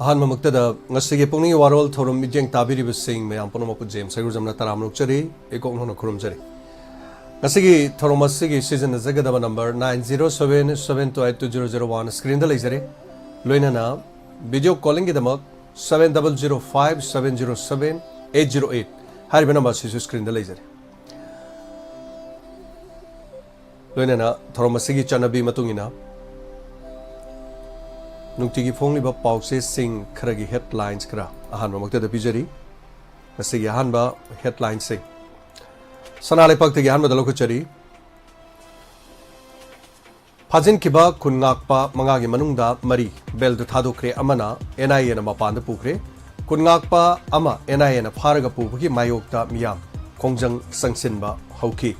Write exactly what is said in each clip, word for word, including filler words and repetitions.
ꯑꯍꯥꯟꯕꯃꯛꯇꯗ ꯉꯁꯤꯒꯤ ꯄꯨꯛꯅꯤꯡꯒꯤ ꯋꯥꯔꯣꯜ ꯊꯧꯔꯝ ꯃꯤꯠꯌꯦꯡ ꯇꯥꯕꯤꯔꯤꯕꯁꯤꯡ ꯃꯌꯥꯝ ꯄꯨꯝꯅꯃꯛꯄꯨ ꯖꯦꯝꯁ ꯍꯩꯒ꯭ꯔꯨꯖꯝꯅ ꯇꯔꯥꯝꯅ ꯑꯣꯛꯆꯔꯤ, ꯏꯀꯣꯛ ꯅꯧꯅ ꯈꯨꯔꯨꯝꯖꯔꯤ꯫ ꯉꯁꯤꯒꯤ ꯊꯧꯔꯝ ꯑꯁꯤꯒꯤ ꯁꯤꯖꯤꯟꯅꯖꯒꯗꯕ number nine zero seven seven two eight two zero zero one screenꯗ ꯂꯩꯖꯔꯦ꯫ ꯂꯣꯏꯅꯅ video callingꯒꯤꯗꯃꯛ seven double zero five seven zero seven eight zero eight ꯍꯥꯏꯔꯤꯕ ꯅꯝꯕꯔ ꯑꯁꯤꯁꯨ screenꯗ ꯂꯩꯖꯔꯦ꯫ ꯂꯣꯏꯅꯅ ꯊꯧꯔꯝ ꯑꯁꯤꯒꯤ ꯆꯠꯅꯕꯤ ꯃꯇꯨꯡ ꯏꯟꯅ ꯅꯨꯡꯇꯤꯒꯤ ꯐꯣꯡꯂꯤꯕ ꯄꯥꯎꯆꯦꯁꯤꯡ ꯈꯔꯒꯤ headlines ꯈꯔ ꯑꯍꯥꯟꯕꯃꯛꯇꯗ ꯄꯤꯖꯔꯤ꯫ ꯉꯁꯤꯒꯤ ꯑꯍꯥꯟꯕ headlineꯁꯤꯡ ꯁꯅꯥ ꯂꯩꯄꯥꯛꯇꯒꯤ ꯑꯍꯥꯟꯕꯗ ꯂꯧꯈꯠꯆꯔꯤ꯫ ꯐꯥꯖꯤꯟꯈꯤꯕ ꯈꯨꯟ ꯉꯥꯛꯄ ꯃꯉꯥꯒꯤ ꯃꯅꯨꯡꯗ ꯃꯔꯤ ꯕꯦꯜꯗ ꯊꯥꯗꯣꯛꯈ꯭ꯔꯦ, ꯑꯃꯅ NIAꯅ ꯃꯄꯥꯟꯗ ꯄꯨꯈ꯭ꯔꯦ꯫ ꯈꯨꯟ ꯉꯥꯛꯄ ꯑꯃ NIAꯅ ꯐꯥꯔꯒ ꯄꯨꯕꯒꯤ ꯃꯥꯌꯣꯛꯇ ꯃꯤꯌꯥꯝ ꯈꯣꯡꯖꯪ ꯆꯪꯁꯤꯟꯕ ꯍꯧꯈꯤ꯫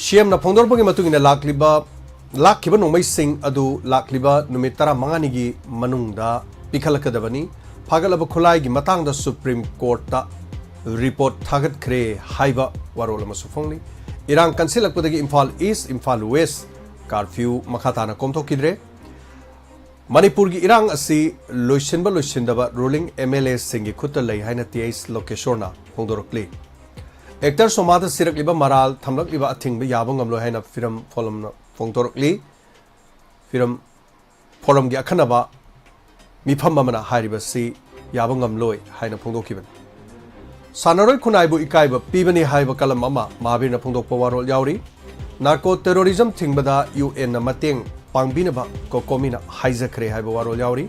CMꯅ ꯐꯣꯡꯗꯣꯔꯛꯄꯒꯤ ꯃꯇꯨꯡ ꯏꯟꯅ ꯂꯥꯛꯂꯤꯕ, ꯂꯥꯛꯈꯤꯕ ꯅꯣꯡꯃꯩꯁꯤꯡ ꯑꯗꯨ ꯂꯥꯛꯂꯤꯕ ꯅꯨꯃꯤꯠ ꯇꯔꯥꯃꯉꯥꯅꯤꯒꯤ ꯃꯅꯨꯡꯗ ꯄꯤꯈꯠꯂꯛꯀꯗꯕꯅꯤ꯫ ꯐꯥꯒꯠꯂꯕ ꯈꯨꯠꯂꯥꯏꯒꯤ ꯃꯇꯥꯡꯗ Supreme Courtꯇ report ꯊꯥꯒꯠꯈ꯭ꯔꯦ ꯍꯥꯏꯕ ꯋꯥꯔꯣꯜ ꯑꯃꯁꯨ ꯐꯣꯡꯂꯤ꯫ ꯏꯔꯥꯡ ꯀꯟꯁꯤꯜꯂꯛꯄꯗꯒꯤ Imphal East, Imphal West curfew ꯃꯈꯥ ꯇꯥꯅ ꯀꯣꯝꯊꯣꯛꯈꯤꯗ꯭ꯔꯦ꯫ ꯃꯅꯤꯄꯨꯔꯒꯤ ꯏꯔꯥꯡ ꯑꯁꯤ ꯂꯣꯏꯁꯤꯟꯕ ꯂꯣꯏꯁꯤꯟꯗꯕ ruling MLAꯁꯤꯡꯒꯤ ꯈꯨꯠꯇ ꯂꯩ ꯍꯥꯏꯅ T H ꯂꯣꯀꯦꯁꯣꯔꯅ ꯐꯣꯡꯗꯣꯔꯛꯂꯤ꯫ Actor ꯁꯣꯃꯥꯗ ꯁꯤꯔꯛꯂꯤꯕ ꯃꯔꯥꯜ ꯊꯝꯂꯛꯂꯤꯕ ꯑꯊꯤꯡꯕ ꯌꯥꯕ ꯉꯝꯂꯣꯏ ꯍꯥꯏꯅ ꯐꯤꯔꯝ ꯐꯣꯔꯝꯅ ꯐꯣꯡꯗꯣꯔꯛꯂꯤ꯫ ꯐꯤꯔꯝ ꯐꯣꯔꯝꯒꯤ ꯑꯈꯟꯅꯕ ꯃꯤꯐꯝ ꯑꯃꯅ ꯍꯥꯏꯔꯤꯕꯁꯤ ꯌꯥꯕ ꯉꯝꯂꯣꯏ ꯍꯥꯏꯅ ꯐꯣꯡꯗꯣꯛꯈꯤꯕꯅꯤ꯫ ꯁꯥꯟꯅꯔꯣꯏ ꯈꯨꯟꯅꯥꯏꯕꯨ ꯏꯀꯥꯏꯕ ꯄꯤꯕꯅꯤ ꯍꯥꯏꯕ ꯀꯂꯝ ꯑꯃ ꯃꯍꯥꯕꯤꯔꯅ ꯐꯣꯡꯗꯣꯛꯄ ꯋꯥꯔꯣꯜ ꯌꯥꯎꯔꯤ꯫ Narco terrorism ꯊꯤꯡꯕꯗ UNꯅ ꯃꯇꯦꯡ ꯄꯥꯡꯕꯤꯅꯕ COCOMIꯅ ꯍꯥꯏꯖꯈ꯭ꯔꯦ ꯍꯥꯏꯕ ꯋꯥꯔꯣꯜ ꯌꯥꯎꯔꯤ꯫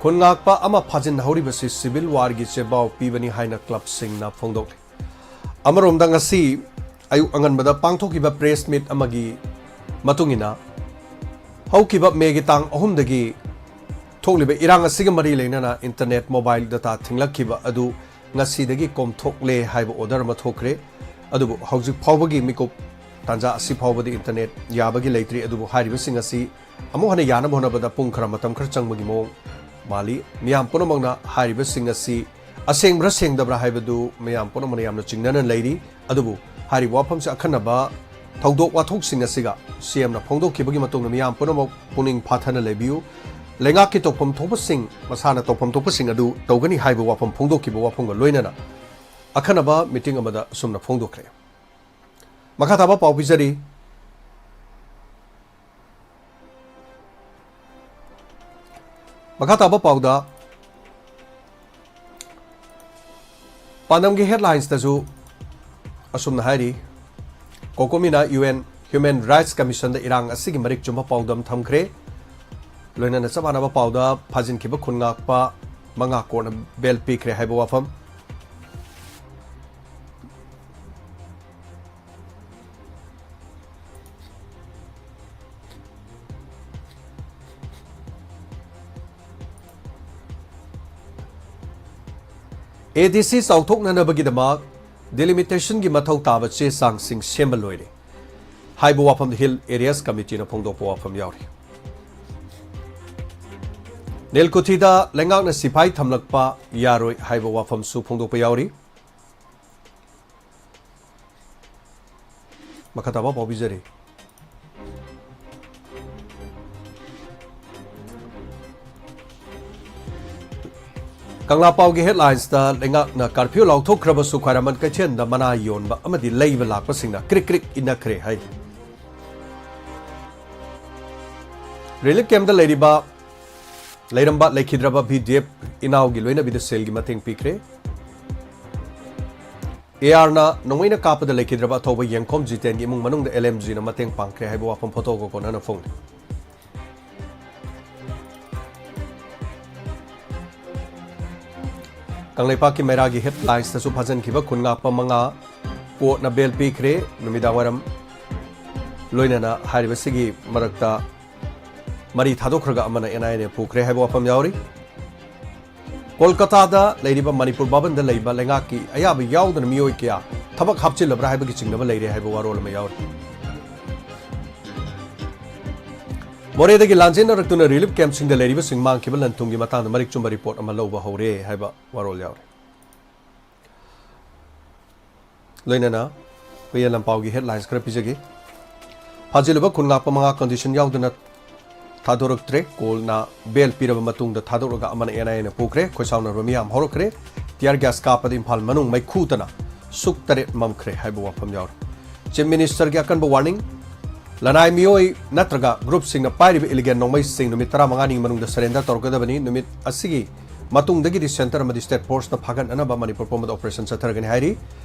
ꯈꯨꯟ ꯉꯥꯛꯄ ꯑꯃ ꯐꯥꯖꯤꯟꯍꯧꯔꯤꯕꯁꯤ civil warꯒꯤ ꯆꯦꯕꯥꯎ ꯄꯤꯕꯅꯤ ꯍꯥꯏꯅ clubꯁꯤꯡꯅ ꯐꯣꯡꯗꯣꯛꯂꯤ꯫ ꯑꯃꯔꯣꯝꯗ ꯉꯁꯤ ꯑꯌꯨꯛ ꯑꯉꯟꯕꯗ ꯄꯥꯡꯊꯣꯛꯈꯤꯕ press meet ꯑꯃꯒꯤ ꯃꯇꯨꯡ ꯏꯟꯅ, ꯍꯧꯈꯤꯕ Mayꯒꯤ ꯇꯥꯡ ꯑꯍꯨꯝꯗꯒꯤ ꯊꯣꯛꯂꯤꯕ ꯏꯔꯥꯡ ꯑꯁꯤꯒ ꯃꯔꯤ ꯂꯩꯅꯅ internet, mobile data ꯊꯤꯡꯂꯛꯈꯤꯕ ꯑꯗꯨ ꯉꯁꯤꯗꯒꯤ ꯀꯣꯝꯊꯣꯛꯂꯦ ꯍꯥꯏꯕ order ꯑꯃ ꯊꯣꯛꯈ꯭ꯔꯦ꯫ ꯑꯗꯨꯕꯨ ꯍꯧꯖꯤꯛ ꯐꯥꯎꯕꯒꯤ ꯃꯤꯀꯨꯞ ꯇꯥꯟꯖꯥ ꯑꯁꯤ ꯐꯥꯎꯕꯗꯤ internet ꯌꯥꯕꯒꯤ ꯂꯩꯇ꯭ꯔꯤ꯫ ꯑꯗꯨꯕꯨ ꯍꯥꯏꯔꯤꯕꯁꯤꯡ ꯑꯁꯤ ꯑꯃꯨꯛ ꯍꯟꯅ ꯌꯥꯅꯕ ꯍꯣꯠꯅꯕꯗ ꯄꯨꯡ ꯈꯔ ꯃꯇꯝ ꯈꯔ ꯆꯪꯕꯒꯤ ꯃꯑꯣꯡ ꯃꯥꯜꯂꯤ꯫ ꯃꯤꯌꯥꯝ ꯄꯨꯝꯅꯃꯛꯅ ꯍꯥꯏꯔꯤꯕꯁꯤꯡ ꯑꯁꯤ ꯑꯁꯦꯡꯕ꯭ꯔꯥ ꯁꯦꯡꯗꯕ꯭ꯔꯥ ꯍꯥꯏꯕꯗꯨ ꯃꯤꯌꯥꯝ ꯄꯨꯝꯅꯃꯛꯅ ꯌꯥꯝꯅ ꯆꯤꯡꯅꯅ ꯂꯩꯔꯤ꯫ ꯑꯗꯨꯕꯨ ꯍꯥꯏꯔꯤꯕ ꯋꯥꯐꯝꯁꯤ ꯑꯈꯟꯅꯕ ꯊꯧꯗꯣꯛ ꯋꯥꯊꯣꯛꯁꯤꯡ ꯑꯁꯤꯒ CMꯅ ꯐꯣꯡꯗꯣꯛꯈꯤꯕꯒꯤ ꯃꯇꯨꯡꯗ ꯃꯤꯌꯥꯝ ꯄꯨꯝꯅꯃꯛ ꯄꯨꯛꯅꯤꯡ ꯐꯥꯊꯅ ꯂꯩꯕꯤꯌꯨ꯫ ꯂꯩꯉꯥꯛꯀꯤ ꯇꯧꯐꯝ ꯊꯣꯛꯄꯁꯤꯡ, ꯃꯁꯥꯅ ꯇꯧꯐꯝ ꯊꯣꯛꯄꯁꯤꯡ ꯑꯗꯨ ꯇꯧꯒꯅꯤ ꯍꯥꯏꯕ ꯋꯥꯐꯝ ꯐꯣꯡꯗꯣꯛꯈꯤꯕ ꯋꯥꯐꯝꯒ ꯂꯣꯏꯅꯅ ꯑꯈꯟꯅꯕ ꯃꯤꯇꯤꯡ ꯑꯃꯗ ꯑꯁꯨꯝꯅ ꯐꯣꯡꯗꯣꯛꯈ꯭ꯔꯦ꯫ ꯃꯈꯥ ꯇꯥꯕ ꯄꯥꯎ ꯄꯤꯖꯔꯤ꯫ ꯃꯈꯥ ꯇꯥꯕ ꯄꯥꯎꯗ ꯄꯥꯟꯗꯝꯒꯤ headlinesꯇꯁꯨ ꯑꯁꯨꯝꯅ ꯍꯥꯏꯔꯤ, ꯀꯣꯀꯣꯃꯤꯅ UN Human Rights Commissionꯗ ꯏꯔꯥꯡ ꯑꯁꯤꯒꯤ ꯃꯔꯤꯛ ꯆꯨꯝꯕ ꯄꯥꯎꯗꯝ ꯊꯝꯈ꯭ꯔꯦ꯫ ꯂꯣꯏꯅꯅ ꯆꯞ ꯃꯥꯟꯅꯕ ꯄꯥꯎꯗ ꯐꯥꯖꯤꯟꯈꯤꯕ ꯈꯨꯟ ꯉꯥꯛꯄ ꯃꯉꯥ courtꯅ bail ꯄꯤꯈ꯭ꯔꯦ ꯍꯥꯏꯕ ꯋꯥꯐꯝ꯫ ADC ꯆꯥꯎꯊꯣꯛꯅꯅꯕꯒꯤꯗꯃꯛ delimitationꯒꯤ ꯃꯊꯧ ꯇꯥꯕ ꯆꯦ ꯆꯥꯡꯁꯤꯡ ꯁꯦꯝꯕ ꯂꯣꯏꯔꯦ ꯍꯥꯏꯕ ꯋꯥꯐꯝꯗ Hill Areas Committeeꯅ ꯐꯣꯡꯗꯣꯛꯄ ꯋꯥꯐꯝ ꯌꯥꯎꯔꯤ꯫ ꯅꯤꯜꯀꯨꯊꯤꯗ ꯂꯩꯉꯥꯛꯅ ꯁꯤꯐꯥꯏ ꯊꯝꯂꯛꯄ ꯌꯥꯔꯣꯏ ꯍꯥꯏꯕ ꯋꯥꯐꯝꯁꯨ ꯐꯣꯡꯗꯣꯛꯄ ꯌꯥꯎꯔꯤ꯫ ꯃꯈꯥ ꯇꯥꯕ ꯄꯥꯎ ꯄꯤꯖꯔꯤ꯫ ꯀꯪꯂꯥ ꯄꯥꯎꯒꯤ headlinesꯇ ꯂꯩꯉꯥꯛꯅ curfew ꯂꯥꯎꯊꯣꯛꯈ꯭ꯔꯕꯁꯨ ꯈ꯭ꯋꯥꯏꯔꯝꯕꯟ ꯀꯩꯊꯦꯜꯗ ꯃꯅꯥ ꯌꯣꯟꯕ ꯑꯃꯗꯤ ꯂꯩꯕ ꯂꯥꯛꯄꯁꯤꯡꯅ ꯀ꯭ꯔꯤꯛ ꯀ꯭ꯔꯤꯛ ꯏꯟꯅꯈ꯭ꯔꯦ ꯍꯥꯏ꯫ Relief campꯇ ꯂꯩꯔꯤꯕ ꯂꯩꯔꯝꯕ ꯂꯩꯈꯤꯗ꯭ꯔꯕ VDF ꯏꯅꯥꯎꯒꯤ ꯂꯣꯏꯅꯕꯤꯗ ꯁꯦꯜꯒꯤ ꯃꯇꯦꯡ ꯄꯤꯈ꯭ꯔꯦ꯫ ARꯅ ꯅꯣꯡꯃꯩꯅ ꯀꯥꯞꯄꯗ ꯂꯩꯈꯤꯗ꯭ꯔꯕ ꯑꯊꯧꯕ ꯌꯦꯡꯈꯣꯝ ꯖꯤꯇꯦꯟꯒꯤ ꯏꯃꯨꯡ ꯃꯅꯨꯡꯗ LMGꯅ ꯃꯇꯦꯡ ꯄꯥꯡꯈ꯭ꯔꯦ ꯍꯥꯏꯕ ꯋꯥꯐꯝ ꯐꯣꯇꯣꯒ ꯀꯣꯟꯅꯅ ꯐꯣꯡꯂꯤ꯫ ꯀꯪꯂꯩꯄꯥꯛꯀꯤ ꯃꯩꯔꯥꯒꯤ headlinesꯇꯁꯨ ꯐꯥꯖꯤꯟꯈꯤꯕ ꯈꯨꯟ ꯉꯥꯛꯄ ꯃꯉꯥ courtꯅ bail ꯄꯤꯈ꯭ꯔꯦ꯫ ꯅꯨꯃꯤꯗꯥꯡ ꯋꯥꯏꯔꯝ ꯂꯣꯏꯅꯅ ꯍꯥꯏꯔꯤꯕꯁꯤꯒꯤ ꯃꯔꯛꯇ ꯃꯔꯤ ꯊꯥꯗꯣꯛꯈ꯭ꯔꯒ ꯑꯃꯅ NIAꯅ ꯄꯨꯈ꯭ꯔꯦ ꯍꯥꯏꯕ ꯋꯥꯐꯝ ꯌꯥꯎꯔꯤ꯫ ꯀꯣꯜꯀꯇꯥꯗ ꯂꯩꯔꯤꯕ ꯃꯅꯤꯄꯨꯔ ꯚꯕꯟꯗ ꯂꯩꯕ ꯂꯩꯉꯥꯛꯀꯤ ꯑꯌꯥꯕ ꯌꯥꯎꯗꯅ ꯃꯤꯑꯣꯏ ꯀꯌꯥ ꯊꯕꯛ ꯍꯥꯞꯆꯤꯜꯂꯕ꯭ꯔꯥ ꯍꯥꯏꯕꯒꯤ ꯆꯤꯡꯅꯕ ꯂꯩꯔꯦ ꯍꯥꯏꯕ ꯋꯥꯔꯣꯜ ꯑꯃ ꯌꯥꯎꯔꯤ꯫ ꯃꯣꯔꯦꯗꯒꯤ ꯂꯥꯟꯖꯦꯟꯅꯔꯛꯇꯨꯅ relief campꯁꯤꯡꯗ ꯂꯩꯔꯤꯕꯁꯤꯡ ꯃꯥꯡꯈꯤꯕ ꯂꯟ ꯊꯨꯝꯒꯤ ꯃꯇꯥꯡꯗ ꯃꯔꯤꯛ ꯆꯨꯝꯕ report ꯑꯃ ꯂꯧꯕ ꯍꯧꯔꯦ ꯍꯥꯏꯕ ꯋꯥꯔꯣꯜ ꯌꯥꯎꯔꯤ꯫ ꯂꯣꯏꯅꯅ ꯍꯨꯏꯌꯦꯟ ꯂꯝꯄꯥꯎꯒꯤ headlines ꯈꯔ ꯄꯤꯖꯒꯦ꯫ ꯐꯥꯖꯤꯜꯂꯨꯕ ꯈꯨꯟ ꯉꯥꯛꯄ ꯃꯉꯥ condition ꯌꯥꯎꯗꯅ ꯊꯥꯗꯣꯔꯛꯇ꯭ꯔꯦ꯫ ꯀꯣꯜꯅ ꯕꯦꯜ ꯄꯤꯔꯕ ꯃꯇꯨꯡꯗ ꯊꯥꯗꯣꯛꯂꯒ ꯑꯃꯅ ꯑꯦꯟ ꯑꯥꯏ ꯑꯦꯅ ꯄꯨꯈ꯭ꯔꯦ꯫ ꯈꯣꯏꯁꯥꯎꯅꯔꯕ ꯃꯤꯌꯥꯝ ꯍꯧꯔꯛꯈ꯭ꯔꯦ꯫ ꯇꯤꯌꯥꯔ ꯒ꯭ꯌꯥꯁ ꯀꯥꯞꯄꯗ ꯏꯝꯐꯥꯜ ꯃꯅꯨꯡ ꯃꯩꯈꯨ ꯇꯅ ꯁꯨꯛ ꯇꯔꯦꯠ ꯃꯝꯈ꯭ꯔꯦ ꯍꯥꯏꯕ ꯋꯥꯐꯝ ꯌꯥꯎꯔꯤ꯫ ꯆꯤꯐ ꯃꯤꯅꯤꯁꯇꯔꯒꯤ ꯑꯀꯟꯕ ꯋꯥꯔꯅꯤꯡ꯫ ꯂꯅꯥꯏ ꯃꯤꯑꯣꯏ ꯅꯠꯇ꯭ꯔꯒ ꯒ꯭ꯔꯨꯞꯁꯤꯡꯅ ꯄꯥꯏꯔꯤꯕ ꯏꯂꯤꯒꯦꯜ ꯅꯣꯡꯃꯩꯁꯤꯡ ꯅꯨꯃꯤꯠ ꯇꯔꯥꯃꯉꯥꯅꯤꯒꯤ ꯃꯅꯨꯡꯗ ꯁꯔꯦꯟꯗꯔ ꯇꯧꯔꯛꯀꯗꯕꯅꯤ꯫ ꯅꯨꯃꯤꯠ ꯑꯁꯤꯒꯤ ꯃꯇꯨꯡꯗꯒꯤꯗꯤ ꯁꯦꯟꯇꯔ ꯑꯃꯗꯤ ꯁ꯭ꯇꯦꯠ ꯐꯣꯔꯁꯅ ꯐꯥꯒꯠꯅꯅꯕ ꯃꯅꯤꯄꯨꯔ ꯄꯨꯝꯕꯗ ꯑꯣꯄꯔꯦꯁꯟ ꯆꯠꯊꯔꯒꯅꯤ ꯍꯥꯏꯔꯤ꯫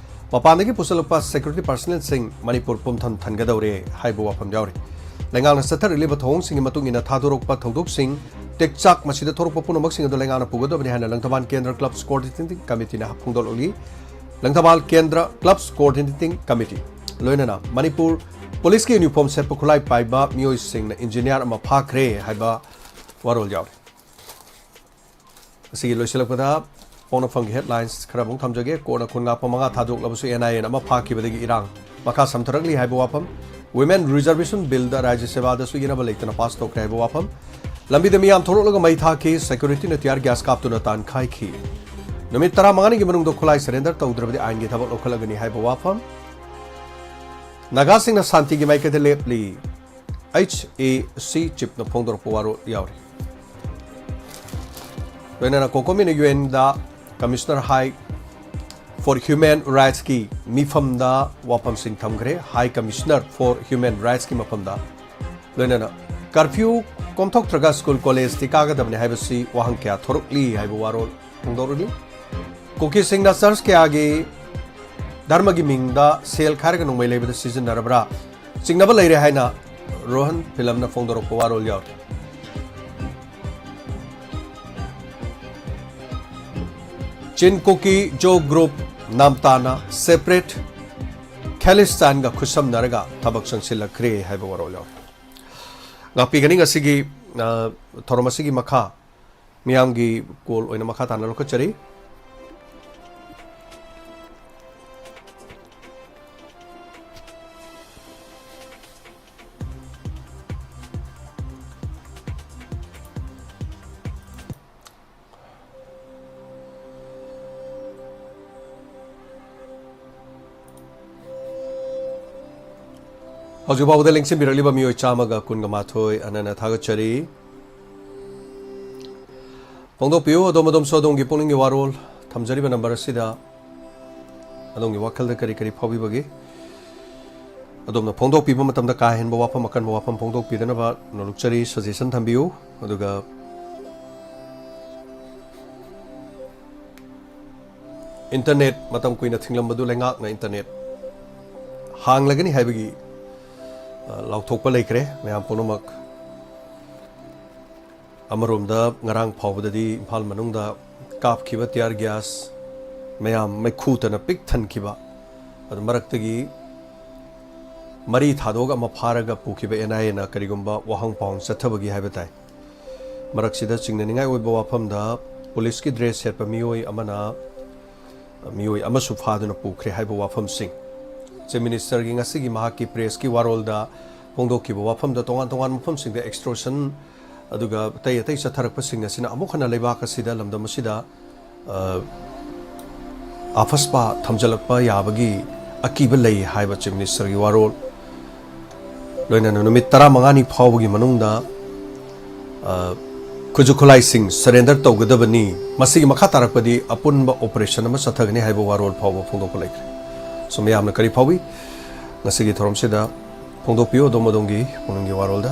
ꯃꯄꯥꯟꯗꯒꯤ ꯄꯨꯁꯤꯜꯂꯛꯄ ꯁꯦꯀ꯭ꯌꯨꯔꯤꯇꯤ ꯄꯥꯔꯁꯅꯦꯜꯁꯤꯡ ꯃꯅꯤꯄꯨꯔ ꯄꯨꯝꯊꯟ ꯊꯟꯒꯗꯧꯔꯦ ꯍꯥꯏꯕ ꯋꯥꯐꯝ ꯌꯥꯎꯔꯤ꯫ ꯂꯩꯉꯥꯛꯅ ꯆꯠꯊꯔꯛꯂꯤꯕ ꯊꯧꯑꯣꯡꯁꯤꯡꯒꯤ ꯃꯇꯨꯡ ꯏꯟꯅ ꯊꯥꯗꯣꯔꯛꯄ ꯊꯧꯗꯣꯛꯁꯤꯡ, ꯇꯦꯛꯆꯥꯛ ꯃꯁꯤꯗ ꯊꯣꯔꯛꯄ ꯄꯨꯝꯅꯃꯛꯁꯤꯡ ꯑꯗꯨ ꯂꯩꯉꯥꯛꯅ ꯄꯨꯒꯗꯕꯅꯤ ꯍꯥꯏꯅ ꯂꯪꯊꯕꯥꯜ ꯀꯦꯟꯗ꯭ꯔ ꯀ꯭ꯂꯕꯁ ꯀꯣꯑꯣꯔꯗꯤꯅꯦꯇꯤꯡ ꯀꯃꯤꯇꯤꯅ ꯐꯣꯡꯗꯣꯛꯂꯤ꯫ ꯂꯪꯊꯕꯥꯜ ꯀꯦꯟꯗ꯭ꯔ ꯀ꯭ꯂꯕꯁ ꯀꯣꯑꯣꯔꯗꯤꯅꯦꯇꯤꯡ ꯀꯃꯤꯇꯤ ꯂꯣꯏꯅꯅ ꯃꯅꯤꯄꯨꯔ ꯄꯨꯂꯤꯁꯀꯤ ꯌꯨꯅꯤꯐꯣꯔꯝ ꯁꯦꯠꯄ ꯈꯨꯠꯂꯥꯏ ꯄꯥꯏꯕ ꯃꯤꯑꯣꯏꯁꯤꯡꯅ ꯏꯟꯖꯤꯅꯤꯌꯥꯔ ꯑꯃ ꯐꯥꯈ꯭ꯔꯦ ꯍꯥꯏꯕ ꯋꯥꯔꯣꯜ ꯌꯥꯎꯔꯤ꯫ ꯑꯁꯤꯒꯤ ꯂꯣꯏꯁꯤꯜꯂꯛꯄꯗ ꯄꯣꯛꯅꯐꯝꯒꯤ ꯍꯦꯗꯂꯥꯏꯟꯁ ꯈꯔ ꯑꯃꯨꯛ ꯊꯝꯖꯒꯦ꯫ ꯀꯣꯔꯠꯅ ꯈꯨꯟ ꯉꯥꯛꯄ ꯃꯉꯥ ꯊꯥꯗꯣꯛꯂꯕꯁꯨ ꯑꯦꯟ ꯑꯥꯏ ꯑꯦꯅ ꯑꯃ ꯐꯥꯈꯤꯕꯗꯒꯤ ꯏꯔꯥꯡ ꯃꯈꯥ ꯁꯝꯊꯔꯛꯂꯤ ꯍꯥꯏꯕ ꯋꯥꯐꯝ꯫ ꯋꯤꯃꯦꯟ ꯔꯤꯖꯔꯕꯦꯁꯟ ꯕꯤꯜꯗ ꯔꯥꯖ꯭ꯌ ꯁꯦꯕꯥꯗꯁꯨ ꯌꯦꯠꯅꯕ ꯂꯩꯇꯅ ꯄꯥꯁ ꯇꯧꯈ꯭ꯔꯦ ꯍꯥꯏꯕ ꯋꯥꯐꯝ꯫ ꯂꯝꯕꯤꯗ ꯃꯤꯌꯥꯝ ꯊꯣꯛꯂꯛꯂꯒ ꯃꯩ ꯊꯥꯈꯤ, ꯁꯦꯀ꯭ꯌꯨꯔꯤꯇꯤꯅ ꯇꯤꯌꯥꯔ ꯒ꯭ꯌꯥꯁ ꯀꯥꯞꯇꯨꯅ ꯇꯥꯟꯈꯥꯏꯈꯤ꯫ ꯅꯨꯃꯤꯠ ꯇꯔꯥꯃꯉꯥꯅꯤꯒꯤ ꯃꯅꯨꯡꯗ ꯈꯨꯠꯂꯥꯏ ꯁꯔꯦꯟꯗꯔ ꯇꯧꯗ꯭ꯔꯕꯗꯤ ꯑꯥꯏꯟꯒꯤ ꯊꯕꯛ ꯂꯧꯈꯠꯂꯒꯅꯤ ꯍꯥꯏꯕ ꯋꯥꯐꯝ꯫ ꯅꯥꯒꯥꯁꯤꯡꯅ ꯁꯥꯟꯇꯤꯒꯤ ꯃꯥꯏꯀꯩꯗ ꯂꯦꯞꯂꯤ꯫ ꯑꯩꯆ ꯑꯦ ꯁꯤ ꯆꯤꯞꯅ ꯐꯣꯡꯗꯣꯔꯛꯄ ꯋꯥꯔꯣꯜ ꯌꯥꯎꯔꯤ꯫ ꯂꯣꯏꯅꯅ ꯀꯣꯀꯣꯃꯤꯅ U N commissioner high for human ꯔꯥꯏꯠꯁꯀꯤ ꯃꯤꯐꯝꯗ ꯋꯥꯐꯝꯁꯤꯡ ꯊꯝꯈ꯭ꯔꯦ꯫ ꯍꯥꯏ ꯀꯃꯤꯁꯅꯔ ꯐꯣꯔ ꯍ꯭ꯌꯨꯃꯦꯟ ꯔꯥꯏꯠꯁꯀꯤ ꯃꯐꯝꯗ ꯂꯣꯏꯅꯅ ꯀꯔꯐ꯭ꯌꯨ ꯀꯣꯝꯊꯣꯛꯇ꯭ꯔꯒ ꯁ꯭ꯀꯨꯜ ꯀꯣꯂꯦꯖꯇꯤ ꯀꯥꯒꯗꯕꯅꯤ ꯍꯥꯏꯕꯁꯤ ꯋꯥꯍꯪ ꯀꯌꯥ ꯊꯣꯔꯛꯂꯤ ꯍꯥꯏꯕ ꯋꯥꯔꯣꯜ ꯐꯣꯡꯗꯣꯛꯂꯤ꯫ ꯀꯨꯀꯤꯁꯤꯡꯅ ꯆꯔꯆ ꯀꯌꯥꯒꯤ ꯙꯔꯃꯒꯤ ꯃꯤꯡꯗ ꯁꯦꯜ ꯈꯥꯏꯔꯒ ꯅꯣꯡꯃꯩ ꯂꯩꯕꯗ ꯁꯤꯖꯤꯟꯅꯔꯕ꯭ꯔꯥ ꯆꯤꯡꯅꯕ ꯂꯩꯔꯦ ꯍꯥꯏꯅ ꯔꯣꯍꯟ ꯐꯤꯂꯝꯅ ꯐꯣꯡꯗꯣꯔꯛꯄ ꯋꯥꯔꯣꯜ ꯌꯥꯎꯔꯤ꯫ ꯆꯤꯟ ꯀꯨꯀꯤ ꯖꯣ ꯒ꯭ꯔꯨꯞ ꯅꯥꯝꯇꯥꯅ ꯁꯦꯄꯔꯦꯠ ꯈꯦꯂꯤꯁꯇꯥꯟꯒ ꯈꯨꯠꯁꯝꯅꯔꯒ ꯊꯕꯛ ꯆꯪꯁꯤꯜꯂꯛꯈ꯭ꯔꯦ ꯍꯥꯏꯕ ꯋꯥꯔꯣꯜ ꯌꯥꯎꯔꯤ꯫ ꯉꯥꯛꯄꯤꯒꯅꯤ ꯉꯁꯤꯒꯤ, ꯑ, ꯊꯧꯔꯝ ꯑꯁꯤꯒꯤ ꯃꯈꯥ ꯃꯤꯌꯥꯝꯒꯤ ꯀꯣꯜ ꯑꯣꯏꯅ ꯃꯈꯥ ꯇꯥꯅ ꯂꯧꯈꯠꯆꯔꯤ꯫ ꯍꯧꯖꯤꯛ ꯐꯥꯎꯕꯗ ꯂꯦꯡꯁꯤꯟꯕꯤꯔꯛꯂꯤꯕ ꯃꯤꯑꯣꯏ ꯆꯥꯝꯃꯒ ꯀꯨꯟꯒ ꯃꯥꯊꯣꯏ ꯑꯅꯅ ꯊꯥꯒꯠꯆꯔꯤ꯫ ꯐꯣꯡꯗꯣꯛꯄꯤꯌꯨ ꯑꯗꯣꯝ ꯑꯗꯣꯝꯁꯨ ꯑꯗꯣꯝꯒꯤ ꯄꯨꯛꯅꯤꯡꯒꯤ ꯋꯥꯔꯣꯜ ꯊꯝꯖꯔꯤꯕ ꯅꯝꯕꯔ ꯑꯁꯤꯗ꯫ ꯑꯗꯣꯝꯒꯤ ꯋꯥꯈꯜꯗ ꯀꯔꯤ ꯀꯔꯤ ꯐꯥꯎꯕꯤꯕꯒꯦ? ꯑꯗꯣꯝꯅ ꯐꯣꯡꯗꯣꯛꯄꯤꯕ ꯃꯇꯝꯗ ꯀꯥ ꯍꯦꯟꯕ ꯋꯥꯐꯝ, ꯑꯀꯟꯕ ꯋꯥꯐꯝ ꯐꯣꯡꯗꯣꯛꯄꯤꯗꯅꯕ ꯅꯣꯜꯂꯨꯛꯆꯔꯤ꯫ Suggestion ꯊꯝꯕꯤꯌꯨ꯫ ꯑꯗꯨꯒ internet ꯃꯇꯝ ꯀꯨꯏꯅ ꯊꯤꯡꯂꯝꯕꯗꯨ ꯂꯩꯉꯥꯛꯅ internet ꯍꯥꯡꯂꯒꯅꯤ ꯍꯥꯏꯕꯒꯤ, ꯑ, ꯂꯥꯎꯊꯣꯛꯄ ꯂꯩꯈ꯭ꯔꯦ ꯃꯌꯥꯝ ꯄꯨꯝꯅꯃꯛ꯫ ꯑꯃꯔꯣꯝꯗ ꯉꯔꯥꯡ ꯐꯥꯎꯕꯗꯗꯤ ꯏꯝꯐꯥꯜ ꯃꯅꯨꯡꯗ ꯀꯥꯞꯈꯤꯕ tear gas ꯃꯌꯥꯝ ꯃꯩꯈꯨꯇꯅ ꯄꯤꯛ ꯊꯟꯈꯤꯕ, ꯑꯗꯨ ꯃꯔꯛꯇꯒꯤ ꯃꯔꯤ ꯊꯥꯗꯣꯛꯑꯒ ꯑꯃ ꯐꯥꯔꯒ ꯄꯨꯈꯤꯕ NIAꯅ ꯀꯔꯤꯒꯨꯝꯕ ꯋꯥꯍꯪ ꯄꯥꯎꯍꯪ ꯆꯠꯊꯕꯒꯤ ꯍꯥꯏꯕ ꯇꯥꯏ꯫ ꯃꯔꯛꯁꯤꯗ ꯆꯤꯡꯅꯅꯤꯡꯉꯥꯏ ꯑꯣꯏꯕ ꯋꯥꯐꯝꯗ ꯄꯨꯂꯤꯁꯀꯤ dress ꯁꯦꯠꯄ ꯃꯤꯑꯣꯏ ꯑꯃꯅ ꯃꯤꯑꯣꯏ ꯑꯃꯁꯨ ꯐꯥꯗꯨꯅ ꯄꯨꯈ꯭ꯔꯦ ꯍꯥꯏꯕ ꯋꯥꯐꯝꯁꯤꯡ꯫ Chief Ministerꯒꯤ ꯉꯁꯤꯒꯤ ꯃꯍꯥꯛꯀꯤ pressꯀꯤ ꯋꯥꯔꯣꯜꯗ ꯐꯣꯡꯗꯣꯛꯈꯤꯕ ꯋꯥꯐꯝꯗ ꯇꯣꯉꯥꯟ ꯇꯣꯉꯥꯟꯕ ꯃꯐꯝꯁꯤꯡꯗ extortion ꯑꯗꯨꯒ ꯑꯇꯩ ꯑꯇꯩ ꯆꯠꯊꯔꯛꯄꯁꯤꯡ ꯑꯁꯤꯅ ꯑꯃꯨꯛ ꯍꯟꯅ ꯂꯩꯕꯥꯛ ꯑꯁꯤꯗ, ꯂꯝꯗꯝ ꯑꯁꯤꯗ, ꯑ, ꯑꯐꯁꯄꯥ ꯊꯝꯖꯤꯜꯂꯛꯄ ꯌꯥꯕꯒꯤ ꯑꯀꯤꯕ ꯂꯩ ꯍꯥꯏꯕ Chief Ministerꯒꯤ ꯋꯥꯔꯣꯜ꯫ ꯂꯣꯏꯅꯅ ꯅꯨꯃꯤꯠ ꯇꯔꯥꯃꯉꯥꯅꯤ ꯐꯥꯎꯕꯒꯤ ꯃꯅꯨꯡꯗ, ꯑ, ꯈꯨꯠꯁꯨ ꯈꯨꯠꯂꯥꯏꯁꯤꯡ surrender ꯇꯧꯒꯗꯕꯅꯤ꯫ ꯃꯁꯤꯒꯤ ꯃꯈꯥ ꯇꯥꯔꯛꯄꯗꯤ ꯑꯄꯨꯟꯕ operation ꯑꯃ ꯆꯠꯊꯒꯅꯤ ꯍꯥꯏꯕ ꯋꯥꯔꯣꯜ ꯐꯥꯎꯕ ꯐꯣꯡꯗꯣꯛꯄ ꯂꯩꯈ꯭ꯔꯦ꯫ So, ꯃꯌꯥꯝꯅ ꯀꯔꯤ ꯐꯥꯎꯏ? ꯉꯁꯤꯒꯤ ꯊꯧꯔꯝꯁꯤꯗ ꯐꯣꯡꯗꯣꯛꯄꯤꯌꯨ ꯑꯗꯣꯝ ꯑꯗꯣꯝꯒꯤ ꯄꯨꯛꯅꯤꯡꯒꯤ ꯋꯥꯔꯣꯜꯗ꯫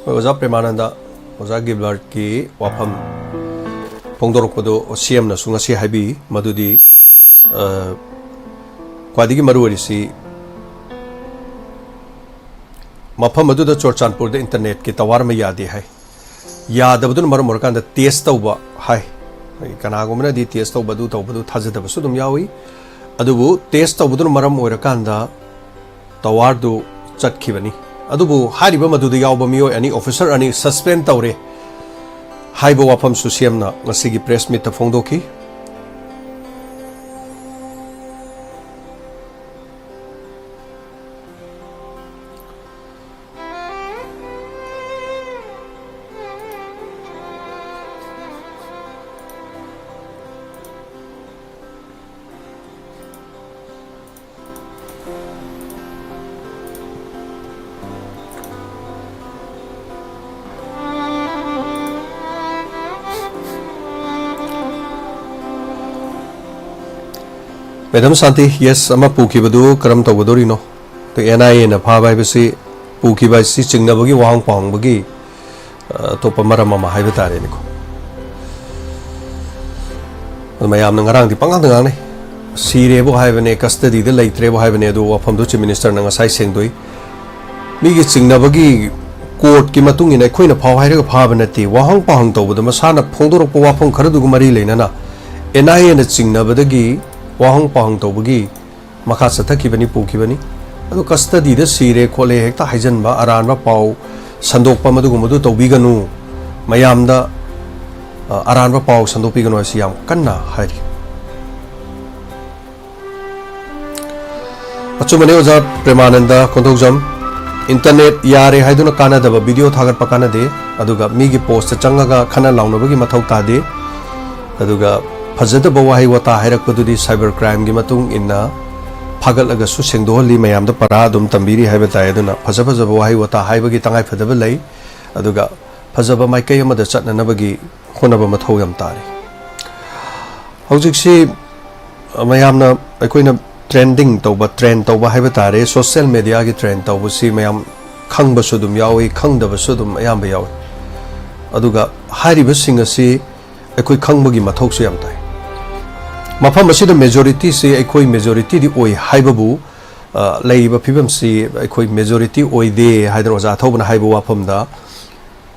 ꯍꯣꯏ, ꯑꯣꯖꯥ ꯄ꯭ꯔꯦꯃꯥꯅꯟꯗ, ꯑꯣꯖꯥ ꯒꯤꯜꯕꯔꯠꯀꯤ ꯋꯥꯐꯝ ꯐꯣꯡꯗꯣꯔꯛꯄꯗꯨ CMꯅꯁꯨ ꯉꯁꯤ ꯍꯥꯏꯕꯤ, ꯃꯗꯨꯗꯤ, ꯑ, ꯈ꯭ꯋꯥꯏꯗꯒꯤ ꯃꯔꯨ ꯑꯣꯏꯔꯤꯁꯤ ꯃꯐꯝ ꯑꯗꯨꯗ ꯆꯨꯔꯆꯥꯟꯄꯨꯔꯗ internetꯀꯤ tower ꯑꯃ ꯌꯥꯗꯦ ꯍꯥꯏ꯫ ꯌꯥꯗꯕꯗꯨꯅ ꯃꯔꯝ ꯑꯣꯏꯔꯀꯥꯟꯗ test ꯇꯧꯕ ꯍꯥꯏ꯫ ꯑꯩꯈꯣꯏ ꯀꯅꯥꯒꯨꯝꯕꯅꯗꯤ test ꯇꯧꯕ, ꯑꯗꯨ ꯇꯧꯕꯗꯨ ꯊꯥꯖꯗꯕꯁꯨ ꯑꯗꯨꯝ ꯌꯥꯎꯏ꯫ ꯑꯗꯨꯕꯨ test ꯇꯧꯕꯗꯨꯅ ꯃꯔꯝ ꯑꯣꯏꯔꯀꯥꯟꯗ towerꯗꯨ ꯆꯠꯈꯤꯕꯅꯤ꯫ ꯑꯗꯨꯕꯨ ꯍꯥꯏꯔꯤꯕ ꯃꯗꯨꯗ ꯌꯥꯎꯕ ꯃꯤꯑꯣꯏ ꯑꯅꯤ, officer ꯑꯅꯤ suspend ꯇꯧꯔꯦ ꯍꯥꯏꯕ ꯋꯥꯐꯝꯁꯨ CMꯅ ꯉꯁꯤꯒꯤ press meetꯇ ꯐꯣꯡꯗꯣꯛꯈꯤ꯫ ꯃꯦꯗꯥꯝ ꯁꯥꯟꯇꯤ, ꯌꯦꯁ ꯑꯃ ꯄꯨꯈꯤꯕꯗꯨ ꯀꯔꯝ ꯇꯧꯒꯗꯧꯔꯤꯅꯣ? ꯑꯗꯨ ꯑꯦꯟ ꯑꯥꯏ ꯑꯦꯅ ꯐꯥꯕ ꯍꯥꯏꯕꯁꯤ, ꯄꯨꯈꯤꯕ ꯍꯥꯏꯁꯤ ꯆꯤꯡꯅꯕꯒꯤ ꯋꯥꯍꯪ ꯄꯥꯎꯍꯪꯕꯒꯤ, ꯑ, ꯑꯇꯣꯞꯄ ꯃꯔꯝ ꯑꯃ ꯍꯥꯏꯕ ꯇꯥꯔꯦꯅꯦꯀꯣ꯫ ꯑꯗꯨ ꯃꯌꯥꯝꯅ ꯉꯔꯥꯡꯗꯤ ꯄꯪꯉꯥꯡꯗ ꯉꯥꯡꯅꯩ꯫ ꯁꯤꯔꯦꯕꯨ ꯍꯥꯏꯕꯅꯦ, ꯀꯁꯇꯗꯤꯗ ꯂꯩꯇ꯭ꯔꯦꯕꯨ ꯍꯥꯏꯕꯅꯦ, ꯑꯗꯨ ꯋꯥꯐꯝꯗꯨ ꯆꯤꯐ ꯃꯤꯅꯤꯁꯇꯔꯅ ꯉꯁꯥꯏ ꯁꯦꯡꯗꯣꯛꯏ꯫ ꯃꯤꯒꯤ ꯆꯤꯡꯅꯕꯒꯤ ꯀꯣꯔꯠꯀꯤ ꯃꯇꯨꯡ ꯏꯟꯅ ꯑꯩꯈꯣꯏꯅ ꯐꯥꯎ ꯍꯥꯏꯔꯒ ꯐꯥꯕ ꯅꯠꯇꯦ꯫ ꯋꯥꯍꯪ ꯄꯥꯎꯍꯪ ꯇꯧꯕꯗ ꯃꯁꯥꯅ ꯐꯣꯡꯗꯣꯔꯛꯄ ꯋꯥꯐꯝ ꯈꯔꯗꯨꯒ ꯃꯔꯤ ꯂꯩꯅꯅ ꯑꯦꯟ ꯑꯥꯏ ꯑꯦꯅ ꯆꯤꯡꯅꯕꯗꯒꯤ ꯋꯥꯍꯪ ꯄꯥꯎꯍꯪ ꯇꯧꯕꯒꯤ ꯃꯈꯥ ꯆꯠꯊꯈꯤꯕꯅꯤ, ꯄꯨꯈꯤꯕꯅꯤ꯫ ꯑꯗꯨ ꯀꯁꯇꯗꯤꯗ ꯁꯤꯔꯦ ꯈꯣꯠꯂꯦ ꯍꯦꯛꯇ ꯍꯥꯏꯖꯟꯕ, ꯑꯔꯥꯟꯕ ꯄꯥꯎ ꯁꯟꯗꯣꯛꯄ, ꯃꯗꯨꯒꯨꯝꯕꯗꯨ ꯇꯧꯕꯤꯒꯅꯨ, ꯃꯌꯥꯝꯗ, ꯑ, ꯑꯔꯥꯟꯕ ꯄꯥꯎ ꯁꯟꯗꯣꯛꯄꯤꯒꯅꯨ ꯍꯥꯏꯁꯤ ꯌꯥꯝ ꯀꯟꯅ ꯍꯥꯏꯔꯤ꯫ ꯑꯆꯨꯝꯕꯅꯤ ꯑꯣꯖꯥ ꯄ꯭ꯔꯦꯃꯥꯅꯟꯗ ꯀꯣꯟꯊꯧꯖꯝ, ꯏꯟꯇꯔꯅꯦꯠ ꯌꯥꯔꯦ ꯍꯥꯏꯗꯨꯅ ꯀꯥꯟꯅꯗꯕ ꯚꯤꯗꯤꯑꯣ ꯊꯥꯒꯠꯄ ꯀꯥꯟꯅꯗꯦ, ꯑꯗꯨꯒ ꯃꯤꯒꯤ ꯄꯣꯁꯇ ꯆꯪꯉꯒ ꯈꯟꯅ ꯂꯥꯎꯅꯕꯒꯤ ꯃꯊꯧ ꯇꯥꯗꯦ, ꯑꯗꯨꯒ ꯐꯖꯗꯕ ꯋꯥꯍꯩ ꯋꯥꯇꯥ ꯍꯥꯏꯔꯛꯄꯗꯨꯗꯤ ꯁꯥꯏꯕꯔ ꯀ꯭ꯔꯥꯏꯝꯒꯤ ꯃꯇꯨꯡ ꯏꯟꯅ ꯐꯥꯒꯠꯂꯒꯁꯨ ꯁꯦꯡꯗꯣꯛꯍꯜꯂꯤ, ꯃꯌꯥꯝꯗ ꯄꯔꯥ ꯑꯗꯨꯝ ꯇꯝꯕꯤꯔꯤ ꯍꯥꯏꯕ ꯇꯥꯏ꯫ ꯑꯗꯨꯅ ꯐꯖ ꯐꯖꯕ ꯋꯥꯍꯩ ꯋꯥꯇꯥ ꯍꯥꯏꯕꯒꯤ ꯇꯉꯥꯏꯐꯗꯕ ꯂꯩ, ꯑꯗꯨꯒ ꯐꯖꯕ ꯃꯥꯏꯀꯩ ꯑꯃꯗ ꯆꯠꯅꯅꯕꯒꯤ ꯍꯣꯠꯅꯕ ꯃꯊꯧ ꯌꯥꯝ ꯇꯥꯔꯤ꯫ ꯍꯧꯖꯤꯛꯁꯤ, ꯑ, ꯃꯌꯥꯝꯅ ꯑꯩꯈꯣꯏꯅ ꯇ꯭ꯔꯦꯟꯗꯤꯡ ꯇꯧꯕ, ꯇ꯭ꯔꯦꯟ ꯇꯧꯕ ꯍꯥꯏꯕ ꯇꯥꯔꯦ, ꯁꯣꯁꯤꯌꯦꯜ ꯃꯦꯗꯤꯌꯥꯒꯤ ꯇ꯭ꯔꯦꯟ ꯇꯧꯕꯁꯤ ꯃꯌꯥꯝ ꯈꯪꯕꯁꯨ ꯑꯗꯨꯝ ꯌꯥꯎꯏ, ꯈꯪꯗꯕꯁꯨ ꯑꯗꯨꯝ ꯑꯌꯥꯝꯕ ꯌꯥꯎꯏ꯫ ꯑꯗꯨꯒ ꯍꯥꯏꯔꯤꯕꯁꯤꯡ ꯑꯁꯤ ꯑꯩꯈꯣꯏ ꯈꯪꯕꯒꯤ ꯃꯊꯧꯁꯨ ꯌꯥꯝ ꯇꯥꯏ꯫ ꯃꯐꯝ ꯑꯁꯤꯗ ꯃꯦꯖꯣꯔꯤꯇꯤꯁꯤ ꯑꯩꯈꯣꯏ ꯃꯦꯖꯣꯔꯤꯇꯤꯗꯤ ꯑꯣꯏ ꯍꯥꯏꯕꯕꯨ, ꯑ, ꯂꯩꯔꯤꯕ ꯐꯤꯕꯝꯁꯤ ꯑꯩꯈꯣꯏ ꯃꯦꯖꯣꯔꯤꯇꯤ ꯑꯣꯏꯗꯦ ꯍꯥꯏꯗꯅ ꯑꯣꯖꯥ ꯑꯊꯧꯕꯅ ꯍꯥꯏꯕ ꯋꯥꯐꯝꯗ,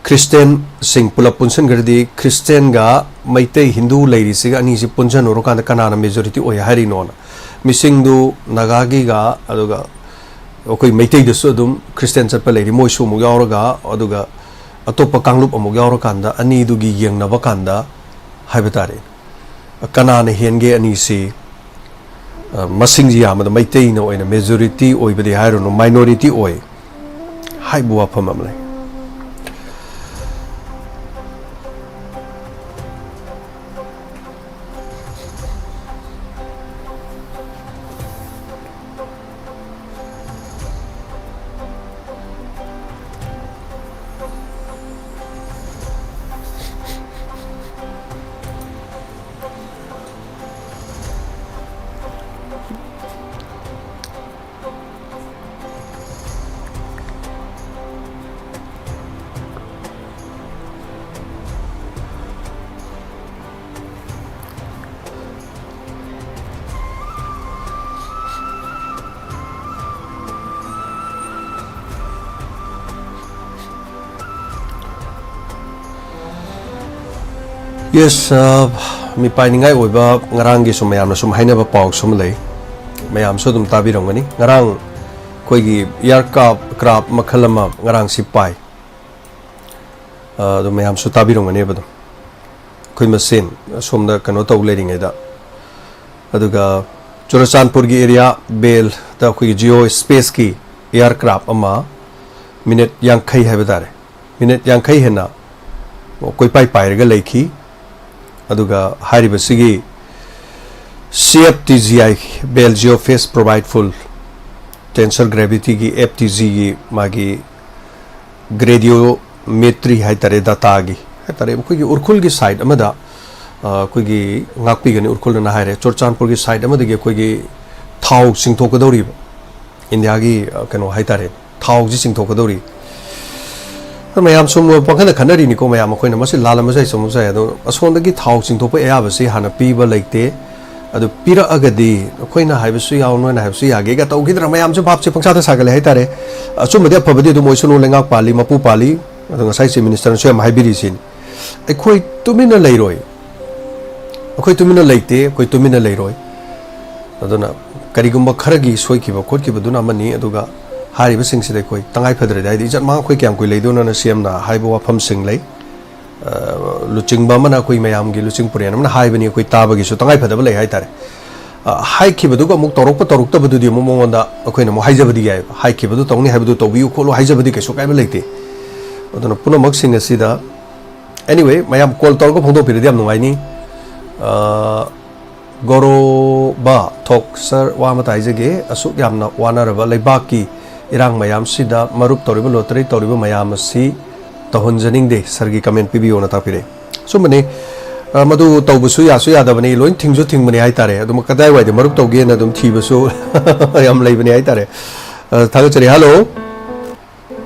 ꯈ꯭ꯔꯤꯁꯇꯦꯟꯁꯤꯡ ꯄꯨꯂꯞ ꯄꯨꯟꯁꯤꯟꯈ꯭ꯔꯗꯤ ꯈ꯭ꯔꯤꯁꯇꯦꯟꯒ ꯃꯩꯇꯩ ꯍꯤꯟꯗꯨ ꯂꯩꯔꯤꯁꯤꯒ ꯑꯅꯤꯁꯤ ꯄꯨꯟꯁꯤꯟꯅꯔꯀꯥꯟꯗ ꯀꯅꯥꯅ ꯃꯦꯖꯣꯔꯤꯇꯤ ꯑꯣꯏ ꯍꯥꯏꯔꯤꯅꯣꯅ꯫ ꯃꯤꯁꯤꯡꯗꯨ ꯅꯥꯒꯥꯒꯤꯒ ꯑꯗꯨꯒ ꯑꯩꯈꯣꯏ ꯃꯩꯇꯩꯗꯁꯨ ꯑꯗꯨꯝ ꯈ꯭ꯔꯤꯁꯇꯦꯟ ꯆꯠꯄ ꯂꯩꯔꯤ, ꯃꯣꯏꯁꯨ ꯑꯃꯨꯛ ꯌꯥꯎꯔꯒ, ꯑꯗꯨꯒ ꯑꯇꯣꯞꯄ ꯀꯥꯡꯂꯨꯞ ꯑꯃꯨꯛ ꯌꯥꯎꯔꯀꯥꯟꯗ ꯑꯅꯤꯗꯨꯒꯤ ꯌꯦꯡꯅꯕ ꯀꯥꯟꯗ ꯍꯥꯏꯕ ꯇꯥꯔꯦ꯫ ꯀꯅꯥꯅ ꯍꯦꯟꯒꯦ ꯑꯅꯤꯁꯤ? ꯑ, ꯃꯁꯤꯡꯁꯤ ꯌꯥꯝꯕꯗ ꯃꯩꯇꯩꯅ ꯑꯣꯏꯅ ꯃꯦꯖꯣꯔꯤꯇꯤ ꯑꯣꯏꯕꯗꯤ ꯍꯥꯏꯔꯨꯅꯨ, ꯃꯥꯏꯅꯣꯔꯤꯇꯤ ꯑꯣꯏ ꯍꯥꯏꯕ ꯋꯥꯐꯝ ꯑꯃ ꯂꯩ꯫ ꯌꯦꯁ, ꯃꯤꯄꯥꯏꯅꯤꯡꯉꯥꯏ ꯑꯣꯏꯕ ꯉꯔꯥꯡꯒꯤꯁꯨ ꯃꯌꯥꯝꯅ ꯁꯨꯝ ꯍꯥꯏꯅꯕ ꯄꯥꯎꯁꯨ ꯑꯃ ꯂꯩ, ꯃꯌꯥꯝꯁꯨ ꯑꯗꯨꯝ ꯇꯥꯕꯤꯔꯝꯒꯅꯤ꯫ ꯉꯔꯥꯡ ꯑꯩꯈꯣꯏꯒꯤ ꯏꯌꯥꯔ ꯀ꯭ꯔꯥꯐ ꯃꯈꯜ ꯑꯃ ꯉꯔꯥꯡꯁꯤ ꯄꯥꯏ꯫ ꯑꯗꯨ ꯃꯌꯥꯝꯁꯨ ꯇꯥꯕꯤꯔꯝꯒꯅꯦꯕ꯫ ꯑꯗꯨꯝ ꯑꯩꯈꯣꯏ ꯃꯁꯦꯟ ꯑꯁꯣꯝꯗ ꯀꯩꯅꯣ ꯇꯧ ꯂꯩꯔꯤꯉꯩꯗ, ꯑꯗꯨꯒ ꯆꯨꯔꯆꯥꯟꯄꯨꯔꯒꯤ ꯑꯦꯔꯤꯌꯥ ꯕꯦꯜꯗ ꯑꯩꯈꯣꯏꯒꯤ ꯖꯤꯑꯣ ꯁ꯭ꯄꯦꯁꯀꯤ ꯏꯌꯥꯔ ꯀ꯭ꯔꯥꯐ ꯑꯃ ꯃꯤꯅꯤꯠ ꯌꯥꯡꯈꯩ ꯍꯥꯏꯕ ꯇꯥꯔꯦ, ꯃꯤꯅꯤꯠ ꯌꯥꯡꯈꯩ ꯍꯦꯟꯅ ꯀꯣꯏꯄꯥꯏ ꯄꯥꯏꯔꯒ ꯂꯩꯈꯤ꯫ ꯑꯗꯨꯒ ꯍꯥꯏꯔꯤꯕꯁꯤꯒꯤ ꯁꯤ ꯑꯦꯐ ꯇꯤ ꯖꯤ ꯍꯥꯏ, ꯕꯦꯜ ꯖꯤꯑꯣ ꯐꯦꯁ ꯄ꯭ꯔꯣꯚꯥꯏꯠ ꯐꯨꯜ ꯇꯦꯟꯁꯔ ꯒ꯭ꯔꯦꯚꯤꯇꯤꯒꯤ ꯑꯦꯐ ꯇꯤ ꯖꯤꯒꯤ ꯃꯥꯒꯤ ꯒ꯭ꯔꯦꯗꯤꯑꯣꯃꯦꯇ꯭ꯔꯤ ꯍꯥꯏ ꯇꯥꯔꯦ, ꯗꯇꯥꯒꯤ ꯍꯥꯏ ꯇꯥꯔꯦ, ꯑꯩꯈꯣꯏꯒꯤ ꯎꯔꯈꯨꯜꯒꯤ ꯁꯥꯏꯠ ꯑꯃꯗ, ꯑ, ꯑꯩꯈꯣꯏꯒꯤ ꯉꯥꯛꯄꯤꯒꯅꯤ, ꯎꯔꯈꯨꯜ ꯑꯅ ꯍꯥꯏꯔꯦ, ꯆꯨꯔꯆꯥꯟꯄꯨꯔꯒꯤ ꯁꯥꯏꯠ ꯑꯃꯗꯒꯤ ꯑꯩꯈꯣꯏꯒꯤ ꯊꯥꯎ ꯆꯤꯡꯊꯣꯛꯀꯗꯧꯔꯤꯕ, ꯏꯟꯗꯤꯌꯥꯒꯤ, ꯑ, ꯀꯩꯅꯣ ꯍꯥꯏ ꯇꯥꯔꯦ, ꯊꯥꯎꯁꯤ ꯆꯤꯡꯊꯣꯛꯀꯗꯧꯔꯤ꯫ ꯑꯗꯣ ꯃꯌꯥꯝ ꯁꯨꯝ ꯄꯥꯡꯈꯠꯅ ꯈꯟꯅꯔꯤꯅꯤꯀꯣ, ꯃꯌꯥꯝ ꯑꯩꯈꯣꯏꯅ ꯃꯁꯤ ꯂꯥꯜꯂꯝꯕꯁꯨ ꯌꯥꯏ, ꯆꯨꯝꯃꯝꯕꯁꯨ ꯌꯥꯏ, ꯑꯗꯣ ꯑꯁꯣꯝꯗꯒꯤ ꯊꯥꯎ ꯆꯤꯡꯊꯣꯛꯄ ꯑꯌꯥꯕꯁꯤ ꯍꯥꯟꯅ ꯄꯤꯕ ꯂꯩꯇꯦ꯫ ꯑꯗꯨ ꯄꯤꯔꯛꯑꯒꯗꯤ ꯑꯩꯈꯣꯏꯅ ꯍꯥꯏꯕꯁꯨ ꯌꯥꯎ, ꯅꯣꯏꯅ ꯍꯥꯏꯕꯁꯨ ꯌꯥꯒꯦꯒ ꯇꯧꯈꯤꯗ꯭ꯔꯥ? ꯃꯌꯥꯝꯁꯨ ꯚꯥꯞꯁꯦ ꯄꯪꯁꯥꯗ ꯁꯥꯒꯠꯂꯦ ꯍꯥꯏꯇꯥꯔꯦ꯫ ꯑꯆꯨꯝꯕꯗꯤ ꯑꯐꯕꯗꯤ ꯑꯗꯨꯝ ꯑꯣꯏꯁꯅꯨ, ꯂꯩꯉꯥꯛ ꯄꯥꯜꯂꯤ, ꯃꯄꯨ ꯄꯥꯜꯂꯤ꯫ ꯑꯗꯣ ꯉꯁꯥꯏ ꯆꯤꯐ ꯃꯤꯅꯤꯁꯇꯔꯅꯁꯨ ꯌꯥꯝ ꯍꯥꯏꯕꯤꯔꯤꯁꯤꯅꯤ, ꯑꯩꯈꯣꯏ ꯇꯨꯃꯤꯟꯅ ꯂꯩꯔꯣꯏ, ꯑꯩꯈꯣꯏ ꯇꯨꯃꯤꯟꯅ ꯂꯩꯇꯦ, ꯑꯩꯈꯣꯏ ꯇꯨꯃꯤꯟꯅ ꯂꯩꯔꯣꯏ꯫ ꯑꯗꯨꯅ ꯀꯔꯤꯒꯨꯝꯕ ꯈꯔꯒꯤ ꯁꯣꯏꯈꯤꯕ ꯈꯣꯠꯈꯤꯕꯗꯨꯅ ꯑꯃꯅꯤ, ꯑꯗꯨꯒ ꯍꯥꯏꯔꯤꯕꯁꯤꯡꯁꯤꯗ ꯑꯩꯈꯣꯏ ꯇꯉꯥꯏ ꯐꯗ꯭ꯔꯗꯤ, ꯍꯥꯏꯗꯤ ꯏꯖꯠ ꯃꯥꯡ ꯑꯩꯈꯣꯏ ꯀꯌꯥꯝ ꯀꯨꯏ ꯂꯩꯗꯣꯏꯅꯣꯅ ꯁꯤ ꯑꯦꯝꯅ ꯍꯥꯏꯕ ꯋꯥꯐꯝꯁꯤꯡ ꯂꯩ꯫ ꯑ, ꯂꯨꯆꯤꯡꯕ ꯑꯃꯅ, ꯑꯩꯈꯣꯏ ꯃꯌꯥꯝꯒꯤ ꯂꯨꯆꯤꯡ ꯄꯨꯔꯦꯟ ꯑꯃꯅ ꯍꯥꯏꯕꯅꯤ, ꯑꯩꯈꯣꯏ ꯇꯥꯕꯒꯤꯁꯨ ꯇꯉꯥꯏ ꯐꯗꯕ ꯂꯩ ꯍꯥꯏꯇꯥꯔꯦ꯫ ꯑ, ꯍꯥꯏꯈꯤꯕꯗꯨꯒ ꯑꯃꯨꯛ ꯇꯧꯔꯛꯄ ꯇꯧꯔꯛꯇꯕꯗꯨꯗꯤ ꯑꯃꯨꯛ ꯃꯉꯣꯟꯗ ꯑꯩꯈꯣꯏꯅ ꯑꯃꯨꯛ ꯍꯥꯏꯖꯕꯗꯤ ꯌꯥꯏꯕ, ꯍꯥꯏꯈꯤꯕꯗꯨ ꯇꯧꯅꯤ ꯍꯥꯏꯕꯗꯨ ꯇꯧꯕꯤꯌꯨ ꯈꯣꯠꯂꯨ ꯍꯥꯏꯖꯕꯗꯤ ꯀꯩꯁꯨ ꯀꯥꯏꯕ ꯂꯩꯇꯦ꯫ ꯑꯗꯨꯅ ꯄꯨꯝꯅꯃꯛꯁꯤꯡ ꯑꯁꯤꯗ, anyway, ꯃꯌꯥꯝ ꯀꯣꯜ ꯇꯧꯔꯒ ꯐꯣꯡꯗꯣꯛꯄꯤꯔꯗꯤ ꯌꯥꯝ ꯅꯨꯡꯉꯥꯏꯅꯤ꯫ ꯑ, ꯒꯣꯔꯣꯕꯥ ꯊꯣꯛ, ꯁꯥꯔ, ꯋꯥ ꯑꯃꯇ ꯍꯥꯏꯖꯒꯦ꯫ ꯑꯁꯨꯛ ꯌꯥꯝꯅ ꯋꯥꯅꯔꯕ ꯂꯩꯕꯥꯛꯀꯤ ꯏꯔꯥꯡ ꯃꯌꯥꯝꯁꯤꯗ ꯃꯔꯨꯞ ꯇꯧꯔꯤꯕ, ꯂꯣꯇꯔꯤ ꯇꯧꯔꯤꯕ ꯃꯌꯥꯝ ꯑꯁꯤ ꯇꯧꯍꯟꯖꯅꯤꯡꯗꯦ꯫ ꯁꯥꯔꯒꯤ ꯀꯃꯦꯟ ꯄꯤꯕꯤꯌꯣꯅ ꯇꯥꯛꯄꯤꯔꯛꯑꯦ꯫ ꯑꯆꯨꯝꯕꯅꯤ, ꯑ, ꯃꯗꯨ ꯇꯧꯕꯁꯨ ꯌꯥꯁꯨ ꯌꯥꯗꯕꯅꯤ, ꯂꯣꯏ ꯊꯤꯡꯁꯨ ꯊꯤꯡꯕꯅꯤ ꯍꯥꯏꯇꯥꯔꯦ꯫ ꯑꯗꯨꯝ ꯀꯗꯥꯏꯋꯥꯏꯗ ꯃꯔꯨꯞ ꯇꯧꯒꯦꯅ ꯑꯗꯨꯝ ꯊꯤꯕꯁꯨ ꯌꯥꯝ ꯂꯩꯕꯅꯤ ꯍꯥꯏꯇꯥꯔꯦ꯫ ꯑ, ꯊꯥꯒꯠꯆꯔꯤ꯫ ꯍꯜꯂꯣ꯫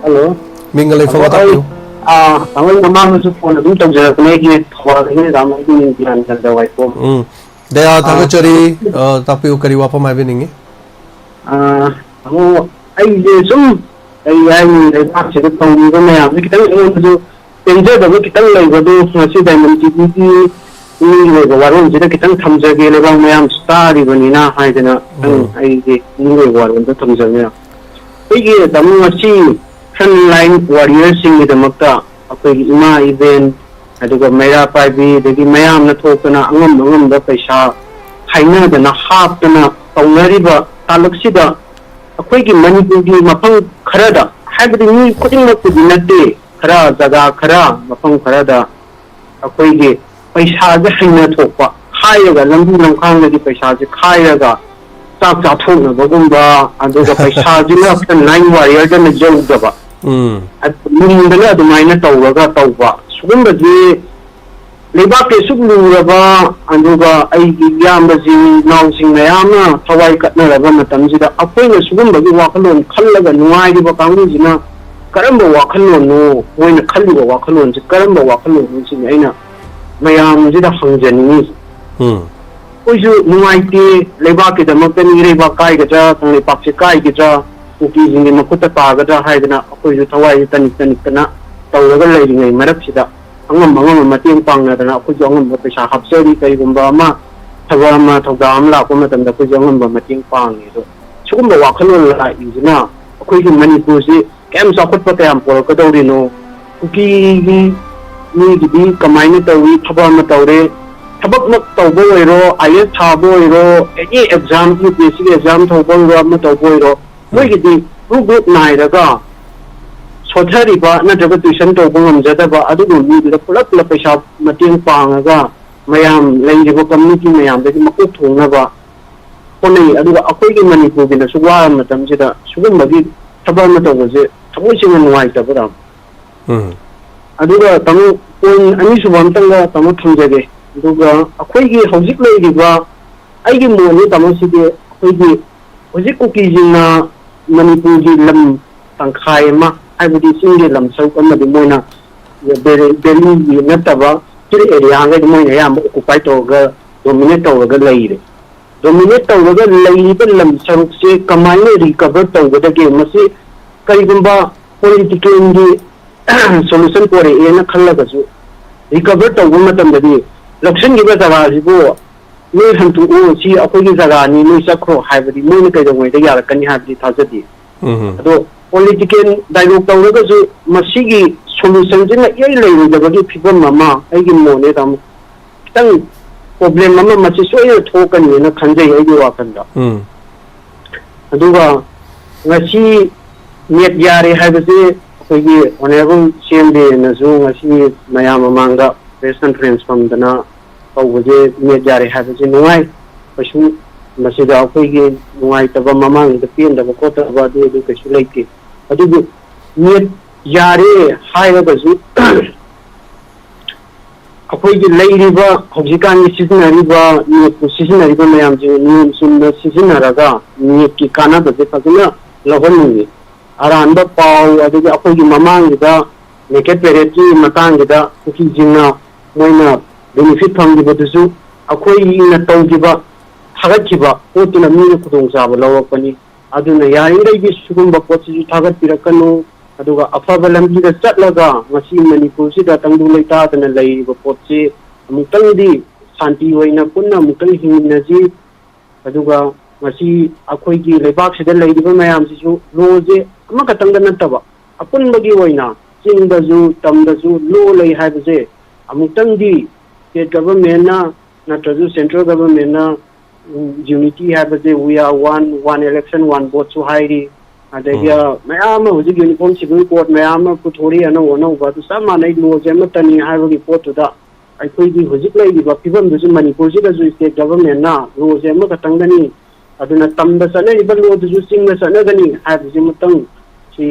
ꯍꯜꯂꯣ꯫ ꯃꯤꯡꯒ ꯂꯩꯐꯝꯒ ꯍꯜꯂꯣ, ꯑꯩ, ꯇꯥꯛꯄꯤꯌꯨ꯫ ꯑ, ꯇꯥꯃꯣ, ꯃꯃꯥꯡꯗꯁꯨ ꯐꯣꯟ ꯑꯗꯨꯝ ꯇꯧꯖꯔꯛꯄꯅꯦ꯫ ꯑꯩꯒꯤ ꯊꯧꯕꯥꯜꯗꯒꯤꯅꯦ, ꯇꯥꯃꯣ, ꯑꯩꯒꯤ ꯃꯤꯡ ꯒ꯭ꯌꯥꯟꯆꯟꯗ꯭ꯔ ꯋꯥꯏꯈꯣꯝ꯫ ꯎꯝ꯫ ꯗꯌꯥ, ꯑ, ꯊꯥꯒꯠꯆꯔꯤ꯫ ꯑ, ꯇꯥꯛꯄꯤꯌꯨ, ꯀꯔꯤ ꯋꯥꯐꯝ ꯍꯥꯏꯕꯤꯅꯤꯡꯉꯤ? ꯑ, ꯇꯥꯃꯣ, ꯑꯩꯁꯦ ꯁꯨꯝ, ꯀꯔꯤ ꯍꯥꯏꯅꯤ, ꯂꯩꯕꯥꯛꯁꯤꯗ ꯇꯧꯔꯤꯕ ꯃꯌꯥꯝꯁꯦ ꯈꯤꯇꯪ ꯑꯩꯉꯣꯟꯗꯁꯨ ꯄꯦꯟꯖꯗꯕ ꯈꯤꯇꯪ ꯂꯩꯕꯗꯨ ꯉꯁꯤ ꯗꯥꯏꯃꯟ ꯇꯤꯚꯤꯒꯤ ꯏꯃꯨꯡꯒꯤ ꯑꯣꯏꯕ ꯋꯥꯔꯣꯜꯁꯤꯗ ꯈꯤꯇꯪ ꯊꯝꯖꯒꯦ, ꯂꯩꯕꯥꯛ ꯃꯌꯥꯝꯁꯨ ꯇꯥꯔꯤꯕꯅꯤꯅ ꯍꯥꯏꯗꯅ ꯈꯤꯇꯪ ꯎꯝ꯫ ꯑꯩꯒꯤ ꯏꯃꯨꯡꯒꯤ ꯑꯣꯏꯕ ꯋꯥꯔꯣꯜꯗꯣ ꯊꯝꯖꯒꯦ꯫ ꯑꯩꯈꯣꯏꯒꯤ ꯇꯥꯃꯣ ꯉꯁꯤ front line warriorꯁꯤꯡꯒꯤꯗꯃꯛꯇ ꯑꯩꯈꯣꯏꯒꯤ ꯏꯃꯥ ꯏꯕꯦꯟ, ꯑꯗꯨꯒ ꯃꯩꯔꯥ ꯄꯥꯏꯕꯤ, ꯑꯗꯒꯤ ꯃꯌꯥꯝꯅ ꯊꯣꯛꯇꯅ ꯑꯉꯝ ꯑꯉꯝꯕ ꯄꯩꯁꯥ ꯈꯥꯏꯅꯗꯅ ꯍꯥꯞꯇꯅ ꯇꯧꯅꯔꯤꯕ ꯇꯥꯂꯛꯁꯤꯗ ꯑꯩꯈꯣꯏꯒꯤ ꯃꯅꯤꯄꯨꯔꯒꯤ ꯃꯐꯝ ꯈꯔꯗ, ꯍꯥꯏꯕꯗꯤ ꯃꯤ ꯈꯨꯗꯤꯡꯃꯛꯄꯨꯗꯤ ꯅꯠꯇꯦ, ꯈꯔ ꯖꯒꯥ ꯈꯔ, ꯃꯐꯝ ꯈꯔꯗ ꯑꯩꯈꯣꯏꯒꯤ ꯄꯩꯁꯥꯁꯦ ꯍꯩꯅ ꯊꯣꯛꯄ ꯈꯥꯏꯔꯒ, ꯂꯝꯕꯤ ꯂꯝꯈꯥꯡꯗꯒꯤ ꯄꯩꯁꯥꯁꯦ ꯈꯥꯏꯔꯒ ꯆꯥꯛ ꯆꯥꯊꯣꯛꯅꯕꯒꯨꯝꯕ, ꯑꯗꯨꯒ ꯄꯩꯁꯥꯁꯤꯅ front line warriorꯗꯅ ꯌꯧꯗꯕ, ꯎꯝ꯫ ꯃꯤꯡꯗꯅ ꯑꯗꯨꯃꯥꯏꯅ ꯇꯧꯔꯒ ꯇꯧꯕ ꯁꯤꯒꯨꯝꯕꯁꯤ ꯂꯩꯕꯥꯛꯀꯤ ꯑꯁꯨꯛ ꯂꯨꯔꯕ, ꯑꯗꯨꯒ ꯑꯩꯒꯤ ꯏꯌꯥꯝꯕꯁꯤꯡ, ꯏꯅꯥꯎꯁꯤꯡ ꯃꯌꯥꯝꯅ ꯊꯋꯥꯏ ꯀꯠꯅꯔꯕ ꯃꯇꯝꯁꯤꯗ ꯑꯩꯈꯣꯏꯅ ꯁꯤꯒꯨꯝꯕꯒꯤ ꯋꯥꯈꯜꯂꯣꯟ ꯈꯜꯂꯒ ꯅꯨꯡꯉꯥꯏꯔꯤꯕ ꯀꯥꯡꯕꯨꯁꯤꯅ ꯀꯔꯝꯕ ꯋꯥꯈꯜꯂꯣꯟꯅꯣ? ꯃꯣꯏꯅ ꯈꯜꯂꯤꯕ ꯋꯥꯈꯜꯂꯣꯟꯁꯤ ꯀꯔꯝꯕ ꯋꯥꯈꯜꯂꯣꯟꯅꯣ ꯁꯤꯅꯤ ꯑꯩꯅ ꯃꯌꯥꯝꯁꯤꯗ ꯍꯪꯖꯅꯤꯡꯉꯤꯁꯦ꯫ ꯎꯝ꯫ ꯑꯩꯈꯣꯏꯁꯨ ꯅꯨꯡꯉꯥꯏꯇꯦ, ꯂꯩꯕꯥꯛꯀꯤꯗꯃꯛꯇꯅꯤ, ꯏꯔꯩꯕꯥꯛ ꯀꯥꯏꯒꯗ꯭ꯔꯥ, ꯀꯪꯂꯩꯄꯥꯛꯁꯦ ꯀꯥꯏꯒꯗ꯭ꯔꯥ, ꯀꯨꯀꯤꯁꯤꯡꯒꯤ ꯃꯈꯨꯠꯇ ꯇꯥꯒꯗ꯭ꯔꯥ ꯍꯥꯏꯗꯅ ꯑꯩꯈꯣꯏꯁꯨ ꯊꯋꯥꯏꯁꯦ ꯇꯅꯤꯛ ꯇꯅꯤꯛꯇꯅ ꯇꯧꯔꯒ ꯂꯩꯔꯤꯉꯩ ꯃꯔꯛꯁꯤꯗ ꯑꯉꯝ ꯑꯉꯝꯕ ꯃꯇꯦꯡ ꯄꯥꯡꯅꯗꯅ ꯑꯩꯈꯣꯏꯁꯨ ꯑꯉꯝꯕ ꯄꯩꯁꯥ ꯍꯥꯞꯆꯔꯤ꯫ ꯀꯔꯤꯒꯨꯝꯕ ꯑꯃ ꯊꯕꯛ ꯑꯃ ꯊꯧꯗꯥꯡ ꯑꯃ ꯂꯥꯛꯄ ꯃꯇꯝꯗ ꯑꯩꯈꯣꯏꯁꯨ ꯑꯉꯝꯕ ꯃꯇꯦꯡ ꯄꯥꯡꯉꯤ꯫ ꯑꯗꯣ ꯁꯤꯒꯨꯝꯕ ꯋꯥꯈꯜꯂꯣꯟ ꯂꯥꯛꯏꯁꯤꯅ ꯑꯩꯈꯣꯏꯒꯤ ꯃꯅꯤꯄꯨꯔꯁꯤ ꯀꯌꯥꯝ ꯆꯥꯎꯈꯠꯄ ꯀꯌꯥꯝ ꯄꯨꯔꯛꯀꯗꯧꯔꯤꯅꯣ? ꯀꯨꯀꯤꯒꯤ ꯃꯤꯒꯤꯗꯤ ꯀꯃꯥꯏꯅ ꯇꯧꯏ? ꯊꯕꯛ ꯑꯃ ꯇꯧꯔꯦ, ꯊꯕꯛꯃꯛ ꯇꯧꯕ ꯑꯣꯏꯔꯣ, ꯑꯥꯏ ꯑꯦꯁ ꯊꯥꯕ ꯑꯣꯏꯔꯣ, ꯑꯦꯅꯤ ꯑꯦꯛꯖꯥꯝ, ꯌꯨ ꯄꯤ ꯑꯦꯁ ꯁꯤꯒꯤ ꯑꯦꯛꯖꯥꯝ ꯇꯧꯕ ꯑꯣꯏꯔꯣ, ꯑꯃ ꯇꯧꯕ ꯑꯣꯏꯔꯣ, ꯎꯝ꯫ ꯃꯣꯏꯒꯤꯗꯤ ꯒ꯭ꯔꯨꯞ ꯒ꯭ꯔꯨꯞ ꯅꯥꯏꯔꯒ ꯁꯣꯠꯊꯔꯤꯕ ꯅꯠꯇ꯭ꯔꯒ ꯇ꯭ꯌꯨꯁꯟ ꯇꯧꯕ ꯉꯝꯖꯗꯕ ꯑꯗꯨꯒꯨꯝꯕ ꯃꯤꯗꯨꯗ ꯄꯨꯂꯞ ꯄꯨꯂꯞ ꯄꯩꯁꯥ ꯃꯇꯦꯡ ꯄꯥꯡꯉꯒ ꯃꯌꯥꯝ ꯂꯩꯔꯤꯕ ꯀꯝꯃ꯭ꯌꯨꯅꯤꯇꯤ ꯃꯌꯥꯝꯗꯒꯤ ꯃꯀꯣꯛ ꯊꯣꯡꯅꯕ ꯍꯣꯠꯅꯩ꯫ ꯑꯗꯨꯒ ꯑꯩꯈꯣꯏꯒꯤ ꯃꯅꯤꯄꯨꯔꯒꯤꯅꯁꯨ ꯋꯥꯔꯕ ꯃꯇꯝꯁꯤꯗ ꯁꯤꯒꯨꯝꯕꯒꯤ ꯊꯕꯛ ꯑꯃ ꯇꯧꯕꯁꯦ ꯊꯃꯣꯏ ꯁꯦꯡꯅ ꯅꯨꯡꯉꯥꯏꯇꯕ, ꯔꯥꯝ꯫ ꯎꯝ꯫ ꯑꯗꯨꯒ ꯇꯥꯃꯣ, ꯄꯣꯏꯟ ꯑꯅꯤꯁꯨꯕ ꯑꯝꯇꯪꯒ ꯇꯥꯃꯣ ꯊꯝꯖꯒꯦ꯫ ꯑꯗꯨꯒ ꯑꯩꯈꯣꯏꯒꯤ ꯍꯧꯖꯤꯛ ꯂꯩꯔꯤꯕ, ꯑꯩꯒꯤ ꯃꯣꯠꯅꯤ ꯇꯥꯃꯣ, ꯁꯤꯗꯤ ꯑꯩꯈꯣꯏꯒꯤ ꯍꯧꯖꯤꯛ ꯀꯨꯀꯤꯁꯤꯡꯅ ꯃꯅꯤꯄꯨꯔꯒꯤ ꯂꯝ ꯇꯪꯈꯥꯏ ꯑꯃ, ꯍꯥꯏꯕꯗꯤ ꯆꯤꯡꯒꯤ ꯂꯝ ꯁꯔꯨꯛ ꯑꯃꯗꯤ ꯃꯣꯏꯅ ꯚꯦꯂꯤ, ꯚꯦꯂꯤꯒꯤ ꯅꯠꯇꯕ ꯍꯤꯜ ꯑꯦꯔꯤꯌꯥꯈꯩꯗꯤ ꯃꯣꯏꯅ ꯑꯌꯥꯝꯕ ꯑꯣꯀꯨꯄꯥꯏ ꯇꯧꯔꯒ, ꯗꯣꯃꯤꯅꯦꯠ ꯇꯧꯔꯒ ꯂꯩꯔꯦ꯫ ꯗꯣꯃꯤꯅꯦꯠ ꯇꯧꯔꯒ ꯂꯩꯔꯤꯕ ꯂꯝ ꯁꯔꯨꯛꯁꯦ ꯀꯃꯥꯏꯅ ꯔꯤꯀꯚꯔ ꯇꯧꯒꯗꯒꯦ? ꯃꯁꯤ ꯀꯔꯤꯒꯨꯝꯕ ꯄꯣꯂꯤꯇꯤꯀꯦꯜꯒꯤ ꯁꯣꯂꯨꯁꯟ ꯄꯣꯔꯛꯑꯦꯅ ꯈꯜꯂꯒꯁꯨ, ꯔꯤꯀꯚꯔ ꯇꯧꯕ ꯃꯇꯝꯗꯗꯤ ꯂꯧꯁꯤꯟꯈꯤꯕ ꯖꯒꯥꯁꯤꯕꯨ ꯅꯣꯏ ꯍꯟꯇꯣꯛꯎ, ꯁꯤ ꯑꯩꯈꯣꯏꯒꯤ ꯖꯒꯥꯅꯤ, ꯅꯣꯏ ꯆꯠꯈ꯭ꯔꯣ ꯍꯥꯏꯕꯗꯤ ꯃꯣꯏꯅ ꯀꯩꯗꯧꯉꯩꯗ ꯌꯥꯔꯛꯀꯅꯤ ꯍꯥꯏꯕꯗꯤ ꯊꯥꯖꯗꯦ꯫ ꯎꯝ ꯑꯗꯣ ꯄꯣꯂꯤꯇꯤꯀꯦꯜ ꯗꯥꯏꯂꯣꯒ ꯇꯧꯔꯒꯁꯨ ꯃꯁꯤꯒꯤ ꯁꯣꯂꯨꯁꯟꯁꯤꯅ ꯏꯔꯩ ꯂꯩꯔꯣꯏꯗꯕꯒꯤ ꯐꯤꯕꯝ ꯑꯃ ꯑꯩꯒꯤ ꯃꯣꯠꯅꯦ, ꯇꯥꯃꯣ꯫ ꯈꯤꯇꯪ ꯄ꯭ꯔꯣꯕ꯭ꯂꯦꯝ ꯑꯃ ꯃꯁꯤ ꯁꯣꯏꯗꯅ ꯊꯣꯛꯀꯅꯤꯅ ꯈꯟꯖꯩ ꯑꯩꯒꯤ ꯋꯥꯈꯜꯗ꯫ ꯎꯝ ꯑꯗꯨꯒ ꯉꯁꯤ ꯅꯦꯠ ꯌꯥꯔꯦ ꯍꯥꯏꯕꯁꯦ ꯑꯩꯈꯣꯏꯒꯤ ꯑꯣꯅꯔꯦꯕꯜ ꯁꯤ ꯑꯦꯝ ꯗꯦꯅꯁꯨ ꯉꯁꯤ ꯃꯌꯥꯝ ꯃꯃꯥꯡꯗ ꯄ꯭ꯔꯦꯁ ꯀꯟꯐꯔꯦꯟꯁ ꯐꯝꯗꯅ ꯇꯧꯕꯁꯦ, ꯅꯦꯠ ꯌꯥꯔꯦ ꯍꯥꯏꯕꯁꯦ ꯅꯨꯡꯉꯥꯏ꯫ ꯀꯩꯁꯨ ꯃꯁꯤꯗ ꯑꯩꯈꯣꯏꯒꯤ ꯅꯨꯡꯉꯥꯏꯇꯕ, ꯃꯃꯥꯡꯒꯤꯗ ꯄꯦꯟꯗꯕ ꯈꯣꯠꯇꯕ ꯑꯗꯨ ꯑꯗꯨ ꯀꯩꯁꯨ ꯂꯩꯇꯦ꯫ ꯑꯗꯨꯕꯨ ꯅꯦꯠ ꯌꯥꯔꯦ ꯍꯥꯏꯔꯒꯁꯨ ꯑꯩꯈꯣꯏꯒꯤ ꯂꯩꯔꯤꯕ ꯍꯧꯖꯤꯛꯀꯥꯟꯒꯤ ꯁꯤꯖꯤꯟꯅꯔꯤꯕ ꯅꯦꯠꯄꯨ ꯁꯤꯖꯤꯟꯅꯔꯤꯕ ꯃꯌꯥꯝꯁꯦ ꯅꯤꯌꯣꯝ ꯆꯨꯝꯅ ꯁꯤꯖꯤꯟꯅꯔꯒ ꯅꯦꯠꯀꯤ ꯀꯥꯟꯅꯕꯁꯦ ꯐꯖꯅ ꯂꯧꯍꯟꯅꯤꯡꯉꯤ꯫ ꯑꯔꯥꯟꯕ ꯄꯥꯎ, ꯑꯗꯒꯤ ꯑꯩꯈꯣꯏꯒꯤ ꯃꯃꯥꯡꯒꯤꯗ ꯅꯦꯀꯦꯠ ꯄꯦꯔꯦꯠꯀꯤ ꯃꯇꯥꯡꯒꯤꯗ ꯀꯨꯀꯤꯁꯤꯡꯅ ꯃꯣꯏꯅ ꯕꯦꯅꯤꯐꯤꯠ ꯐꯪꯈꯤꯕꯗꯨꯁꯨ ꯑꯩꯈꯣꯏꯅ ꯇꯧꯈꯤꯕ, ꯊꯥꯒꯠꯈꯤꯕ ꯄꯣꯠꯇꯨꯅ ꯃꯤꯅ ꯈꯨꯗꯣꯡꯆꯥꯕ ꯂꯧꯔꯛꯄꯅꯤ꯫ ꯑꯗꯨꯅ ꯌꯥꯔꯤꯉꯩꯗꯤ ꯁꯤꯒꯨꯝꯕ ꯄꯣꯠꯁꯤꯁꯨ ꯊꯥꯒꯠꯄꯤꯔꯛꯀꯅꯨ꯫ ꯑꯗꯨꯒ ꯑꯐꯕ ꯂꯝꯕꯤꯗ ꯆꯠꯂꯒ ꯉꯁꯤ ꯃꯅꯤꯄꯨꯔꯁꯤꯗ ꯇꯪꯗꯨ ꯂꯩꯇꯥꯗꯅ ꯂꯩꯔꯤꯕ ꯄꯣꯠꯁꯤ ꯑꯃꯨꯛꯇꯪꯗꯤ ꯁꯥꯟꯇꯤ ꯑꯣꯏꯅ ꯄꯨꯟꯅ ꯑꯃꯨꯛꯇꯪ ꯍꯤꯡꯃꯤꯟꯅꯁꯤ꯫ ꯑꯗꯨꯒ ꯉꯁꯤ ꯑꯩꯈꯣꯏꯒꯤ ꯂꯩꯕꯥꯛꯁꯤꯗ ꯂꯩꯔꯤꯕ ꯃꯌꯥꯝꯁꯤꯁꯨ ꯂꯣꯁꯦ ꯑꯃꯈꯛꯇꯪꯗ ꯅꯠꯇꯕ, ꯑꯄꯨꯟꯕꯒꯤ ꯑꯣꯏꯅ ꯆꯤꯡꯗꯁꯨ ꯇꯝꯗꯁꯨ ꯂꯣ ꯂꯩ ꯍꯥꯏꯕꯁꯦ ꯑꯃꯨꯛꯇꯪꯗꯤ ꯁ꯭ꯇꯦꯠ ꯒꯚꯔꯟꯃꯦꯟꯅ ꯅꯠꯇ꯭ꯔꯁꯨ ꯁꯦꯟꯇ꯭ꯔꯦꯜ ꯒꯚꯔꯟꯃꯦꯟꯅ ꯌꯨꯅꯤꯇꯤ ꯍꯥꯏꯕꯁꯦ, "We are one, one election, one vote"ꯁꯨ ꯍꯥꯏꯔꯤ꯫ ꯑꯗꯒꯤ ꯎꯝ꯫ ꯃꯌꯥꯝ ꯑꯃ ꯍꯧꯖꯤꯛ ꯌꯨꯅꯤꯐꯣꯔꯝ ꯁꯤꯚꯤꯜ ꯀꯣꯗ ꯃꯌꯥꯝ ꯑꯃ ꯄꯨꯊꯣꯔꯛꯏ ꯑꯅꯧ ꯑꯅꯧꯕ, ꯑꯗꯨ ꯆꯞ ꯃꯥꯟꯅꯩ, ꯂꯣꯁꯦ ꯑꯃꯠꯇꯅꯤ ꯍꯥꯏꯕꯒꯤ ꯄꯣꯠꯇꯨꯗ ꯑꯩꯈꯣꯏꯒꯤ ꯍꯧꯖꯤꯛ ꯂꯩꯔꯤꯕ ꯐꯤꯕꯝꯗꯨꯁꯨ ꯃꯅꯤꯄꯨꯔꯁꯤꯗꯁꯨ ꯁ꯭ꯇꯦꯠ ꯒꯚꯔꯟꯃꯦꯟꯅ ꯂꯣꯁꯦ ꯑꯃꯈꯛꯇꯪꯗꯅꯤ, ꯑꯗꯨꯅ ꯇꯝꯗ ꯆꯠꯅꯔꯤꯕ ꯂꯣꯗꯨꯁꯨ ꯆꯤꯡꯗ ꯆꯠꯅꯒꯅꯤ ꯍꯥꯏꯕꯁꯤꯃꯇꯪ ꯁꯤ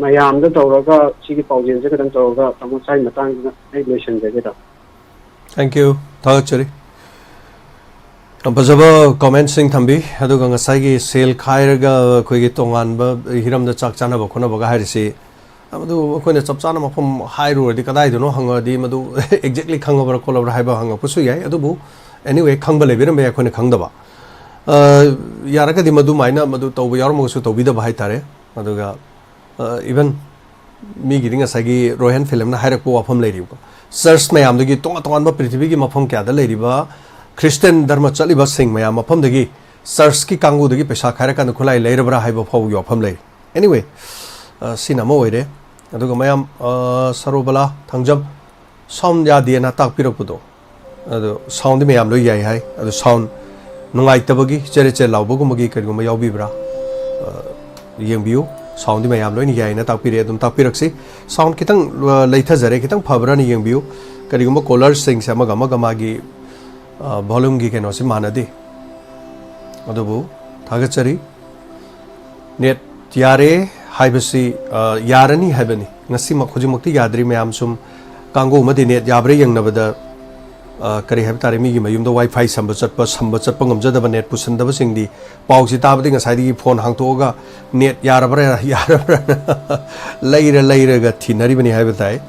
ꯃꯌꯥꯝꯗ ꯇꯧꯔꯒ ꯁꯤꯒꯤ ꯄꯥꯎꯖꯦꯜꯁꯦ ꯈꯛꯇꯪ ꯇꯧꯔꯒ ꯇꯥꯃꯣ ꯁ꯭ꯋꯥꯏ ꯃꯇꯥꯡꯁꯤꯗ ꯑꯩ ꯂꯣꯏꯁꯤꯟꯖꯒꯦ ꯇꯥꯃꯣ꯫ Thank you, ꯊꯥꯒꯠꯆꯔꯤ꯫ ꯌꯥꯝ ꯐꯖꯕ ꯀꯣꯃꯦꯟꯁꯤꯡ ꯊꯝꯕꯤ꯫ ꯑꯗꯨꯒ ꯉꯁꯥꯏꯒꯤ ꯁꯦꯜ ꯈꯥꯏꯔꯒ ꯑꯩꯈꯣꯏꯒꯤ ꯇꯣꯉꯥꯟꯕ ꯍꯤꯔꯝꯗ ꯆꯥꯛ ꯆꯥꯅꯕ ꯈꯣꯠꯅꯕꯒ ꯍꯥꯏꯔꯤꯁꯤ, ꯃꯗꯨ ꯑꯩꯈꯣꯏꯅ ꯆꯞ ꯆꯥꯅ ꯃꯐꯝ ꯍꯥꯏꯔꯨꯔꯗꯤ ꯀꯗꯥꯏꯗꯅꯣ ꯍꯪꯉꯛꯑꯗꯤ ꯃꯗꯨ exactly ꯈꯪꯉꯕ꯭ꯔꯥ ꯈꯣꯠꯂꯕ꯭ꯔꯥ ꯍꯥꯏꯕ ꯍꯪꯉꯛꯄꯁꯨ ꯌꯥꯏ꯫ ꯑꯗꯨꯕꯨ anyway, ꯈꯪꯕ ꯂꯩꯕꯤꯔꯝꯕ ꯌꯥꯏ, ꯑꯩꯈꯣꯏꯅ ꯈꯪꯗꯕ꯫ ꯑ, ꯌꯥꯔꯒꯗꯤ ꯃꯗꯨꯃꯥꯏꯅ ꯃꯗꯨ ꯇꯧꯕ ꯌꯥꯎꯔꯝꯃꯒꯁꯨ ꯇꯧꯕꯤꯗꯕ ꯍꯥꯏꯇꯥꯔꯦ꯫ ꯑꯗꯨꯒ, ꯑ, even ꯃꯤꯒꯤꯗꯤ ꯉꯁꯥꯏꯒꯤ ꯔꯣꯍꯦꯟ ꯐꯤꯂꯝꯅ ꯍꯥꯏꯔꯛꯄ ꯋꯥꯐꯝ ꯂꯩꯔꯤꯕꯀꯣ, ꯆꯔꯆ ꯃꯌꯥꯝꯗꯒꯤ ꯇꯣꯉꯥꯟ ꯇꯣꯉꯥꯟꯕ ꯄ꯭ꯔꯤꯊꯤꯕꯤꯒꯤ ꯃꯐꯝ ꯀꯌꯥꯗ ꯂꯩꯔꯤꯕ ꯈ꯭ꯔꯤꯁꯇꯤꯌꯥꯟ ꯙꯔꯃ ꯆꯠꯂꯤꯕꯁꯤꯡ ꯃꯌꯥꯝ ꯃꯐꯝꯗꯒꯤ ꯆꯔꯆꯀꯤ ꯀꯥꯡꯕꯨꯗꯒꯤ ꯄꯩꯁꯥ ꯈꯥꯏꯔꯀꯥꯟꯗ ꯈꯨꯠꯂꯥꯏ ꯂꯩꯔꯕ꯭ꯔꯥ ꯍꯥꯏꯕ ꯐꯥꯎꯕꯒꯤ ꯋꯥꯐꯝ ꯂꯩꯔꯤ꯫ Anyway, ꯑ, ꯁꯤꯅ ꯑꯃ ꯑꯣꯏꯔꯦ꯫ ꯑꯗꯨꯒ ꯃꯌꯥꯝ, ꯑ, ꯁꯔꯣꯕꯂꯥ ꯊꯥꯡꯖꯝ, sound ꯌꯥꯗꯦꯅ ꯇꯥꯛꯄꯤꯔꯛꯄꯗꯣ, ꯑꯗꯣ soundꯗꯤ ꯃꯌꯥꯝ ꯂꯣꯏ ꯌꯥꯏ ꯍꯥꯏ꯫ ꯑꯗꯣ sound ꯅꯨꯡꯉꯥꯏꯇꯕꯒꯤ ꯆꯦꯔꯦ ꯆꯦꯔꯦ ꯂꯥꯎꯕꯒꯨꯝꯕꯒꯤ ꯀꯔꯤꯒꯨꯝꯕ ꯌꯥꯎꯕꯤꯕ꯭ꯔꯥ? ꯑ, ꯌꯦꯡꯕꯤꯌꯨ꯫ Soundꯗꯤ ꯃꯌꯥꯝ ꯂꯣꯏꯅ ꯌꯥꯏꯅ ꯇꯥꯛꯄꯤꯔꯛꯑꯦ, ꯑꯗꯨꯝ ꯇꯥꯛꯄꯤꯔꯛꯁꯤ꯫ Sound ꯈꯤꯇꯪ, ꯑ, ꯂꯩꯊꯖꯔꯦ, ꯈꯤꯇꯪ ꯐꯕ꯭ꯔꯥꯅ ꯌꯦꯡꯕꯤꯌꯨ꯫ ꯀꯔꯤꯒꯨꯝꯕ callerꯁꯤꯡꯁꯦ ꯑꯃꯒ ꯑꯃꯒ ꯃꯥꯒꯤ, ꯑ, volumeꯒꯤ ꯀꯩꯅꯣꯁꯤ ꯃꯥꯟꯅꯗꯦ꯫ ꯑꯗꯨꯕꯨ ꯊꯥꯒꯠꯆꯔꯤ꯫ Net ꯌꯥꯔꯦ ꯍꯥꯏꯕꯁꯤ, ꯑ, ꯌꯥꯔꯅꯤ ꯍꯥꯏꯕꯅꯤ꯫ ꯉꯁꯤꯃꯛ, ꯍꯧꯖꯤꯛꯃꯛꯇꯤ ꯌꯥꯗ꯭ꯔꯤ꯫ ꯃꯌꯥꯝ ꯁꯨꯝ ꯀꯥꯡꯕꯨ ꯑꯃꯗꯤ net ꯌꯥꯕ꯭ꯔꯥ ꯌꯦꯡꯅꯕꯗ, ꯑ, ꯀꯔꯤ ꯍꯥꯏꯕ ꯇꯥꯔꯦ, ꯃꯤꯒꯤ ꯃꯌꯨꯝꯗ WiFi ꯁꯝꯕ ꯆꯠꯄ, ꯁꯝꯕ ꯆꯠꯄ ꯉꯝꯖꯗꯕ, net ꯄꯨꯁꯟꯗꯕꯁꯤꯡꯗꯤ ꯄꯥꯎꯁꯤ ꯇꯥꯕꯗꯤ ꯉꯁꯥꯏꯗꯒꯤ phone ꯍꯥꯡꯇꯣꯛꯑꯒ net ꯌꯥꯔꯕ꯭ꯔꯥ, ꯌꯥꯔꯕ꯭ꯔꯥꯅ ꯂꯩꯔ ꯂꯩꯔꯒ ꯊꯤꯅꯔꯤꯕꯅꯤ ꯍꯥꯏꯕ ꯇꯥꯏ꯫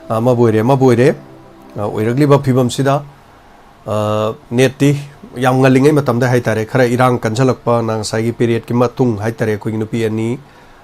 ꯑꯃꯕꯨ ꯑꯣꯏꯔꯦ, ꯑꯃꯕꯨ ꯑꯣꯏꯔꯦ, ꯑ, ꯑꯣꯏꯔꯛꯂꯤꯕ ꯐꯤꯕꯝꯁꯤꯗ ꯑ, netꯇꯤ ꯌꯥꯝ ꯉꯜꯂꯤꯉꯩ ꯃꯇꯝꯗ ꯍꯥꯏꯇꯥꯔꯦ, ꯈꯔ ꯏꯔꯥꯡ ꯀꯟꯁꯤꯜꯂꯛꯄ, ꯉꯁꯥꯏꯒꯤ periodꯀꯤ ꯃꯇꯨꯡ ꯍꯥꯏꯇꯥꯔꯦ, ꯑꯩꯈꯣꯏꯒꯤ ꯅꯨꯄꯤ ꯑꯅꯤ,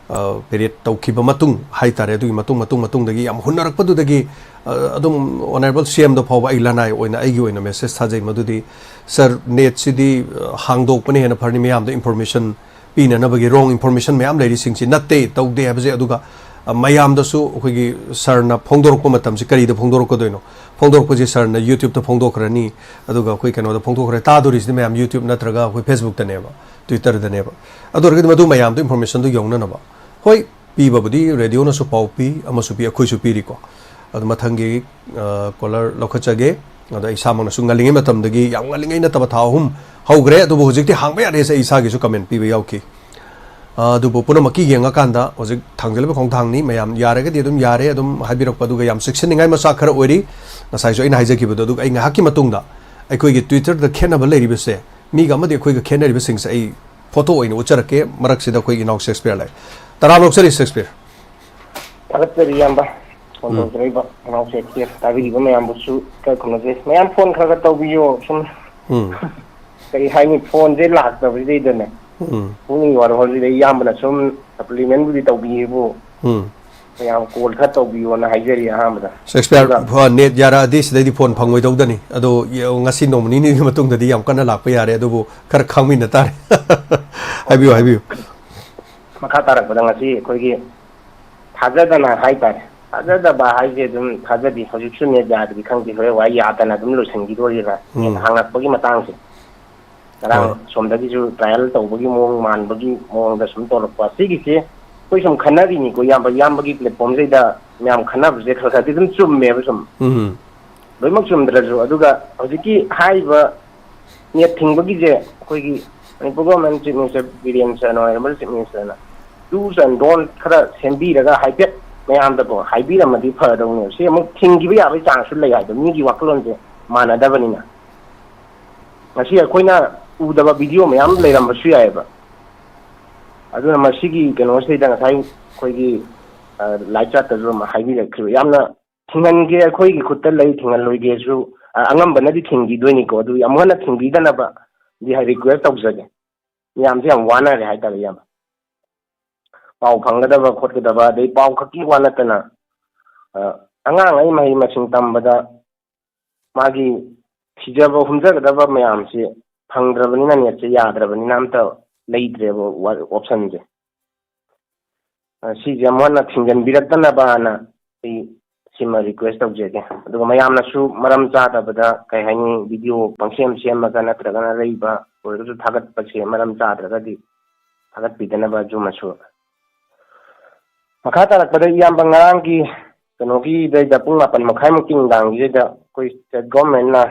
ꯑ, period ꯇꯧꯈꯤꯕ ꯃꯇꯨꯡ ꯍꯥꯏꯇꯥꯔꯦ, ꯑꯗꯨꯒꯤ ꯃꯇꯨꯡ, ꯃꯇꯨꯡ, ꯃꯇꯨꯡꯗꯒꯤ ꯌꯥꯝ ꯍꯨꯟꯅꯔꯛꯄꯗꯨꯗꯒꯤ, ꯑ, ꯑꯗꯨꯝ Honourable CMꯗ ꯐꯥꯎꯕ ꯑꯩ ꯂꯅꯥꯏ ꯑꯣꯏꯅ, ꯑꯩꯒꯤ ꯑꯣꯏꯅ message ꯊꯥꯖꯩ, ꯃꯗꯨꯗꯤ, "Sir, netꯁꯤꯗꯤ, ꯑ, ꯍꯥꯡꯗꯣꯛꯄꯅ ꯍꯦꯟꯅ ꯐꯔꯅꯤ, ꯃꯌꯥꯝꯗ information ꯄꯤꯅꯅꯕꯒꯤ wrong information ꯃꯌꯥꯝ ꯂꯩꯔꯤꯁꯤꯡꯁꯤ ꯅꯠꯇꯦ, ꯇꯧꯗꯦ ꯍꯥꯏꯕꯁꯦ"꯫ ꯑꯗꯨꯒ, ꯑ, ꯃꯌꯥꯝꯗꯁꯨ ꯑꯩꯈꯣꯏꯒꯤ sirꯅ ꯐꯣꯡꯗꯣꯔꯛꯄ ꯃꯇꯝꯁꯤ ꯀꯔꯤꯗ ꯐꯣꯡꯗꯣꯔꯛꯀꯗꯣꯏꯅꯣ? ꯐꯣꯡꯗꯣꯔꯛꯄꯁꯤ sirꯅ YouTubeꯇ ꯐꯣꯡꯗꯣꯛꯈ꯭ꯔꯅꯤ, ꯑꯗꯨꯒ ꯑꯩꯈꯣꯏ ꯀꯩꯅꯣꯗ ꯐꯣꯡꯗꯣꯛꯈ꯭ꯔꯦ꯫ ꯇꯥꯗꯣꯔꯤꯁꯤꯗꯤ ꯃꯌꯥꯝ YouTube ꯅꯠꯇ꯭ꯔꯒ ꯑꯩꯈꯣꯏ Facebookꯇꯅꯦꯕ, Twitterꯗꯅꯦꯕ꯫ ꯑꯗꯨ ꯑꯣꯏꯔꯒꯗꯤ ꯃꯗꯨ ꯃꯌꯥꯝꯗꯣ informationꯗꯣ ꯌꯧꯅꯅꯕ, ꯍꯣꯏ, ꯄꯤꯕꯕꯨꯗꯤ radioꯅꯁꯨ ꯄꯥꯎ ꯄꯤ, ꯑꯃꯁꯨ ꯄꯤ, ꯑꯩꯈꯣꯏꯁꯨ ꯄꯤꯔꯤꯀꯣ꯫ ꯑꯗꯨ ꯃꯊꯪꯒꯤ, ꯑ, caller ꯂꯧꯈꯠꯆꯒꯦ꯫ ꯑꯗꯣ ꯑꯩ ꯏꯁꯥꯃꯛꯅꯁꯨ ꯉꯜꯂꯤꯉꯩ ꯃꯇꯝꯗꯒꯤ, ꯌꯥꯝ ꯉꯜꯂꯤꯉꯩ ꯅꯠꯇꯕ, ꯊꯥ ꯑꯍꯨꯝ ꯍꯧꯈ꯭ꯔꯦ, ꯑꯗꯨꯕꯨ ꯍꯧꯖꯤꯛꯇꯤ ꯍꯥꯡꯕ ꯌꯥꯔꯦꯁꯦ ꯑꯩ ꯏꯁꯥꯒꯤꯁꯨ comment ꯄꯤꯕ ꯌꯥꯎꯈꯤ꯫ ꯑ, ꯑꯗꯨꯕꯨ ꯄꯨꯝꯅꯃꯛꯀꯤ ꯌꯦꯡꯉꯀꯥꯟꯗ ꯍꯧꯖꯤꯛ ꯊꯥꯡꯖꯜꯂꯤꯕ ꯈꯣꯡꯊꯥꯡꯅꯤ꯫ ꯃꯌꯥꯝ ꯌꯥꯔꯒꯗꯤ ꯑꯗꯨꯝ ꯌꯥꯔꯦ, ꯑꯗꯨꯝ ꯍꯥꯏꯕꯤꯔꯛꯄ, ꯑꯗꯨꯒ ꯌꯥꯝ ꯆꯦꯛꯁꯤꯟꯅꯤꯡꯉꯥꯏ ꯃꯆꯥꯛ ꯈꯔ ꯑꯣꯏꯔꯤ꯫ ꯉꯁꯥꯏꯁꯨ ꯑꯩꯅ ꯍꯥꯏꯖꯈꯤꯕꯗꯣ, ꯑꯗꯨꯒ ꯑꯩ ꯉꯥꯏꯍꯥꯛꯀꯤ ꯃꯇꯨꯡꯗ ꯑꯩꯈꯣꯏꯒꯤ Twitterꯗ ꯈꯦꯠꯅꯕ ꯂꯩꯔꯤꯕꯁꯦ, ꯃꯤꯒ ꯑꯃꯗꯤ ꯑꯩꯈꯣꯏꯒ ꯈꯦꯠꯅꯔꯤꯕꯁꯤꯡꯁꯦ ꯑꯩ photo ꯑꯣꯏꯅ ꯎꯠꯆꯔꯛꯀꯦ꯫ ꯃꯔꯛꯁꯤꯗ ꯑꯩꯈꯣꯏ ꯏꯅꯥꯎ ꯁꯦꯛꯁꯄꯤꯌꯔ ꯂꯩ꯫ ꯇꯔꯥꯝ ꯂꯧꯖꯔꯤ ꯁꯦꯛꯁꯄꯤꯌꯔ꯫ ꯊꯥꯒꯠꯆꯔꯤ ꯏꯌꯥꯝꯕ꯫ ꯐꯣꯟ ꯎꯝ꯫ ꯇꯧꯖꯔꯛꯏꯕ ꯏꯅꯥꯎ ꯁꯦꯛꯁꯄꯤꯌꯔ, ꯇꯥꯕꯤꯔꯤꯕ ꯃꯌꯥꯝꯕꯨꯁꯨ ꯏꯀꯥꯏ ꯈꯨꯝꯅꯖꯩ꯫ ꯃꯌꯥꯝ ꯐꯣꯟ ꯈꯔ ꯈꯔ ꯇꯧꯕꯤꯌꯣ꯫ ꯁꯨꯝ ꯎꯝ꯫ ꯀꯔꯤ ꯍꯥꯏꯅꯤ, ꯐꯣꯟꯁꯦ ꯂꯥꯛꯇꯕꯁꯤꯗꯩꯗꯅꯦ꯫ ꯎꯝ꯫ ꯄꯨꯛꯅꯤꯡꯒꯤ ꯋꯥꯔꯣꯜꯁꯤꯗ ꯏꯌꯥꯝꯕꯅ ꯁꯨꯝ supplementꯕꯨꯗꯤ ꯇꯧꯕꯤꯌꯦꯕꯨ꯫ ꯎꯝ꯫ ꯃꯌꯥꯝ ꯀꯣꯜ ꯈꯔ ꯇꯧꯕꯤꯌꯣꯅ ꯍꯥꯏꯖꯔꯤ ꯑꯍꯥꯟꯕꯗ꯫ ꯁꯦꯛꯁꯄꯤꯌꯥꯔ, ꯑꯗꯨꯒ ꯍꯣꯏ, ꯅꯦꯠ ꯌꯥꯔꯛꯑꯗꯤ ꯁꯤꯗꯩꯗꯤ ꯐꯣꯟ ꯐꯪꯉꯣꯏꯗꯧꯗꯅꯤ꯫ ꯑꯗꯣ ꯌꯦ-, ꯉꯁꯤ ꯅꯣꯡꯃ ꯅꯤꯅꯤꯒꯤ ꯃꯇꯨꯡꯗꯗꯤ ꯌꯥꯝ ꯀꯟꯅ ꯂꯥꯛꯄ ꯌꯥꯔꯦ, ꯑꯗꯨꯕꯨ ꯈꯔ ꯈꯥꯡꯃꯤꯟꯅ ꯇꯥꯔꯦ꯫ ꯍꯥꯏꯕꯤꯌꯨ, ꯍꯥꯏꯕꯤꯌꯨ꯫ ꯃꯈꯥ ꯇꯥꯔꯛꯄꯗ ꯉꯁꯤ ꯑꯩꯈꯣꯏꯒꯤ ꯊꯥꯖꯗꯅ ꯍꯥꯏꯇꯥꯔꯦ, ꯊꯥꯖꯗꯕ ꯍꯥꯏꯁꯦ ꯑꯗꯨꯝ ꯊꯥꯖꯗꯦ, ꯍꯧꯖꯤꯛꯁꯨ ꯅꯦꯠ ꯌꯥꯗ꯭ꯔꯤ ꯈꯪꯗꯦ, ꯍꯣꯔꯦꯟ ꯋꯥꯏ ꯌꯥꯗꯅ ꯑꯗꯨꯝ ꯂꯣꯏꯁꯤꯟꯈꯤꯗꯣꯔꯤꯕ꯭ꯔꯥ, ꯎꯝ꯫ ꯍꯥꯡꯉꯛꯄꯒꯤ ꯃꯇꯥꯡꯁꯦ꯫ ꯉꯔꯥꯡ ꯍꯣꯏ꯫ ꯁꯣꯝꯗꯒꯤꯁꯨ ꯇ꯭ꯔꯥꯏꯌꯦꯜ ꯇꯧꯕꯒꯤ ꯃꯑꯣꯡ ꯃꯥꯟꯕꯒꯤ ꯃꯑꯣꯡꯗ ꯁꯨꯝ ꯇꯧꯔꯛꯄ꯫ ꯁꯤꯒꯤꯁꯦ ꯑꯩꯈꯣꯏ ꯁꯨꯝ ꯈꯟꯅꯔꯤꯅꯤꯀꯣ, ꯏꯌꯥꯝꯕ, ꯏꯌꯥꯝꯕꯒꯤ ꯄ꯭ꯂꯦꯠꯐꯣꯝꯁꯤꯗ ꯃꯌꯥꯝ ꯈꯟꯅꯕꯁꯦ ꯈꯔ ꯈꯔꯗꯤ ꯑꯗꯨꯝ ꯆꯨꯝꯃꯦꯕ ꯁꯨꯝ꯫ ꯎꯝ꯫ ꯂꯣꯏꯅꯃꯛ ꯆꯨꯝꯗ꯭ꯔꯁꯨ꯫ ꯑꯗꯨꯒ ꯍꯧꯖꯤꯛꯀꯤ ꯍꯥꯏꯔꯤꯕ ꯅꯦꯠ ꯊꯤꯡꯕꯒꯤꯁꯦ ꯑꯩꯈꯣꯏꯒꯤ Manipur government chief minister Biren ꯁꯔꯅ ꯑꯣꯏꯔꯝꯕ ꯆꯤꯐ ꯃꯤꯅꯤꯁꯇꯔꯅ ꯗꯨꯁ ꯑꯦꯟ ꯗꯣꯟ ꯈꯔ ꯁꯦꯝꯕꯤꯔꯒ ꯍꯥꯏꯐꯦꯠ ꯃꯌꯥꯝꯗꯀꯣ ꯍꯥꯏꯕꯤꯔꯝꯃꯗꯤ ꯐꯗꯧꯅꯦꯕ꯫ ꯁꯤ ꯑꯃꯨꯛ ꯊꯤꯡꯈꯤꯕ ꯌꯥꯕꯒꯤ ꯆꯥꯟꯁꯁꯨ ꯂꯩ ꯍꯥꯏꯗꯣ, ꯃꯤꯒꯤ ꯋꯥꯈꯜꯂꯣꯟꯁꯦ ꯃꯥꯟꯅꯗꯕꯅꯤꯅ꯫ ꯉꯁꯤ ꯑꯩꯈꯣꯏꯅ ꯎꯗꯕ ꯚꯤꯗꯤꯑꯣ ꯃꯌꯥꯝ ꯂꯩꯔꯝꯕꯁꯨ ꯌꯥꯏꯑꯕ꯫ ꯑꯗꯨꯅ ꯃꯁꯤꯒꯤ ꯀꯩꯅꯣꯁꯤꯗꯩꯗ ꯉꯁꯥꯏ ꯑꯩꯈꯣꯏꯒꯤ, ꯑ, ꯂꯥꯏꯞ ꯆꯥꯠꯇꯁꯨ ꯑꯃ ꯍꯥꯏꯕꯤꯔꯛꯈꯤꯕ, ꯌꯥꯝꯅ ꯊꯤꯡꯍꯟꯒꯦ ꯑꯩꯈꯣꯏꯒꯤ ꯈꯨꯠꯇ ꯂꯩ, ꯊꯤꯡꯍꯜꯂꯣꯏꯒꯦꯁꯨ, ꯑ, ꯑꯉꯝꯕꯅꯗꯤ ꯊꯤꯡꯈꯤꯗꯣꯏꯅꯤꯀꯣ꯫ ꯑꯗꯨ ꯑꯃꯨꯛ ꯍꯟꯅ ꯊꯤꯡꯕꯤꯗꯅꯕꯗꯤ ꯍꯥꯏ ꯔꯤꯀ꯭ꯋꯦꯁ ꯇꯧꯖꯒꯦ꯫ ꯃꯌꯥꯝꯁꯦ ꯌꯥꯝ ꯋꯥꯅꯔꯦ ꯍꯥꯏꯇꯥꯔꯦ, ꯏꯌꯥꯝꯕ꯫ ꯄꯥꯎ ꯐꯪꯒꯗꯕ ꯈꯣꯠꯀꯗꯕ, ꯑꯗꯩ ꯄꯥꯎ ꯈꯛꯀꯤ ꯋꯥ ꯅꯠꯇꯅ, ꯑ, ꯑꯉꯥꯡꯉꯩ ꯃꯍꯩ ꯃꯁꯤꯡ ꯇꯝꯕꯗ ꯃꯥꯒꯤ ꯊꯤꯖꯕ ꯍꯨꯝꯖꯒꯗꯕ ꯃꯌꯥꯝꯁꯤ ꯐꯪꯗ꯭ꯔꯕꯅꯤꯅ, ꯅꯦꯠꯁꯦ ꯌꯥꯗ꯭ꯔꯕꯅꯤꯅ ꯑꯝꯇ ꯂꯩꯇ꯭ꯔꯦꯕ ꯋꯥ-, ꯑꯣꯞꯁꯟꯁꯦ꯫ ꯑ, ꯁꯤꯁꯦ ꯑꯃꯨꯛ ꯍꯟꯅ ꯊꯤꯡꯖꯤꯟꯕꯤꯔꯛꯇꯅꯕꯅ ꯑꯩ ꯁꯤꯃ ꯔꯤꯀ꯭ꯋꯦꯁ ꯇꯧꯖꯒꯦ꯫ ꯑꯗꯨꯒ ꯃꯌꯥꯝꯅꯁꯨ ꯃꯔꯝ ꯆꯥꯗꯕꯗ, ꯀꯩ ꯍꯥꯏꯅꯤ, ꯚꯤꯗꯤꯑꯣ ꯄꯪꯁꯦꯝ ꯁꯦꯝꯃꯒ ꯅꯠꯇ꯭ꯔꯒꯅ ꯑꯔꯩꯕ ꯑꯣꯏꯔꯒꯁꯨ ꯊꯥꯒꯠꯄꯁꯦ ꯃꯔꯝ ꯆꯥꯗ꯭ꯔꯒꯗꯤ ꯊꯥꯒꯠꯄꯤꯗꯅꯕ ꯑꯗꯨꯃꯁꯨ꯫ ꯃꯈꯥ ꯇꯥꯔꯛꯄꯗ ꯏꯌꯥꯝꯕ, ꯉꯔꯥꯡꯒꯤ ꯀꯩꯅꯣꯒꯤꯗꯩꯗ ꯄꯨꯡ ꯃꯥꯄꯟ ꯃꯈꯥꯏꯃꯨꯛꯀꯤ ꯅꯨꯡꯗꯥꯡꯒꯤꯗꯩꯗ ꯑꯩꯈꯣꯏ ꯁ꯭ꯇꯦꯠ ꯒꯣꯔꯃꯦꯟꯅ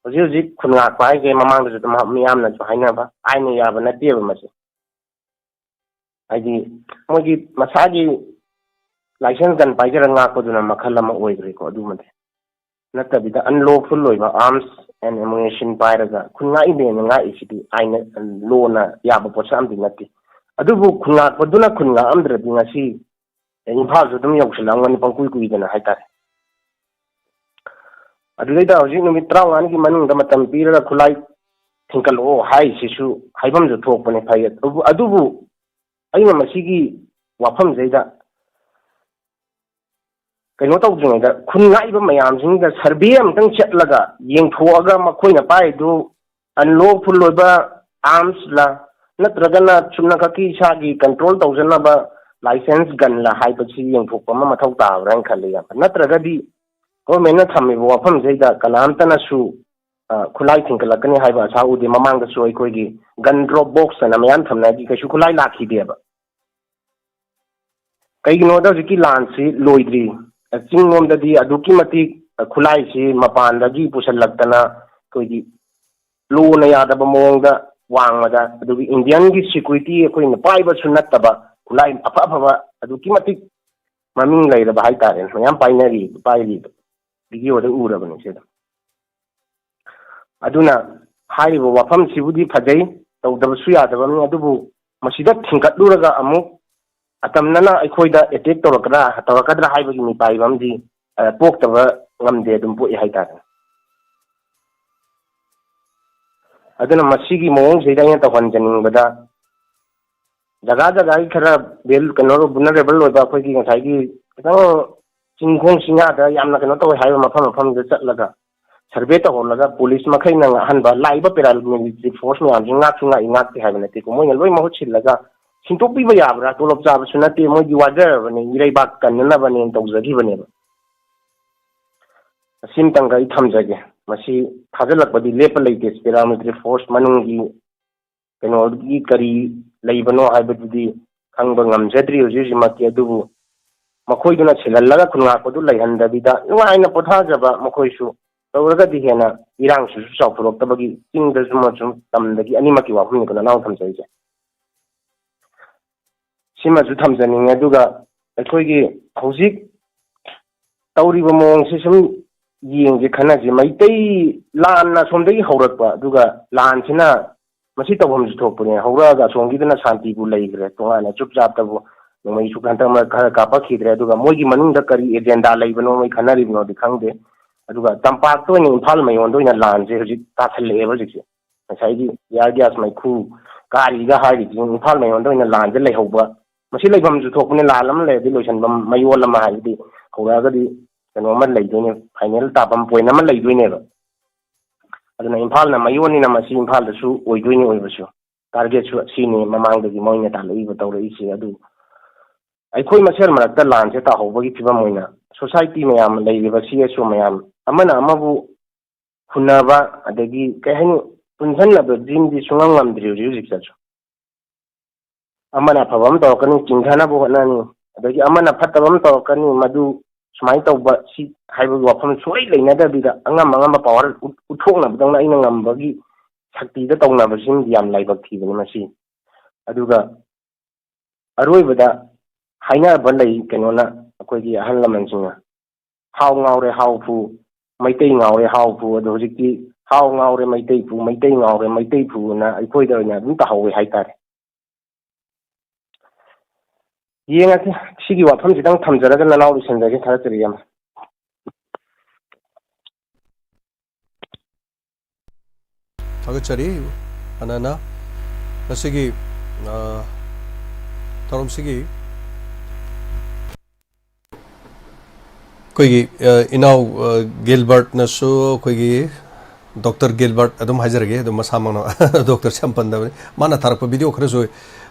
ꯍꯧꯖꯤꯛ ꯍꯧꯖꯤꯛ ꯈꯨꯟ ꯉꯥꯛꯄ ꯍꯥꯏꯁꯦ ꯃꯃꯥꯡꯗꯁꯨ ꯑꯗꯨꯝ ꯃꯤꯌꯥꯝꯅꯁꯨ ꯍꯥꯏꯅꯕ ꯑꯥꯏꯟꯅ ꯌꯥꯕ ꯅꯠꯇꯦꯕ ꯃꯁꯤ꯫ ꯍꯥꯏꯗꯤ ꯃꯣꯏꯒꯤ ꯃꯁꯥꯒꯤ ꯂꯥꯏꯁꯦꯟꯁ ꯒꯟ ꯄꯥꯏꯖꯔꯒ ꯉꯥꯛꯄꯗꯨꯅ ꯃꯈꯜ ꯑꯃ ꯑꯣꯏꯈ꯭ꯔꯦꯀꯣ꯫ ꯑꯗꯨꯃꯗꯤ ꯅꯠꯇꯕꯤꯗ unlawful ꯑꯣꯏꯕ arms and ammunition ꯄꯥꯏꯔꯒ ꯈꯨꯟ ꯉꯥꯛꯏꯅꯦꯅ ꯉꯥꯛꯏꯁꯤꯗꯤ ꯑꯥꯏꯟꯅ, ꯂꯣꯅ ꯌꯥꯕ ꯄꯣꯠꯁꯛ ꯑꯃꯗꯤ ꯅꯠꯇꯦ꯫ ꯑꯗꯨꯕꯨ ꯈꯨꯟ ꯉꯥꯛꯄꯗꯨꯅ ꯈꯨꯟ ꯉꯥꯛꯑꯝꯗ꯭ꯔꯗꯤ ꯉꯁꯤ ꯏꯝꯐꯥꯜꯁꯨ ꯑꯗꯨꯝ ꯌꯧꯁꯤꯜꯂꯛꯑꯝꯒꯅꯤ ꯄꯪꯀꯨꯏ ꯀꯨꯏꯗꯅ ꯍꯥꯏꯇꯥꯔꯦ꯫ ꯑꯗꯨꯗꯩꯗ ꯍꯧꯖꯤꯛ ꯅꯨꯃꯤꯠ ꯇꯔꯥꯃꯉꯥꯅꯤꯒꯤ ꯃꯅꯨꯡꯗ ꯃꯇꯝ ꯄꯤꯔꯒ ꯈꯨꯠꯂꯥꯏ ꯊꯤꯡꯀꯠꯂꯛꯑꯣ ꯍꯥꯏꯔꯤꯁꯤꯁꯨ ꯍꯥꯏꯐꯝꯁꯨ ꯊꯣꯛꯄꯅꯤ, ꯐꯩ꯫ ꯑꯗꯨꯕꯨ, ꯑꯗꯨꯕꯨ ꯑꯩꯅ ꯃꯁꯤꯒꯤ ꯋꯥꯐꯝꯁꯤꯗꯩꯗ ꯀꯩꯅꯣ ꯇꯧꯗ꯭ꯔꯤꯉꯩꯗ, ꯈꯨꯟ ꯉꯥꯛꯏꯕ ꯃꯌꯥꯝꯁꯤꯡꯗ ꯁꯔꯚꯦ ꯑꯃꯇꯪ ꯆꯠꯂꯒ ꯌꯦꯡꯊꯣꯛꯑꯒ, ꯃꯈꯣꯏꯅ ꯄꯥꯏꯔꯤꯗꯨ ꯑꯟꯂꯣꯐꯨꯜ ꯑꯣꯏꯕ ꯑꯥꯔꯝꯁꯂ, ꯅꯠꯇ꯭ꯔꯒꯅ ꯆꯨꯝꯅꯈꯛꯀꯤ ꯏꯁꯥꯒꯤ ꯀꯟꯇ꯭ꯔꯣꯜ ꯇꯧꯖꯅꯕ ꯂꯥꯏꯁꯦꯟꯁ ꯒꯟꯂ ꯍꯥꯏꯕꯁꯤ ꯌꯦꯡꯊꯣꯛꯄ ꯑꯃ ꯃꯊꯧ ꯇꯥꯕ꯭ꯔꯥ ꯍꯥꯏꯅ ꯈꯜꯂꯤ, ꯏꯌꯥꯝꯕ꯫ ꯅꯠꯇ꯭ꯔꯒꯗꯤ ꯒꯣꯔꯃꯦꯟꯅ ꯊꯝꯃꯤꯕ ꯋꯥꯐꯝꯁꯤꯗ ꯀꯅꯥꯝꯇꯅꯁꯨ, ꯑ, ꯈꯨꯠꯂꯥꯏ ꯊꯤꯡꯒꯠꯂꯛꯀꯅꯤ ꯍꯥꯏꯕ ꯑꯁꯥ ꯎꯗꯦ꯫ ꯃꯃꯥꯡꯗꯁꯨ ꯑꯩꯈꯣꯏꯒꯤ ꯒꯟ ꯗ꯭ꯔꯣꯞ ꯕꯣꯛꯁ ꯑꯅ ꯃꯌꯥꯝ ꯊꯝꯅꯈꯤ, ꯀꯩꯁꯨ ꯈꯨꯠꯂꯥꯏ ꯂꯥꯛꯈꯤꯗꯦꯕ꯫ ꯀꯩꯒꯤꯅꯣꯗ ꯍꯧꯖꯤꯛꯀꯤ ꯂꯥꯟꯁꯤ ꯂꯣꯏꯗ꯭ꯔꯤ꯫ ꯆꯤꯡꯂꯣꯝꯗꯗꯤ ꯑꯗꯨꯛꯀꯤ ꯃꯇꯤꯛ ꯈꯨꯠꯂꯥꯏꯁꯤ ꯃꯄꯥꯟꯗꯒꯤ ꯄꯨꯁꯤꯜꯂꯛꯇꯅ, ꯑꯩꯈꯣꯏꯒꯤ ꯂꯣꯅ ꯌꯥꯗꯕ ꯃꯑꯣꯡꯗ ꯋꯥꯡꯃꯗ, ꯑꯗꯨꯒ ꯏꯟꯗꯤꯌꯟꯒꯤ ꯁꯦꯀ꯭ꯌꯨꯔꯤꯇꯤ, ꯑꯩꯈꯣꯏꯅ ꯄꯥꯏꯕꯁꯨ ꯅꯠꯇꯕ, ꯈꯨꯠꯂꯥꯏ ꯑꯐ ꯑꯐꯕ ꯑꯗꯨꯛꯀꯤ ꯃꯇꯤꯛ ꯃꯃꯤꯡ ꯂꯩꯔꯕ ꯍꯥꯏꯇꯥꯔꯦ, ꯃꯌꯥꯝ ꯄꯥꯏꯅꯔꯤ, ꯄꯥꯏꯔꯤꯕ ꯚꯤꯗꯤꯑꯣꯗ ꯎꯔꯕꯅꯤ ꯁꯤꯗ꯫ ꯑꯗꯨꯅ ꯍꯥꯏꯔꯤꯕ ꯋꯥꯐꯝꯁꯤꯕꯨꯗꯤ ꯐꯖꯩ, ꯇꯧꯗꯕꯁꯨ ꯌꯥꯗꯕꯅꯤ, ꯑꯗꯨꯕꯨ ꯃꯁꯤꯗ ꯊꯤꯡꯒꯠꯂꯨꯔꯒ ꯑꯃꯨꯛ ꯑꯇꯝꯅꯅ ꯑꯩꯈꯣꯏꯗ ꯑꯦꯇꯦꯛ ꯇꯧꯔꯛꯀꯗ꯭ꯔꯥ, ꯇꯧꯔꯛꯀꯗ꯭ꯔꯥ ꯍꯥꯏꯕꯒꯤ ꯃꯤꯄꯥꯏꯕ ꯑꯃꯗꯤ, ꯑ, ꯄꯣꯛꯇꯕ ꯉꯝꯗꯦ, ꯑꯗꯨꯝ ꯄꯣꯛꯏ ꯍꯥꯏꯇꯥꯔꯦ꯫ ꯑꯗꯨꯅ ꯃꯁꯤꯒꯤ ꯃꯑꯣꯡꯁꯤꯗ ꯑꯩꯅ ꯇꯧꯍꯟꯖꯅꯤꯡꯕꯗ, ꯖꯒꯥ ꯖꯒꯥꯒꯤ ꯈꯔ ꯕꯦꯜ-, ꯀꯩꯅꯣ, ꯚꯜꯅꯔꯦꯕꯜ ꯑꯣꯏꯕ, ꯑꯩꯈꯣꯏꯒꯤ ꯉꯁꯥꯏꯒꯤ ꯈꯤꯇꯪ ꯆꯤꯡꯈꯣꯡ ꯆꯤꯡꯌꯥꯗ ꯌꯥꯝꯅ ꯀꯩꯅꯣ ꯇꯧꯋꯦ ꯍꯥꯏꯕ ꯃꯐꯝ ꯃꯐꯝꯗ ꯆꯠꯂꯒ ꯁꯔꯚꯦ ꯇꯧꯍꯜꯂꯒ, ꯄꯨꯂꯤꯁ ꯃꯈꯩꯅ ꯉꯥꯛꯍꯟꯕ, ꯂꯥꯛꯏꯕ ꯄꯦꯔꯥꯃꯤꯂꯤꯇꯔꯤ ꯐꯣꯔꯁ ꯃꯌꯥꯝꯁꯤ ꯉꯥꯛꯁꯨ ꯉꯥꯛꯏ, ꯉꯥꯛꯇꯦ ꯍꯥꯏꯕ ꯅꯠꯇꯦꯀꯣ, ꯃꯣꯏꯅ ꯂꯣꯏ ꯃꯍꯨꯠ ꯁꯤꯜꯂꯒ ꯁꯤꯟꯗꯣꯛꯄꯤꯕ ꯌꯥꯕ꯭ꯔꯥ? ꯇꯣꯂꯣꯞ ꯆꯥꯕꯁꯨ ꯅꯠꯇꯦ, ꯃꯣꯏꯗꯤ ꯋꯥꯖꯔꯕꯅꯦ, ꯏꯔꯩꯕꯥꯛ ꯀꯟꯅꯅꯕꯅꯦꯅ ꯇꯧꯖꯈꯤꯕꯅꯦꯕ꯫ ꯑꯁꯤꯝꯇꯪꯒ ꯑꯩ ꯊꯝꯖꯒꯦ꯫ ꯃꯁꯤ ꯊꯥꯖꯤꯜꯂꯛꯄꯗꯤ ꯂꯦꯞꯄ ꯂꯩꯇꯦ꯫ ꯄꯦꯔꯥꯃꯤꯂꯤꯇꯔꯤ ꯐꯣꯔꯁ ꯃꯅꯨꯡꯒꯤ ꯀꯩꯅꯣꯒꯤ ꯀꯔꯤ ꯂꯩꯕꯅꯣ ꯍꯥꯏꯕꯗꯨꯗꯤ ꯈꯪꯕ ꯉꯝꯖꯗ꯭ꯔꯤ ꯍꯧꯖꯤꯛ ꯍꯧꯖꯤꯛꯃꯛꯇꯤ꯫ ꯑꯗꯨꯕꯨ ꯃꯈꯣꯏꯗꯨꯅ ꯁꯤꯜꯍꯜꯂꯒ ꯈꯨꯟꯉꯥꯛꯄꯗꯨ ꯂꯩꯍꯟꯗꯕꯤꯗ ꯅꯨꯡꯉꯥꯏꯅ ꯄꯣꯊꯥꯖꯕ ꯃꯈꯣꯏꯁꯨ ꯇꯧꯔꯒꯗꯤ ꯍꯦꯟꯅ ꯏꯔꯥꯡꯁꯤꯁꯨ ꯆꯥꯎꯊꯣꯔꯛꯇꯕꯒꯤ, ꯆꯤꯡꯗꯁꯨ ꯑꯃꯁꯨꯡ ꯇꯝꯗꯒꯤ ꯑꯅꯤꯃꯛꯀꯤ ꯋꯥꯐꯝꯅꯤꯀꯣ ꯅꯅꯥꯎ ꯊꯝꯖꯔꯤꯁꯦ꯫ ꯁꯤꯃꯁꯨ ꯊꯝꯖꯅꯤꯡꯉꯦ꯫ ꯑꯗꯨꯒ ꯑꯩꯈꯣꯏꯒꯤ ꯍꯧꯖꯤꯛ ꯇꯧꯔꯤꯕ ꯃꯑꯣꯡꯁꯤ ꯁꯨꯝ ꯌꯦꯡꯁꯦ, ꯈꯟꯅꯁꯦ꯫ ꯃꯩꯇꯩ ꯂꯥꯟꯅ ꯁꯣꯝꯗꯒꯤ ꯍꯧꯔꯛꯄ, ꯑꯗꯨꯒ ꯂꯥꯟꯁꯤꯅ ꯃꯁꯤ ꯇꯧꯐꯝꯁꯨ ꯊꯣꯛꯄꯅꯦ꯫ ꯍꯧꯔꯛꯑꯒ ꯑꯁꯣꯝꯒꯤꯗꯨꯅ ꯁꯥꯟꯇꯤꯕꯨ ꯂꯩꯈ꯭ꯔꯦ, ꯇꯣꯉꯥꯟꯅ ꯆꯨꯞ ꯆꯥꯞꯇꯕꯨ ꯅꯣꯡꯃꯩꯁꯨ ꯍꯟꯗꯛ ꯃꯔꯛ ꯈꯔ ꯀꯥꯞꯄꯛꯈꯤꯗ꯭ꯔꯦ꯫ ꯑꯗꯨꯒ ꯃꯣꯏꯒꯤ ꯃꯅꯨꯡꯗ ꯀꯔꯤ ꯑꯦꯖꯦꯟꯗꯥ ꯂꯩꯕꯅꯣ, ꯃꯣꯏ ꯈꯟꯅꯔꯤꯕꯅꯣꯗꯤ ꯈꯪꯗꯦ꯫ ꯑꯗꯨꯒ ꯇꯝꯄꯥꯛꯇ ꯑꯣꯏꯅ, ꯏꯝꯐꯥꯜ ꯃꯌꯣꯟꯗ ꯑꯣꯏꯅ ꯂꯥꯟꯁꯦ ꯍꯧꯖꯤꯛ ꯇꯥꯁꯜꯂꯛꯑꯦꯕ ꯍꯧꯖꯤꯛꯁꯦ꯫ ꯉꯁꯥꯏꯒꯤ ꯇꯤꯌꯥꯔ ꯒ꯭ꯌꯥꯁ ꯃꯩꯈꯨ ꯀꯥꯔꯤꯒ ꯍꯥꯏꯔꯤꯁꯤ ꯏꯝꯐꯥꯜ ꯃꯌꯣꯟꯗ ꯑꯣꯏꯅ ꯂꯥꯟꯁꯦ ꯂꯩꯍꯧꯕ꯫ ꯃꯁꯤ ꯂꯩꯐꯝꯁꯨ ꯊꯣꯛꯄꯅꯤ, ꯂꯥꯟ ꯑꯃ ꯂꯩꯔꯗꯤ ꯂꯣꯏꯁꯤꯟꯐꯝ ꯃꯌꯣꯜ ꯑꯃ, ꯍꯥꯏꯕꯗꯤ ꯍꯧꯔꯛꯑꯒꯗꯤ ꯀꯩꯅꯣ ꯑꯃ ꯂꯩꯗꯣꯏꯅꯦ, ꯐꯥꯏꯅꯦꯜ ꯇꯥꯐꯝ ꯄꯣꯏꯟ ꯑꯃ ꯂꯩꯗꯣꯏꯅꯦꯕ꯫ ꯑꯗꯨꯅ ꯏꯝꯐꯥꯜꯅ ꯃꯌꯣꯟꯅꯤꯅ ꯃꯁꯤ ꯏꯝꯐꯥꯜꯗꯁꯨ ꯑꯣꯏꯗꯣꯏꯅꯤ, ꯑꯣꯏꯕꯁꯨ ꯇꯥꯔꯒꯦꯠꯁꯨ ꯑꯁꯤꯅꯤ ꯃꯃꯥꯡꯗꯒꯤ ꯃꯣꯏꯅ ꯇꯥꯜꯂꯛꯏꯕ ꯇꯧꯔꯛꯏꯁꯦ꯫ ꯑꯗꯨ ꯑꯩꯈꯣꯏ ꯃꯁꯦꯜ ꯃꯔꯛꯇ ꯂꯥꯟꯁꯦ ꯇꯥꯍꯧꯕꯒꯤ ꯐꯤꯕꯝ ꯑꯣꯏꯅ ꯁꯣꯁꯥꯏꯇꯤ ꯃꯌꯥꯝ ꯂꯩꯔꯤꯕ ꯁꯤ ꯑꯦꯁ ꯑꯣ ꯃꯌꯥꯝ ꯑꯃꯅ ꯑꯃꯕꯨ ꯍꯨꯟꯅꯕ, ꯑꯗꯒꯤ ꯀꯩ ꯍꯥꯏꯅꯤ, ꯄꯨꯟꯁꯤꯟꯅꯕꯁꯤꯃꯗꯤ ꯁꯨꯡꯉꯝ ꯉꯝꯗ꯭ꯔꯤ ꯍꯧꯖꯤꯛ ꯍꯧꯖꯤꯛꯇꯁꯨ꯫ ꯑꯃꯅ ꯑꯐꯕ ꯑꯃ ꯇꯧꯔꯛꯀꯅꯤ, ꯆꯤꯡꯊꯅꯕ ꯍꯣꯠꯅꯅꯤ, ꯑꯗꯒꯤ ꯑꯃꯅ ꯐꯠꯇꯕ ꯑꯃ ꯇꯧꯔꯛꯀꯅꯤ, ꯃꯗꯨ ꯁꯨꯃꯥꯏꯅ ꯇꯧꯕ ꯁꯤ ꯍꯥꯏꯕꯒꯤ ꯋꯥꯐꯝ ꯁꯨꯡꯂꯩ ꯂꯩꯅꯗꯕꯤꯗ ꯑꯉꯝ ꯑꯉꯝꯕ ꯄꯋꯥꯔ ꯎꯠ-, ꯎꯠꯊꯣꯛꯅꯕꯗꯧꯅ ꯑꯩꯅ ꯉꯝꯕꯒꯤ ꯁꯛꯇꯤꯗ ꯇꯧꯅꯕꯁꯤꯃꯗꯤ ꯌꯥꯝ ꯂꯥꯏꯕꯛ ꯊꯤꯕꯅꯤ ꯃꯁꯤ꯫ ꯑꯗꯨꯒ ꯑꯔꯣꯏꯕꯗ ꯍꯥꯏꯅꯕ ꯂꯩ ꯀꯩꯅꯣꯅ, ꯑꯩꯈꯣꯏꯒꯤ ꯑꯍꯜ ꯂꯃꯟꯁꯤꯡꯅ, "ꯍꯥꯎ ꯉꯥꯎꯔꯦ ꯍꯥꯎ ꯐꯨ, ꯃꯩꯇꯩ ꯉꯥꯎꯔꯦ ꯍꯥꯎ ꯐꯨ", ꯑꯗꯣ ꯍꯧꯖꯤꯛꯇꯤ "ꯍꯥꯎ ꯉꯥꯎꯔꯦ ꯃꯩꯇꯩ ꯐꯨ, ꯃꯩꯇꯩ ꯉꯥꯎꯔꯦ ꯃꯩꯇꯩ ꯐꯨꯅ" ꯑꯩꯈꯣꯏꯗ ꯑꯣꯏꯅ ꯑꯗꯨꯝ ꯇꯥꯍꯧꯋꯦ ꯍꯥꯏꯇꯥꯔꯦ꯫ ꯌꯦꯡꯉꯁꯤ, ꯁꯤꯒꯤ ꯋꯥꯐꯝꯁꯤꯗꯪ ꯊꯝꯖꯔꯒ ꯅꯅꯥꯎ ꯂꯣꯏꯁꯤꯟꯖꯒꯦ, ꯊꯥꯒꯠꯆꯔꯤ ꯏꯌꯥꯝꯕ꯫ ꯊꯥꯒꯠꯆꯔꯤ ꯑꯅꯅ ꯉꯁꯤꯒꯤ ꯊꯧꯔꯝꯁꯤꯒꯤ ꯑꯩꯈꯣꯏꯒꯤ ꯏꯅꯥꯎ ꯒꯤꯜꯕꯔꯠꯅꯁꯨ ꯑꯩꯈꯣꯏꯒꯤ ꯗꯣꯛꯇꯔ ꯒꯤꯜꯕꯔꯠ ꯑꯗꯨꯝ ꯍꯥꯏꯖꯔꯒꯦ, ꯑꯗꯨꯝ ꯃꯁꯥꯃꯛꯅ ꯗꯣꯛꯇꯔꯁꯦ ꯌꯥꯝ ꯄꯟꯗꯕꯅꯤ, ꯃꯥꯅ ꯊꯥꯔꯛꯄ ꯚꯤꯗꯤꯑꯣ ꯈꯔꯁꯨ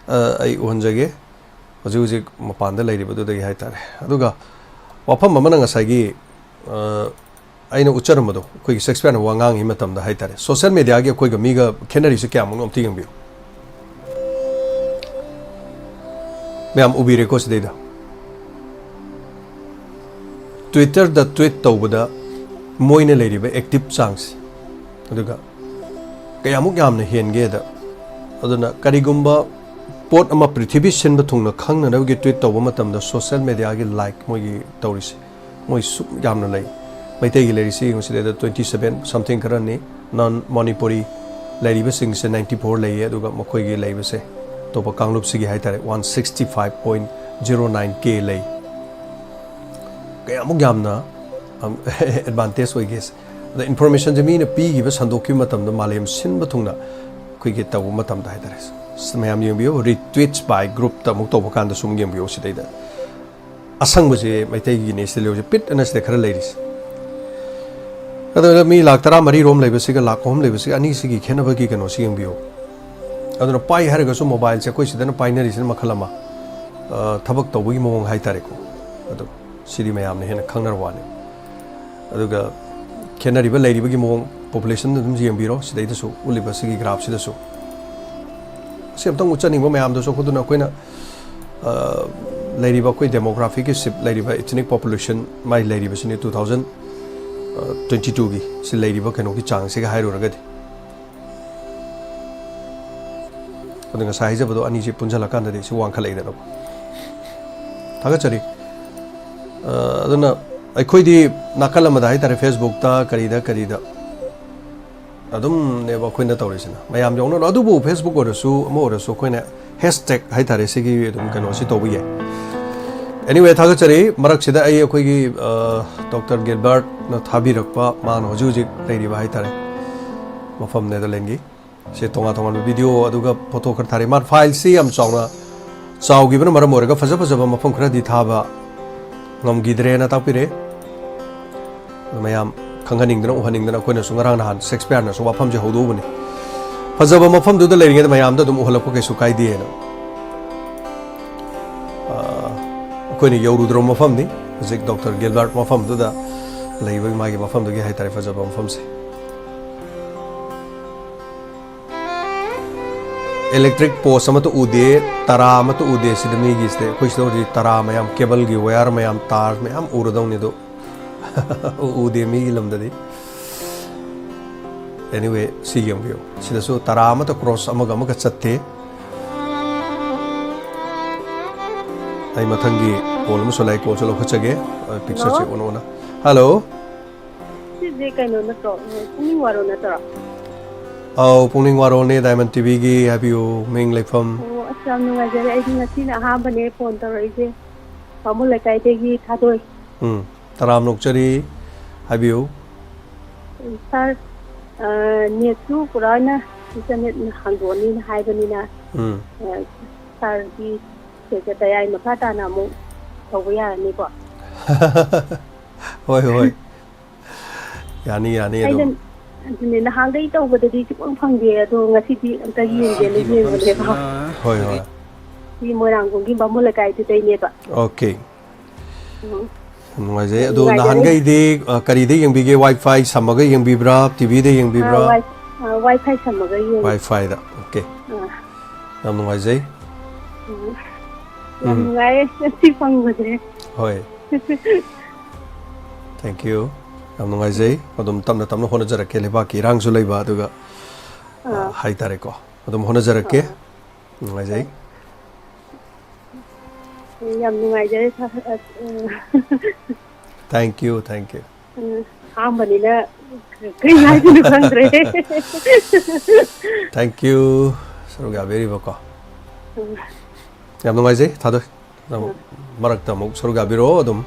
ꯑꯩ ꯎꯍꯟꯖꯒꯦ꯫ ꯍꯧꯖꯤꯛ ꯍꯧꯖꯤꯛ ꯃꯄꯥꯟꯗ ꯂꯩꯔꯤꯕꯗꯨꯗꯒꯤ ꯍꯥꯏꯇꯥꯔꯦ꯫ ꯑꯗꯨꯒ ꯋꯥꯐꯝ ꯑꯃꯅ ꯉꯁꯥꯏꯒꯤ ꯑꯩꯅ ꯎꯠꯆꯔꯝꯕꯗꯣ, ꯑꯩꯈꯣꯏꯒꯤ ꯁꯦꯛꯁꯄꯤꯌꯔꯅ ꯋꯥ ꯉꯥꯡꯉꯤ ꯃꯇꯝꯗ ꯍꯥꯏꯇꯥꯔꯦ, ꯁꯣꯁꯦꯜ ꯃꯦꯗꯤꯌꯥꯒꯤ ꯑꯩꯈꯣꯏꯒ ꯃꯤꯒ ꯈꯦꯠꯅꯔꯤꯁꯦ ꯀꯌꯥꯃꯨꯛꯅꯣ ꯑꯝꯇ ꯌꯦꯡꯕꯤꯌꯨ꯫ ꯃꯌꯥꯝ ꯎꯕꯤꯔꯦꯀꯣ ꯁꯤꯗꯩꯗ? ꯇ꯭ꯋꯤꯇꯔꯗ ꯇ꯭ꯋꯤꯠ ꯇꯧꯕꯗ ꯃꯣꯏꯅ ꯂꯩꯔꯤꯕ ꯑꯦꯛꯇꯤꯞ ꯆꯥꯡꯁꯦ, ꯑꯗꯨꯒ ꯀꯌꯥꯃꯨꯛ ꯌꯥꯝꯅ ꯍꯦꯟꯒꯦꯗ꯫ ꯑꯗꯨꯅ ꯀꯔꯤꯒꯨꯝꯕ ꯄꯣꯠ ꯑꯃ ꯄ꯭ꯔꯤꯊꯤꯕꯤ ꯁꯤꯟꯕ ꯊꯨꯡꯅ ꯈꯪꯅꯅꯕꯒꯤ ꯇ꯭ꯋꯤꯠ ꯇꯧꯕ ꯃꯇꯝꯗ ꯁꯣꯁꯦꯜ ꯃꯦꯗꯤꯌꯥꯒꯤ ꯂꯥꯏꯛ ꯃꯣꯏꯒꯤ ꯇꯧꯔꯤꯁꯦ, ꯃꯣꯏ ꯁꯨꯛ ꯌꯥꯝꯅ ꯂꯩ꯫ ꯃꯩꯇꯩꯒꯤ ꯂꯩꯔꯤꯁꯤ ꯌꯦꯡꯉꯨ, ꯁꯤꯗꯩꯗ twenty seven something ꯈꯔꯅꯤ꯫ Non Manipuri ꯂꯩꯔꯤꯕꯁꯤꯡꯁꯦ ninety four ꯂꯩꯌꯦ, ꯑꯗꯨꯒ ꯃꯈꯣꯏꯒꯤ ꯂꯩꯕꯁꯦ ꯑꯇꯣꯞꯄ ꯀꯥꯡꯂꯨꯞꯁꯤꯒꯤ ꯍꯥꯏꯇꯥꯔꯦ, one sixty five point zero nine K ꯂꯩ꯫ ꯀꯌꯥꯃꯨꯛ ꯌꯥꯝꯅ ꯑꯦꯗꯚꯥꯟꯇꯦꯖ ꯑꯣꯏꯒꯦ꯫ ꯑꯗ ꯏꯟꯐꯣꯔꯃꯦꯁꯟꯁꯦ ꯃꯤꯅ ꯄꯤꯈꯤꯕ ꯁꯟꯗꯣꯛꯈꯤꯕ ꯃꯇꯝꯗ ꯃꯥꯂꯦꯝ ꯁꯤꯟꯕ ꯊꯨꯡꯅ ꯑꯩꯈꯣꯏꯒꯤ ꯇꯧꯕ ꯃꯇꯝꯗ ꯍꯥꯏꯇꯥꯔꯦ꯫ ꯃꯌꯥꯝ ꯌꯦꯡꯕꯤꯌꯨ, retweets by groupꯇ ꯑꯃꯨꯛ ꯇꯧꯕ ꯀꯥꯟꯗꯁꯨ ꯑꯃꯨꯛ ꯌꯦꯡꯕꯤꯌꯨ ꯁꯤꯗꯩꯗ꯫ ꯑꯁꯪꯕꯁꯦ ꯃꯩꯇꯩꯒꯤꯅꯦ ꯁꯤꯗ ꯂꯩꯔꯤꯁꯦ, ꯄꯤꯠ ꯑꯅ ꯁꯤꯗ ꯈꯔ ꯂꯩꯔꯤꯁꯦ꯫ ꯑꯗꯨꯅ ꯃꯤ ꯂꯥꯛ ꯇꯔꯥ ꯃꯔꯤ ꯔꯣꯝ ꯂꯩꯕꯁꯤꯒ ꯂꯥꯛ ꯑꯍꯨꯝ ꯂꯩꯕꯁꯤꯒ ꯑꯅꯤꯁꯤꯒꯤ ꯈꯦꯠꯅꯕꯒꯤ ꯀꯩꯅꯣꯁꯤ ꯌꯦꯡꯕꯤꯌꯨ꯫ ꯑꯗꯨꯅ ꯄꯥꯏ ꯍꯥꯏꯔꯒꯁꯨ ꯃꯣꯕꯥꯏꯜꯁꯦ ꯑꯩꯈꯣꯏ ꯁꯤꯗꯅ ꯄꯥꯏꯅꯔꯤꯁꯤꯅ ꯃꯈꯜ ꯑꯃ, ꯑ, ꯊꯕꯛ ꯇꯧꯕꯒꯤ ꯃꯑꯣꯡ ꯍꯥꯏꯇꯥꯔꯦꯀꯣ꯫ ꯑꯗꯨ ꯁꯤꯗꯤ ꯃꯌꯥꯝꯅ ꯍꯦꯟꯅ ꯈꯪꯅꯔ ꯋꯥꯅꯤ꯫ ꯑꯗꯨꯒ ꯈꯦꯠꯅꯔꯤꯕ ꯂꯩꯔꯤꯕꯒꯤ ꯃꯑꯣꯡ, ꯄꯣꯄꯨꯂꯦꯁꯟ ꯑꯗꯨꯝ ꯌꯦꯡꯕꯤꯔꯣ, ꯁꯤꯗꯩꯗꯁꯨ ꯎꯠꯂꯤꯕ ꯁꯤꯒꯤ ꯒ꯭ꯔꯥꯐꯁꯤꯗꯁꯨ꯫ ꯁꯤ ꯑꯝꯇꯪ ꯎꯠꯆꯅꯤꯡꯕ ꯃꯌꯥꯝꯗꯁꯨ꯫ ꯑꯗꯨꯅ ꯑꯩꯈꯣꯏꯅ, ꯑ, ꯂꯩꯔꯤꯕ ꯑꯩꯈꯣꯏ ꯗꯦꯃꯣꯒ꯭ꯔꯥꯐꯤꯒꯤ ꯁꯤꯞ ꯂꯩꯔꯤꯕ ꯏꯊꯅꯤꯛ ꯄꯣꯄꯨꯂꯦꯁꯟ ꯃꯥꯏ ꯂꯩꯔꯤꯕꯁꯤꯅꯤ ꯇꯨ ꯊꯥꯎꯖꯟ ꯇ꯭ꯋꯦꯟꯇꯤ ꯇꯨꯒꯤ ꯁꯤ ꯂꯩꯔꯤꯕ ꯀꯩꯅꯣꯒꯤ ꯆꯥꯡꯁꯤꯒ ꯍꯥꯏꯔꯨꯔꯒꯗꯤ꯫ ꯑꯗꯨ ꯉꯁꯥꯏ ꯍꯥꯏꯖꯕꯗꯣ ꯑꯅꯤꯁꯤ ꯄꯨꯟꯁꯤꯜꯂꯀꯥꯟꯗꯗꯤ ꯁꯤ ꯋꯥꯡꯈꯠꯂꯛꯏꯗꯅꯀꯣ꯫ ꯊꯥꯒꯠꯆꯔꯤ꯫ ꯑ, ꯑꯗꯨꯅ ꯑꯩꯈꯣꯏꯗꯤ ꯅꯥꯀꯜ ꯑꯃꯗ ꯍꯥꯏꯇꯥꯔꯦ, ꯐꯦꯁꯕꯨꯛꯇ ꯀꯔꯤꯗ ꯀꯔꯤꯗ ꯑꯗꯨꯝꯅꯦꯕ ꯑꯩꯈꯣꯏꯅ ꯇꯧꯔꯤꯁꯤꯅ꯫ ꯃꯌꯥꯝ ꯌꯥꯎꯅꯔꯣ꯫ ꯑꯗꯨꯕꯨ ꯐꯦꯁꯕꯨꯛ ꯑꯣꯏꯔꯁꯨ ꯑꯃ ꯑꯣꯏꯔꯁꯨ ꯑꯩꯈꯣꯏꯅ ꯍꯦꯁꯇꯦꯛ ꯍꯥꯏꯇꯥꯔꯦ, ꯁꯤꯒꯤ ꯑꯗꯨꯝ ꯀꯩꯅꯣꯁꯤ ꯇꯧꯕ ꯌꯥꯏ꯫ Anyway, ꯊꯥꯒꯠꯆꯔꯤ꯫ ꯃꯔꯛꯁꯤꯗ ꯑꯩ ꯑꯩꯈꯣꯏꯒꯤ, ꯑ, ꯗꯣꯛꯇꯔ ꯒꯤꯜꯕꯔꯠꯅ ꯊꯥꯕꯤꯔꯛꯄ, ꯃꯥꯅ ꯍꯧꯖꯤꯛ ꯍꯧꯖꯤꯛ ꯂꯩꯔꯤꯕ ꯍꯥꯏꯇꯥꯔꯦ, ꯃꯐꯝ ꯅꯦꯗꯔꯂꯦꯟꯒꯤ꯫ ꯁꯤ ꯇꯣꯉꯥꯟ ꯇꯣꯉꯥꯟꯕ ꯚꯤꯗꯤꯑꯣ ꯑꯗꯨꯒ ꯐꯣꯇꯣ ꯈꯔ ꯊꯥꯔꯛꯑꯦ꯫ ꯃꯥ ꯐꯥꯏꯜꯁꯤ ꯌꯥꯝ ꯆꯥꯎꯅ, ꯆꯥꯎꯈꯤꯕꯅ ꯃꯔꯝ ꯑꯣꯏꯔꯒ ꯐꯖ ꯐꯖꯕ ꯃꯐꯝ ꯈꯔꯗꯤ ꯊꯥꯕ ꯉꯝꯈꯤꯗ꯭ꯔꯦꯅ ꯇꯥꯛꯄꯤꯔꯦ꯫ ꯑꯗꯨ ꯃꯌꯥꯝ ꯈꯪꯍꯟꯅꯤꯡꯗꯅ, ꯎꯍꯟꯅꯤꯡꯗꯅ ꯑꯩꯈꯣꯏꯅꯁꯨ ꯉꯔꯥꯡ ꯅꯍꯥꯟ ꯁꯦꯛꯁꯄꯤꯌꯔꯅꯁꯨ ꯋꯥꯐꯝꯁꯦ ꯍꯧꯗꯣꯛꯎꯕꯅꯤ꯫ ꯐꯖꯕ ꯃꯐꯝꯗꯨꯗ ꯂꯩꯔꯤꯉꯩꯗ ꯃꯌꯥꯝꯗ ꯑꯗꯨꯝ ꯎꯍꯜꯂꯛꯄ ꯀꯩꯁꯨ ꯀꯥꯏꯗꯦꯅ꯫ ꯑ, ꯑꯩꯈꯣꯏꯅ ꯌꯧꯔꯨꯗ꯭ꯔꯕ ꯃꯐꯝꯅꯤ꯫ ꯍꯧꯖꯤꯛ ꯗꯣꯛꯇꯔ ꯒꯤꯜꯕꯔꯠ ꯃꯐꯝꯗꯨꯗ ꯂꯩꯕꯒꯤ, ꯃꯥꯒꯤ ꯃꯐꯝꯗꯨꯒꯤ ꯍꯥꯏꯇꯥꯔꯦ, ꯐꯖꯕ ꯃꯐꯝꯁꯦ꯫ Electric post ꯑꯃꯠꯇ ꯎꯗꯦ, ꯇꯔꯥ ꯑꯃꯠꯇ ꯎꯗꯦ ꯁꯤꯗ ꯃꯤꯒꯤꯁꯤꯗ꯫ ꯑꯩꯈꯣꯏ ꯁꯤꯗ ꯍꯧꯖꯤꯛ ꯇꯔꯥ ꯃꯌꯥꯝ, ꯀꯦꯕꯜꯒꯤ ꯋꯥꯌꯔ ꯃꯌꯥꯝ, ꯇꯥꯔ ꯃꯌꯥꯝ ꯎꯔꯗꯧꯅꯤ, ꯑꯗꯣ ꯎꯗꯦ ꯃꯤꯒꯤ ꯂꯝꯗꯗꯤ꯫ Anyway, ꯁꯤ ꯌꯦꯡꯕꯤꯌꯨ꯫ ꯁꯤꯗꯁꯨ ꯇꯔꯥ ꯑꯃꯠꯇ ꯀ꯭ꯔꯣꯁ ꯑꯃꯒ ꯑꯃꯒ ꯆꯠꯇꯦ꯫ ꯑꯩ ꯃꯊꯪꯒꯤ ꯀꯣꯜ ꯑꯃꯁꯨ ꯂꯥꯛꯏ, ꯀꯣꯜꯁꯨ ꯂꯧꯈꯠꯆꯒꯦ꯫ ꯑ, ꯄꯤꯛꯆꯔꯁꯤ ꯍꯜꯂꯣ꯫ ꯑꯣꯟꯅ ꯑꯣꯟꯅ꯫ ꯍꯜꯂꯣ꯫ ꯁꯤꯁꯦ ꯀꯩꯅꯣ ꯅꯠꯇ꯭ꯔꯣ? ꯄꯨꯛꯅꯤꯡ ꯋꯥꯔꯣ ꯅꯠꯇ꯭ꯔꯣ? ꯑꯧ, ꯄꯨꯛꯅꯤꯡ ꯋꯥꯔꯣꯜꯅꯦ, ꯗꯥꯏꯃꯟ ꯇꯤꯚꯤꯒꯤ꯫ ꯍꯥꯏꯕꯤꯌꯨ, ꯃꯤꯡ, ꯂꯩꯐꯝ꯫ ꯑꯣ, ꯑꯁ, ꯌꯥꯝ ꯅꯨꯡꯉꯥꯏꯖꯔꯦ꯫ ꯑꯩꯗꯤ ꯉꯁꯤꯅ ꯑꯍꯥꯟꯕꯅꯦ ꯐꯣꯟ ꯇꯧꯔꯛꯏꯁꯦ꯫ ꯕꯥꯃꯣꯟ ꯂꯩꯀꯥꯏꯗꯒꯤ ꯊꯥꯗꯣꯏ꯫ ꯎꯝ, ꯇꯔꯥꯝꯅ ꯑꯣꯛꯆꯔꯤ꯫ ꯍꯥꯏꯕꯤꯌꯨ꯫ ꯁꯥꯔ, ꯑ, ꯅꯦꯠꯁꯨ ꯄꯨꯔꯥ ꯑꯣꯏꯅ ꯏꯟꯇꯔꯅꯦꯠ ꯍꯥꯡꯗꯣꯛꯑꯅꯤꯅ ꯍꯥꯏꯕꯅꯤꯅ, ꯎꯝ꯫ ꯑ, ꯁꯥꯔꯒꯤ ꯁꯦꯀ꯭ꯔꯦꯇꯔꯤ ꯃꯈꯥ ꯇꯥꯅ ꯑꯃꯨꯛ ꯇꯧꯕ ꯌꯥꯔꯅꯤꯀꯣ? ꯍꯣꯏ ꯍꯣꯏ, ꯌꯥꯅꯤ ꯌꯥꯅꯤ ꯑꯩꯅ ꯑꯗꯨꯝ꯫ ꯑꯗꯨꯅꯦ, ꯅꯍꯥꯟꯈꯩ ꯇꯧꯕꯗꯗꯤ ꯁꯨꯛꯐꯪ ꯐꯪꯗꯦ, ꯑꯗꯣ ꯉꯁꯤꯗꯤ ꯑꯝꯇ ꯌꯦꯡꯒꯦꯅ ꯌꯦꯡꯕꯅꯦꯕ꯫ ꯍꯣꯏ ꯍꯣꯏ꯫ ꯁꯤ ꯃꯣꯏꯔꯥꯡꯈꯣꯡꯒꯤ ꯕꯥꯃꯣꯟ ꯂꯩꯀꯥꯏꯗꯨꯗꯩꯅꯦꯕ꯫ ꯑꯣꯀꯦ꯫ ꯎꯝ꯫ ꯌꯥꯝ ꯅꯨꯡꯉꯥꯏꯖꯩ꯫ ꯌꯥꯝ ꯑꯗꯣ ꯅꯨꯡꯉꯥꯏꯖꯔꯦ꯫ ꯅꯍꯥꯟꯈꯩꯗꯤ ꯑ, ꯀꯔꯤꯗ ꯌꯦꯡꯕꯤꯒꯦ? ꯋꯥꯏ ꯐꯥꯏ ꯁꯝꯃꯒ ꯌꯦꯡꯕꯤꯕ꯭ꯔꯥ, ꯇꯤꯚꯤꯗ ꯌꯦꯡꯕꯤꯕ꯭ꯔꯥ? ꯑꯥ, ꯋꯥꯏ ꯑꯥ, ꯋꯥꯏ ꯐꯥꯏ ꯁꯝꯃꯒ ꯌꯦꯡꯉꯤ꯫ ꯋꯥꯏ ꯐꯥꯏꯗ꯫ ꯑꯣꯀꯦ꯫ ꯑꯥ꯫ ꯌꯥꯝ ꯅꯨꯡꯉꯥꯏꯖꯩ꯫ ꯎꯝ꯫ ꯌꯥꯝ ꯎꯝ꯫ ꯅꯨꯡꯉꯥꯏꯔꯦ ꯉꯁꯤ ꯐꯪꯕꯁꯦ꯫ ꯍꯣꯏ꯫ Thank you꯫ ꯌꯥꯝ ꯅꯨꯡꯉꯥꯏꯖꯩ꯫ ꯑꯗꯨꯝ ꯇꯞꯅ ꯇꯞꯅ ꯍꯣꯠꯅꯖꯔꯛꯀꯦ꯫ ꯂꯩꯕꯥꯛꯀꯤ ꯏꯔꯥꯡꯁꯨ ꯂꯩꯕ, ꯑꯗꯨꯒ ꯑ, ꯑꯥ꯫ ꯍꯥꯏꯇꯥꯔꯦꯀꯣ, ꯑꯗꯨꯝ ꯍꯣꯠꯅꯖꯔꯛꯀꯦ꯫ ꯑꯥ꯫ ꯅꯨꯡꯉꯥꯏꯖꯩ꯫ ꯌꯥꯝ ꯅꯨꯡꯉꯥꯏꯖꯔꯦ ꯁꯥꯔ꯫ ꯑ, Thank you, thank you꯫ ꯎꯝ, ꯑꯍꯥꯟꯕꯅꯤꯅ ꯀꯔꯤ ꯍꯥꯏꯗꯣꯏꯅꯣ ꯈꯪꯗ꯭ꯔꯦ꯫ Thank you꯫ ꯁꯔꯨꯛ ꯌꯥꯕꯤꯔꯤꯕꯀꯣ꯫ ꯎꯝ꯫ ꯌꯥꯝ ꯅꯨꯡꯉꯥꯏꯖꯩ, ꯊꯥꯗꯣꯏ꯫ ꯑꯗꯨꯝ ꯃꯔꯛꯇ ꯑꯃꯨꯛ ꯁꯔꯨꯛ ꯌꯥꯕꯤꯔꯛꯑꯣ, ꯑꯗꯨꯝ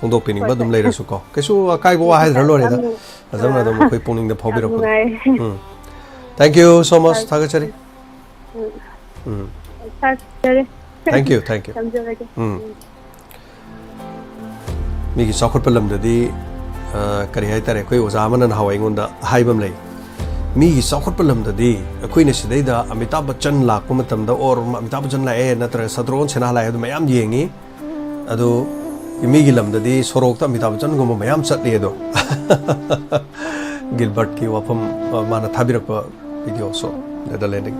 ꯐꯣꯡꯗꯣꯛꯄꯤꯅꯤꯡꯕ ꯍꯣꯏ, ꯑꯗꯨꯝ ꯍꯣꯏ꯫ ꯂꯩꯔꯁꯨꯀꯣ꯫ ꯀꯩꯁꯨ ꯑꯀꯥꯏꯕ ꯋꯥ ꯍꯥꯏꯗ꯭ꯔ ꯂꯣꯏꯔꯦꯗ꯫ ꯌꯥꯝ ꯅꯨꯡ-, ꯐꯖꯅ ꯑꯗꯨꯝ ꯑꯥ, ꯑꯩꯈꯣꯏ ꯄꯨꯛꯅꯤꯡꯗ ꯌꯥꯝ ꯐꯥꯎꯕꯤꯔꯛꯄꯗꯣ꯫ ꯅꯨꯡꯉꯥꯏ꯫ ꯎꯝ꯫ Thank you so much꯫ ꯁꯥꯔ, ꯊꯥꯒꯠꯆꯔꯤ꯫ ꯎꯝ꯫ ꯎꯝ꯫ ꯁꯥꯔ, ꯊꯝꯖꯔꯦ꯫ Thank you, thank you꯫ ꯊꯝꯖꯔꯒꯦ꯫ ꯎꯝ꯫ ꯎꯝ꯫ ꯃꯤꯒꯤ ꯆꯥꯎꯈꯠꯄ ꯂꯝꯗꯗꯤ, ꯑ, ꯀꯔꯤ ꯍꯥꯏꯇꯥꯔꯦ, ꯑꯩꯈꯣꯏ ꯑꯣꯖꯥ ꯑꯃꯅ ꯅꯍꯥꯟꯋꯥꯏ ꯑꯩꯉꯣꯟꯗ ꯍꯥꯏꯕ ꯑꯃ ꯂꯩ꯫ ꯃꯤꯒꯤ ꯆꯥꯎꯈꯠꯄ ꯂꯝꯗꯗꯤ ꯑꯩꯈꯣꯏꯅ ꯁꯤꯗꯩꯗ ꯑꯃꯤꯇꯥꯕ ꯕꯆꯟ ꯂꯥꯛꯄ ꯃꯇꯝꯗ, or ꯑꯃꯤꯇꯥꯕ ꯕꯆꯟ ꯂꯥꯛꯑꯦ, ꯅꯠꯇ꯭ꯔꯒ ꯁꯇ꯭ꯔꯨꯒ꯭ꯍꯟ ꯁꯤꯟꯍꯥ ꯂꯥꯛꯑꯦ, ꯑꯗꯨ ꯃꯌꯥꯝ ꯌꯦꯡꯉꯤ꯫ ꯑꯗꯨ ꯃꯤꯒꯤ ꯂꯝꯗꯗꯤ ꯁꯣꯔꯣꯛꯇ ꯑꯃꯤꯇꯥꯕ ꯕꯆꯟꯒꯨꯝꯕ ꯃꯌꯥꯝ ꯆꯠꯂꯤ ꯑꯗꯣ꯫ ꯒꯤꯜꯕꯔꯠꯀꯤ ꯋꯥꯐꯝ, ꯑ, ꯃꯥꯅ ꯊꯥꯕꯤꯔꯛꯄ video꯫ So, ꯅꯦꯗꯔꯂꯦꯟꯗꯒꯤ꯫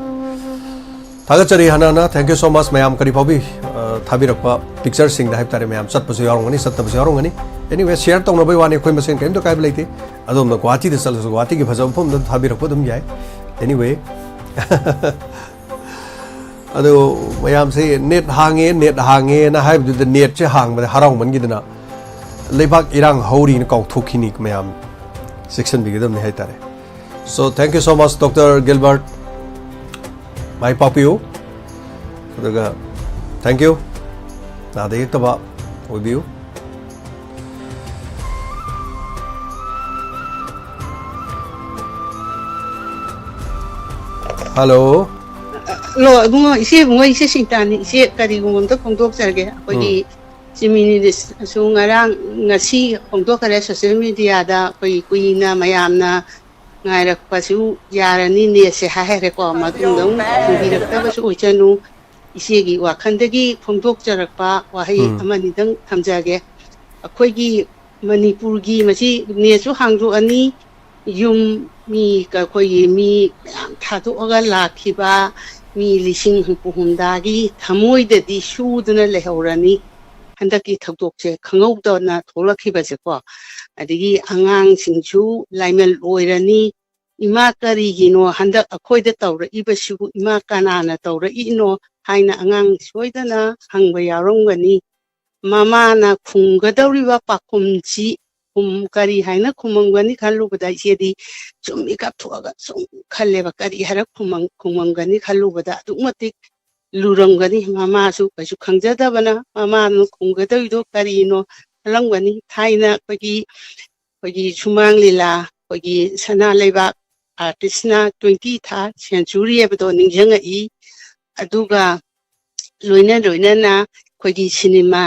ꯊꯥꯒꯠꯆꯔꯤ ꯍꯥꯟꯅ ꯍꯥꯟꯅ꯫ Thank you so much꯫ ꯃꯌꯥꯝ ꯀꯔꯤ ꯐꯥꯎꯕꯤ, ꯑ, ꯊꯥꯕꯤꯔꯛꯄ pictureꯁꯤꯡꯗ ꯍꯥꯏꯕ ꯇꯥꯔꯦ, ꯃꯌꯥꯝ ꯆꯠꯄꯁꯨ ꯌꯥꯎꯔꯝꯒꯅꯤ, ꯆꯠꯇꯕꯁꯨ ꯌꯥꯎꯔꯝꯒꯅꯤ꯫ Anyway, share ꯇꯧꯅꯕꯩ ꯋꯥꯅꯤ, ꯑꯩꯈꯣꯏ ꯃꯁꯦꯟ ꯀꯔꯤꯝꯇ ꯀꯥꯏꯕ ꯂꯩꯇꯦ꯫ ꯑꯗꯣꯝꯅ ꯒꯨꯋꯥꯍꯥꯇꯤꯗ ꯆꯠꯂꯁꯨ ꯒꯨꯋꯥꯍꯥꯇꯤꯒꯤ ꯐꯖꯕ ꯃꯐꯝꯗ ꯊꯥꯕꯤꯔꯛꯄ ꯑꯗꯨꯝ ꯌꯥꯏ꯫ Anyway꯫ ꯑꯗꯣ ꯃꯌꯥꯝꯁꯦ net ꯍꯥꯡꯉꯦ, net ꯍꯥꯡꯉꯦꯅ ꯍꯥꯏꯕꯗꯨꯗ netꯁꯦ ꯍꯥꯡꯕꯗ ꯍꯔꯥꯎꯃꯟꯈꯤꯗꯅ ꯂꯩꯕꯥꯛ ꯏꯔꯥꯡ ꯍꯧꯔꯤꯅ ꯀꯥꯎꯊꯣꯛꯈꯤꯅꯤ꯫ ꯃꯌꯥꯝ ꯆꯦꯛꯁꯤꯟꯕꯤꯒꯗꯕꯅꯤ ꯍꯥꯏꯇꯥꯔꯦ꯫ So, thank you so much, Doctor Gilbert꯫ ꯃꯥꯏ ꯄꯥꯛꯄꯤꯌꯨ꯫ ꯑꯗꯨꯒ thank you꯫ ꯅꯥꯗ ꯌꯦꯛꯇꯕ ꯑꯣꯏꯕꯤꯌꯨ꯫ Hello꯫ ꯍꯜꯂꯣ, ꯏꯕꯨꯡꯉꯣ, ꯏꯆꯦ, ꯏꯕꯨꯡꯉꯣ, ꯏꯆꯦ ꯁꯤꯡꯇꯥꯅꯤ꯫ ꯏꯆꯦ, ꯀꯔꯤꯒꯨꯝꯕ ꯑꯝꯇ ꯐꯣꯡꯗꯣꯛꯆꯔꯒꯦ꯫ ꯑꯩꯈꯣꯏꯒꯤ, ꯎꯝ꯫ ꯆꯤꯃꯤꯅꯤꯗꯁꯨ ꯉꯔꯥꯡ, ꯉꯁꯤ ꯐꯣꯡꯗꯣꯛꯈꯔꯦ ꯁꯣꯁꯦꯜ ꯃꯦꯗꯤꯌꯥꯗ꯫ ꯑꯩꯈꯣꯏ ꯀꯨꯏꯅ ꯃꯌꯥꯝꯅ ꯉꯥꯏꯔꯛꯄꯁꯨ ꯌꯥꯔꯅꯤ, ꯅꯦꯠꯁꯦ ꯍꯥꯏꯈꯔꯦꯀꯣ꯫ ꯃꯇꯨꯡꯗ ꯑꯃꯨꯛ ꯍꯪꯕꯤꯔꯛꯇꯕꯁꯨ ꯑꯣꯏꯁꯅꯨ꯫ ꯏꯆꯦꯒꯤ ꯋꯥꯈꯜꯗꯒꯤ ꯐꯣꯡꯗꯣꯛꯆꯔꯛꯄ ꯋꯥꯍꯩ ꯎꯝ꯫ ꯑꯃꯅꯤꯗꯪ ꯊꯝꯖꯒꯦ꯫ ꯑꯩꯈꯣꯏꯒꯤ ꯃꯅꯤꯄꯨꯔꯒꯤ ꯃꯁꯤ ꯅꯦꯠꯁꯨ ꯍꯥꯡꯗꯣꯛꯑꯅꯤ, ꯌꯨꯝ ꯃꯤ, ꯑꯩꯈꯣꯏꯒꯤ ꯃꯤ ꯃꯌꯥꯝ ꯊꯥꯗꯣꯛꯑꯒ ꯂꯥꯛꯈꯤꯕ ꯃꯤ ꯂꯤꯁꯤꯡ ꯍꯨꯝꯐꯨ ꯍꯨꯝꯗ꯭ꯔꯥꯒꯤ ꯊꯃꯣꯏꯗꯗꯤ ꯁꯨꯗꯨꯅ ꯂꯩꯍꯧꯔꯅꯤ꯫ ꯍꯟꯗꯛꯀꯤ ꯊꯧꯗꯣꯛꯁꯦ ꯈꯪꯍꯧꯗꯅ ꯊꯣꯛꯂꯛꯈꯤꯕꯁꯦꯀꯣ꯫ ꯑꯗꯒꯤ ꯑꯉꯥꯡꯁꯤꯡꯁꯨ ꯂꯥꯏꯃꯜ ꯑꯣꯏꯔꯅꯤ꯫ "ꯏꯃꯥ, ꯀꯔꯤꯒꯤꯅꯣ ꯍꯟꯗꯛ ꯑꯩꯈꯣꯏꯗ ꯇꯧꯔꯛꯏꯕꯁꯤꯕꯨ? ꯏꯃꯥ, ꯀꯅꯥꯅ ꯇꯧꯔꯛꯏꯅꯣ?" ꯍꯥꯏꯅ ꯑꯉꯥꯡ ꯁꯣꯏꯗꯅ ꯍꯪꯕ ꯌꯥꯎꯔꯝꯒꯅꯤ꯫ ꯃꯃꯥꯅ ꯈꯨꯝꯒꯗꯧꯔꯤꯕ ꯄꯥꯎꯈꯨꯝꯁꯤ ꯈꯨꯝ-, ꯀꯔꯤ ꯍꯥꯏꯅ ꯈꯨꯝꯃꯝꯒꯅꯤ ꯈꯜꯂꯨꯕꯗ ꯏꯆꯦꯗꯤ ꯁꯨꯝ ꯃꯤꯀꯞ ꯊꯣꯛꯑꯒ ꯁꯨꯝ ꯈꯜꯂꯦꯕ, ꯀꯔꯤ ꯍꯥꯏꯔ ꯈꯨꯝꯃꯝ-, ꯈꯨꯝꯃꯝꯒꯅꯤ ꯈꯜꯂꯨꯕꯗ ꯑꯗꯨꯛ ꯃꯇꯤꯛ ꯂꯨꯔꯝꯒꯅꯤ꯫ ꯃꯃꯥꯁꯨ ꯀꯩꯁꯨ ꯈꯪꯖꯗꯕꯅ ꯃꯃꯥꯅ ꯈꯨꯝꯒꯗꯧꯔꯤꯗꯣ ꯀꯔꯤꯅꯣ ꯈꯜꯂꯝꯒꯅꯤ꯫ ꯊꯥꯏꯅ ꯑꯩꯈꯣꯏꯒꯤ, ꯑꯩꯈꯣꯏꯒꯤ ꯁꯨꯃꯥꯡ ꯂꯤꯂꯥ, ꯑꯩꯈꯣꯏꯒꯤ ꯁꯅꯥ ꯂꯩꯕꯥꯛ ꯑꯥꯔꯇꯤꯁꯅ ꯇ꯭ꯋꯦꯟꯇꯤ ꯊꯥ ꯁꯦꯟꯆꯨꯔꯤ ꯍꯥꯏꯕꯗꯣ ꯅꯤꯡꯁꯤꯡꯉꯛꯏ꯫ ꯑꯗꯨꯒ ꯂꯣꯏꯅ ꯂꯣꯏꯅꯅ ꯑꯩꯈꯣꯏꯒꯤ ꯁꯤꯅꯦꯃꯥ,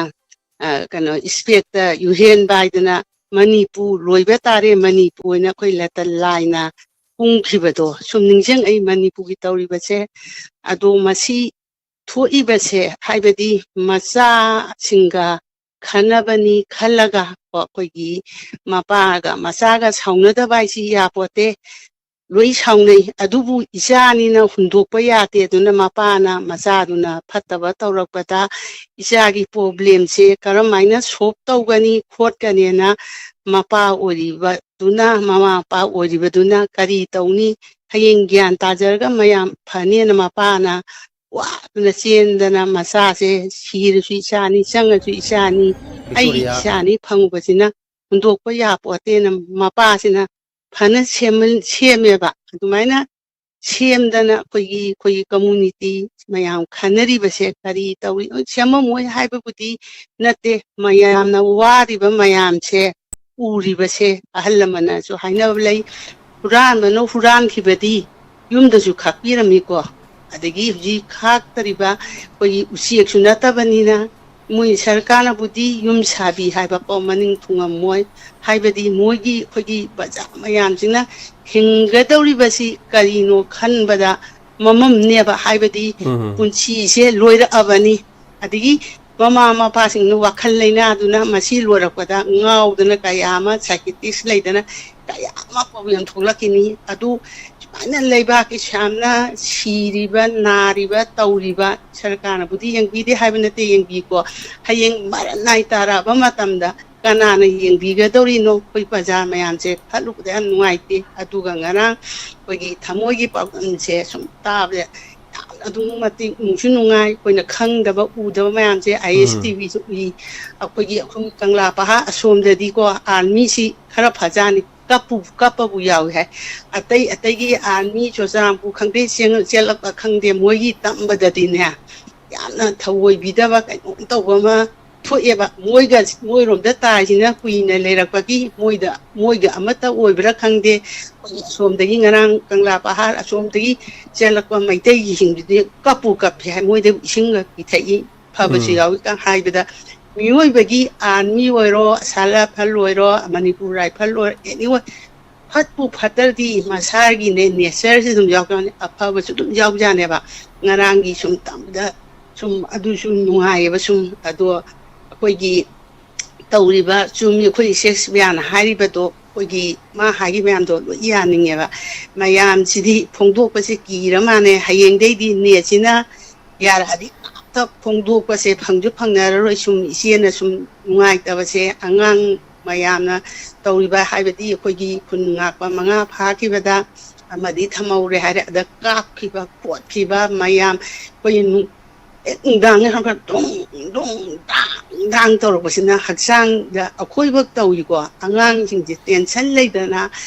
ꯑ, ꯀꯩꯅꯣ, ꯏꯁꯄꯦꯛꯇ ꯌꯨꯍꯦꯟꯕ ꯍꯥꯏꯗꯅ ꯃꯅꯤꯄꯨꯔ ꯂꯣꯏꯕ ꯇꯥꯔꯦ, ꯃꯅꯤꯄꯨꯔ ꯑꯣꯏꯅ ꯑꯩꯈꯣꯏ ꯂꯦꯇꯔ ꯂꯥꯏꯅ ꯐꯣꯡꯈꯤꯕꯗꯣ ꯁꯨꯝ ꯅꯤꯡꯁꯤꯡꯉꯛꯏ ꯃꯅꯤꯄꯨꯔꯒꯤ ꯇꯧꯔꯤꯕꯁꯦ꯫ ꯑꯗꯣ ꯃꯁꯤ ꯊꯣꯛꯏꯕꯁꯦ, ꯍꯥꯏꯕꯗꯤ ꯃꯆꯥꯁꯤꯡꯒ ꯈꯟꯅꯕꯅꯤ ꯈꯜꯂꯒ ꯀꯣ, ꯑꯩꯈꯣꯏꯒꯤ ꯃꯄꯥꯒ ꯃꯆꯥꯒ ꯁꯥꯎꯅꯗꯕ ꯍꯥꯏꯁꯤ ꯌꯥꯄꯣꯠꯇꯦ꯫ ꯂꯣꯏ ꯁꯥꯎꯅꯩ꯫ ꯑꯗꯨꯕꯨ ꯏꯆꯥꯅꯤꯅ ꯍꯨꯟꯗꯣꯛꯄ ꯌꯥꯗꯦ꯫ ꯑꯗꯨꯅ ꯃꯄꯥꯅ ꯃꯆꯥꯗꯨꯅ ꯐꯠꯇꯕ ꯇꯧꯔꯛꯄꯗ ꯏꯆꯥꯒꯤ ꯄ꯭ꯔꯣꯕ꯭ꯂꯦꯝꯁꯦ ꯀꯔꯝ ꯍꯥꯏꯅ ꯁꯣꯜꯕ ꯇꯧꯒꯅꯤ ꯈꯣꯠꯀꯅꯤꯅ ꯃꯄꯥ ꯑꯣꯏꯔꯤꯕꯗꯨꯅ, ꯃꯃꯥ ꯃꯄꯥ ꯑꯣꯏꯔꯤꯕꯗꯨꯅ ꯀꯔꯤ ꯇꯧꯅꯤ? ꯍꯌꯦꯡ ꯒ꯭ꯌꯥꯟ ꯇꯥꯖꯔꯒ ꯃꯌꯥꯝ ꯐꯅꯦꯅ ꯃꯄꯥꯅ ꯋꯥꯗꯨꯅ ꯆꯦꯟꯗꯅ ꯃꯆꯥꯁꯦ ꯁꯤꯔꯁꯨ ꯏꯆꯥꯅꯤ, ꯆꯪꯉꯁꯨ ꯏꯆꯥꯅꯤ, ꯑꯩꯒꯤ ꯕꯤꯛꯇꯣꯔꯤꯌꯥ꯫ ꯏꯆꯥꯅꯤ ꯐꯪꯕꯁꯤꯅ ꯍꯨꯟꯗꯣꯛꯄ ꯌꯥꯄꯣꯠꯇꯦꯅ ꯃꯄꯥꯁꯤꯅ ꯐꯅ ꯁꯦꯝꯃ-, ꯁꯦꯝꯃꯦꯕ꯫ ꯑꯗꯨꯃꯥꯏꯅ ꯁꯦꯝꯗꯅ ꯑꯩꯈꯣꯏꯒꯤ, ꯑꯩꯈꯣꯏꯒꯤ ꯀꯝꯃꯨꯅꯤꯇꯤ ꯃꯌꯥꯝ ꯈꯟꯅꯔꯤꯕꯁꯦ ꯀꯔꯤ ꯇꯧꯔꯤ? ꯁꯦꯝꯃꯝꯃꯣꯏ ꯍꯥꯏꯕꯕꯨꯗꯤ ꯅꯠꯇꯦ, ꯃꯌꯥꯝꯅ ꯋꯥꯔꯤꯕ ꯃꯌꯥꯝꯁꯦ ꯎꯔꯤꯕꯁꯦ꯫ ꯑꯍꯜ ꯂꯃꯟꯅꯁꯨ ꯍꯥꯏꯅꯕ ꯂꯩ, "ꯍꯨꯔꯥꯟꯕꯅ ꯍꯨꯔꯥꯟꯈꯤꯕꯗꯤ ꯌꯨꯝꯗꯁꯨ ꯈꯥꯛꯄꯤꯔꯝꯃꯤꯀꯣ, ꯑꯗꯒꯤ ꯍꯧꯖꯤꯛ ꯈꯥꯛꯇꯔꯤꯕ ꯑꯩꯈꯣꯏꯒꯤ ꯎꯆꯦꯛꯁꯨ ꯅꯠꯇꯕꯅꯤꯅ ꯃꯣꯏ ꯁꯔꯀꯥꯔꯅꯕꯨꯗꯤ ꯌꯨꯝ ꯁꯥꯕꯤ ꯍꯥꯏꯕ ꯄꯥꯎ ꯃꯅꯤꯡ ꯊꯨꯡꯉꯝꯃꯣꯏ꯫ ꯍꯥꯏꯕꯗꯤ ꯃꯣꯏꯒꯤ, ꯑꯩꯈꯣꯏꯒꯤ ꯄ꯭ꯔꯖꯥ ꯃꯌꯥꯝꯁꯤꯅ ꯍꯤꯡꯒꯗꯧꯔꯤꯕꯁꯤ ꯀꯔꯤꯅꯣ ꯈꯟꯕꯗ ꯃꯃꯝꯅꯦꯕ꯫ ꯍꯥꯏꯕꯗꯤ ꯎꯝ꯫ ꯄꯨꯟꯁꯤꯁꯦ ꯂꯣꯏꯔꯛꯑꯕꯅꯤ꯫ ꯑꯗꯒꯤ ꯃꯃꯥ ꯃꯄꯥꯁꯤꯡꯅ ꯋꯥꯈꯜ ꯂꯩꯅꯥꯗꯨꯅ ꯃꯁꯤ ꯂꯣꯏꯔꯛꯄꯗ ꯉꯥꯎꯗꯅ ꯀꯌꯥ ꯑꯃ, ꯁꯥꯏꯀꯤꯇ꯭ꯔꯤꯁ ꯂꯩꯗꯅ ꯀꯌꯥ ꯑꯃ ꯄ꯭ꯔꯣꯕ꯭ꯂꯦꯝ ꯊꯣꯛꯂꯛꯈꯤꯅꯤ꯫ ꯑꯗꯨ ꯁꯨꯃꯥꯏꯅ ꯂꯩꯕꯥꯛꯀꯤ ꯁꯨꯌꯥꯝꯅ ꯁꯤꯔꯤꯕ, ꯅꯥꯔꯤꯕ, ꯇꯧꯔꯤꯕ, ꯁꯔꯀꯥꯔꯅꯕꯨꯗꯤ ꯌꯦꯡꯕꯤꯗꯦ ꯍꯥꯏꯕ ꯅꯠꯇꯦ, ꯌꯦꯡꯕꯤꯀꯣ꯫ ꯍꯌꯦꯡ ꯃꯔꯟ ꯅꯥꯏ ꯇꯥꯔꯛꯑꯕ ꯃꯇꯝꯗ ꯀꯅꯥꯅ ꯌꯦꯡꯕꯤꯒꯗꯧꯔꯤꯅꯣ? ꯑꯩꯈꯣꯏ ꯄ꯭ꯔꯖꯥ ꯃꯌꯥꯝꯁꯦ ꯈꯜꯂꯨꯕꯗ ꯌꯥꯝ ꯅꯨꯡꯉꯥꯏꯇꯦ꯫ ꯑꯗꯨꯒ ꯉꯔꯥꯡ ꯑꯩꯈꯣꯏꯒꯤ ꯊꯃꯣꯏꯒꯤ ꯄꯥꯎꯗꯝꯁꯦ ꯁꯨꯝ ꯇꯥꯕꯗ ꯌꯥꯝꯅ ꯑꯗꯨꯛꯀꯤ ꯃꯇꯤꯛ ꯅꯨꯡꯁꯨ ꯅꯨꯡꯉꯥꯏ꯫ ꯑꯩꯈꯣꯏꯅ ꯈꯪꯗꯕ ꯎꯗꯕ ꯃꯌꯥꯝꯁꯦ ꯑꯥꯏ ꯑꯦꯁ ꯎꯝ꯫ ꯇꯤ ꯚꯤꯁꯨ ꯎꯏ꯫ ꯑꯩꯈꯣꯏꯒꯤ, ꯑꯩꯈꯣꯏ ꯀꯪꯂꯥ ꯄꯥꯠ ꯑꯁꯣꯝꯗꯗꯤꯀꯣ, ꯑꯥꯔꯃꯤꯁꯤ ꯈꯔ ꯐꯖꯥꯅꯤ꯫ ꯀꯞꯄꯨ ꯀꯞꯄꯕꯨ ꯌꯥꯎꯏ ꯍꯥꯏ꯫ ꯑꯇꯩ ꯑꯇꯩꯒꯤ ꯑꯥꯔꯃꯤ ꯆꯨꯔꯆꯥꯟꯄꯨꯔ ꯈꯪꯗꯦ, ꯆꯦꯜꯂꯛꯄ ꯈꯪꯗꯦ, ꯃꯣꯏꯒꯤ ꯇꯝꯕꯗꯗꯤꯅꯦ, ꯌꯥꯝꯅ ꯊꯧꯑꯣꯏꯕꯤꯗꯕ ꯀꯩꯅꯣꯝ ꯇꯧꯕ ꯑꯃ ꯊꯣꯛꯑꯦꯕ꯫ ꯃꯣꯏꯒ, ꯃꯣꯏꯔꯣꯝꯗ ꯇꯥꯏꯁꯤꯅ ꯀꯨꯏꯅ ꯂꯩꯔꯛꯄꯒꯤ ꯃꯣꯏꯗ, ꯃꯣꯏꯒ ꯑꯃꯠꯇ ꯑꯣꯏꯕ꯭ꯔꯥ ꯈꯪꯗꯦ꯫ ꯑꯩꯈꯣꯏꯒꯤ ꯑꯁꯣꯝꯗꯒꯤ ꯉꯔꯥꯡ ꯀꯪꯂꯥ ꯄꯍꯥꯔ ꯑꯁꯣꯝꯗꯒꯤ ꯆꯦꯜꯂꯛꯄ ꯃꯩꯇꯩꯒꯤꯁꯤꯡꯗꯨꯗꯤ ꯀꯞꯄꯨ ꯀꯞꯄꯤ ꯍꯥꯏ, ꯃꯣꯏꯗ ꯏꯁꯤꯡꯒ ꯄꯤꯊꯛꯏ꯫ ꯐꯕꯁꯨ ꯎꯝ꯫ ꯌꯥꯎꯏ ꯀ ꯍꯥꯏꯕꯗ, ꯃꯤꯑꯣꯏꯕꯒꯤ ꯑꯥꯔꯃꯤ ꯑꯣꯏꯔꯣ, ꯑꯁꯥꯝ ꯔꯥꯏꯐꯜ ꯑꯣꯏꯔꯣ, ꯃꯅꯤꯄꯨꯔ ꯔꯥꯏꯐꯜ ꯑꯣꯏꯔꯣ, ꯑꯦꯅꯤ ꯋꯥꯟ, ꯐꯠꯄꯨ ꯐꯠꯇ꯭ꯔꯗꯤ ꯃꯁꯥꯒꯤꯅꯦ, ꯅꯦꯆꯔꯁꯤ ꯑꯗꯨꯝ ꯌꯥꯎꯖꯥꯅꯤ, ꯑꯐꯕꯁꯨ ꯑꯗꯨꯝ ꯌꯥꯎꯖꯥꯅꯦꯕ꯫ ꯉꯔꯥꯡꯒꯤ ꯁꯨꯝ ꯇꯝꯕꯗ ꯁꯨꯝ ꯑꯗꯨꯁꯨ ꯅꯨꯡꯉꯥꯏꯌꯦꯕ꯫ ꯁꯨꯝ ꯑꯗꯣ ꯑꯩꯈꯣꯏꯒꯤ ꯇꯧꯔꯤꯕ, ꯆꯨꯝꯃꯤ, ꯑꯩꯈꯣꯏ ꯏꯆꯦ ꯁꯤꯕꯤꯌꯥꯅ ꯍꯥꯏꯔꯤꯕꯗꯣ, ꯑꯩꯈꯣꯏꯒꯤ ꯃꯥ ꯍꯥꯏꯔꯤ ꯃꯌꯥꯝꯗꯣ ꯂꯣꯏ ꯌꯥꯅꯤꯡꯉꯦꯕ꯫ ꯃꯌꯥꯝꯁꯤꯗꯤ ꯐꯣꯡꯗꯣꯛꯄꯁꯦ ꯀꯤꯔ ꯃꯥꯜꯂꯦ꯫ ꯍꯌꯦꯡꯗꯩꯗꯤ ꯅꯦꯠꯁꯤꯅ ꯌꯥꯔꯛꯑꯗꯤ ꯑꯝꯇ ꯐꯣꯡꯗꯣꯛꯄꯁꯦ ꯐꯪꯁꯨ ꯐꯪꯅꯔꯔꯣꯏ꯫ ꯁꯨꯝ ꯏꯆꯦꯅ ꯁꯨꯝ ꯅꯨꯡꯉꯥꯏꯇꯕꯁꯦ, ꯑꯉꯥꯡ ꯃꯌꯥꯝꯅ ꯇꯧꯔꯤꯕ, ꯍꯥꯏꯕꯗꯤ ꯑꯩꯈꯣꯏꯒꯤ ꯈꯨꯟ ꯉꯥꯛꯄ ꯃꯉꯥ ꯐꯥꯈꯤꯕꯗ ꯑꯃꯗꯤ ꯊꯝꯍꯧꯔꯦ ꯍꯥꯏꯔꯦ, ꯑꯗ ꯀꯥꯞꯈꯤꯕ ꯈꯣꯠꯈꯤꯕ ꯃꯌꯥꯝ, ꯑꯩꯈꯣꯏ ꯅꯨ-, ꯍꯦꯛ ꯅꯨꯡꯗꯥꯡꯅꯦ ꯈꯔ ꯈꯔ ꯗꯨꯡ ꯗꯨꯡ ꯗꯥꯡ ꯗꯥꯡ ꯇꯧꯔꯛꯄꯁꯤꯅ ꯍꯛꯆꯥꯡꯗ ꯑꯩꯈꯣꯏꯕꯛ ꯇꯧꯏꯀꯣ꯫ ꯑꯉꯥꯡꯁꯤꯡꯁꯦ ꯇꯦꯟꯁꯟ ꯂꯩꯗꯅ,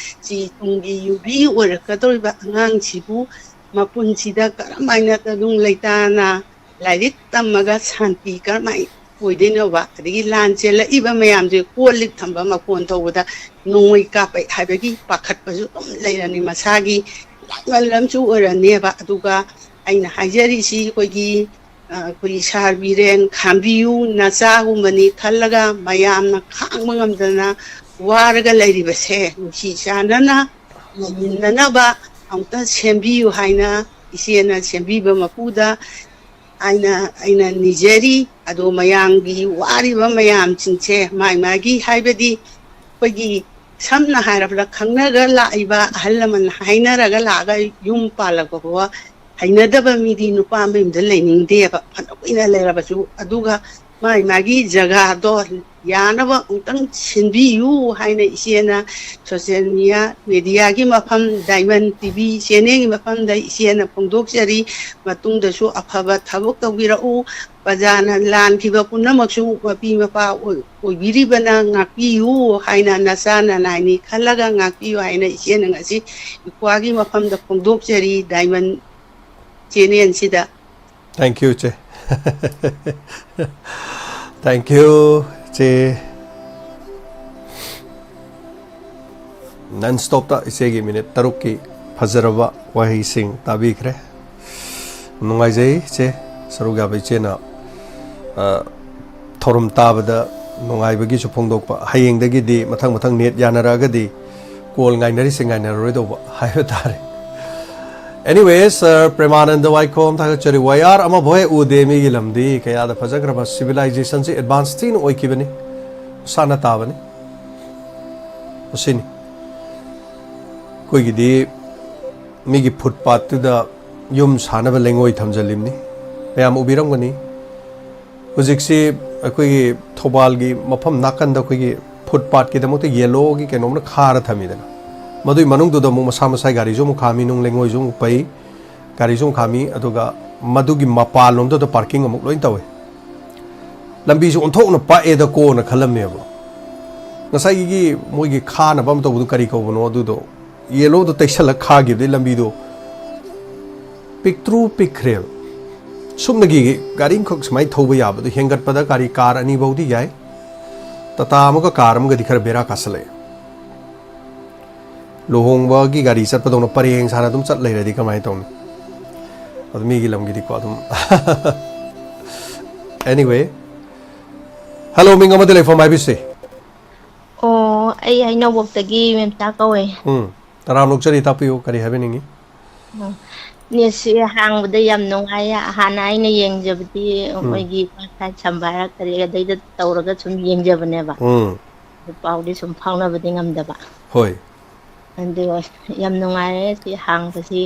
ꯁꯤ ꯇꯨꯡꯒꯤ ꯌꯨꯝꯕꯤ ꯑꯣꯏꯔꯛꯀꯗꯧꯔꯤꯕ ꯑꯉꯥꯡꯁꯤꯕꯨ ꯃꯄꯨꯟꯁꯤꯗ ꯀꯔꯝꯍꯥꯏꯅ ꯇꯗꯨꯡ ꯂꯩꯇꯥꯅ ꯂꯥꯏꯔꯤꯛ ꯇꯝꯃꯒ ꯁꯥꯟꯇꯤ ꯀꯔꯝꯍꯥꯏꯅ ꯑꯣꯏꯗꯣꯏꯅꯣꯕ? ꯑꯗꯒꯤ ꯂꯥꯟ ꯆꯦꯜꯂꯛꯏꯕ ꯃꯌꯥꯝꯁꯦ, ꯀꯣꯜ ꯂꯤꯛ ꯊꯝꯕ ꯃꯈꯣꯟ ꯊꯧꯕꯗ ꯅꯣꯡꯃꯩ ꯀꯥꯞꯄꯩ ꯍꯥꯏꯕꯒꯤ ꯄꯥꯈꯠꯄꯁꯨ ꯑꯗꯨꯝ ꯂꯩꯔꯅꯤ꯫ ꯃꯁꯥꯒꯤ ꯂꯥꯏꯃꯜ ꯑꯃꯁꯨ ꯑꯣꯏꯔꯅꯦꯕ꯫ ꯑꯗꯨꯒ ꯑꯩꯅ ꯍꯥꯏꯖꯔꯤꯁꯤ, ꯑꯩꯈꯣꯏꯒꯤ ꯑꯩꯈꯣꯏꯒꯤ ꯁꯥꯔ ꯕꯤꯔꯦꯟ ꯈꯥꯝꯕꯤꯌꯨ, ꯅꯆꯥꯒꯨꯝꯕꯅꯤ ꯈꯜꯂꯒ ꯃꯌꯥꯝꯅ ꯈꯥꯡꯕ ꯉꯝꯗꯅ ꯋꯥꯔꯒ ꯂꯩꯔꯤꯕꯁꯦ ꯅꯨꯡꯁꯤ ꯆꯥꯟꯅꯅ ꯂꯩꯃꯤꯟꯅꯅꯕ ꯑꯃꯨꯛꯇ ꯁꯦꯝꯕꯤꯌꯨ ꯍꯥꯏꯅ ꯏꯆꯦꯅ ꯁꯦꯝꯕꯤꯕ ꯃꯄꯨꯗ ꯑꯩꯅ ꯑꯩꯅ ꯅꯤꯖꯔꯤ꯫ ꯑꯗꯣ ꯃꯌꯥꯝꯒꯤ ꯋꯥꯔꯤꯕ ꯃꯌꯥꯝꯁꯤꯡꯁꯦ ꯃꯥꯏ ꯃꯥꯒꯤ, ꯍꯥꯏꯕꯗꯤ ꯑꯩꯈꯣꯏꯒꯤ ꯁꯝꯅ ꯍꯥꯏꯔꯕꯗ ꯈꯪꯅꯔ ꯂꯥꯛꯏꯕ ꯑꯍꯜ ꯂꯃꯟ ꯍꯥꯏꯅꯔꯒ ꯂꯥꯛꯑꯒ ꯌꯨꯝ ꯄꯥꯜꯂꯛꯄ ꯐꯥꯎꯕ ꯍꯩꯅꯗꯕ ꯃꯤꯗꯤ ꯅꯨꯄꯥ ꯃꯌꯨꯝꯗ ꯂꯩꯅꯤꯡꯗꯦꯕ, ꯐꯅ ꯀꯨꯏꯅ ꯂꯩꯔꯕꯁꯨ꯫ ꯑꯗꯨꯒ ꯃꯥꯏ ꯃꯥꯒꯤ ꯖꯒꯥꯗꯣ ꯌꯥꯅꯕ ꯑꯃꯨꯛꯇꯪ ꯁꯤꯟꯕꯤꯌꯨ ꯍꯥꯏꯅ ꯏꯆꯦꯅ ꯁꯣꯁꯤꯌꯦꯜ ꯃꯤꯗꯤꯌꯥ, ꯃꯦꯗꯤꯌꯥꯒꯤ ꯃꯐꯝ, ꯗꯥꯏꯃꯟ ꯇꯤ ꯚꯤ ꯆꯦꯅꯦꯜꯒꯤ ꯃꯐꯝꯗ ꯏꯆꯦꯅ ꯐꯣꯡꯗꯣꯛꯆꯔꯤ꯫ ꯃꯇꯨꯡꯗꯁꯨ ꯑꯐꯕ ꯊꯕꯛ ꯇꯧꯕꯤꯔꯛꯎ꯫ ꯄ꯭ꯔꯖꯥꯅ ꯂꯥꯟꯈꯤꯕ ꯄꯨꯝꯅꯃꯛꯁꯨ ꯃꯄꯤ ꯃꯄꯥ ꯑꯣꯏ-, ꯑꯣꯏꯕꯤꯔꯤꯕꯅ ꯉꯥꯛꯄꯤꯌꯨ ꯍꯥꯏꯅ, ꯅꯆꯥ ꯅꯅꯥꯏꯅꯤ ꯈꯜꯂꯒ ꯉꯥꯛꯄꯤꯌꯨ ꯍꯥꯏꯅ ꯏꯆꯦꯅ ꯉꯁꯤ ꯏꯀ꯭ꯋꯥꯒꯤ ꯃꯐꯝꯗ ꯐꯣꯡꯗꯣꯛꯆꯔꯤ, ꯗꯥꯏꯃꯟ ꯆꯦꯅꯦꯜꯁꯤꯗ꯫ Thank you, ꯏꯆꯦ꯫ Thank you, ꯏꯆꯦ꯫ Non stopꯇ ꯏꯆꯦꯒꯤ ꯃꯤꯅꯤꯠ ꯇꯔꯨꯛꯀꯤ ꯐꯖꯔꯕ ꯋꯥꯍꯩꯁꯤꯡ ꯇꯥꯕꯤꯈ꯭ꯔꯦ꯫ ꯅꯨꯡꯉꯥꯏꯖꯩ ꯏꯆꯦ, ꯁꯔꯨꯛ ꯌꯥꯕ ꯏꯆꯦꯅ, ꯑ, ꯊꯧꯔꯝ ꯇꯥꯕꯗ ꯅꯨꯡꯉꯥꯏꯕꯒꯤꯁꯨ ꯐꯣꯡꯗꯣꯛꯄ꯫ ꯍꯌꯦꯡꯗꯒꯤꯗꯤ ꯃꯊꯪ ꯃꯊꯪ ꯅꯦꯠ ꯌꯥꯅꯔꯛꯑꯒꯗꯤ ꯀꯣꯜ ꯉꯥꯏꯅꯔꯤꯁꯦ ꯉꯥꯏꯅꯔꯔꯣꯏꯗꯧꯕ ꯍꯥꯏꯕ ꯇꯥꯔꯦ꯫ Anyway, ꯁꯥꯔ ꯄ꯭ꯔꯦꯃꯥꯅꯟꯗ ꯋꯥꯏꯈꯣꯝ ꯊꯥꯒꯠꯆꯔꯤ꯫ ꯋꯥꯏ ꯑꯥꯔ ꯑꯃꯐꯥꯎ ꯍꯦꯛ ꯎꯗꯦ ꯃꯤꯒꯤ ꯂꯝꯗꯤ꯫ ꯀꯌꯥꯗ ꯐꯖꯈ꯭ꯔꯕ ꯁꯤꯚꯤꯂꯥꯏꯖꯦꯁꯟꯁꯤ ꯑꯦꯗꯚꯥꯟꯁ ꯊꯤꯅ ꯑꯣꯏꯈꯤꯕꯅꯤ꯫ ꯃꯁꯥꯅ ꯇꯥꯕꯅꯤ꯫ ꯃꯁꯤꯅꯤ꯫ ꯑꯩꯈꯣꯏꯒꯤꯗꯤ ꯃꯤꯒꯤ ꯐꯨꯠꯄꯥꯠꯇꯨꯗ ꯌꯨꯝ ꯁꯥꯅꯕ ꯂꯩꯉꯣꯏ ꯊꯝꯖꯤꯜꯂꯤꯕꯅꯤ꯫ ꯃꯌꯥꯝ ꯎꯕꯤꯔꯝꯒꯅꯤ꯫ ꯍꯧꯖꯤꯛꯁꯤ ꯑꯩꯈꯣꯏꯒꯤ ꯊꯧꯕꯥꯜꯒꯤ ꯃꯐꯝ ꯅꯥꯀꯟꯗ ꯑꯩꯈꯣꯏꯒꯤ ꯐꯨꯠꯄꯥꯠꯀꯤꯗꯃꯛꯇ ꯌꯦꯜꯂꯣꯒꯤ ꯀꯩꯅꯣꯝꯅ ꯈꯥꯔ ꯊꯝꯃꯤꯗꯅ, ꯃꯗꯨꯒꯤ ꯃꯅꯨꯡꯗꯨꯗ ꯑꯃꯨꯛ ꯃꯁꯥ ꯃꯁꯥꯒꯤ ꯒꯥꯔꯤꯁꯨ ꯑꯃꯨꯛ ꯈꯥꯝꯃꯤ, ꯅꯨꯡ ꯂꯩꯉꯣꯏꯁꯨ ꯑꯃꯨꯛ ꯄꯩ, ꯒꯥꯔꯤꯁꯨ ꯑꯃꯨꯛ ꯈꯥꯝꯃꯤ, ꯑꯗꯨꯒ ꯃꯗꯨꯒꯤ ꯃꯄꯥꯟꯂꯣꯝꯗꯨꯗ ꯄꯥꯔꯀꯤꯡ ꯑꯃꯨꯛ ꯂꯣꯏ ꯇꯧꯋꯦ꯫ ꯂꯝꯕꯤꯁꯨ ꯑꯣꯟꯊꯣꯛꯅ ꯄꯥꯛꯑꯦꯗ ꯀꯣꯅ ꯈꯜꯂꯝꯃꯦꯕ꯫ ꯉꯁꯥꯏꯒꯤ ꯃꯣꯏꯒꯤ ꯈꯥꯅꯕ ꯑꯃ ꯇꯧꯕꯗꯨ ꯀꯔꯤ ꯀꯧꯕꯅꯣ ꯑꯗꯨꯗꯣ? ꯌꯦꯜꯂꯣꯗꯣ ꯇꯩꯁꯜꯂꯒ ꯈꯥꯈꯤꯕꯗꯩ ꯂꯝꯕꯤꯗꯣ ꯄꯤꯛꯇ꯭ꯔꯨ ꯄꯤꯛꯈ꯭ꯔꯦꯕ꯫ ꯁꯨꯞꯅꯒꯤ ꯒꯥꯔꯤ ꯑꯃꯈꯛ ꯁꯨꯃꯥꯏꯅ ꯊꯧꯕ ꯌꯥꯕꯗꯣ ꯍꯦꯟꯒꯠꯄꯗ ꯒꯥꯔꯤ ꯀꯥꯔ ꯑꯅꯤ ꯐꯥꯎꯗꯤ ꯌꯥꯏ꯫ ꯇꯥꯇꯥ ꯑꯃꯒ ꯀꯥꯔ ꯑꯃꯒꯗꯤ ꯈꯔ ꯕꯦꯔꯥ ꯀꯥꯁꯜꯂꯛꯑꯦ꯫ ꯂꯨꯍꯣꯡꯕꯒꯤ ꯒꯥꯔꯤ ꯆꯠꯄꯗꯧꯅ ꯄꯔꯦꯡ ꯁꯥꯅ ꯑꯗꯨꯝ ꯆꯠ ꯂꯩꯔꯗꯤ ꯀꯃꯥꯏꯅ ꯇꯧꯅꯤ? ꯑꯗꯨ ꯃꯤꯒꯤ ꯂꯝꯒꯤꯗꯤꯀꯣ ꯑꯗꯨꯝ Anyway, hello, ꯃꯤꯡ ꯑꯃꯗꯤ ꯂꯩꯐꯝ ꯍꯥꯏꯕꯤꯁꯤ꯫ ꯑꯣ, ꯑꯩ ꯍꯩꯅꯧꯕꯣꯛꯇꯒꯤ ꯃꯦꯝꯆꯥ ꯀꯧꯋꯦ꯫ ꯎꯝ, ꯇꯔꯥꯝꯅ ꯑꯣꯛꯆꯔꯤ, ꯇꯥꯛꯄꯤꯌꯨ, ꯀꯔꯤ ꯍꯥꯏꯕꯤꯅꯤꯡꯉꯤ? ꯎꯝ, ꯅꯦꯠꯁꯦ ꯍꯥꯡꯕꯗ ꯌꯥꯝ ꯅꯨꯡꯉꯥꯏꯌꯦ꯫ ꯍꯥꯟꯅ ꯑꯩꯅ ꯌꯦꯡꯖꯕꯗꯤ ꯎꯝ꯫ ꯃꯣꯏꯒꯤ ꯋꯦꯕꯁꯥꯏꯠ ꯁꯝꯕ ꯍꯥꯏꯔ ꯀꯔꯤ ꯑꯗꯩꯗ ꯇꯧꯔꯒ ꯁꯨꯝ ꯌꯦꯡꯖꯕꯅꯦꯕ꯫ ꯎꯝ꯫ ꯑꯗꯨ ꯄꯥꯎꯗꯤ ꯁꯨꯝ ꯐꯥꯎꯅꯕꯗꯤ ꯉꯝꯗꯕ꯫ ꯍꯣꯏ꯫ ꯑꯗꯨ ꯌꯥꯝ ꯅꯨꯡꯉꯥꯏꯔꯦ ꯁꯤ ꯍꯥꯡꯕꯁꯤ꯫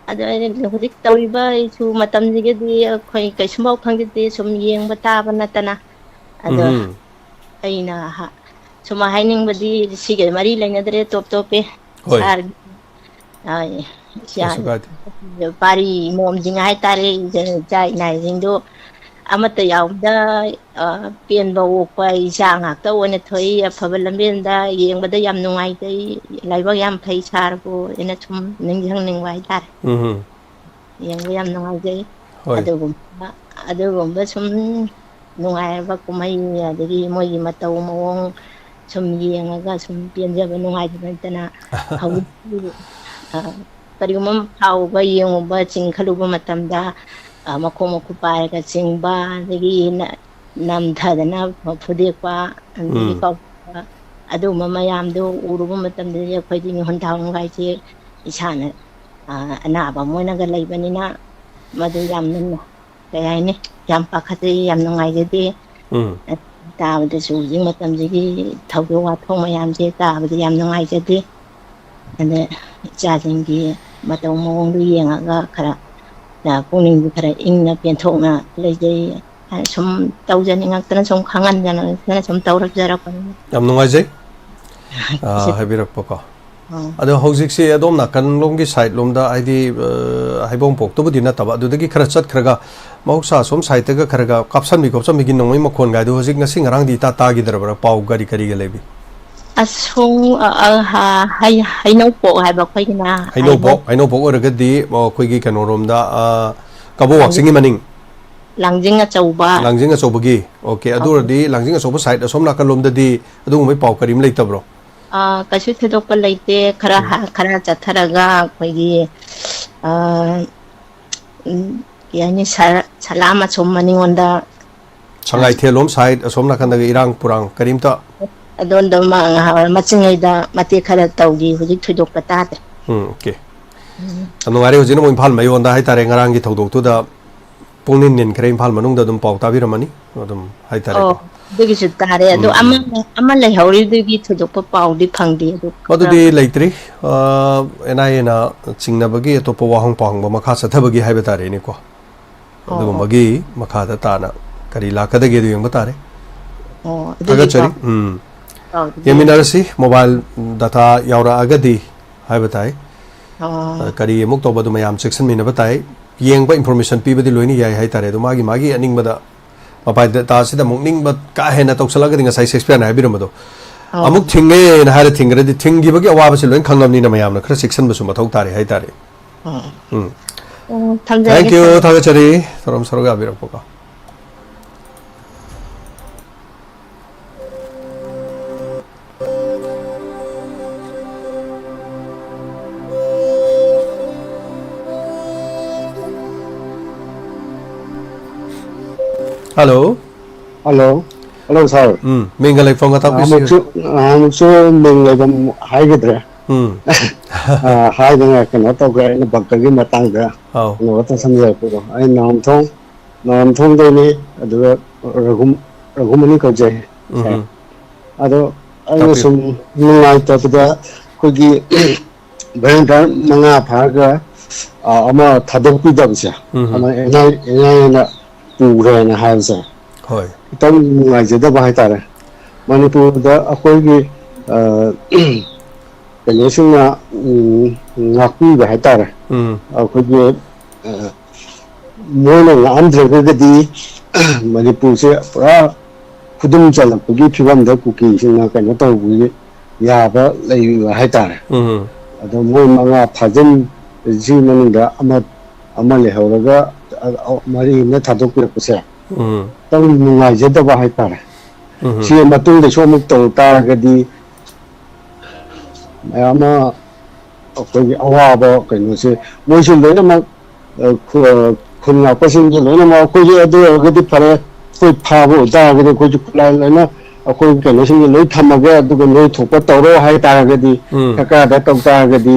ꯑꯗꯣ ꯑꯩꯅ ꯍꯧꯖꯤꯛ ꯇꯧꯔꯤꯕ ꯑꯩꯁꯨ ꯃꯇꯝꯁꯤꯒꯗꯤ ꯑꯩꯈꯣꯏ ꯀꯩꯁꯨꯝꯐꯥꯎ ꯈꯪꯖꯗꯦ, ꯁꯨꯝ ꯌꯦꯡꯕ ꯇꯥꯕ ꯅꯠꯇꯅ꯫ ꯑꯗꯣ ꯎꯝ꯫ ꯑꯩꯅ ꯍ-, ꯁꯨꯝ ꯍꯥꯏꯅꯤꯡꯕꯗꯤ ꯁꯤꯒ ꯃꯔꯤ ꯂꯩꯅꯗ꯭ꯔꯦ, ꯇꯣꯞ ꯇꯣꯞꯄꯦ꯫ ꯍꯣꯏ꯫ ꯁꯥꯔꯒꯤ, ꯑ, ꯏꯆꯥ-, ꯀꯩꯁꯨ ꯀꯥꯏꯗꯦ꯫ ꯄꯥꯔꯤ ꯃꯣꯝꯁꯤꯡ ꯍꯥꯏꯇꯥꯔꯦ, ꯏꯆꯥ ꯏꯅꯥꯏꯁꯤꯡꯗꯣ ꯑꯃꯠꯇ ꯌꯥꯎꯕꯗ, ꯑ, ꯄꯦꯟꯕ ꯑꯣꯛꯄ ꯏꯆꯥ ꯉꯥꯛꯇ ꯑꯣꯏꯅ ꯊꯣꯛꯏ꯫ ꯑꯐꯕ ꯂꯝꯕꯦꯟꯗ ꯌꯦꯡꯕꯗ ꯌꯥꯝ ꯅꯨꯡꯉꯥꯏꯖꯩ꯫ ꯂꯥꯏꯕꯛ ꯌꯥꯝ ꯐꯩ ꯁꯥꯔꯕꯨ ꯍꯥꯏꯅ ꯁꯨꯝ ꯅꯤꯡꯁꯤꯡꯅꯤꯡꯕ ꯍꯥꯏꯇꯥꯔꯦ꯫ ꯎꯝ꯫ ꯌꯦꯡꯕ ꯌꯥꯝ ꯅꯨꯡꯉꯥꯏꯖꯩ꯫ ꯍꯣꯏ꯫ ꯑꯗꯨꯒꯨꯝꯕ, ꯑꯗꯨꯒꯨꯝꯕ ꯁꯨꯝ ꯅꯨꯡꯉꯥꯏꯔꯕ ꯀꯨꯝꯍꯩ, ꯑꯗꯒꯤ ꯃꯣꯏꯒꯤ ꯃꯇꯧ ꯃꯑꯣꯡ ꯁꯨꯝ ꯌꯦꯡꯉꯒ ꯁꯨꯝ ꯄꯦꯟꯖꯕ, ꯅꯨꯡꯉꯥꯏꯕ ꯅꯠꯇꯅ ꯍꯧꯖꯤꯛꯇꯤ, ꯑ, ꯀꯔꯤꯒꯨꯝꯕ ꯑꯃ ꯐꯥꯎꯕ ꯌꯦꯡꯉꯨꯕ, ꯆꯤꯡ ꯈꯜꯂꯨꯕ ꯃꯇꯝꯗ, ꯑ, ꯃꯈꯣꯡ ꯃꯈꯨꯠ ꯄꯥꯏꯔꯒ ꯆꯤꯡꯕ, ꯑꯗꯒꯤ ꯅ-, ꯅꯝꯊꯗꯅ ꯐꯨꯗꯦꯛꯄ, ꯑꯗꯒꯤ ꯎꯝ꯫ ꯀꯥꯎꯊꯣꯛꯄ, ꯑꯗꯨꯒꯨꯝꯕ ꯃꯌꯥꯝꯗꯣ ꯎꯔꯨꯕ ꯃꯇꯝꯗꯗꯤ ꯑꯩꯈꯣꯏꯗꯤ ꯃꯤꯍꯨꯟ ꯊꯥꯍꯨꯟꯒꯥꯏꯁꯦ ꯏꯁꯥꯅ, ꯑ, ꯑꯅꯥꯕ ꯑꯃ ꯑꯣꯏꯅꯒ ꯂꯩꯕꯅꯤꯅ ꯃꯗꯨ ꯌꯥꯝꯅ, ꯀꯩ ꯍꯥꯏꯅꯤ, ꯌꯥꯝ ꯄꯥꯈꯠꯆꯩ, ꯌꯥꯝ ꯅꯨꯡꯉꯥꯏꯖꯗꯦ꯫ ꯎꯝ꯫ ꯇꯥꯕꯗꯁꯨ ꯍꯧꯖꯤꯛ ꯃꯇꯝꯁꯤꯒꯤ ꯊꯧꯗꯣꯛ ꯋꯥꯊꯣꯛ ꯃꯌꯥꯝꯁꯦ ꯇꯥꯕꯗ ꯌꯥꯝ ꯅꯨꯡꯉꯥꯏꯖꯗꯦ꯫ ꯑꯗ ꯏꯆꯥꯁꯤꯡꯒꯤ ꯃꯇꯧ ꯃꯑꯣꯡꯗꯨ ꯌꯦꯡꯉꯒ ꯈꯔ, ꯑ, ꯄꯨꯛꯅꯤꯡꯁꯨ ꯈꯔ ꯏꯪꯅ ꯄꯦꯟꯊꯣꯛꯅ ꯂꯩꯖꯩ꯫ ꯑ, ꯁꯨꯝ ꯇꯧꯖꯅꯤꯡꯉꯛꯇꯅ ꯁꯨꯝ ꯈꯪꯍꯟꯖꯅꯤꯡꯉꯛꯇꯅ ꯁꯨꯝ ꯇꯧꯔꯛꯆꯔꯛꯄꯅꯤ꯫ ꯌꯥꯝ ꯅꯨꯡꯉꯥꯏꯖꯩ꯫ ꯑ, ꯍꯥꯏꯕꯤꯔꯛꯄꯀꯣ꯫ ꯑꯥ꯫ ꯑꯗꯣ ꯍꯧꯖꯤꯛꯁꯦ ꯑꯗꯣꯝ ꯅꯥꯀꯟꯂꯣꯝꯒꯤ side ꯂꯣꯝꯗ, ꯍꯥꯏꯗꯤ, ꯑ, ꯍꯩꯕꯣꯡꯄꯣꯛꯇꯕꯨꯗꯤ ꯅꯠꯇꯕ, ꯑꯗꯨꯗꯒꯤ ꯈꯔ ꯆꯠꯈ꯭ꯔꯒ ꯃꯍꯧꯁꯥ ꯑꯁꯣꯝ side ꯇꯒ ꯈꯔꯒ ꯀꯥꯞꯁꯟꯕꯤ ꯈꯣꯠꯆꯟꯕꯤꯒꯤ ꯅꯣꯡꯃꯩ ꯃꯈꯣꯟꯒꯥꯏꯗꯨ ꯍꯧꯖꯤꯛ ꯉꯁꯤ ꯉꯔꯥꯡꯗꯤ ꯏꯇꯥ ꯇꯥꯈꯤꯗ꯭ꯔꯕ꯭ꯔꯥ? ꯄꯥꯎ ꯀꯔꯤ ꯀꯔꯤꯒ ꯂꯩꯕꯤ? ꯑꯁꯣꯝ, ꯑ, ꯑ, ꯍ-, ꯍꯩ-, ꯍꯩꯅꯧꯄꯣꯛ ꯍꯥꯏꯕ ꯑꯩꯈꯣꯏꯒꯤꯅ ꯍꯩꯅꯧꯄꯣꯛ, ꯍꯩꯅꯧ- ꯍꯩꯅꯧꯄꯣꯛ ꯑꯣꯏꯔꯒꯗꯤ, ꯑ, ꯑꯩꯈꯣꯏꯒꯤ ꯀꯩꯅꯣꯔꯣꯝꯗ, ꯑ, ꯀꯕꯣꯛ ꯂꯥꯡꯖꯤꯡ-, ꯋꯥꯛꯆꯤꯡꯒꯤ ꯃꯅꯤꯡ꯫ ꯂꯥꯡꯖꯤꯡ ꯑꯆꯧꯕ꯫ ꯂꯥꯡꯖꯤꯡ ꯑꯆꯧꯕꯒꯤ, okay, ꯑꯗꯨ ꯑꯧ꯫ ꯑꯣꯏꯔꯗꯤ ꯂꯥꯡꯖꯤꯡ ꯑꯆꯧꯕ side ꯑꯁꯣꯝ ꯅꯥꯀꯜꯂꯣꯝꯗꯗꯤ ꯑꯗꯨꯒꯨꯝꯕꯒꯤ ꯄꯥꯎ ꯀꯔꯤꯝ ꯂꯩꯇꯕ꯭ꯔꯣ? ꯑ, ꯀꯩꯁꯨ ꯊꯣꯏꯗꯣꯛꯄ ꯂꯩꯇꯦ꯫ ꯈꯔ ꯎꯝ꯫ ꯍ-, ꯈꯔ ꯆꯠꯊꯔꯒ ꯑꯩꯈꯣꯏꯒꯤ, ꯑ, ꯎꯝ, ꯀꯩ ꯍꯥꯏꯅꯤ, ꯁ-, ꯁꯂꯥꯝ ꯑꯁꯣꯝ ꯃꯅꯤꯡꯂꯣꯝꯗ ꯁꯉꯥꯏꯊꯦꯜꯂꯣꯝ ꯁꯥꯏꯠ ꯑꯁꯣꯝ ꯅꯥꯀꯟꯗꯒꯤ ꯏꯔꯥꯡ ꯄꯨꯔꯥꯡ ꯀꯔꯤꯝꯇ? ꯑꯗꯣꯝꯗ ꯃꯥ ꯉꯍꯥꯟꯋꯥꯏ ꯃꯆꯤꯡꯉꯩꯗ ꯃꯇꯦꯛ ꯈꯔ ꯇꯧꯈꯤ, ꯍꯧꯖꯤꯛ ꯊꯣꯏꯗꯣꯛꯄ ꯇꯥꯗ꯭ꯔꯦ꯫ ꯎꯝ, ꯑꯣꯀꯦ꯫ ꯌꯥꯝ ꯅꯨꯡꯉꯥꯏꯔꯦ꯫ ꯍꯧꯖꯤꯛꯅ ꯑꯃꯨꯛ ꯏꯝꯐꯥꯜ ꯃꯌꯣꯟꯗ ꯍꯥꯏꯇꯥꯔꯦ, ꯉꯔꯥꯡꯒꯤ ꯊꯧꯗꯣꯛꯇꯨꯗ ꯄꯨꯡꯅꯤꯟ ꯅꯤꯟꯈ꯭ꯔꯦ꯫ ꯏꯝꯐꯥꯜ ꯃꯅꯨꯡꯗ ꯑꯗꯨꯝ ꯄꯥꯎ ꯇꯥꯕꯤꯔꯝꯃꯅꯤ ꯑꯗꯨꯝ ꯍꯥꯏꯇꯥꯔꯦꯀꯣ꯫ ꯑꯣ, ꯑꯗꯨꯒꯤꯁꯨ ꯇꯥꯔꯦ꯫ ꯑꯗꯣ ꯎꯝ, ꯎꯝ꯫ ꯑꯃ, ꯑꯃ ꯂꯩꯍꯧꯔꯤꯗꯨꯒꯤ ꯊꯣꯏꯗꯣꯛꯄ ꯄꯥꯎꯗꯤ ꯐꯪꯗꯦ꯫ ꯑꯗꯨ ꯃꯗꯨꯗꯤ ꯀꯔꯝ- ꯂꯩꯇ꯭ꯔꯤ꯫ ꯑ, NIAꯅ ꯆꯤꯡꯅꯕꯒꯤ ꯑꯇꯣꯞꯄ ꯋꯥꯍꯪ ꯄꯥꯎꯍꯪꯕ ꯃꯈꯥ ꯆꯠꯊꯕꯒꯤ ꯍꯥꯏꯕ ꯇꯥꯔꯦꯅꯦꯀꯣ꯫ ꯑꯣ, ꯑꯣ꯫ ꯑꯗꯨꯒꯨꯝꯕꯒꯤ ꯃꯈꯥꯗ ꯇꯥꯅ ꯀꯔꯤ ꯂꯥꯛꯀꯗꯒꯦꯗꯨ ꯌꯦꯡꯕ ꯇꯥꯔꯦ꯫ ꯑꯣ, ꯑꯗꯨꯒꯤ ꯊꯥꯒꯠꯆꯔꯤ꯫ ꯄꯥꯎ-, ꯎꯝ꯫ ꯄꯥꯎꯗꯨꯗꯤ ꯌꯦꯡꯃꯤꯟꯅꯔꯁꯤ꯫ ꯃꯣꯕꯥꯏꯜ ꯗꯇꯥ ꯌꯥꯎꯔꯛꯑꯒꯗꯤ ꯍꯥꯏꯕ ꯇꯥꯏ꯫ ꯑꯣ꯫ ꯑ, ꯀꯔꯤ ꯑꯃꯨꯛ ꯇꯧꯕꯗꯨ ꯃꯌꯥꯝ ꯆꯦꯛꯁꯤꯟꯃꯤꯟꯅꯕ ꯇꯥꯏ꯫ ꯌꯦꯡꯕ, information ꯄꯤꯕꯗꯤ ꯂꯣꯏꯅ ꯌꯥꯏ ꯍꯥꯏꯇꯥꯔꯦ꯫ ꯑꯗꯣ ꯃꯥꯒꯤ, ꯃꯥꯒꯤ ꯑꯅꯤꯡꯕꯗ ꯃꯣꯕꯥꯏꯜ ꯗꯇꯥꯁꯤꯗ ꯑꯃꯨꯛ ꯅꯤꯡꯕ ꯀꯥ ꯍꯦꯟꯅ ꯇꯧꯁꯜꯂꯛꯑꯒꯗꯤ ꯉꯁꯥꯏ ꯁꯦꯛꯁꯄꯤꯌꯔꯅ ꯍꯥꯏꯕꯤꯔꯝꯕꯗꯣ ꯑꯣ꯫ ꯑꯃꯨꯛ ꯊꯤꯡꯉꯦꯅ ꯍꯥꯏꯔ ꯊꯤꯡꯈ꯭ꯔꯗꯤ ꯊꯤꯡꯈꯤꯕꯒꯤ ꯑꯋꯥꯕꯁꯤ ꯂꯣꯏꯅ ꯈꯪꯉꯕꯅꯤꯅ ꯃꯌꯥꯝꯅ ꯈꯔ ꯆꯦꯛꯁꯤꯟꯕꯁꯨ ꯃꯊꯧ ꯇꯥꯔꯦ ꯍꯥꯏꯇꯥꯔꯦ꯫ ꯑꯣ꯫ ꯎꯝ꯫ ꯑꯣ, ꯊꯝꯖꯔꯒꯦ, Thank you, ꯊꯝꯖꯔꯒꯦ꯫ ꯊꯥꯒꯠꯆꯔꯤ꯫ ꯊꯧꯔꯝ ꯁꯔꯨꯛ ꯌꯥꯕꯤꯔꯛꯄꯀꯣ꯫ Hello꯫ Hello꯫ Hello, sir꯫ ꯎꯝ, ꯃꯤꯡꯒ ꯂꯩꯐꯝꯒ ꯇꯥꯛꯄꯤꯁꯤ꯫ ꯅꯍꯥꯟꯃꯨꯛꯁꯨ, ꯅꯍꯥꯟꯃꯨꯛꯁꯨ ꯃꯤꯡ ꯂꯩꯐꯝ ꯍꯥꯏꯒꯗ꯭ꯔꯦ꯫ ꯎꯝ꯫ ꯑ, ꯍꯥꯏꯗꯅ ꯀꯩꯅꯣ ꯇꯧꯈ꯭ꯔꯦ, ꯑꯩꯅ ꯕꯛꯇꯒꯤ ꯃꯇꯥꯡꯗ ꯑꯧ꯫ ꯀꯩꯅꯣ ꯈꯛꯇ ꯁꯝꯖꯔꯛꯄꯗꯣ꯫ ꯑꯩ ꯅꯥꯎꯔꯦꯝꯊꯣꯡ, ꯅꯥꯎꯔꯦꯝꯊꯣꯡꯗꯩꯅꯤ, ꯑꯗꯨꯒ ꯔꯘꯨ-, ꯔꯘꯨꯃꯅꯤ ꯀꯧꯖꯩ, ꯎꯝ, sir꯫ ꯎꯝ꯫ ꯑꯗꯣ ꯑꯩꯅ ꯇꯥꯛꯄꯤꯌꯨ꯫ ꯁꯨꯝ ꯅꯨꯡꯉꯥꯏꯇꯕꯗ ꯑꯩꯈꯣꯏꯒꯤ ꯚꯦꯂꯦꯟꯇꯥꯏꯟ ꯃꯉꯥ ꯐꯥꯔꯒ, ꯑ, ꯑꯃ ꯊꯥꯗꯣꯛꯄꯤꯗꯕꯁꯦ, ꯎꯝ, ꯎꯝ꯫ ꯑꯃ NIA, NIAꯅ ꯄꯨꯈ꯭ꯔꯦꯅ ꯍꯥꯏꯕꯁꯦ, ꯍꯣꯏ꯫ ꯈꯤꯇꯪ ꯅꯨꯡꯉꯥꯏꯖꯗꯕ ꯍꯥꯏꯇꯥꯔꯦ꯫ ꯃꯅꯤꯄꯨꯔꯗ ꯑꯩꯈꯣꯏꯒꯤ, ꯑ, ꯀꯩꯅꯣꯁꯤꯡꯅ, ꯎꯝ, ꯉꯥꯛꯄꯤꯕ ꯍꯥꯏꯇꯥꯔꯦ꯫ ꯎꯝ꯫ ꯑꯩꯈꯣꯏꯒꯤ, ꯑ, ꯃꯣꯏꯅ ꯉꯥꯛꯑꯝꯗ꯭ꯔꯒꯗꯤ ꯃꯅꯤꯄꯨꯔꯁꯦ ꯄꯨꯔꯥ ꯈꯨꯗꯨꯝ ꯆꯜꯂꯛꯄꯒꯤ ꯐꯤꯕꯝꯗ ꯀꯨꯀꯤꯁꯤꯡꯅ ꯀꯩꯅꯣ ꯇꯧꯕꯒꯤ ꯌꯥꯕ ꯂꯩꯕ ꯍꯥꯏꯇꯥꯔꯦ꯫ ꯎꯝ꯫ ꯑꯗꯣ ꯃꯣꯏ ꯃꯉꯥ ꯐꯥꯖꯤꯟ, ꯁꯤ ꯃꯅꯨꯡꯗ ꯑꯃ, ꯑꯃ ꯂꯩꯍꯧꯔꯒ, ꯑ, ꯑ, ꯃꯔꯤ ꯑꯃꯅ ꯊꯥꯗꯣꯛꯄꯤꯔꯛꯄꯁꯦ ꯎꯝ꯫ ꯈꯤꯇꯪ ꯅꯨꯡꯉꯥꯏꯖꯗꯕ ꯍꯥꯏꯇꯥꯔꯦ꯫ ꯎꯝ꯫ ꯁꯤ ꯃꯇꯨꯡꯗꯁꯨ ꯑꯃꯨꯛ ꯇꯧ ꯇꯥꯔꯒꯗꯤ ꯃꯌꯥꯝ ꯑꯃ ꯑꯩꯈꯣꯏꯒꯤ ꯑꯋꯥꯕ ꯀꯩꯅꯣꯁꯦ ꯃꯣꯏꯁꯨ ꯂꯣꯏꯅꯃꯛ, ꯑ, ꯈꯨ-, ꯑ, ꯈꯨꯟ ꯉꯥꯛꯄꯁꯤꯡꯁꯨ ꯂꯣꯏꯅꯃꯛ ꯑꯩꯈꯣꯏꯒꯤ ꯑꯗꯨ ꯑꯣꯏꯔꯒꯗꯤ ꯐꯔꯦ, ꯑꯩꯈꯣꯏ ꯐꯥꯕ ꯑꯣꯏꯇꯥꯔꯒꯗꯤ ꯑꯩꯈꯣꯏꯁꯨ ꯈꯨꯠꯂꯥꯏ ꯂꯣꯏꯅ ꯑꯩꯈꯣꯏ ꯀꯩꯅꯣꯁꯤꯡꯁꯦ ꯂꯣꯏ ꯊꯝꯃꯒꯦ, ꯑꯗꯨꯒ ꯅꯣꯏ ꯊꯣꯛꯄ ꯇꯧꯔꯣ ꯍꯥꯏꯇꯥꯔꯒꯗꯤ, ꯎꯝ꯫ ꯁꯔꯀꯥꯔꯗ ꯇꯧ ꯇꯥꯔꯒꯗꯤ,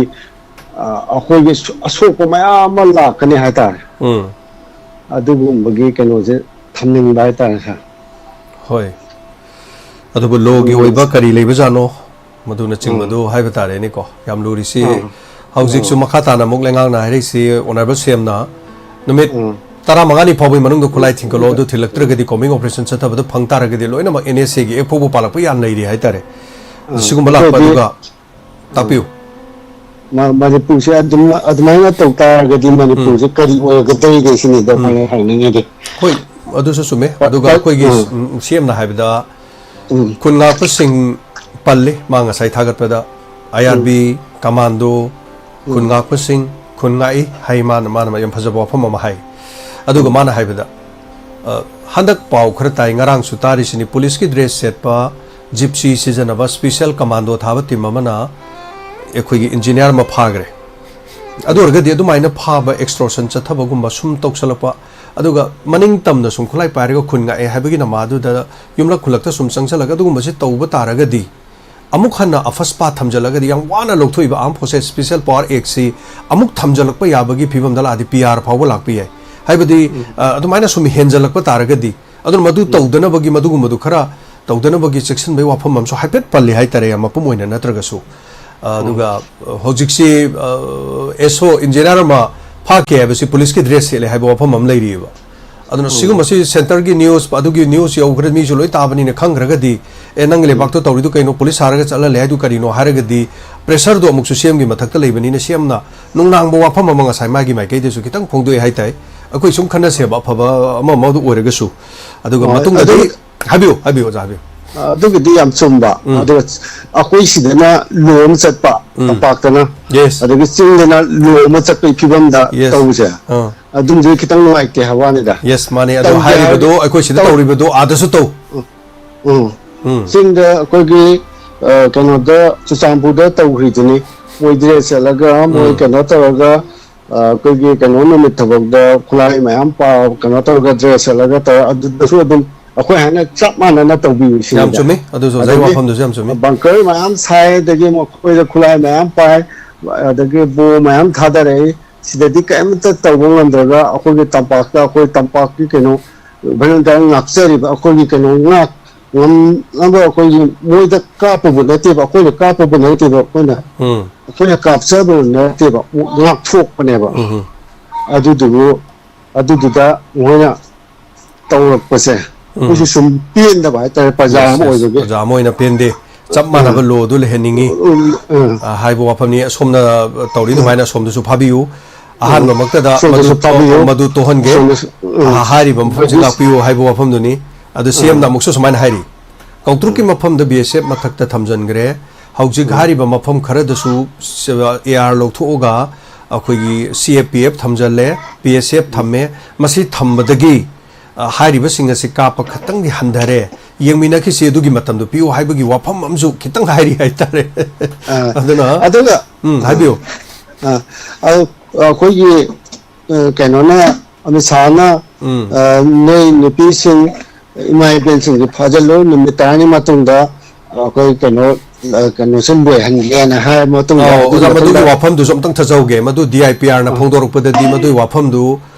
ꯑ, ꯑꯩꯈꯣꯏꯒꯤ ꯁꯨ-, ꯑꯁꯣꯛꯄ ꯃꯌꯥꯝ ꯑꯃ ꯂꯥꯛꯀꯅꯤ ꯍꯥꯏꯇꯥꯔꯦ꯫ ꯎꯝ꯫ ꯑꯗꯨꯒꯨꯝꯕꯒꯤ ꯀꯩꯅꯣꯁꯦ ꯊꯝꯅꯤꯡꯕ ꯍꯥꯏꯇꯥꯔꯦ, ꯁꯥꯔ꯫ ꯍꯣꯏ꯫ ꯑꯗꯨꯕꯨ ꯂꯣꯒꯤ ꯑꯗꯨ ꯑꯣꯏꯕ ꯀꯔꯤ ꯂꯩꯕꯖꯥꯠꯅꯣ? ꯃꯗꯨꯅꯆꯤꯡꯕꯗꯨ ꯎꯝ꯫ ꯍꯥꯏꯕ ꯇꯥꯔꯦꯅꯦꯀꯣ꯫ ꯌꯥꯝ ꯂꯨꯔꯤꯁꯤ꯫ ꯎꯝ꯫ ꯍꯧꯖꯤꯛꯁꯨ ꯎꯝ꯫ ꯃꯈꯥ ꯇꯥꯅ ꯑꯃꯨꯛ ꯂꯩꯉꯥꯛꯅ ꯍꯥꯏꯔꯛꯏꯁꯤ, ꯑꯣꯅꯔꯦꯕꯜ ꯁꯤ ꯑꯦꯝꯅ ꯅꯨꯃꯤꯠ ꯎꯝ꯫ ꯇꯔꯥꯃꯉꯥꯅꯤ ꯐꯥꯎꯕꯒꯤ ꯃꯅꯨꯡꯗ ꯈꯨꯠꯂꯥꯏ ꯊꯤꯡꯒꯠꯂꯣ, ꯑꯗꯨ ꯊꯤꯜꯂꯛꯇ꯭ꯔꯒꯗꯤ ꯀꯣꯝꯕꯤꯡ ꯑꯣꯄꯔꯦꯁꯟ ꯆꯠꯊꯕꯗ ꯐꯪ ꯇꯥꯔꯒꯗꯤ ꯂꯣꯏꯅꯃꯛ ꯑꯦꯟ ꯑꯦꯁ ꯑꯦꯒꯤ ꯑꯦꯛ ꯐꯥꯎꯕ ꯄꯥꯜꯂꯛꯄ ꯌꯥꯝ ꯂꯩꯔꯤ ꯍꯥꯏꯇꯥꯔꯦ꯫ ꯎꯝ꯫ ꯁꯤꯒꯨꯝꯕ ꯑꯗꯨ ꯑꯣꯏꯔꯗꯤ ꯂꯥꯛꯄꯗꯨꯒ ꯎꯝ꯫ ꯇꯥꯛꯄꯤꯌꯨ꯫ ꯃ-, ꯃꯅꯤꯄꯨꯔꯁꯦ ꯑꯗꯨꯝ, ꯑꯗꯨꯃꯥꯏꯅ ꯇꯧ ꯇꯥꯔꯒꯗꯤ ꯎꯝ꯫ ꯃꯅꯤꯄꯨꯔꯁꯦ ꯀꯔꯤ ꯑꯣꯏꯔꯒꯗꯧꯔꯤꯒꯦ ꯁꯤꯅꯤꯗ ꯎꯝ꯫ ꯑꯩꯈꯣꯏꯅ ꯍꯪꯅꯤꯡꯉꯤꯗꯤ꯫ ꯍꯣꯏ, ꯑꯗꯨꯁꯨ ꯆꯨꯝꯃꯦ꯫ ꯄ-, ꯑꯗꯨꯒ ꯄ-, ꯑꯩꯈꯣꯏꯒꯤ, ꯎꯝ꯫ ꯎꯝ, ꯁꯤ ꯑꯦꯝꯅ ꯍꯥꯏꯕꯗ ꯎꯝ꯫ ꯈꯨꯟ ꯉꯥꯛꯄꯁꯤꯡ ꯄꯜꯂꯤ꯫ ꯃꯥ ꯉꯁꯥꯏ ꯊꯥꯒꯠꯄꯗ ꯑꯥꯏ ꯑꯥꯔ ꯕꯤ, ꯎꯝ꯫ ꯀꯃꯥꯟꯗꯣ, ꯈꯨꯟ ꯎꯝ꯫ ꯉꯥꯛꯄꯁꯤꯡ, ꯈꯨꯟ ꯉꯥꯛꯏ ꯍꯥꯏ꯫ ꯃꯥꯅ, ꯃꯥꯅ ꯌꯥꯝ ꯐꯖꯕ ꯋꯥꯐꯝ ꯑꯃ ꯍꯥꯏ꯫ ꯑꯗꯨꯒ ꯎꯝ꯫ ꯃꯥꯅ ꯍꯥꯏꯕꯗ, ꯑ, ꯍꯟꯗꯛ ꯄꯥꯎ ꯈꯔ ꯇꯥꯏ, ꯉꯔꯥꯡꯁꯨ ꯇꯥꯔꯤꯁꯤꯅꯤ, ꯄꯨꯂꯤꯁꯀꯤ ꯗ꯭ꯔꯦꯁ ꯁꯦꯠꯄ, ꯖꯤꯞꯁꯤ ꯁꯤꯖꯤꯟꯅꯕ ꯁ꯭ꯄꯤꯁꯦꯜ ꯀꯃꯥꯟꯗꯣ ꯊꯥꯕ ꯇꯤꯝ ꯑꯃꯅ ꯑꯩꯈꯣꯏꯒꯤ ꯏꯟꯖꯤꯅꯤꯌꯥꯔ ꯑꯃ ꯐꯥꯈ꯭ꯔꯦ꯫ ꯑꯗꯨ ꯑꯣꯏꯔꯒꯗꯤ ꯑꯗꯨꯃꯥꯏꯅ ꯐꯥꯕ, ꯑꯦꯛꯁꯇꯣꯔꯁꯟ ꯆꯠꯊꯕꯒꯨꯝꯕ ꯁꯨꯝ ꯇꯧꯁꯜꯂꯛꯄ, ꯑꯗꯨꯒ ꯃꯅꯤꯡ ꯇꯝꯅ ꯁꯨꯝ ꯈꯨꯠꯂꯥꯏ ꯄꯥꯏꯔꯒ ꯈꯨꯟ ꯉꯥꯛꯑꯦ ꯍꯥꯏꯕꯒꯤ ꯅꯃꯥꯗꯨꯗ ꯌꯨꯝꯂꯛ ꯈꯨꯜꯂꯛꯇ ꯁꯨꯝ ꯆꯪꯁꯜꯂꯒ ꯑꯗꯨꯒꯨꯝꯕꯁꯤ ꯇꯧꯕ ꯇꯥꯔꯒꯗꯤ, ꯑꯃꯨꯛ ꯍꯟꯅ ꯑꯐꯁꯄꯥ ꯊꯝꯖꯤꯜꯂꯒꯗꯤ, ꯌꯥꯝ ꯋꯥꯅ ꯂꯧꯊꯣꯛꯏꯕ Armed Forces Special Power Actꯁꯤ ꯑꯃꯨꯛ ꯊꯝꯖꯤꯜꯂꯛꯄ ꯌꯥꯕꯒꯤ ꯐꯤꯕꯝꯗ ꯂꯥꯛꯑꯗꯤ ꯄꯤ ꯑꯥꯔ ꯐꯥꯎꯕ ꯂꯥꯛꯄ ꯌꯥꯏ꯫ ꯍꯥꯏꯕꯗꯤ, ꯎꯝ꯫ ꯑ, ꯑꯗꯨꯃꯥꯏꯅ ꯁꯨꯝ ꯍꯦꯟꯖꯜꯂꯛꯄ ꯇꯥꯔꯒꯗꯤ, ꯑꯗꯨꯅ ꯃꯗꯨ ꯎꯝ꯫ ꯇꯧꯗꯅꯕꯒꯤ, ꯃꯗꯨꯒꯨꯝꯕꯗꯨ ꯈꯔ ꯇꯧꯗꯅꯕꯒꯤ ꯆꯦꯛꯁꯤꯟꯕꯒꯤ ꯋꯥꯐꯝ ꯑꯃꯁꯨ ꯍꯥꯏꯐꯦꯠ ꯄꯜꯂꯤ ꯍꯥꯏꯇꯥꯔꯦ, ꯌꯥꯝ ꯃꯄꯨꯝ ꯑꯣꯏꯅ ꯅꯠꯇ꯭ꯔꯒꯁꯨ꯫ ꯑ, ꯎꯝ꯫ ꯑꯗꯨꯒ, ꯑ, ꯍꯧꯖꯤꯛꯁꯤ, ꯑ, ꯑꯦꯁ ꯑꯣ ꯏꯟꯖꯤꯅꯤꯌꯥꯔ ꯑꯃ ꯐꯥꯈꯤ ꯍꯥꯏꯕꯁꯤ ꯄꯨꯂꯤꯁꯀꯤ ꯗ꯭ꯔꯦꯁ ꯁꯦꯠꯂꯦ ꯍꯥꯏꯕ ꯋꯥꯐꯝ ꯑꯃ ꯂꯩꯔꯤꯑꯕ꯫ ꯑꯗꯨꯅ ꯎꯝ꯫ ꯁꯤꯒꯨꯝꯕꯁꯤ ꯁꯦꯟꯇꯔꯒꯤ ꯅ꯭ꯌꯨꯁ, ꯑꯗꯨꯒꯤ ꯅ꯭ꯌꯨꯁ ꯌꯧꯈ꯭ꯔꯦ, ꯃꯤꯁꯨ ꯂꯣꯏ ꯇꯥꯕꯅꯤꯅ ꯈꯪꯈ꯭ꯔꯒꯗꯤ, "ꯑꯦ, ꯅꯪꯒꯤ ꯎꯝ꯫ ꯂꯩꯕꯥꯛꯇꯣ ꯇꯧꯔꯤꯗꯨ ꯀꯩꯅꯣ, ꯄꯨꯂꯤꯁ ꯁꯥꯔꯒ ꯆꯠꯍꯜꯂꯦ ꯍꯥꯏꯗꯨ ꯀꯔꯤꯅꯣ?" ꯍꯥꯏꯔꯒꯗꯤ, ꯄ꯭ꯔꯦꯁꯔꯗꯣ ꯑꯃꯨꯛꯁꯨ ꯁꯤ ꯑꯦꯝꯒꯤ ꯃꯊꯛꯇ ꯂꯩꯕꯅꯤꯅ, ꯁꯤ ꯑꯦꯝꯅ ꯅꯨꯡꯅꯥꯡꯕ ꯋꯥꯐꯝ ꯑꯃ ꯉꯁꯥꯏ ꯃꯥꯒꯤ ꯃꯥꯏꯀꯩꯗꯁꯨ ꯈꯤꯇꯪ ꯐꯣꯡꯗꯣꯛꯑꯦ ꯍꯥꯏꯇꯥꯏ꯫ ꯑꯩꯈꯣꯏ ꯁꯨꯝ ꯈꯟꯅꯁꯦꯕ, ꯑꯐꯕ ꯑꯃ ꯑꯃꯗ ꯑꯣꯏꯔꯒꯁꯨ꯫ ꯑꯗꯨꯒ ꯍꯣꯏ, ꯃꯇꯨꯡꯗꯗꯤ ꯑꯗꯨ ꯍꯥꯏꯕꯤꯌꯨ, ꯍꯥꯏꯕꯤꯌꯨ, ꯑꯣꯖꯥ, ꯍꯥꯏꯕꯤꯌꯨ꯫ ꯑꯗꯨꯒꯤꯗꯤ ꯌꯥꯝ ꯆꯨꯝꯕ꯫ ꯎꯝ꯫ ꯑꯗꯨꯒ ꯑꯩꯈꯣꯏ ꯁꯤꯗꯅ ꯂꯣ ꯑꯃ ꯆꯠꯄ, ꯎꯝ꯫ ꯇꯝꯄꯥꯛꯇꯅ, Yes꯫ ꯑꯗꯒꯤ ꯆꯤꯡꯗꯅ ꯂꯣ ꯑꯃ ꯆꯠꯄꯒꯤ ꯐꯤꯕꯝꯗ Yes꯫ ꯇꯧꯕꯁꯦ, ꯑꯥ꯫ ꯑꯗꯨꯝꯗꯤ ꯈꯤꯇꯪ ꯅꯨꯡꯉꯥꯏꯇꯦ ꯍꯥꯏꯕ ꯋꯥꯅꯤꯗ꯫ Yes, ꯃꯥꯅꯦ꯫ ꯑꯗꯣ ꯇꯧꯗꯦ ꯍꯥꯏꯔꯤꯕꯗꯣ ꯍꯥꯏꯔꯗꯤ ꯑꯩꯈꯣꯏ ꯁꯤꯗ ꯇꯧ-, ꯇꯧꯔꯤꯕꯗꯣ ꯑꯥꯗꯁꯨ ꯇꯧ꯫ ꯎꯝ꯫ ꯎꯝ꯫ ꯎꯝ꯫ ꯆꯤꯡꯗ ꯑꯩꯈꯣꯏꯒꯤ, ꯑ, ꯀꯩꯅꯣꯗ, ꯆꯨꯔꯆꯥꯟꯄꯨꯔꯗ ꯇꯧꯈ꯭ꯔꯤꯗꯨꯅꯤ꯫ ꯃꯣꯏ ꯗ꯭ꯔꯦꯁ ꯁꯦꯠꯂꯒ, ꯃꯣꯏ ꯎꯝ꯫ ꯀꯩꯅꯣ ꯇꯧꯔꯒ, ꯑ, ꯑꯩꯈꯣꯏꯒꯤ ꯀꯩꯅꯣ ꯅꯨꯃꯤꯠ ꯊꯕꯛꯇ ꯈꯨꯠꯂꯥꯏ ꯃꯌꯥꯝ ꯄꯥ-, ꯀꯩꯅꯣ ꯇꯧꯔꯒ, ꯗ꯭ꯔꯦꯁ ꯁꯦꯠꯂꯒ ꯇꯧꯔꯒ, ꯑꯗꯨꯗꯁꯨ ꯑꯗꯨꯝ ꯑꯩꯈꯣꯏ ꯍꯥꯏꯅ ꯆꯞ ꯃꯥꯟꯅꯅ ꯇꯧꯕꯤꯌꯨ ꯌꯥꯝ ꯁꯤꯅꯤꯗ꯫ ꯆꯨꯝꯃꯤ꯫ ꯑꯗꯨꯁꯨ ꯑꯣꯖꯥꯒꯤ ꯑꯗꯒꯤ ꯋꯥꯐꯝꯗꯨꯁꯨ ꯌꯥꯝ ꯆꯨꯝꯃꯤ꯫ ꯕꯪꯀꯔ ꯃꯌꯥꯝ ꯁꯥꯏ, ꯑꯗꯒꯤ ꯃꯈꯣꯏꯗ ꯈꯨꯠꯂꯥꯏ ꯃꯌꯥꯝ ꯄꯥꯏ, ꯑꯗꯒꯤ ꯕꯣꯝ ꯃꯌꯥꯝ ꯊꯥꯗꯔꯛꯏ꯫ ꯁꯤꯗꯗꯤ ꯀꯔꯤꯝꯇ ꯇꯧꯕ ꯉꯝꯗ꯭ꯔꯒ, ꯑꯩꯈꯣꯏꯒꯤ ꯇꯝꯄꯥꯛꯇ, ꯑꯩꯈꯣꯏ ꯇꯝꯄꯥꯛꯀꯤ ꯀꯩꯅꯣ, ꯚꯣꯂꯨꯟꯇꯤꯌꯔ ꯉꯥꯛꯆꯔꯤꯕ ꯑꯩꯈꯣꯏꯒꯤ ꯀꯩꯅꯣ ꯉꯥꯛ ꯉꯝꯅꯕ ꯑꯩꯈꯣꯏꯒꯤ ꯃꯣꯏꯗ ꯀꯥꯞꯄꯕꯨ ꯅꯠꯇꯦꯕ, ꯑꯩꯈꯣꯏꯅ ꯀꯥꯞꯄꯕꯨ ꯅꯠꯇꯦꯕ, ꯑꯩꯈꯣꯏꯅ, ꯎꯝ꯫ ꯑꯩꯈꯣꯏꯅ ꯀꯥꯞꯆꯕ ꯅꯠꯇꯦꯕ, ꯉꯥꯛꯊꯣꯛꯄꯅꯦꯕ꯫ ꯎꯝ꯫ ꯑꯗꯨꯗꯨꯕꯨ, ꯑꯗꯨꯗꯨꯗ ꯃꯣꯏꯅ ꯇꯧꯔꯛꯄꯁꯦ, ꯎꯝ꯫ ꯑꯩꯈꯣꯏꯁꯨ ꯁꯨꯝ ꯄꯦꯟꯗꯕ ꯍꯥꯏꯇꯥꯔꯦ, ꯄ꯭ꯔꯖꯥ ꯌꯦꯁ, ꯑꯃ ꯌꯦꯁ꯫ ꯑꯣꯏꯕꯒꯤ꯫ ꯄ꯭ꯔꯖꯥ ꯑꯃ ꯑꯣꯏꯅ ꯄꯦꯟꯗꯦ꯫ ꯆꯞ ꯎꯝ꯫ ꯃꯥꯟꯅꯕ ꯂꯣꯗꯨ ꯂꯩꯍꯟꯅꯤꯡꯉꯤ, ꯎꯝ, ꯎꯝ꯫ ꯑ, ꯍꯥꯏꯕ ꯋꯥꯐꯝꯅꯤ꯫ ꯑꯁꯣꯝꯅ ꯇꯧꯔꯤ ꯎꯝ꯫ ꯑꯗꯨꯃꯥꯏꯅ ꯑꯁꯣꯝꯗꯁꯨ ꯐꯥꯕꯤꯌꯨ꯫ ꯎꯝ꯫ ꯑꯍꯥꯟꯕꯃꯛꯇꯗ ꯁꯣꯝꯗꯁꯨ ꯃꯗꯨ ꯇꯣ-, ꯐꯥꯕꯤꯌꯨ꯫ ꯃꯗꯨ ꯇꯣꯛꯍꯟꯒꯦ꯫ ꯁꯣꯝꯗꯁꯨ, ꯎꯝ꯫ ꯑ, ꯍꯥꯏꯔꯤꯕ ꯃꯐꯝꯁꯤ ꯑꯗꯨ ꯉꯥꯛꯄꯤꯌꯨ ꯍꯥꯏꯕ ꯋꯥꯐꯝꯗꯨꯅꯤ꯫ ꯑꯗꯨ ꯁꯤ ꯑꯦꯝꯅ ꯎꯝ꯫ ꯑꯃꯨꯛꯁꯨ ꯁꯨꯃꯥꯏꯅ ꯍꯥꯏꯔꯤ, ꯀꯥꯡꯇ꯭ꯔꯨꯛꯀꯤ ꯎꯝ꯫ ꯃꯐꯝꯗ ꯕꯤ ꯑꯦꯁ ꯑꯦꯐ ꯃꯊꯛꯇ ꯊꯝꯖꯤꯟꯈ꯭ꯔꯦ꯫ ꯍꯧꯖꯤꯛ ꯎꯝ꯫ ꯍꯥꯏꯔꯤꯕ ꯃꯐꯝ ꯈꯔꯗꯁꯨ ꯁ-, ꯑꯦ ꯑꯥꯔ ꯂꯧꯊꯣꯛꯑꯒ ꯑꯩꯈꯣꯏꯒꯤ ꯁꯤ ꯑꯦ ꯄꯤ ꯑꯦꯐ ꯊꯝꯖꯤꯜꯂꯦ, ꯕꯤ ꯑꯦꯁ ꯑꯦꯐ ꯎꯝ꯫ ꯊꯝꯃꯦ꯫ ꯃꯁꯤ ꯊꯝꯕꯗꯒꯤ, ꯑ, ꯍꯥꯏꯔꯤꯕꯁꯤꯡ ꯑꯁꯤ ꯀꯥꯞꯄ ꯈꯇꯪꯗꯤ ꯍꯟꯊꯔꯦ, ꯌꯦꯡꯃꯤꯟꯅꯈꯤꯁꯤ, ꯑꯗꯨꯒꯤ ꯃꯇꯝꯗꯣ ꯄꯤꯌꯨ ꯍꯥꯏꯕꯒꯤ ꯋꯥꯐꯝ ꯑꯃꯁꯨ ꯈꯤꯇꯪ ꯍꯥꯏꯔꯤ ꯍꯥꯏꯇꯥꯔꯦ꯫ ꯑꯥ, ꯑꯗꯨꯅ, ꯑꯗꯨꯒ, ꯎꯝ, ꯑꯥ, ꯍꯥꯏꯕꯤꯌꯨ꯫ ꯑꯥ, ꯑꯗꯨ, ꯑꯩꯈꯣꯏꯒꯤ, ꯑ, ꯀꯩꯅꯣꯅ, ꯑꯃꯤꯠ ꯁꯥꯍꯅ, ꯎꯝ꯫ ꯑ, ꯅꯣꯏ ꯅꯨꯄꯤꯁꯤꯡ, ꯏꯃꯥ ꯏꯕꯦꯟꯁꯤꯡꯁꯦ ꯐꯥꯖꯤꯜꯂꯨ, ꯅꯨꯃꯤꯠ ꯇꯔꯥꯅꯤ ꯃꯇꯨꯡꯗ ꯑꯩꯈꯣꯏ ꯀꯩꯅꯣ, ꯑ, ꯀꯩꯅꯣꯁꯦ ꯂꯣꯏꯍꯟꯒꯦꯅ ꯍꯥꯏꯔ ꯃꯇꯨꯡꯗ, ꯑꯧ, ꯑꯗꯨꯒꯤ ꯑꯣꯖꯥ, ꯃꯗꯨꯒꯤ ꯃꯇꯨꯡꯗ ꯋꯥꯐꯝꯗꯨꯁꯨ ꯑꯝꯇꯪ ꯊꯥꯖꯍꯧꯒꯦ꯫ ꯃꯗꯨ ꯗꯤ ꯑꯥꯏ ꯄꯤ ꯑꯥꯔꯅ ꯑꯥ, ꯐꯣꯡꯗꯣꯔꯛꯄꯗꯗꯤ ꯃꯗꯨꯒꯤ ꯋꯥꯐꯝꯗꯨ,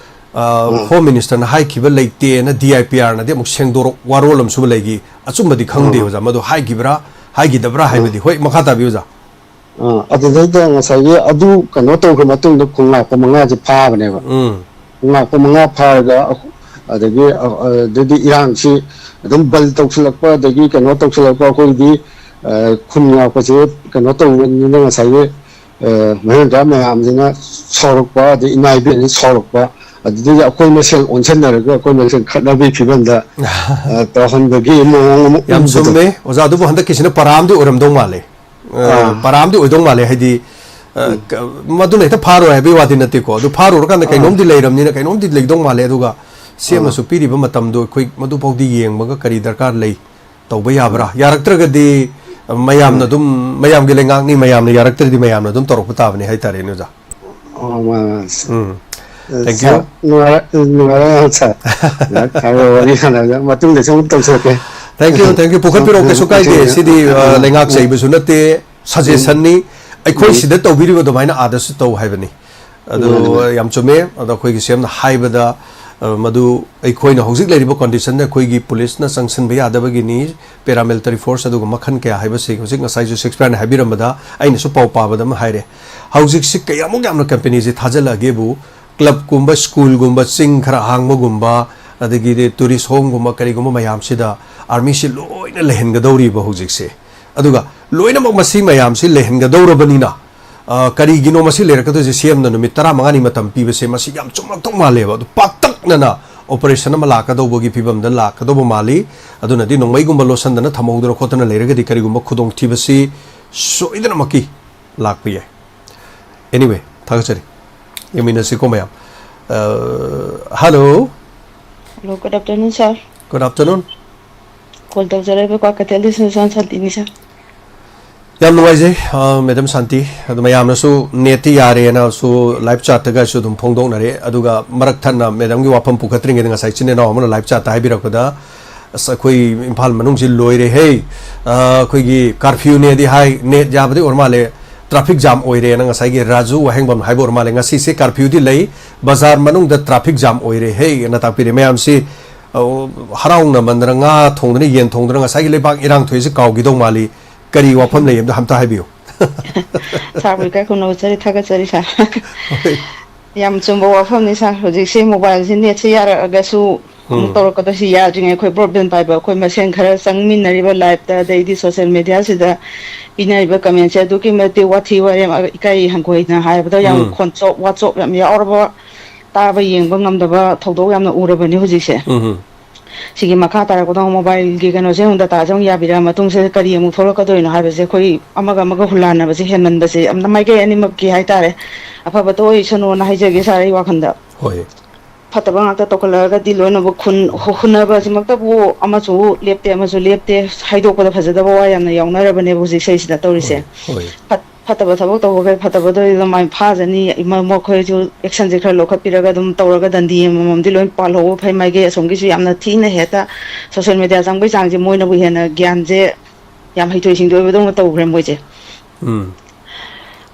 ꯑ, ꯑꯥ, ꯍꯣꯝ ꯃꯤꯅꯤꯁꯇꯔꯅ ꯍꯥꯏꯈꯤꯕ ꯂꯩꯇꯦꯅ ꯗꯤ ꯑꯥꯏ ꯄꯤ ꯑꯥꯔꯅꯗꯤ ꯑꯃꯨꯛ ꯁꯦꯡꯗꯣꯔꯛ ꯋꯥꯔꯣꯜ ꯑꯃꯁꯨ ꯂꯩꯈꯤ꯫ ꯑꯆꯨꯝꯕꯗꯤ ꯈꯪꯗꯦ, ꯑꯥ, ꯑꯣꯖꯥ, ꯃꯗꯨ ꯍꯥꯏꯈꯤꯕ꯭ꯔꯥ, ꯍꯥꯏꯈꯤꯗꯕ꯭ꯔꯥ ꯑꯥ꯫ ꯍꯥꯏꯕꯗꯤ꯫ ꯍꯣꯏ, ꯃꯈꯥ ꯇꯥꯕꯤꯌꯨ, ꯑꯣꯖꯥ꯫ ꯑꯥ, ꯑꯗꯨꯗꯩꯗ ꯉꯁꯥꯏꯒꯤ ꯑꯗꯨ ꯀꯩꯅꯣ ꯇꯧꯈ꯭ꯔ ꯃꯇꯨꯡꯗ ꯈꯣꯡ ꯂꯥꯛꯄ ꯃꯉꯥꯁꯦ ꯐꯥꯕꯅꯦꯕ꯫ ꯎꯝ꯫ ꯈꯣꯡ ꯂꯥꯛꯄ ꯃꯉꯥ ꯐꯥꯔꯒ ꯑꯩꯈꯣ-, ꯑꯗꯒꯤ, ꯑ, ꯑꯗꯩꯗꯤ ꯏꯔꯥꯡꯁꯤ ꯑꯗꯨꯝ ꯕꯟ ꯇꯧꯁꯤꯜꯂꯛꯄ, ꯑꯗꯒꯤ ꯀꯩꯅꯣ ꯇꯧꯁꯤꯜꯂꯛꯄ, ꯑꯩꯈꯣꯏꯒꯤꯗꯤ, ꯑ, ꯈꯨꯟ ꯉꯥꯛꯄꯁꯦ ꯀꯩꯅꯣ ꯇꯧꯕꯅꯤꯅ ꯉꯁꯥꯏꯒꯤ, ꯑ, ꯃꯍꯦꯟꯗ꯭ꯔ ꯃꯌꯥꯝꯁꯤꯅ ꯁꯥꯎꯔꯛꯄ, ꯑꯗꯩ ꯏꯃꯥ ꯏꯕꯦꯟꯅ ꯁꯥꯎꯔꯛꯄ, ꯑꯗꯨꯗꯒꯤ ꯑꯩꯈꯣꯏ ꯃꯁꯦꯜ ꯑꯣꯟꯁꯟꯅꯔꯒ ꯑꯩꯈꯣꯏ ꯃꯁꯦꯜ ꯈꯠꯅꯕꯒꯤ ꯐꯤꯕꯝꯗ, ꯑ, ꯇꯧꯍꯟꯕꯒꯤ ꯃꯑꯣꯡ ꯑꯃ ꯌꯥꯝ ꯎꯕꯗꯣ꯫ ꯆꯨꯝꯃꯦ, ꯑꯣꯖꯥ꯫ ꯑꯗꯨꯕꯨ ꯍꯟꯗꯛꯀꯤꯁꯤꯅ ꯄꯔꯥ ꯑꯃꯗꯤ ꯑꯣꯏꯔꯝꯗꯧ ꯃꯥꯜꯂꯦ꯫ ꯑ, ꯑꯥ꯫ ꯄꯔꯥ ꯑꯃꯗꯤ ꯑꯣꯏꯗꯧ ꯃꯥꯜꯂꯦ, ꯍꯥꯏꯗꯤ, ꯑ, ꯎꯝ꯫ ꯀ-, ꯃꯗꯨꯅ ꯍꯦꯛꯇ ꯐꯥꯔꯣꯏ ꯍꯥꯏꯕꯒꯤ ꯋꯥꯗꯤ ꯅꯠꯇꯦꯀꯣ, ꯑꯗꯨ ꯐꯥꯔꯨꯔꯀꯥꯟꯗ ꯑꯥ꯫ ꯀꯩꯅꯣꯝꯗꯤ ꯂꯩꯔꯝꯅꯤꯅ ꯀꯩꯅꯣꯝꯗꯤ ꯂꯩꯗꯧ ꯃꯥꯜꯂꯦ꯫ ꯑꯗꯨꯒ ꯁꯤ ꯑꯦꯝꯅꯁꯨ ꯑꯥ꯫ ꯄꯤꯔꯤꯕ ꯃꯇꯝꯗꯣ ꯑꯩꯈꯣꯏ ꯃꯗꯨꯐꯥꯎꯗꯤ ꯌꯦꯡꯕꯒ ꯀꯔꯤ ꯗꯔꯀꯥꯔ ꯂꯩ, ꯇꯧꯕ ꯌꯥꯕ꯭ꯔꯥ? ꯎꯝ꯫ ꯌꯥꯔꯛꯇ꯭ꯔꯒꯗꯤ, ꯑ, ꯃꯌꯥꯝꯅ ꯎꯝ꯫ ꯑꯗꯨꯝ, ꯃꯌꯥꯝꯒꯤ ꯂꯩꯉꯥꯛꯅꯤ, ꯃꯌꯥꯝꯅ ꯌꯥꯔꯛꯇ꯭ꯔꯗꯤ ꯃꯌꯥꯝꯅ ꯑꯗꯨꯝ ꯇꯧꯔꯛꯄ ꯇꯥꯕꯅꯤ ꯍꯥꯏꯇꯥꯔꯦꯅꯦ, ꯑꯣꯖꯥ꯫ ꯑꯣ, ꯃꯥ-, ꯃꯥ-, ꯎꯝ꯫ ꯑ, Thank you꯫ ꯁꯥꯔ, ꯅꯨꯡꯉꯥꯏꯔꯦ-, ꯅꯨꯡꯉꯥꯏꯔꯦ, ꯁꯥꯔ꯫ ꯉꯥꯏꯍꯥꯛ ꯍꯥꯏꯔꯒ ꯋꯥꯔꯤ ꯁꯥꯟꯅꯕꯗ ꯃꯇꯨꯡꯗꯁꯨ ꯑꯃꯨꯛ ꯇꯧꯖꯔꯛꯀꯦ꯫ Thank you, thank you꯫ ꯄꯨꯈꯠꯄꯤꯔꯛꯑꯣ, ꯀꯩꯁꯨ ꯀꯥꯏꯗꯦ꯫ ꯎꯝ, ꯁꯤꯗꯤ, ꯑ, ꯎꯝ, ꯂꯩꯉꯥꯛ ꯎꯝ꯫ ꯆꯩꯕꯁꯨ ꯅꯠꯇꯦ, ꯎꯝ꯫ Suggestion-ꯅꯤ꯫ ꯑꯩꯈꯣꯏ ꯎꯝ꯫ ꯁꯤꯗ ꯇꯧꯕꯤꯔꯤꯕ ꯑꯗꯨꯃꯥꯏꯅ ꯑꯥꯗꯁꯨ ꯇꯧ ꯍꯥꯏꯕꯅꯤ꯫ ꯑꯗꯨ ꯃꯥꯅꯤ, ꯃꯥꯅꯤ꯫ ꯌꯥꯝ ꯆꯨꯝꯃꯦ꯫ ꯑꯗꯣ ꯑꯩꯈꯣꯏꯒꯤ ꯁꯤ ꯑꯦꯝꯅ ꯍꯥꯏꯕꯗ, ꯑ, ꯃꯗꯨ ꯑꯩꯈꯣꯏꯅ ꯍꯧꯖꯤꯛ ꯂꯩꯔꯤꯕ condition-ꯗ ꯑꯩꯈꯣꯏꯒꯤ ꯄꯨꯂꯤꯁꯅ ꯆꯪꯁꯤꯟꯕ ꯌꯥꯗꯕꯒꯤꯅꯤ, paramilitary force ꯑꯗꯨꯒ ꯃꯈꯜ ꯀꯌꯥ ꯍꯥꯏꯕꯁꯤ ꯍꯧꯖꯤꯛ ꯉꯁꯥꯏꯁꯨ ꯁꯦꯛꯁꯄꯤꯌꯔꯅ ꯍꯥꯏꯕꯤꯔꯝꯕꯗ ꯑꯩꯅꯁꯨ ꯄꯥꯎ ꯄꯥꯕꯗ ꯑꯃ ꯍꯥꯏꯔꯦ꯫ ꯍꯧꯖꯤꯛꯁꯤ ꯀꯌꯥꯃꯨꯛ ꯌꯥꯝꯅ company-ꯁꯦ ꯊꯥꯖꯤꯜꯂꯛꯑꯒꯦꯕꯨ, club-ꯀꯨꯝꯕ, school-ꯒꯨꯝꯕ, ꯆꯤꯡ ꯈꯔ ꯍꯥꯡꯕꯒꯨꯝꯕ, ꯑꯗꯒꯤꯗꯤ tourist home-ꯒꯨꯝꯕ ꯀꯔꯤꯒꯨꯝꯕ ꯃꯌꯥꯝꯁꯤꯗ army-ꯁꯤ ꯂꯣꯏꯅ ꯂꯩꯍꯟꯒꯗꯧꯔꯤꯕ ꯍꯧꯖꯤꯛꯁꯦ꯫ ꯑꯗꯨꯒ ꯂꯣꯏꯅꯃꯛ ꯃꯁꯤ ꯃꯌꯥꯝꯁꯤ ꯂꯩꯍꯟꯒꯗꯧꯔꯕꯅꯤꯅ, ꯑ, ꯀꯔꯤꯒꯤꯅꯣ ꯃꯁꯤ ꯂꯩꯔꯛꯀꯗꯣꯏꯁꯦ? ꯁꯤ ꯑꯦꯝꯅ ꯅꯨꯃꯤꯠ ꯇꯔꯥꯃꯉꯥꯅꯤ ꯃꯇꯝ ꯄꯤꯕꯁꯦ ꯃꯁꯤ ꯌꯥꯝ ꯆꯨꯝꯂꯛꯇꯧ ꯃꯥꯜꯂꯦꯕ꯫ ꯑꯗꯨ ꯄꯥꯛꯇꯛꯅꯅ operation ꯑꯃ ꯂꯥꯛꯀꯗꯧꯕꯒꯤ ꯐꯤꯕꯝꯗ ꯂꯥꯛꯀꯗꯧꯕ ꯃꯥꯜꯂꯤ꯫ ꯑꯗꯨꯅꯗꯤ ꯅꯣꯡꯃꯩꯒꯨꯝꯕ ꯂꯣꯠꯁꯟꯗꯅ ꯊꯝꯍꯧꯗꯅ ꯈꯣꯠꯇꯅ ꯂꯩꯔꯒꯗꯤ ꯀꯔꯤꯒꯨꯝꯕ ꯈꯨꯗꯣꯡꯊꯤꯕꯁꯤ ꯁꯣꯏꯗꯅꯃꯛꯀꯤ ꯂꯥꯛꯄ ꯌꯥꯏ꯫ Anyway, ꯊꯥꯒꯠꯆꯔꯤ꯫ ꯌꯦꯡꯃꯤꯟꯅꯁꯤꯀꯣ ꯃꯌꯥꯝ꯫ ꯑ, hello꯫ Hello, good afternoon, sir꯫ Good afternoon꯫ Call ꯇꯧꯖꯔꯛꯏꯕ ꯀ꯭ꯋꯥꯀꯩꯊꯦꯜꯗꯒꯤꯁꯨ ꯁꯥꯟ ꯁꯥꯟꯇꯤꯅꯤ, sir꯫ ꯌꯥꯝ ꯅꯨꯡꯉꯥꯏꯖꯩ, ꯑ, Madam ꯁꯥꯟꯇꯤ꯫ ꯑꯗꯨ ꯃꯌꯥꯝꯅꯁꯨ net-ꯇꯤ ꯌꯥꯔꯦꯅꯁꯨ live chat-ꯇꯒꯁꯨ ꯑꯗꯨꯝ ꯐꯣꯡꯗꯣꯛꯅꯔꯦ꯫ ꯑꯗꯨꯒ ꯃꯔꯛ ꯊꯠꯅ Madam-ꯒꯤ ꯋꯥꯐꯝ ꯄꯨꯈꯠꯇ꯭ꯔꯤꯉꯩꯗ ꯉꯁꯥꯏ ꯏꯆꯤꯟ ꯏꯅꯥꯎ ꯑꯃꯅ live chat-ꯇ ꯍꯥꯏꯕꯤꯔꯛꯄꯗ, "ꯑꯁ, ꯑꯩꯈꯣꯏ ꯏꯝꯐꯥꯜ ꯃꯅꯨꯡꯁꯤ ꯂꯣꯏꯔꯦꯍꯦ꯫ ꯑ, ꯑꯩꯈꯣꯏꯒꯤ curfew-ꯅꯦꯗꯤ ꯍꯥꯏ, net ꯌꯥꯕꯗꯤ ꯑꯣꯏꯔ ꯃꯥꯜꯂꯦ, traffic jam ꯑꯣꯏꯔꯦꯅ" ꯉꯁꯥꯏꯒꯤ ꯔꯥꯖꯨ ꯋꯥꯍꯦꯡꯕꯝ ꯍꯥꯏꯕ ꯑꯣꯏꯔ ꯃꯥꯜꯂꯦ, "ꯉꯁꯤꯁꯦ curfew-ꯗꯤ ꯂꯩ, ꯕꯖꯥꯔ ꯃꯅꯨꯡꯗ traffic jam ꯑꯣꯏꯔꯦꯍꯦꯅ" ꯇꯥꯛꯄꯤꯔꯦ꯫ ꯃꯌꯥꯝꯁꯤ, ꯑ, ꯍꯔꯥꯎꯅꯃꯟꯗꯅ ꯉꯥ ꯊꯣꯡꯗꯅ ꯌꯦꯟ ꯊꯣꯡꯗꯅ ꯉꯁꯥꯏꯒꯤ ꯂꯩꯕꯥꯛ ꯏꯔꯥꯡ ꯊꯣꯛꯏꯁꯦ ꯀꯥꯎꯈꯤꯗꯧ ꯃꯥꯜꯂꯤ꯫ ꯀꯔꯤ ꯋꯥꯐꯝ ꯂꯩ ꯑꯝꯇ, ꯑꯝꯇ ꯍꯥꯏꯕꯤꯌꯨ꯫ Sir-ꯕꯨ ꯏꯀꯥꯏ ꯈꯨꯝꯅꯕ ꯆꯠꯂꯤ, ꯊꯥꯒꯠꯆꯔꯤ, sir꯫ ꯍꯣꯏ꯫ ꯌꯥꯝ ꯆꯨꯝꯕ ꯋꯥꯐꯝꯅꯤ, sir꯫ ꯍꯧꯖꯤꯛꯁꯦ mobile-ꯁꯦ net-ꯁꯦ ꯌꯥꯔꯛꯑꯒꯁꯨ ꯑꯃꯨꯛ ꯎꯝ꯫ ꯇꯧꯔꯛꯀꯗꯣꯏꯁꯤ ꯌꯥꯗ꯭ꯔꯤꯉꯩ ꯑꯩꯈꯣꯏ broadband ꯄꯥꯏꯕ ꯑꯩꯈꯣꯏ ꯃꯁꯦꯟ ꯈꯔ ꯆꯪꯃꯤꯟꯅꯔꯤꯕ live-ꯇ, ꯑꯗꯩꯗꯤ social media-ꯁꯤꯗ ꯄꯤꯅꯔꯤꯕ comment-ꯁꯦ ꯑꯗꯨꯛꯀꯤ ꯃꯇꯤꯛ ꯋꯥꯊꯤ ꯋꯥꯔꯦꯝ, ꯏꯀꯥꯏ ꯍꯪꯒꯣꯏꯅ ꯍꯥꯏꯕꯗ ꯌꯥꯝ ꯎꯝ꯫ ꯈꯣꯟꯆꯣꯞ ꯋꯥꯆꯣꯞ ꯌꯥꯝ ꯌꯥꯎꯔꯕ, ꯇꯥꯕ ꯌꯦꯡꯕ ꯉꯝꯗꯕ ꯊꯧꯗꯣꯛ ꯌꯥꯝꯅ ꯎꯔꯕꯅꯤ ꯍꯧꯖꯤꯛꯁꯦ꯫ ꯎꯝ ꯍꯝ꯫ ꯁꯤꯒꯤ ꯃꯈꯥ ꯇꯥꯔꯛꯄꯗ ꯑꯃꯨꯛ mobile-ꯒꯤ ꯀꯩꯅꯣꯁꯦ ꯑꯃꯨꯛ data-ꯁꯦ ꯑꯃꯨꯛ ꯌꯥꯕꯤꯔꯛꯑ ꯃꯇꯨꯡꯁꯤꯗ ꯀꯔꯤ ꯑꯃꯨꯛ ꯊꯣꯛꯂꯛꯀꯗꯣꯏꯅꯣ ꯍꯥꯏꯕꯁꯦ ꯑꯩꯈꯣꯏ ꯑꯃꯒ ꯑꯃꯒ ꯍꯨꯜꯂꯥꯟꯅꯕꯁꯦ ꯍꯦꯟꯃꯟꯕꯁꯦ ꯌꯥꯝꯅ ꯃꯥꯏꯀꯩ ꯑꯅꯤꯃꯛꯀꯤ ꯍꯥꯏꯇꯥꯔꯦ꯫ ꯑꯐꯕꯇ ꯑꯣꯏꯁꯅꯨꯅ ꯍꯥꯏꯖꯒꯦ sir, ꯑꯩ ꯋꯥꯈꯜꯗ꯫ ꯍꯣꯏ꯫ ꯐꯠꯇꯕ ꯉꯥꯛꯇ ꯇꯧꯈꯠꯂꯛꯑꯒꯗꯤ ꯂꯣꯏꯅꯃꯛ ꯈꯨꯟ-, ꯍꯨ-, ꯍꯨꯟꯅꯕꯁꯤꯃꯛꯇꯕꯨ ꯑꯃꯁꯨ ꯂꯦꯞꯇꯦ, ꯑꯃꯁꯨ ꯂꯦꯞꯇꯦ꯫ ꯍꯥꯏꯗꯣꯛꯄꯗ ꯐꯖꯗꯕ ꯋꯥ ꯌꯥꯝꯅ ꯌꯥꯎꯅꯔꯕꯅꯦꯕ ꯍꯧꯖꯤꯛ ꯁꯤꯗꯩꯁꯤꯗ ꯇꯧꯔꯤꯁꯦ꯫ ꯍꯣꯏ, ꯍꯣꯏ꯫ ꯐꯠ-, ꯐꯠꯇꯕ ꯊꯕꯛ ꯇꯧꯕꯈꯩ ꯐꯠꯇꯕꯗꯣ ꯑꯗꯨꯃꯥꯏꯅ ꯐꯥꯖꯅꯤ, ꯏꯃ-, ꯃꯈꯣꯏꯁꯨ ꯑꯦꯛꯁꯟꯁꯦ ꯈꯔ ꯂꯧꯈꯠꯄꯤꯔꯒ ꯑꯗꯨꯝ ꯇꯧꯔꯒ ꯗꯟꯗꯤ ꯑꯃꯃꯝꯗꯤ ꯂꯣꯏ ꯄꯥꯜꯍꯧꯕ ꯐꯩ꯫ ꯃꯥꯏꯀꯩ ꯑꯁꯣꯝꯒꯤꯁꯨ ꯌꯥꯝꯅ ꯊꯤꯅ ꯍꯦꯛꯇ ꯁꯣꯁꯦꯜ ꯃꯦꯗꯤꯌꯥ ꯆꯪꯕꯩ ꯆꯥꯡꯁꯦ ꯃꯣꯏꯅꯕꯨ ꯍꯦꯟꯅ ꯒ꯭ꯌꯥꯟꯁꯦ ꯌꯥꯝ ꯍꯩꯊꯣꯏ ꯁꯤꯡꯊꯣꯏꯕꯗꯧꯅ ꯇꯧꯈ꯭ꯔꯦ ꯃꯣꯏꯁꯦ꯫ ꯎꯝ꯫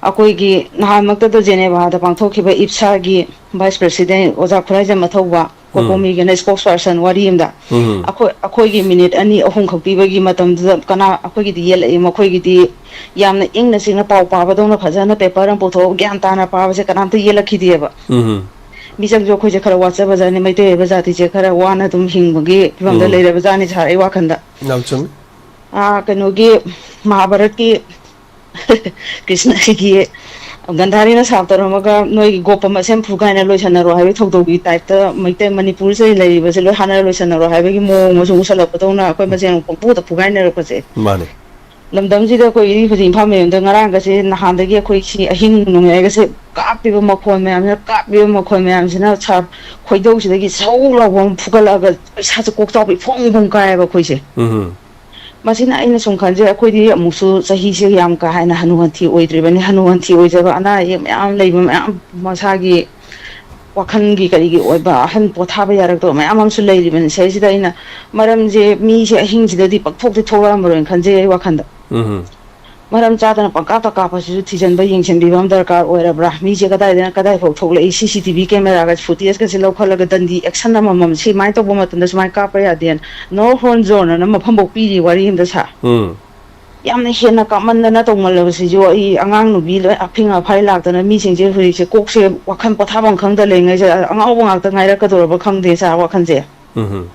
ꯑꯩꯈꯣꯏꯒꯤ ꯅꯍꯥꯟꯃꯛꯇꯗ ꯖꯦꯅꯦꯚꯥꯗ ꯄꯥꯡꯊꯣꯛꯈꯤꯕ ꯏꯞꯁꯥꯒꯤ ꯚꯥꯏꯁ ꯄ꯭ꯔꯦꯁꯤꯗꯦꯟ ꯑꯣꯖꯥ ꯈꯨꯔꯥꯏꯖꯝ ꯑꯊꯧꯕ, ꯎꯝ꯫ ꯀꯣꯀꯣꯃꯤꯒꯤꯅ ꯁ꯭ꯄꯣꯛꯁ ꯄꯥꯔꯁꯟ ꯋꯥꯔꯤ ꯑꯃꯗ, ꯎꯝ꯫ ꯑꯩꯈꯣꯏ, ꯑꯩꯈꯣꯏꯒꯤ ꯃꯤꯅꯤꯠ ꯑꯅꯤ ꯑꯍꯨꯝꯈꯛ ꯄꯤꯕꯒꯤ ꯃꯇꯝꯗꯨꯗ ꯀꯅꯥ, ꯑꯩꯈꯣꯏꯒꯤꯗꯤ ꯌꯦꯜꯂꯛꯏ, ꯃꯈꯣꯏꯒꯤꯗꯤ ꯌꯥꯝꯅ ꯏꯪꯅ ꯆꯤꯛꯅ ꯄꯥꯎ ꯄꯥꯕꯗꯧꯅ ꯐꯖꯅ ꯄꯦꯄꯔ ꯑꯃ ꯄꯨꯊꯣꯛꯑꯒ ꯒ꯭ꯌꯥꯟ ꯇꯥꯅ ꯄꯥꯕꯁꯦ ꯀꯅꯥꯝꯇ ꯌꯦꯜꯂꯛꯈꯤꯗꯦꯕ꯫ ꯎꯝ꯫ ꯃꯤꯆꯪꯁꯨ ꯑꯩꯈꯣꯏꯁꯦ ꯈꯔ ꯋꯥꯠꯆꯕꯖꯥꯠꯅꯤ, ꯃꯩꯇꯩ ꯑꯣꯏꯕ ꯖꯥꯇꯤꯁꯦ ꯈꯔ ꯋꯥꯅ ꯑꯗꯨꯝ ꯍꯤꯡꯕꯒꯤ ꯐꯤꯕꯝꯗ ꯎꯝ꯫ ꯂꯩꯔꯕꯖꯥꯠꯅꯤ ꯁꯥꯔ, ꯑꯩ ꯋꯥꯈꯟꯗ꯫ ꯌꯥꯝ ꯆꯨꯝꯃꯤ꯫ ꯑꯥ, ꯀꯩꯅꯣꯒꯤ ꯃꯍꯥꯚꯥꯔꯠꯀꯤ ꯀ꯭ꯔꯤꯁꯅꯒꯤ ꯒꯟꯙꯥꯔꯤꯅ ꯁꯥꯞ ꯇꯧꯔꯝꯃꯒ ꯅꯣꯏꯒꯤ ꯒꯣꯄ ꯃꯁꯦꯟ ꯐꯨ ꯀꯥꯏꯅ ꯂꯣꯏꯁꯟꯅꯔꯣ ꯍꯥꯏꯕꯒꯤ ꯊꯧꯗꯣꯛꯀꯤ ꯇꯥꯏꯞꯇ ꯃꯩꯇꯩ ꯃꯅꯤꯄꯨꯔꯁꯤꯗ ꯂꯩꯔꯤꯕꯁꯦ ꯂꯣꯏ ꯍꯥꯠꯅꯔ ꯂꯣꯏꯁꯟꯅꯔꯣ ꯍꯥꯏꯕꯒꯤ ꯃꯑꯣꯡ ꯑꯃꯁꯨ ꯎꯁꯜꯂꯛꯄꯗꯧꯅ ꯑꯩꯈꯣꯏ ꯎꯝ꯫ ꯃꯁꯦꯟ ꯑꯃꯨꯛ ꯄꯪꯐꯨꯗ ꯐꯨꯒꯥꯏꯅꯔꯛꯄꯁꯦ꯫ ꯃꯥꯅꯦ꯫ ꯂꯝꯗꯝꯁꯤꯗ ꯑꯩꯈꯣꯏ ꯏꯔꯤ ꯍꯧꯖꯤꯛ ꯏꯝꯐꯥꯜ ꯃꯌꯣꯟꯗ ꯉꯔꯥꯡꯒꯁꯦ ꯅꯍꯥꯟꯗꯒꯤ ꯑꯩꯈꯣꯏ ꯁꯤ ꯑꯍꯤꯡ ꯅꯣꯡꯌꯥꯏꯒꯁꯦ ꯀꯥꯞꯄꯤꯕ ꯃꯈꯣꯟ ꯃꯌꯥꯝꯁꯤꯅ, ꯀꯥꯞꯄꯤꯕ ꯃꯈꯣꯟ ꯃꯌꯥꯝꯁꯤꯅ ꯁꯥꯔ ꯈꯣꯏꯗꯧꯁꯤꯗꯒꯤ ꯁꯧ ꯂꯥꯎꯕ ꯑꯃ ꯐꯨꯒꯠꯂꯛꯑꯒ ꯏꯁꯥꯁꯦ ꯀꯣꯛ ꯆꯥꯎꯕꯤ ꯐꯣꯡ ꯐꯣꯡ ꯀꯥꯏꯌꯦꯕ ꯑꯩꯈꯣꯏꯁꯦ꯫ ꯎꯝ꯫ ꯃꯁꯤꯅ ꯑꯩꯅ ꯁꯨꯝ ꯈꯟꯖꯩ, ꯑꯩꯈꯣꯏꯗꯤ ꯑꯃꯨꯛꯁꯨ ꯆꯍꯤꯁꯦ ꯌꯥꯝ ꯀꯥ ꯍꯦꯟꯅ ꯍꯅꯨ ꯍꯟꯊꯤ ꯑꯣꯏꯗ꯭ꯔꯤꯕꯅꯤ꯫ ꯍꯅꯨ ꯍꯟꯊꯤ ꯑꯣꯏꯖꯕ, ꯑꯅꯥ ꯑꯌꯦꯛ ꯃꯌꯥꯝ ꯂꯩꯕ ꯃꯌꯥꯝ, ꯃꯁꯥꯒꯤ ꯋꯥꯈꯜꯒꯤ ꯀꯔꯤꯒꯤ ꯑꯣꯏꯕ ꯑꯍꯟ ꯄꯣꯊꯥꯕ ꯌꯥꯔꯛꯇꯕ ꯃꯌꯥꯝ ꯑꯃꯁꯨ ꯂꯩꯔꯤꯕꯅꯤ꯫ ꯁꯤꯗꯩꯁꯤꯗ ꯑꯩꯅ ꯃꯔꯝꯁꯦ ꯃꯤꯁꯦ ꯑꯍꯤꯡꯁꯤꯗꯗꯤ ꯄꯪꯊꯣꯛꯇꯤ ꯊꯣꯛꯂꯛꯑꯝꯃꯔꯣꯏꯅ ꯈꯟꯖꯩ ꯑꯩ ꯋꯥꯈꯜꯗ꯫ ꯎꯝ꯫ ꯃꯔꯝ ꯆꯥꯗꯅ ꯄꯪꯀꯥꯞꯇ ꯀꯥꯞꯄꯁꯤꯁꯨ ꯊꯤꯖꯤꯟꯕ, ꯌꯦꯡꯁꯤꯟꯕꯤꯕ ꯑꯃ ꯗꯔꯀꯥꯔ ꯑꯣꯏꯔꯕ꯭ꯔꯥ? ꯃꯤꯁꯦ ꯀꯗꯥꯏꯗꯅ ꯀꯗꯥꯏꯐꯥꯎ ꯊꯣꯛꯂꯛꯏ, ꯁꯤ ꯁꯤ ꯇꯤ ꯚꯤ ꯀꯦꯃꯦꯔꯥꯒ ꯐꯨꯇꯦꯖꯀꯁꯦ ꯂꯧꯈꯠꯂꯒ ꯗꯟꯗꯤ ꯑꯦꯛꯁꯟ ꯑꯃꯃꯝ ꯁꯤ ꯁꯨꯃꯥꯏꯅ ꯇꯧꯕ ꯃꯇꯝꯗ ꯁꯨꯃꯥꯏꯅ ꯀꯥꯞꯄ ꯌꯥꯗꯦꯅ, "No Front Zone" ꯑꯅ ꯃꯐꯝꯐꯥꯎ ꯄꯤꯔꯤ ꯋꯥꯔꯤ ꯑꯝꯗ ꯁꯥ꯫ ꯎꯝ꯫ ꯌꯥꯝꯅ ꯍꯦꯟꯅ ꯀꯥꯞꯃꯟꯗꯅ ꯇꯧꯃꯜꯂꯕꯁꯤꯁꯨ ꯑꯩ ꯑꯉꯥꯡ ꯅꯨꯕꯤ ꯂꯣꯏ ꯑꯐꯤꯡ ꯑꯐꯥꯏ ꯂꯥꯛꯇꯅ ꯃꯤꯁꯤꯡꯁꯦ ꯍꯧꯖꯤꯛꯁꯦ ꯀꯣꯛꯁꯦ ꯋꯥꯈꯜ ꯄꯣꯊꯥꯐꯝ ꯈꯪꯗ ꯂꯩꯉꯩꯁꯦ ꯑꯉꯥꯎꯕ ꯉꯥꯛꯇ ꯉꯥꯏꯔꯛꯀꯗꯧꯔꯕ ꯈꯪꯗꯦ ꯁꯥ ꯋꯥꯈꯜꯁꯦ꯫ ꯎꯝ꯫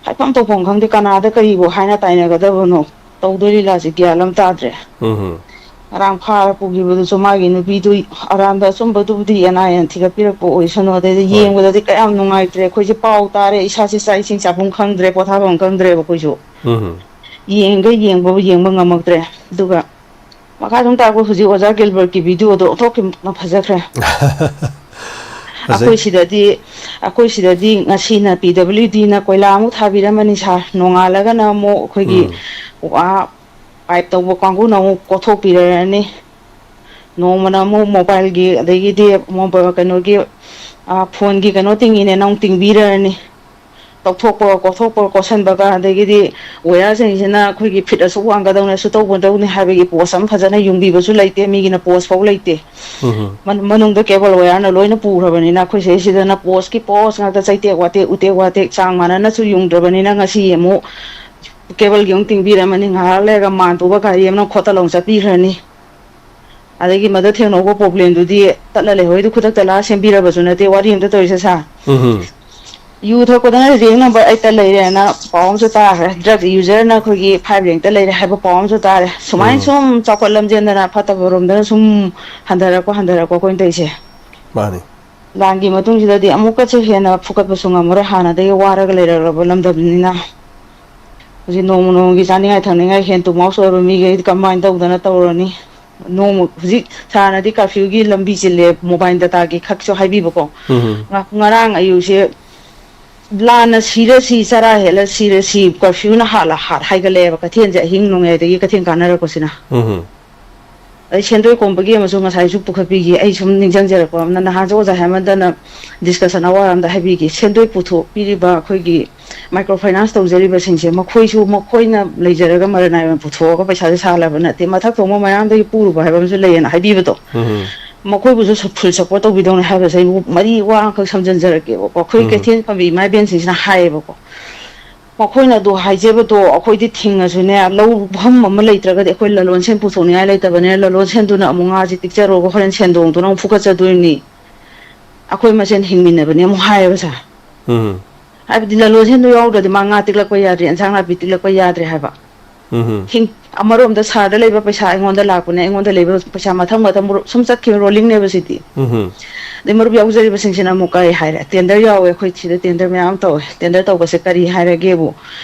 ꯍꯥꯏꯐꯝ ꯇꯧꯐꯝ ꯈꯪꯗꯦ, ꯀꯅꯥꯗ ꯀꯔꯤꯕꯨ ꯍꯥꯏꯅ ꯇꯥꯏꯅꯒꯗꯕꯅꯣ? ꯇꯧꯗꯣꯏ ꯂꯤꯂꯥꯁꯦ ꯒ꯭ꯌꯥꯟ ꯑꯃ ꯇꯥꯗ꯭ꯔꯦ꯫ ꯎꯝ꯫ ꯉꯔꯥꯡ ꯐꯥꯔ ꯄꯨꯈꯤꯕꯗꯨꯁꯨ ꯃꯥꯒꯤ ꯅꯨꯄꯤꯗꯨ ꯑꯔꯥꯟꯕ ꯑꯆꯨꯝꯕꯗꯨꯕꯨꯗꯤ ꯑꯦꯟ ꯑꯥꯏ ꯑꯦꯅ ꯊꯤꯒꯠꯄꯤꯔꯛꯄ ꯑꯣꯏꯁꯅꯨ꯫ ꯑꯗꯩꯗꯤ ꯍꯣꯏ꯫ ꯌꯦꯡꯕꯗꯗꯤ ꯀꯌꯥꯝ ꯅꯨꯡꯉꯥꯏꯇ꯭ꯔꯦ꯫ ꯑꯩꯈꯣꯏꯁꯦ ꯄꯥꯎ ꯇꯥꯔꯦ, ꯏꯁꯥꯁꯦ ꯆꯥꯛ ꯏꯁꯤꯡ ꯆꯥꯐꯝ ꯈꯪꯗ꯭ꯔꯦ, ꯄꯣꯊꯥꯐꯝ ꯈꯪꯗ꯭ꯔꯦꯕ ꯑꯩꯈꯣꯏꯁꯨ꯫ ꯎꯝ꯫ ꯌꯦꯡꯒ ꯌꯦꯡꯕꯕꯨ ꯌꯦꯡꯕ ꯉꯝꯃꯛꯇ꯭ꯔꯦ꯫ ꯑꯗꯨꯒ ꯃꯈꯥ ꯁꯨꯝ ꯇꯥꯛꯄ ꯍꯧꯖꯤꯛ ꯑꯣꯖꯥ ꯒꯤꯜꯕꯔꯠꯀꯤ ꯚꯤꯗꯤꯑꯣꯗꯣ ꯑꯣꯟꯊꯣꯛꯀꯤ ꯐꯖꯈ꯭ꯔꯦ꯫ ꯐꯖꯩ꯫ ꯑꯩꯈꯣꯏ ꯁꯤꯗꯗꯤ, ꯑꯩꯈꯣꯏ ꯁꯤꯗꯗꯤ ꯉꯁꯤꯅ ꯄꯤ ꯗꯕ꯭ꯂꯤꯎ ꯗꯤꯅ ꯀꯣꯏꯂꯥ ꯑꯃꯨꯛ ꯊꯥꯕꯤꯔꯝꯃꯅꯤ ꯁꯥꯔ, ꯅꯣꯡꯉꯥꯜꯂꯒꯅ ꯑꯃꯨꯛ ꯑꯩꯈꯣꯏꯒꯤ ꯎꯝ꯫ ꯋꯥ ꯄꯥꯏꯞ ꯇꯧꯕ ꯀꯥꯡꯕꯨꯅ ꯑꯃꯨꯛ ꯀꯣꯊꯣꯛꯄꯤꯔꯅꯤ꯫ ꯅꯣꯡꯃꯅ ꯑꯃꯨꯛ ꯃꯣꯕꯥꯏꯜꯒꯤ, ꯑꯗꯒꯤꯗꯤ ꯃꯣꯕꯥꯏꯜ, ꯀꯩꯅꯣꯒꯤ, ꯑ, ꯐꯣꯟꯒꯤ ꯀꯩꯅꯣ ꯇꯤꯡꯉꯤꯅꯦꯅ ꯑꯃꯨꯛ ꯇꯤꯡꯕꯤꯔꯅꯤ꯫ ꯇꯧꯊꯣꯛꯄꯒ, ꯀꯣꯊꯣꯛꯄꯒ, ꯀꯣꯠꯁꯟꯕꯒ, ꯑꯗꯒꯤꯗꯤ ꯋꯦꯌꯔꯁꯤꯡꯁꯤꯅ ꯑꯩꯈꯣꯏꯒꯤ ꯐꯤꯠ ꯑꯁꯨꯛ ꯋꯥꯡꯒꯗꯧꯅꯤ, ꯑꯁꯨꯛ ꯇꯧꯒꯗꯧꯅꯤ ꯍꯥꯏꯕꯒꯤ ꯄꯣꯁ ꯑꯃ ꯐꯖꯅ ꯌꯨꯡꯕꯤꯕꯁꯨ ꯂꯩꯇꯦ, ꯃꯤꯒꯤꯅ ꯄꯣꯁ ꯐꯥꯎ ꯂꯩꯇꯦ꯫ ꯎꯝ꯫ ꯃꯅꯨꯡꯗ ꯀꯦꯕꯜ ꯋꯦꯌꯔꯅ ꯂꯣꯏꯅ ꯄꯨꯈ꯭ꯔꯕꯅꯤꯅ, ꯑꯩꯈꯣꯏ ꯁꯤꯗꯩꯁꯤꯗꯅ ꯄꯣꯁꯀꯤ ꯄꯣꯁ ꯉꯥꯛꯇ, ꯆꯩꯇꯦꯛ ꯋꯥꯇꯦꯛ, ꯎꯇꯦꯛ ꯋꯥꯇꯦꯛ, ꯆꯥꯡ ꯃꯥꯟꯅꯅꯁꯨ ꯌꯨꯡꯗ꯭ꯔꯕꯅꯤꯅ, ꯉꯁꯤ ꯑꯃꯨꯛ ꯀꯦꯕꯜꯒꯤ ꯑꯃꯨꯛ ꯇꯤꯡꯕꯤꯔꯝꯃꯅꯤ, ꯉꯥꯏꯍꯥꯛ ꯂꯩꯔꯒ ꯃꯥꯟ ꯇꯨꯕ ꯒꯥꯔꯤ ꯑꯃꯅ ꯈꯣꯠꯇꯠꯂ ꯑꯃꯨꯛ ꯆꯠꯄꯤꯈ꯭ꯔꯅꯤ꯫ ꯑꯗꯒꯤ ꯃꯗꯨ ꯊꯦꯡꯅꯧꯕ ꯄ꯭ꯔꯣꯕ꯭ꯂꯦꯝꯗꯨꯗꯤ ꯇꯠꯂ ꯂꯩꯍꯧꯔꯤꯗꯨ ꯈꯨꯗꯛꯇ ꯂꯥꯛꯑ ꯁꯦꯝꯕꯤꯔꯕꯁꯨ ꯅꯠꯇꯦ, ꯋꯥꯔꯤ ꯑꯝꯇ ꯇꯧꯔꯤꯁꯦ ꯁꯥꯔ꯫ ꯎꯝ꯫ ꯌꯨ ꯊꯛꯄꯗꯅ ꯔꯦꯡ ꯅꯝꯕꯔ ꯑꯩꯠꯇ ꯂꯩꯔꯦꯅ ꯄꯥꯎ ꯑꯃꯁꯨ ꯇꯥꯈ꯭ꯔꯦ, ꯗ꯭ꯔꯒ ꯌꯨꯖꯔꯅ ꯑꯩꯈꯣꯏꯒꯤ ꯐꯥꯏꯚ ꯔꯦꯡꯇ ꯂꯩꯔꯦ ꯍꯥꯏꯕ ꯄꯥꯎ ꯑꯃꯁꯨ ꯇꯥꯔꯦ꯫ ꯁꯨꯃꯥꯏꯅ ꯎꯝ꯫ ꯁꯨꯝ ꯆꯥꯎꯈꯠ ꯂꯝꯖꯦꯟꯗꯅ ꯐꯠꯇꯕ ꯔꯣꯝꯗꯅ ꯁꯨꯝ ꯍꯟꯊꯔꯛꯄ, ꯍꯟꯊꯔꯛꯄ ꯑꯩꯈꯣꯏꯅ ꯇꯧꯔꯤꯁꯦ꯫ ꯃꯥꯅꯤ꯫ ꯂꯥꯟꯒꯤ ꯃꯇꯨꯡꯁꯤꯗꯗꯤ ꯑꯃꯨꯛꯀꯁꯨ ꯍꯦꯟꯅ ꯐꯨꯀꯠꯄꯁꯨ ꯉꯝꯃꯔꯣꯏ, ꯍꯥꯟꯅꯗꯒꯤ ꯋꯥꯔꯒ ꯂꯩꯔꯛꯂꯕ ꯂꯝꯗꯝꯅꯤꯅ꯫ ꯍꯧꯖꯤꯛ ꯅꯣꯡꯃ ꯅꯣꯡꯃꯒꯤ ꯆꯥꯅꯤꯡꯉꯥꯏ ꯊꯛꯅꯤꯡꯉꯥꯏ ꯍꯦꯟ ꯇꯨ ꯃꯥꯎꯁ ꯑꯣꯏꯕ ꯃꯤꯈꯩꯗꯤ ꯀꯃꯥꯏꯅ ꯇꯧꯗꯅ ꯇꯧꯔꯅꯤ? ꯅꯣꯡꯃ ꯍꯧꯖꯤꯛ ꯁꯥꯔꯅꯗꯤ ꯀꯥꯔꯐ꯭ꯌꯨꯒꯤ ꯂꯝꯕꯤ ꯆꯤꯜꯂꯦ, ꯃꯣꯕꯥꯏꯜ ꯗꯇꯥꯒꯤ ꯈꯛꯁꯨ ꯍꯥꯏꯕꯤꯕꯀꯣ꯫ ꯎꯝ꯫ ꯉ-, ꯉꯔꯥꯡ ꯑꯌꯨꯛꯁꯦ ꯂꯥꯟꯅ ꯁꯤꯔ ꯁꯤ, ꯆꯔꯥ ꯍꯦꯜꯂ ꯁꯤꯔ ꯁꯤ, ꯀꯥꯔꯐ꯭ꯌꯨꯅ ꯍꯥꯠꯂ ꯍꯥꯠ ꯍꯥꯏꯒꯠꯂꯛꯑꯦꯕ ꯀꯩꯊꯦꯜꯁꯦ, ꯑꯍꯤꯡ ꯅꯣꯡꯌꯥꯏꯗꯒꯤ ꯀꯩꯊꯦꯜ ꯀꯥꯟꯅꯔꯛꯄꯁꯤꯅ꯫ ꯎꯝ꯫ ꯑꯗꯩ ꯁꯦꯟꯗꯣꯏ ꯀꯣꯝꯕꯒꯤ ꯑꯃꯁꯨ ꯉꯁꯥꯏꯁꯨ ꯄꯨꯈꯠꯄꯤꯈꯤ꯫ ꯑꯩ ꯁꯨꯝ ꯅꯤꯡꯁꯤꯡꯖꯔꯛꯄ ꯑꯃꯅ, ꯅꯍꯥꯟꯁꯨ ꯑꯣꯖꯥ ꯍꯦꯃꯟꯇꯅ discussion hour ꯑꯃꯗ ꯍꯥꯏꯕꯤꯈꯤ, ꯁꯦꯟꯗꯣꯏ ꯄꯨꯊꯣꯛꯄꯤꯔꯤꯕ ꯑꯩꯈꯣꯏꯒꯤ micro finance ꯇꯧꯖꯔꯤꯕꯁꯤꯡꯁꯦ, ꯃꯈꯣꯏꯁꯨ ꯃꯈꯣꯏꯅ ꯂꯩꯖꯔꯒ ꯃꯔꯟ ꯅꯥꯏꯅ ꯄꯨꯊꯣꯛꯑꯒ ꯄꯩꯁꯥꯁꯦ ꯁꯥꯍꯜꯂꯕ ꯅꯠꯇꯦ, ꯃꯊꯛ ꯊꯣꯡꯕ ꯃꯌꯥꯝꯗꯒꯤ ꯄꯨꯔꯨꯕ ꯍꯥꯏꯕ ꯑꯃꯁꯨ ꯂꯩꯌꯦꯅ ꯍꯥꯏꯕꯤꯕꯗꯣ꯫ ꯎꯝ꯫ ꯃꯈꯣꯏꯕꯨꯁꯨ ꯁꯨ-, full support ꯇꯧꯕꯤꯗꯧꯅꯦ ꯍꯥꯏꯕꯁꯦ ꯑꯩ ꯃꯔꯤ ꯋꯥ ꯑꯃꯈꯛ ꯁꯝꯖꯤꯟꯖꯔꯛꯀꯦꯕꯀꯣ꯫ ꯑꯩꯈꯣꯏ ꯎꯝ꯫ ꯀꯩꯊꯦꯜ ꯐꯝꯕꯤ ꯏꯃꯥ ꯏꯕꯦꯟꯁꯤꯡꯁꯤꯅ ꯍꯥꯏꯌꯦꯕꯀꯣ, ꯃꯈꯣꯏꯅ ꯑꯗꯨ ꯍꯥꯏꯖꯕꯗꯣ ꯑꯩꯈꯣꯏꯗꯤ ꯊꯤꯡꯉꯁꯨꯅꯦ, ꯂꯧꯐꯝ ꯑꯃ ꯂꯩꯇ꯭ꯔꯒꯗꯤ ꯑꯩꯈꯣꯏ ꯂꯂꯣꯟ ꯁꯦꯟ ꯄꯨꯊꯣꯛꯅꯤꯡꯉꯥꯏ ꯂꯩꯇꯕꯅꯤꯅ, ꯂꯂꯣꯟ ꯁꯦꯟꯗꯨꯅ ꯑꯃꯨꯛ ꯉꯥꯁꯦ ꯇꯤꯛꯆꯔꯨꯔꯒ ꯍꯣꯔꯦꯟ ꯁꯦꯟꯗꯣꯡꯗꯨꯅ ꯑꯃꯨꯛ ꯐꯨꯀꯠꯆꯗꯣꯏꯅꯤ꯫ ꯑꯩꯈꯣꯏ ꯃꯁꯦꯟ ꯍꯤꯡꯃꯤꯟꯅꯕꯅꯦ ꯑꯃꯨꯛ ꯍꯥꯏꯌꯦꯕ ꯁꯥꯔ꯫ ꯎꯝ꯫ ꯍꯥꯏꯕꯗꯤ ꯂꯂꯣꯟ ꯁꯦꯟꯗꯣ ꯌꯥꯎꯗ꯭ꯔꯗꯤ ꯃꯥ ꯉꯥ ꯇꯤꯛꯂꯛꯄ ꯌꯥꯗ꯭ꯔꯦ, ꯏꯟꯁꯥꯡ ꯅꯥꯄꯤ ꯇꯤꯛꯂꯛꯄ ꯌꯥꯗ꯭ꯔꯦ ꯍꯥꯏꯕ꯫ ꯎꯝ꯫ ꯍꯤꯡ-, ꯑꯃꯔꯣꯝꯗ ꯁꯥꯔꯗ ꯂꯩꯕ ꯄꯩꯁꯥ ꯑꯩꯉꯣꯟꯗ ꯂꯥꯛꯄꯅꯦ, ꯑꯩꯉꯣꯟꯗ ꯂꯩꯕ ꯄꯩꯁꯥ ꯃꯊꯪ ꯃꯊꯪ ꯃꯔꯨꯞ ꯁꯨꯝ ꯆꯠꯈꯤꯕ, ꯔꯣꯂꯤꯡꯅꯦꯕ ꯁꯤꯗꯤ꯫ ꯎꯝ꯫ ꯑꯗꯩ ꯃꯔꯨꯞ ꯌꯥꯎꯖꯔꯤꯕꯁꯤꯡꯁꯤꯅ ꯑꯃꯨꯛ ꯀꯔꯤ ꯍꯥꯏꯔꯦ? ꯇꯦꯟꯗꯔ ꯌꯥꯎꯋꯦ, ꯑꯩꯈꯣꯏ ꯁꯤꯗ ꯇꯦꯟꯗꯔ ꯃꯌꯥꯝ ꯑꯃ ꯇꯧꯋꯦ, ꯇꯦꯟꯗꯔ ꯇꯧꯕꯁꯦ ꯀꯔꯤ ꯍꯥꯏꯔꯒꯦꯕꯨ,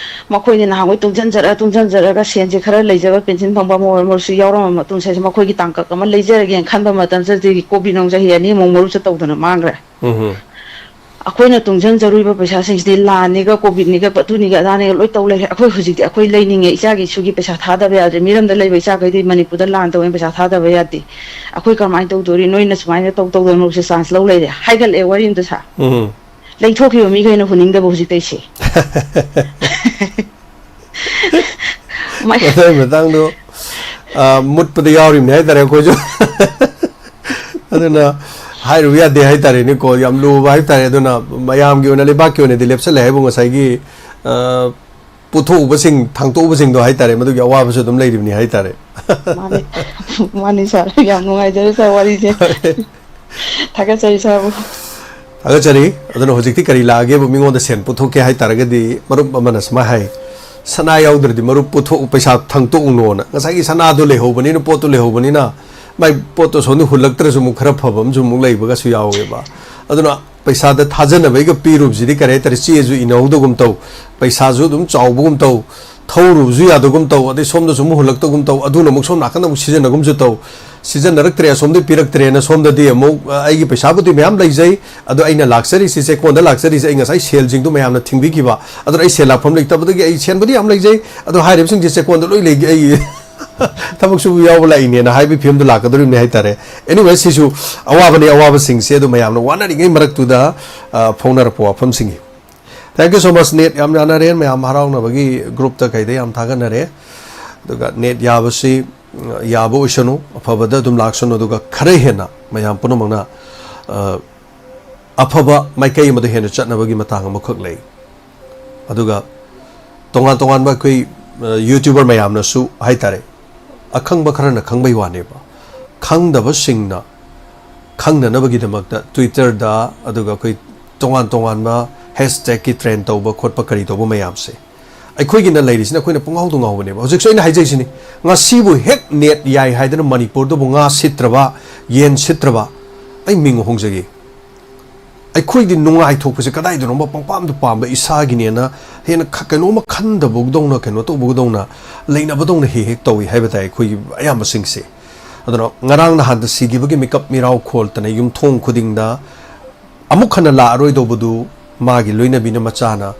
ꯃꯈꯣꯏꯅ ꯅꯍꯥꯟꯋꯥꯏ ꯇꯨꯡꯁꯤꯟꯖꯔ ꯇꯨꯡꯁꯤꯟꯖꯔꯒ ꯁꯦꯟꯁꯦ ꯈꯔ ꯂꯩꯖꯕ, ꯄꯦꯟꯁꯤꯟ ꯐꯪꯕ ꯑꯃ ꯑꯣꯏꯔ ꯑꯃ ꯑꯣꯏꯔꯁꯨ ꯌꯥꯎꯔꯝꯕ ꯃꯇꯨꯡꯁꯤꯗ ꯃꯈꯣꯏꯒꯤ ꯇꯥꯡꯀꯛ ꯑꯃ ꯂꯩꯖꯔꯒꯦꯅ ꯈꯟꯕ ꯃꯇꯝꯁꯤꯗꯗꯤ ꯀꯣꯕꯤꯠ ꯅꯨꯡ ꯆꯍꯤ ꯑꯅꯤꯃꯨꯛ ꯃꯔꯨꯞꯁꯦ ꯇꯧꯗꯅ ꯃꯥꯡꯈ꯭ꯔꯦ꯫ ꯎꯝ꯫ ꯑꯩꯈꯣꯏꯅ ꯇꯨꯡꯁꯤꯟꯖꯔꯨꯔꯤꯕ ꯄꯩꯁꯥꯁꯤꯡꯁꯤꯗꯤ ꯂꯥꯟꯅꯤꯒ, ꯀꯣꯚꯤꯗꯅꯤꯒ, ꯑꯗꯨꯅꯤꯒ, ꯑꯗꯥꯅꯤꯒ ꯂꯣꯏ ꯇꯧ ꯂꯩꯔꯦ꯫ ꯑꯩꯈꯣꯏ ꯍꯧꯖꯤꯛꯇꯤ ꯑꯩꯈꯣꯏ ꯂꯩꯅꯤꯡꯉꯦ, ꯏꯆꯥꯒꯤ ꯏꯁꯨꯒꯤ ꯄꯩꯁꯥ ꯊꯥꯗꯕ ꯌꯥꯗ꯭ꯔꯦ꯫ ꯃꯤꯔꯝꯗ ꯂꯩꯕ ꯏꯆꯥꯈꯩꯗꯤ ꯃꯅꯤꯄꯨꯔꯗ ꯂꯥꯟ ꯇꯧꯋꯦꯅ ꯄꯩꯁꯥ ꯊꯥꯗꯕ ꯌꯥꯗꯦ꯫ ꯑꯩꯈꯣꯏ ꯀꯃꯥꯏꯅ ꯇꯧꯗꯣꯔꯤ? ꯅꯣꯏꯅ ꯁꯨꯃꯥꯏꯅ ꯇꯧ ꯇꯧꯗꯅ ꯃꯔꯨꯞꯁꯦ ꯆꯥꯟꯁ ꯂꯧ ꯂꯩꯔꯦ꯫ ꯍꯥꯏꯒꯠꯂꯛꯑꯦ ꯋꯥꯔꯤ ꯑꯝꯇ ꯁꯥ꯫ ꯎꯝ꯫ ꯂꯩꯊꯣꯛꯈꯤꯕ ꯃꯤꯈꯩꯅ ꯍꯨꯟꯅꯤꯡꯗꯕ ꯍꯧꯖꯤꯛꯇꯩꯁꯦ꯫ ꯃꯥꯏ- ꯃꯇꯥꯡ ꯃꯇꯥꯡꯗꯣ, ꯑ, ꯃꯨꯠꯄꯗ ꯌꯥꯎꯔꯤꯕꯅꯤ ꯍꯥꯏꯇꯥꯔꯦ ꯑꯩꯈꯣꯏꯁꯨ꯫ ꯑꯗꯨꯅ ꯍꯥꯏꯔꯨꯕ ꯌꯥꯗꯦ ꯍꯥꯏꯇꯥꯔꯦꯅꯦꯀꯣ, ꯌꯥꯝ ꯂꯨꯕ ꯍꯥꯏꯇꯥꯔꯦ꯫ ꯑꯗꯨꯅ ꯃꯌꯥꯝꯒꯤ ꯑꯣꯏꯅ, ꯂꯩꯕꯥꯛꯀꯤ ꯑꯣꯏꯅꯗꯤ ꯂꯦꯞꯁꯜꯂꯦ ꯍꯥꯏꯕꯨ, ꯉꯁꯥꯏꯒꯤ, ꯑ, ꯄꯨꯊꯣꯛꯎꯕꯁꯤꯡ, ꯊꯥꯡꯇꯣꯛꯎꯕꯁꯤꯡꯗꯣ ꯍꯥꯏꯇꯥꯔꯦ, ꯃꯗꯨꯒꯤ ꯑꯋꯥꯕꯁꯨ ꯑꯗꯨꯝ ꯂꯩꯔꯤꯕꯅꯤ ꯍꯥꯏꯇꯥꯔꯦ꯫ ꯃꯥꯅꯤ, ꯃꯥꯅꯤ ꯁꯥꯔ, ꯌꯥꯝ ꯅꯨꯡꯉꯥꯏꯖꯔꯦ ꯁꯥꯔ ꯋꯥꯔꯤꯁꯦ꯫ ꯊꯥꯒꯠꯆꯔꯤ ꯁꯥꯔꯕꯨ꯫ ꯊꯥꯒꯠꯆꯔꯤ꯫ ꯑꯗꯨꯅ ꯍꯧꯖꯤꯛꯇꯤ ꯀꯔꯤ ꯂꯥꯛꯑꯒꯦꯕꯨ, ꯃꯤꯉꯣꯟꯗ ꯁꯦꯟ ꯄꯨꯊꯣꯛꯀꯦ ꯍꯥꯏꯇꯥꯔꯒꯗꯤ, ꯃꯔꯨꯞ ꯑꯃꯅ ꯁꯨꯃꯥꯏꯅ ꯍꯥꯏ, "ꯁꯅꯥ ꯌꯥꯎꯗ꯭ꯔꯗꯤ ꯃꯔꯨꯞ ꯄꯨꯊꯣꯛ, ꯄꯩꯁꯥ ꯊꯥꯡꯇꯣꯛꯎꯅꯣꯅ"꯫ ꯉꯁꯥꯏꯒꯤ ꯁꯅꯥꯗꯣ ꯂꯩꯍꯧꯕꯅꯤꯅ, ꯄꯣꯠꯇꯣ ꯂꯩꯍꯧꯕꯅꯤꯅ, ꯃꯥꯏ ꯄꯣꯠꯇꯣ ꯁꯣꯝꯗ ꯍꯨꯜꯂꯛꯇ꯭ꯔꯁꯨ ꯑꯃꯨꯛ ꯈꯔ ꯐꯕ ꯑꯃꯁꯨ ꯑꯃꯨꯛ ꯂꯩꯕꯒꯁꯨ ꯌꯥꯎꯋꯦꯕ꯫ ꯑꯗꯨꯅ ꯄꯩꯁꯥꯗ ꯊꯥꯖꯅꯕꯩꯒ ꯄꯤꯔꯨꯕꯁꯤꯗꯤ ꯀꯔꯤ ꯍꯥꯏꯇꯥꯔꯦ, ꯆꯦꯁꯨ ꯏꯅꯍꯧꯗꯒꯨꯝ ꯇꯧ, ꯄꯩꯁꯥꯁꯨ ꯑꯗꯨꯝ ꯆꯥꯎꯕꯒꯨꯝ ꯇꯧ, ꯊꯧꯔꯨꯕꯁꯨ ꯌꯥꯗꯒꯨꯝ ꯇꯧ, ꯑꯗꯩ ꯁꯣꯝꯗꯁꯨ ꯑꯃꯨꯛ ꯍꯨꯜꯂꯛꯇꯒꯨꯝ ꯇꯧ, ꯑꯗꯨꯅ ꯑꯃꯨꯛ ꯁꯣꯝ ꯅꯥꯀꯟꯗ ꯑꯃꯨꯛ ꯁꯤꯖꯤꯟꯅꯒꯨꯝꯁꯨ ꯇꯧ꯫ ꯁꯤꯖꯤꯟꯅꯔꯛꯇ꯭ꯔꯦ, ꯑꯁꯣꯝꯗ ꯄꯤꯔꯛꯇ꯭ꯔꯦꯅ ꯁꯣꯝꯗꯗꯤ ꯑꯃꯨꯛ, "ꯑ, ꯑꯩꯒꯤ ꯄꯩꯁꯥꯕꯨꯗꯤ ꯃꯌꯥꯝ ꯂꯩꯖꯩ, ꯑꯗꯣ ꯑꯩꯅ ꯂꯥꯛꯆꯔꯤꯁꯤ, ꯆꯦꯛꯀꯣꯟꯗ ꯂꯥꯛꯆꯔꯤꯁꯦ, ꯑꯩ ꯉꯁꯥꯏ ꯁꯦꯜꯁꯤꯡꯗꯨ ꯃꯌꯥꯝꯅ ꯊꯤꯡꯕꯤꯈꯤꯕ, ꯑꯗꯨꯅ ꯑꯩ ꯁꯦꯜ ꯂꯥꯛꯐꯝ ꯂꯩꯇꯕꯗꯒꯤ ꯑꯩ ꯁꯦꯟꯕꯨꯗꯤ ꯌꯥꯝ ꯂꯩꯖꯩ, ꯑꯗꯣ ꯍꯥꯏꯔꯤꯕꯁꯤꯡꯁꯦ ꯆꯦꯛꯀꯣꯟꯗ ꯂꯣꯏ ꯂꯩꯒꯦ, ꯑꯩ ꯊꯕꯛ ꯁꯨꯕ ꯌꯥꯎꯕ ꯂꯥꯛꯏꯅꯦꯅ" ꯍꯥꯏꯕꯒꯤ ꯐꯤꯕꯝꯗ ꯂꯥꯛꯀꯗꯧꯔꯤꯕꯅꯤ ꯍꯥꯏꯇꯥꯔꯦ꯫ Anyway, ꯁꯤꯁꯨ ꯑꯋꯥꯕꯅꯤ, ꯑꯋꯥꯕꯁꯤꯡꯁꯦ ꯑꯗꯨ ꯃꯌꯥꯝꯅ ꯋꯥꯅꯔꯤꯉꯩ ꯃꯔꯛꯇꯨꯗ, ꯑ, ꯐꯥꯎꯅꯔꯛꯄ ꯋꯥꯐꯝꯁꯤꯡꯅꯤ꯫ Thank you so much꯫ Net ꯌꯥꯝ ꯌꯥꯅꯔꯦ, ꯃꯌꯥꯝ ꯍꯔꯥꯎꯅꯕꯒꯤ ꯒ꯭ꯔꯨꯞꯇ ꯀꯩꯗ ꯌꯥꯝ ꯊꯥꯒꯠꯅꯔꯦ꯫ ꯑꯗꯨꯒ ꯅꯦꯠ ꯌꯥꯕꯁꯤ, ꯎꯝ, ꯌꯥꯕ ꯑꯣꯏꯁꯅꯨ, ꯑꯐꯕꯗ ꯑꯗꯨꯝ ꯂꯥꯛꯁꯅꯨ, ꯑꯗꯨꯒ ꯈꯔ ꯍꯦꯟꯅ ꯃꯌꯥꯝ ꯄꯨꯝꯅꯃꯛꯅ, ꯑ, ꯑꯐꯕ ꯃꯥꯏꯀꯩ ꯑꯃꯗ ꯍꯦꯟꯅ ꯆꯠꯅꯕꯒꯤ ꯃꯇꯥꯡ ꯑꯃꯈꯛ ꯂꯩ꯫ ꯑꯗꯨꯒ ꯇꯣꯉꯥꯟ ꯇꯣꯉꯥꯟꯕ ꯑꯩꯈꯣꯏ, ꯑ, ꯌꯨꯇ꯭ꯌꯨꯕꯔ ꯃꯌꯥꯝꯅꯁꯨ ꯍꯥꯏꯇꯥꯔꯦ, ꯑꯈꯪꯕ ꯈꯔꯅ ꯈꯪꯕꯩ ꯋꯥꯅꯦꯕ, ꯈꯪꯗꯕꯁꯤꯡꯅ ꯈꯪꯅꯅꯕꯒꯤꯗꯃꯛꯇ Twitter-ꯗ, ꯑꯗꯨꯒ ꯑꯩꯈꯣꯏ ꯇꯣꯉꯥꯟ ꯇꯣꯉꯥꯟꯕ hashtag-ꯀꯤ trend ꯇꯧꯕ ꯈꯣꯠꯄ ꯀꯔꯤ ꯇꯧꯕ ꯃꯌꯥꯝꯁꯦ, ꯑꯩꯈꯣꯏꯒꯤꯅ ꯂꯩꯔꯤꯁꯤꯅ ꯑꯩꯈꯣꯏꯅ ꯄꯨꯡꯉꯥꯎꯗ ꯉꯥꯎꯕꯅꯦꯕ꯫ ꯍꯧꯖꯤꯛꯁꯨ ꯑꯩꯅ ꯍꯥꯏꯖꯩꯁꯤꯅꯤ, ꯉꯁꯤꯕꯨ ꯍꯦꯛ ꯅꯦꯠ ꯌꯥꯏ ꯍꯥꯏꯗꯅ ꯃꯅꯤꯄꯨꯔꯗꯕꯨ ꯉꯥ ꯁꯤꯠꯇ꯭ꯔꯕ, ꯌꯦꯟ ꯁꯤꯠꯇ꯭ꯔꯕ, ꯑꯩ ꯃꯤꯡ ꯍꯣꯡꯖꯒꯦ꯫ ꯑꯩꯈꯣꯏꯗꯤ ꯅꯨꯡꯉꯥꯏꯊꯣꯛꯄꯁꯦ ꯀꯗꯥꯏꯗꯅꯣꯃ ꯄꯪꯄꯥꯝꯗ ꯄꯥꯝꯕ, ꯏꯁꯥꯒꯤꯅꯦꯅ ꯍꯦꯟꯅ ꯈ-, ꯀꯩꯅꯣꯝꯃ ꯈꯟꯗꯕꯗꯧꯅ, ꯀꯩꯅꯣ ꯇꯧꯕꯗꯧꯅ, ꯂꯩꯅꯕꯗꯧꯅ ꯍꯦꯛ ꯍꯦꯛ ꯇꯧꯏ ꯍꯥꯏꯕ ꯇꯥꯏ ꯑꯩꯈꯣꯏꯒꯤ ꯑꯌꯥꯝꯕꯁꯤꯡꯁꯦ꯫ ꯑꯗꯨꯅ ꯉꯔꯥꯡ ꯅꯍꯥꯟꯗ ꯁꯤꯈꯤꯕꯒꯤ ꯃꯤꯀꯞ ꯃꯤꯔꯥꯎ ꯈꯣꯜꯇꯅ ꯌꯨꯝꯊꯣꯡ ꯈꯨꯗꯤꯡꯗ ꯑꯃꯨꯛ ꯍꯟꯅ ꯂꯥꯛꯑꯔꯣꯏꯗꯧꯕꯗꯨ ꯃꯥꯒꯤ ꯂꯣꯏꯅꯕꯤꯅ, ꯃꯆꯥꯅ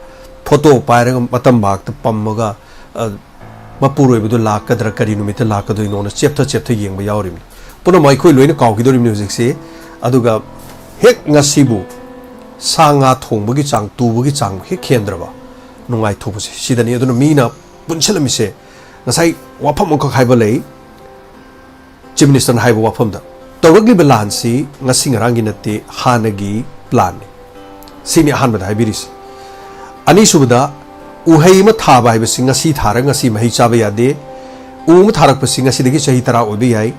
ꯐꯣꯇꯣ ꯄꯥꯏꯔꯒ ꯃꯇꯝ ꯃꯥꯛꯇ ꯄꯝꯃꯒ, ꯑ, ꯃꯄꯨꯔꯣꯏꯕꯗꯨ ꯂꯥꯛꯀꯗ꯭ꯔꯥ, ꯀꯔꯤ ꯅꯨꯃꯤꯠꯇ ꯂꯥꯛꯀꯗꯣꯏꯅꯣꯅ ꯆꯦꯞꯊ ꯆꯦꯞꯊ ꯌꯦꯡꯕ ꯌꯥꯎꯔꯤꯕꯅꯤ꯫ ꯄꯨꯝꯅꯃꯛ ꯑꯩꯈꯣꯏ ꯂꯣꯏꯅ ꯀꯥꯎꯈꯤꯗꯧꯔꯤꯕꯅꯤ ꯍꯧꯖꯤꯛꯁꯤ꯫ ꯑꯗꯨꯒ ꯍꯦꯛ ꯉꯁꯤꯕꯨ ꯁꯥ ꯉꯥ ꯊꯣꯡꯕꯒꯤ ꯆꯥꯡ, ꯇꯨꯕꯒꯤ ꯆꯥꯡ ꯍꯦꯛ ꯍꯦꯟꯗ꯭ꯔꯕ ꯅꯨꯡꯉꯥꯏꯊꯣꯛꯄꯁꯦ ꯁꯤꯗꯅꯤ꯫ ꯑꯗꯨꯅ ꯃꯤꯅ ꯄꯨꯟꯁꯤꯜꯂꯝꯃꯤꯁꯦ, ꯉꯁꯥꯏ ꯋꯥꯐꯝ ꯑꯃꯈꯛ ꯍꯥꯏꯕ ꯂꯩ, ꯆꯤꯐ ꯃꯤꯅꯤꯁꯇꯔꯅ ꯍꯥꯏꯕ ꯋꯥꯐꯝꯗ, ꯇꯧꯔꯛꯂꯤꯕ ꯂꯥꯟꯁꯤ ꯉꯁꯤ ꯉꯔꯥꯡꯒꯤ ꯅꯠꯇꯦ, ꯍꯥꯟꯅꯒꯤ ꯄ꯭ꯂꯥꯟꯅꯤ꯫ ꯁꯤꯅꯤ ꯑꯍꯥꯟꯕꯗ ꯍꯥꯏꯕꯤꯔꯤꯁꯤ꯫ ꯑꯅꯤꯁꯨꯕꯗ, ꯎꯍꯩ ꯑꯃ ꯊꯥꯕ ꯍꯥꯏꯕꯁꯤ ꯉꯁꯤ ꯊꯥꯔꯒ ꯉꯁꯤ ꯃꯍꯩ ꯆꯥꯕ ꯌꯥꯗꯦ꯫ ꯎ ꯑꯃ ꯊꯥꯔꯛꯄꯁꯤ ꯉꯁꯤꯗꯒꯤ ꯆꯍꯤ ꯇꯔꯥ ꯑꯣꯏꯕ ꯌꯥꯏ,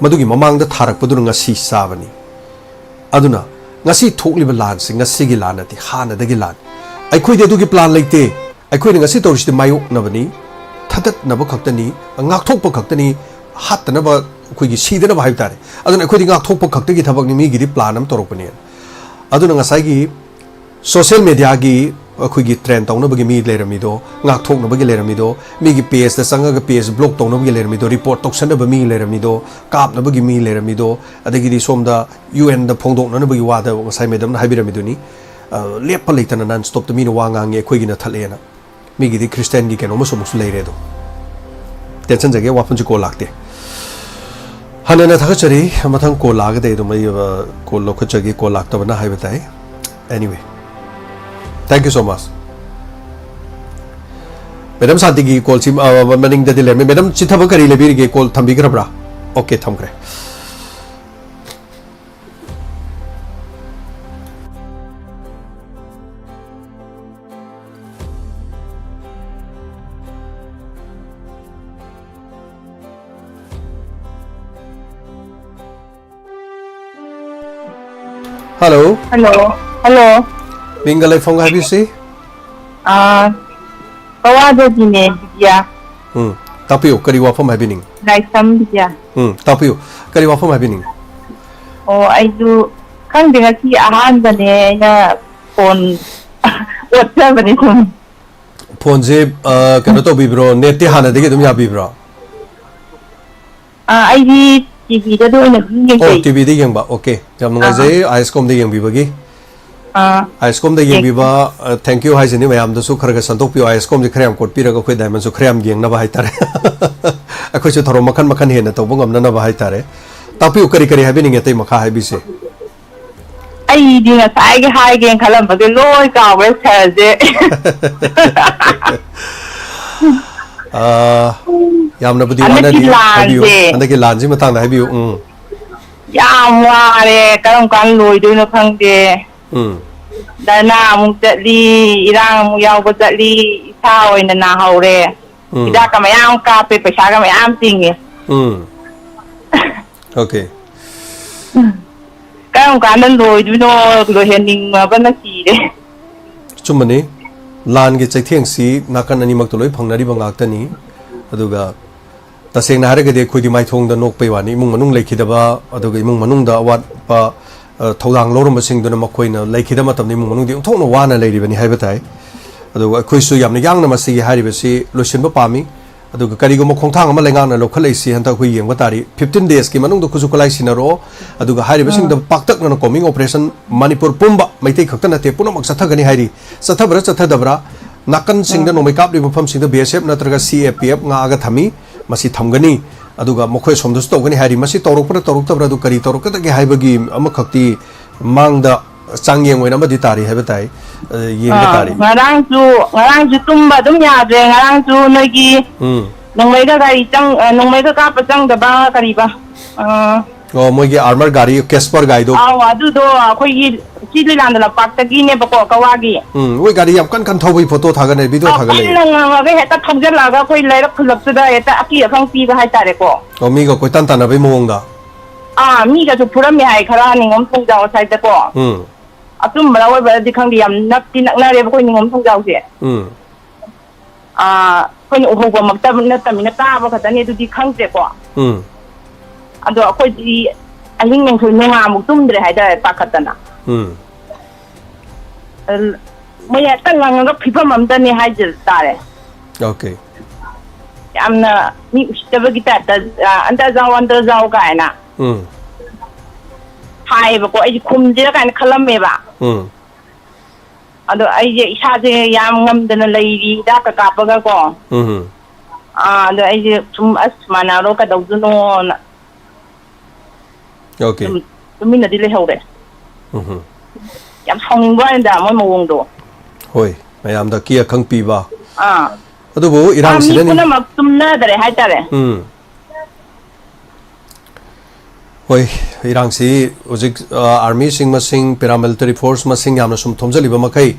ꯃꯗꯨꯒꯤ ꯃꯃꯥꯡꯗ ꯊꯥꯔꯛꯄꯗꯨꯅ ꯉꯁꯤ ꯆꯥꯕꯅꯤ꯫ ꯑꯗꯨꯅ ꯉꯁꯤ ꯊꯣꯛꯂꯤꯕ ꯂꯥꯟꯁꯤ ꯉꯁꯤꯒꯤ ꯂꯥꯟ ꯅꯠꯇꯦ, ꯍꯥꯟꯅꯗꯒꯤ ꯂꯥꯟ꯫ ꯑꯩꯈꯣꯏꯗꯤ ꯑꯗꯨꯒꯤ ꯄ꯭ꯂꯥꯟ ꯂꯩꯇꯦ꯫ ꯑꯩꯈꯣꯏꯅ ꯉꯁꯤ ꯇꯧꯔꯤꯁꯤꯗꯤ ꯃꯥꯌꯣꯛꯅꯕꯅꯤ, ꯊꯗꯠꯅꯕ ꯈꯛꯇꯅꯤ, ꯉꯥꯛꯊꯣꯛꯄ ꯈꯛꯇꯅꯤ, ꯍꯥꯠꯇꯅꯕ, ꯑꯩꯈꯣꯏꯒꯤ ꯁꯤꯗꯅꯕ ꯍꯥꯏꯕ ꯇꯥꯔꯦ꯫ ꯑꯗꯨꯅ ꯑꯩꯈꯣꯏꯗꯤ ꯉꯥꯛꯊꯣꯛꯄ ꯈꯛꯇꯒꯤ ꯊꯕꯛꯅꯤ, ꯃꯤꯒꯤꯗꯤ ꯄ꯭ꯂꯥꯟ ꯑꯃ ꯇꯧꯔꯛꯄꯅꯦꯅ꯫ ꯑꯗꯨꯅ ꯉꯁꯥꯏꯒꯤ ꯁꯣꯁꯤꯌꯦꯜ ꯃꯦꯗꯤꯌꯥꯒꯤ ꯑꯩꯈꯣꯏꯒꯤ ꯇ꯭ꯔꯦꯟ ꯇꯧꯅꯕꯒꯤ ꯃꯤ ꯂꯩꯔꯝꯃꯤꯗꯣ, ꯉꯥꯛꯊꯣꯛꯅꯕꯒꯤ ꯂꯩꯔꯝꯃꯤꯗꯣ, ꯃꯤꯒꯤ ꯄꯦꯖꯇ ꯆꯪꯉꯒ ꯄꯦꯖ ꯕ꯭ꯂꯣꯛ ꯇꯧꯅꯕꯒꯤ ꯂꯩꯔꯝꯃꯤꯗꯣ, ꯔꯤꯄꯣꯔꯠ ꯇꯧꯁꯟꯅꯕ ꯃꯤ ꯂꯩꯔꯝꯃꯤꯗꯣ, ꯀꯥꯞꯅꯕꯒꯤ ꯃꯤ ꯂꯩꯔꯝꯃꯤꯗꯣ, ꯑꯗꯒꯤꯗꯤ ꯁꯣꯝꯗ ꯌꯨ ꯑꯦꯟꯗ ꯐꯣꯡꯗꯣꯛꯅꯅꯕꯒꯤ ꯋꯥꯗ ꯉꯁꯥꯏ ꯃꯦꯗꯝꯅ ꯍꯥꯏꯕꯤꯔꯝꯃꯤꯗꯨꯅꯤ꯫ ꯑ, ꯂꯦꯞꯄ ꯂꯩꯇꯅ ꯅꯟ ꯁ꯭ꯇꯣꯞꯇ ꯃꯤꯅ ꯋꯥ ꯉꯥꯡꯉꯤ, ꯑꯩꯈꯣꯏꯒꯤꯅ ꯊꯠꯂꯛꯑꯦꯅ꯫ ꯃꯤꯒꯤꯗꯤ ꯈ꯭ꯔꯤꯁꯇꯤꯌꯥꯟꯒꯤ ꯀꯩꯅꯣ ꯑꯃꯁꯨ ꯑꯃꯨꯛꯁꯨ ꯂꯩꯔꯦ ꯑꯗꯣ꯫ ꯇꯦꯟꯁꯟꯖꯒꯦ, ꯋꯥꯐꯝꯁꯤ ꯀꯣꯜ ꯂꯥꯛꯇꯦ꯫ ꯍꯟꯅ ꯍꯟꯅ ꯊꯥꯒꯠꯆꯔꯤ꯫ ꯃꯊꯪ ꯀꯣꯜ ꯂꯥꯛꯑꯒꯗꯤ ꯑꯩ ꯑꯗꯨꯝ ꯑꯩ, ꯑ, ꯀꯣꯜ ꯂꯧꯈꯠꯆꯒꯦ, ꯀꯣꯜ ꯂꯥꯛꯇꯕꯅ ꯍꯥꯏꯕ ꯇꯥꯏ꯫ Anyway, thank you so much꯫ Madam ꯁꯥꯟꯇꯤꯒꯤ ꯀꯣꯜꯁꯤ, ꯑ, ꯃꯅꯤꯡꯗꯗꯤ ꯂꯩꯔꯝꯃꯦ꯫ ꯃꯦꯗꯝ ꯆꯤꯊꯕ ꯀꯔꯤ ꯂꯩꯕꯤꯔꯤꯒꯦ? ꯀꯣꯜ ꯊꯝꯕꯤꯈ꯭ꯔꯕ꯭ꯔꯥ? ꯑꯣꯀꯦ, ꯊꯝꯈ꯭ꯔꯦ꯫ ꯍꯜꯂꯣ꯫ ꯍꯜꯂꯣ꯫ ꯍꯜꯂꯣ꯫ ꯃꯤꯡꯒ ꯂꯩꯐꯝꯒ ꯍꯥꯏꯕꯤꯁꯤ꯫ ꯑꯥ, ꯀꯋꯥꯗꯒꯤꯅꯦ, ꯕꯤꯗ꯭ꯌꯥ꯫ ꯎꯝ, ꯇꯥꯛꯄꯤꯌꯨ, ꯀꯔꯤ ꯋꯥꯐꯝ ꯍꯥꯏꯕꯤꯅꯤꯡ? ꯂꯥꯏꯁ꯭ꯔꯝ ꯕꯤꯗ꯭ꯌꯥ꯫ ꯎꯝ, ꯇꯥꯛꯄꯤꯌꯨ, ꯀꯔꯤ ꯋꯥꯐꯝ ꯍꯥꯏꯕꯤꯅꯤꯡ? ꯑꯣ, ꯑꯩꯁꯨ ꯈꯪꯗꯦ, ꯉꯁꯤ ꯑꯍꯥꯟꯕꯅꯦ ꯑꯩꯅ ꯐꯣꯟ ꯑꯣꯠꯆꯕꯅꯦ ꯁꯨꯝ꯫ ꯐꯣꯟꯁꯦ, ꯑ, ꯀꯩꯅꯣ ꯇꯧꯕꯤꯕ꯭ꯔꯣ? ꯅꯦꯠꯇꯤ ꯍꯥꯟꯅꯗꯒꯤ ꯑꯗꯨꯝ ꯌꯥꯕꯤꯕ꯭ꯔꯣ? ꯑꯥ, ꯑꯩꯗꯤ ꯇꯤꯚꯤꯗ ꯑꯣꯏꯅ ꯑꯗꯨꯝ ꯑꯣ, ꯌꯦꯡꯖꯩ꯫ ꯇꯤꯚꯤꯗ ꯌꯦꯡꯕ꯫ ꯑꯣꯀꯦ, ꯌꯥꯝ ꯑꯥ꯫ ꯅꯨꯡꯉꯥꯏꯖꯩ, ꯑꯥꯏ ꯑꯦꯁ ꯀꯣꯝꯗ ꯌꯦꯡꯕꯤꯕꯒꯤ꯫ ꯑꯥ, ꯑꯥꯏ ꯑꯦꯁ ꯀꯣꯝꯗ ꯌꯦꯡꯕꯤꯕ, ꯑ, thank you ꯍꯥꯏꯁꯤꯅꯤ꯫ ꯃꯌꯥꯝꯗꯁꯨ ꯈꯔ ꯈꯔ ꯁꯟꯗꯣꯛꯄꯤꯌꯨ꯫ ꯑꯥꯏ ꯑꯦꯁ ꯀꯣꯝꯁꯦ ꯈꯔ ꯌꯥꯝ ꯀꯣꯠꯄꯤꯔꯒ ꯑꯩꯈꯣꯏ ꯗꯥꯏꯃꯟꯁꯨ ꯈꯔ ꯌꯥꯝ ꯌꯦꯡꯅꯕ ꯍꯥꯏꯇꯥꯔꯦ꯫ ꯑꯩꯈꯣꯏꯁꯨ ꯊꯧꯔꯝ ꯃꯈꯟ ꯃꯈꯟ ꯍꯦꯟꯅ ꯇꯧꯕ ꯉꯝꯅꯅꯕ ꯍꯥꯏꯇꯥꯔꯦ꯫ ꯇꯥꯛꯄꯤꯌꯨ, ꯀꯔꯤ ꯀꯔꯤ ꯍꯥꯏꯕꯤꯅꯤꯡꯉꯦ ꯑꯇꯩ ꯃꯈꯥ ꯍꯥꯏꯕꯤꯁꯦ? ꯑꯩꯗꯤ ꯉꯁꯥꯏꯒꯤ ꯍꯥꯏꯒꯦꯅ ꯈꯜꯂꯝꯕꯗꯤ ꯂꯣꯏ ꯀꯥꯎꯈ꯭ꯔꯦ, ꯁꯥꯔꯁꯦ꯫ ꯑ, ꯌꯥꯝꯅꯕꯨꯗꯤ ꯍꯟꯗꯛꯀꯤ ꯋꯥꯅꯔꯤ꯫ ꯍꯥꯏꯕꯤꯌꯨ꯫ ꯂꯥꯟꯁꯦ ꯍꯟꯗꯛꯀꯤ ꯂꯥꯟꯁꯤ ꯃꯇꯥꯡꯗ ꯍꯥꯏꯕꯤꯌꯨ꯫ ꯎꯝ꯫ ꯌꯥꯝ ꯋꯥꯔꯦ, ꯀꯔꯝ ꯀꯥꯟꯗ ꯂꯣꯏꯗꯣꯏꯅꯣ ꯈꯪꯗꯦ꯫ ꯎꯝ꯫ ꯙꯔꯅꯥ ꯑꯃꯨꯛ ꯆꯠꯂꯤ, ꯏꯔꯥꯡ ꯑꯃꯨꯛ ꯌꯥꯎꯕ ꯆꯠꯂꯤ, ꯏꯁꯥ ꯑꯣꯏꯅ ꯅꯥꯍꯧꯔꯦ꯫ ꯎꯝ꯫ ꯍꯤꯗꯥꯛꯀ ꯃꯌꯥꯝ ꯀꯥꯞꯄꯦ, ꯄꯩꯁꯥꯒ ꯃꯌꯥꯝ ꯇꯤꯡꯉꯦ꯫ ꯎꯝ꯫ Okay꯫ ꯀꯔꯝ ꯀꯥꯟꯗ ꯂꯣꯏꯗꯣꯏꯅꯣ? ꯂꯣꯏꯍꯟꯅꯤꯡꯉꯕꯅ ꯁꯤꯔꯦ꯫ ꯑꯆꯨꯝꯕꯅꯤ꯫ ꯂꯥꯟꯒꯤ ꯆꯩꯊꯦꯡꯁꯤ ꯅꯥꯀꯟ ꯑꯅꯤꯃꯛꯇ ꯂꯣꯏ ꯐꯪꯅꯔꯤꯕ ꯉꯥꯛꯇꯅꯤ꯫ ꯑꯗꯨꯒ ꯇꯁꯦꯡꯅ ꯍꯥꯏꯔꯒꯗꯤ ꯑꯩꯈꯣꯏꯗꯤ ꯃꯥꯏꯊꯣꯡꯗ ꯅꯣꯛꯄꯩ ꯋꯥꯅꯤ꯫ ꯏꯃꯨꯡ ꯃꯅꯨꯡ ꯂꯩꯈꯤꯗꯕ, ꯑꯗꯨꯒ ꯏꯃꯨꯡ ꯃꯅꯨꯡꯗ ꯑꯋꯥꯠꯄ, ꯑ, ꯊꯧꯗꯥꯡ ꯂꯧꯔꯝꯕꯁꯤꯡꯗꯨꯅ ꯃꯈꯣꯏꯅ ꯂꯩꯈꯤꯗꯕ ꯃꯇꯝꯗ ꯏꯃꯨꯡ ꯃꯅꯨꯡꯗꯤ ꯑꯣꯟꯊꯣꯛꯅ ꯋꯥꯅ ꯂꯩꯔꯤꯕꯅꯤ ꯍꯥꯏꯕ ꯇꯥꯏ꯫ ꯑꯗꯨꯒ ꯑꯩꯈꯣꯏꯁꯨ ꯌꯥꯝꯅ ꯌꯥꯡꯅ ꯃꯁꯤꯒꯤ ꯍꯥꯏꯔꯤꯕꯁꯤ ꯂꯣꯏꯁꯤꯟꯕ ꯄꯥꯝꯃꯤ꯫ ꯑꯗꯨꯒ ꯀꯔꯤꯒꯨꯝꯕ ꯈꯣꯡꯊꯥꯡ ꯑꯃ ꯂꯩꯉꯥꯛꯅ ꯂꯧꯈꯠꯂꯛꯏꯁꯤ ꯍꯟꯗꯛ ꯑꯩꯈꯣꯏ ꯌꯦꯡꯕ ꯇꯥꯔꯤ꯫ Fifteen days ꯀꯤ ꯃꯅꯨꯡꯗ ꯈꯨꯠꯁꯨ ꯈꯨꯠꯂꯥꯏ ꯁꯤꯟꯅꯔꯛꯑꯣ꯫ ꯑꯗꯨꯒ ꯍꯥꯏꯔꯤꯕꯁꯤꯡꯗ ꯎꯝ꯫ ꯄꯥꯛꯇꯛꯅꯅ combing operation ꯃꯅꯤꯄꯨꯔ ꯄꯨꯝꯕ ꯃꯩꯇꯩ ꯈꯛꯇ ꯅꯠꯇꯦ, ꯄꯨꯝꯅꯃꯛ ꯆꯠꯊꯒꯅꯤ ꯍꯥꯏꯔꯤ꯫ ꯆꯠꯊꯕ꯭ꯔꯥ ꯆꯠꯊꯗꯕ꯭ꯔꯥ? ꯅꯥꯀꯟꯁꯤꯡꯗ ꯎꯝ꯫ ꯅꯣꯡꯃꯩ ꯀꯥꯞꯂꯤꯕ ꯃꯐꯝꯁꯤꯡꯗ B S F ꯅꯠꯇ꯭ꯔꯒ C A P F ꯉꯥꯛꯑꯒ ꯊꯝꯃꯤ꯫ ꯃꯁꯤ ꯊꯝꯒꯅꯤ꯫ ꯑꯗꯨꯒ ꯃꯈꯣꯏ ꯑꯁꯣꯝꯗꯁꯨ ꯇꯧꯒꯅꯤ ꯍꯥꯏꯔꯤ꯫ ꯃꯁꯤ ꯇꯧꯔꯛꯄ꯭ꯔꯥ ꯇꯧꯔꯛꯇꯕ꯭ꯔꯥ, ꯑꯗꯨ ꯀꯔꯤ ꯇꯧꯔꯛꯀꯗꯒꯦ ꯍꯥꯏꯕꯒꯤ ꯑꯃꯈꯛꯇꯤ ꯃꯥꯡꯗ ꯆꯥꯡꯌꯦꯡ ꯑꯣꯏꯅ ꯑꯃꯗꯤ ꯇꯥꯔꯤ ꯍꯥꯏꯕ ꯇꯥꯏ꯫ ꯑ, ꯌꯦꯡꯕ ꯑꯥ, ꯇꯥꯔꯤ꯫ ꯉꯔꯥꯡꯁꯨ, ꯉꯔꯥꯡꯁꯨ ꯇꯨꯝꯕ ꯑꯗꯨꯝ ꯌꯥꯗ꯭ꯔꯦ꯫ ꯉꯔꯥꯡꯁꯨ ꯅꯣꯏꯒꯤ ꯎꯝ꯫ ꯅꯣꯡꯃꯩꯒ ꯒꯥꯔꯤ ꯆꯪ-, ꯑ, ꯅꯣꯡꯃꯩꯒ ꯀꯥꯞꯄ ꯆꯪꯗꯕ ꯀꯔꯤꯕ? ꯑ, ꯑꯣ, ꯃꯣꯏꯒꯤ armor ꯒꯥꯔꯤ, Casper ꯒꯥꯔꯤꯗꯣ꯫ ꯑꯥꯎ, ꯑꯗꯨꯗꯣ ꯑꯩꯈꯣꯏꯒꯤ ꯁꯤ ꯂꯤꯂꯥꯟꯗ ꯂꯝꯄꯥꯛꯇꯒꯤꯅꯦꯕꯀꯣ, ꯀꯋꯥꯒꯤ꯫ ꯎꯝ, ꯃꯣꯏ ꯒꯥꯔꯤ ꯌꯥꯝ ꯀꯟ ꯀꯟ ꯊꯧꯕꯒꯤ ꯐꯣꯇꯣ ꯊꯥꯒꯠꯅꯩ, ꯚꯤꯗꯤꯑꯣ ꯑꯥꯎ, ꯊꯥꯒꯠꯂꯛꯏ꯫ ꯀꯟꯅ ꯉꯪꯉꯒ ꯍꯦꯛꯇ ꯊꯧꯖꯜꯂꯛꯑꯒ ꯑꯩꯈꯣꯏ ꯂꯩꯔꯛ ꯈꯨꯜꯂꯛꯇꯨꯗ ꯍꯦꯛꯇ ꯑꯀꯤ ꯑꯈꯪ ꯄꯤꯕ ꯍꯥꯏꯇꯥꯔꯦꯀꯣ꯫ ꯑꯣ, ꯃꯤꯒ ꯀꯣꯏꯇꯥꯟ ꯇꯥꯟꯅꯕꯩ ꯃꯑꯣꯡꯗ꯫ ꯑꯥ, ꯃꯤꯒꯁꯨ ꯐꯨꯔꯝꯃꯦ ꯍꯥꯏ ꯈꯔ ꯅꯤꯉꯣꯝ ꯊꯣꯡꯖꯥꯎ ꯁ꯭ꯋꯥꯏꯗꯀꯣ꯫ ꯎꯝ꯫ ꯑꯆꯨꯝꯕꯔ ꯑꯣꯏꯕꯔꯗꯤ ꯈꯪꯗꯦ, ꯌꯥꯝ ꯅꯛꯇꯤ ꯅꯛꯅꯔꯦꯕ ꯑꯩꯈꯣꯏ ꯅꯤꯉꯣꯝ ꯊꯣꯡꯖꯥꯎꯁꯦ꯫ ꯎꯝ꯫ ꯑꯥ, ꯑꯩꯈꯣꯏꯅ ꯎꯍꯧꯕꯃꯛꯇ ꯅꯠꯇꯕꯅꯤꯅ ꯇꯥꯕ ꯈꯛꯇꯅꯤ, ꯑꯗꯨꯗꯤ ꯈꯪꯗ꯭ꯔꯦꯀꯣ꯫ ꯎꯝ꯫ ꯑꯗꯣ ꯑꯩꯈꯣꯏꯗꯤ ꯑꯍꯤꯡ ꯅꯨꯡꯊꯤꯜ ꯅꯣꯡꯉꯥꯟꯕꯨꯛ ꯇꯨꯝꯗ꯭ꯔꯦ ꯍꯥꯏꯇꯥꯔꯦ, ꯄꯥꯈꯠꯇꯅ꯫ ꯎꯝ꯫ ꯑꯗꯨ ꯃꯣꯏ ꯍꯦꯛꯇ ꯉꯪꯉꯒ ꯐꯤꯕꯝ ꯑꯝꯗꯅꯦ ꯍꯥꯏꯖ ꯇꯥꯔꯦ꯫ Okay꯫ ꯌꯥꯝꯅ ꯃꯤ ꯎꯁꯤꯠꯇꯕꯒꯤ ꯇꯥꯏꯞꯇ, ꯑ, "ꯑꯟꯗꯔ ꯖꯥꯎ, ꯑꯟꯗꯔ ꯖꯥꯎ" ꯀꯥꯏꯅ ꯎꯝ꯫ ꯍꯥꯏꯌꯦꯕꯀꯣ꯫ ꯑꯩꯁꯦ ꯈꯨꯝꯁꯤꯔꯥ ꯀꯥꯏꯅ ꯈꯜꯂꯝꯃꯦꯕ꯫ ꯎꯝ꯫ ꯑꯗꯣ ꯑꯩꯁꯦ ꯏꯁꯥꯁꯦ ꯌꯥꯝ ꯉꯝꯗꯅ ꯂꯩꯔꯤ, ꯍꯤꯗꯥꯛꯀ ꯀꯥꯞꯄꯒꯀꯣ꯫ ꯎꯝ꯫ ꯑꯥ, ꯑꯗꯣ ꯑꯩꯁꯦ ꯁꯨꯝ, "ꯑꯁ, ꯃꯥꯟꯅꯔꯣ, ꯀꯩꯗꯧꯗꯣꯏꯅꯣꯅ"꯫ ꯑꯣꯀꯦ꯫ ꯁꯨꯝ ꯇꯨꯃꯤꯟꯅꯗꯤ ꯂꯩꯍꯧꯔꯦ꯫ ꯎꯝ꯫ ꯌꯥꯝ ꯁꯥꯎꯅꯤꯡꯕ ꯋꯥꯅꯤꯗ, ꯃꯣꯏ ꯃꯑꯣꯡꯗꯣ꯫ ꯍꯣꯏ, ꯃꯌꯥꯝꯗ ꯀꯤ ꯑꯈꯪ ꯄꯤꯕ꯫ ꯑꯥ꯫ ꯑꯗꯨꯕꯨ ꯑꯥ, ꯃꯤ ꯏꯔꯥꯡꯁꯤꯅꯅꯤ꯫ ꯄꯨꯝꯅꯃꯛ ꯇꯨꯝꯅꯗ꯭ꯔꯦ ꯍꯥꯏꯇꯥꯔꯦ꯫ ꯎꯝ꯫ ꯍꯣꯏ, ꯏꯔꯥꯡꯁꯤ ꯍꯧꯖꯤꯛ, ꯑ, ꯑꯥꯔꯃꯤꯁꯤꯡ ꯃꯁꯤꯡ, ꯄꯦꯔꯥꯃꯤꯂꯤꯇꯔꯤ ꯐꯣꯔꯁ ꯃꯁꯤꯡ ꯌꯥꯝꯅ ꯁꯨꯝ ꯊꯣꯝꯖꯤꯜꯂꯤꯕ ꯃꯈꯩ,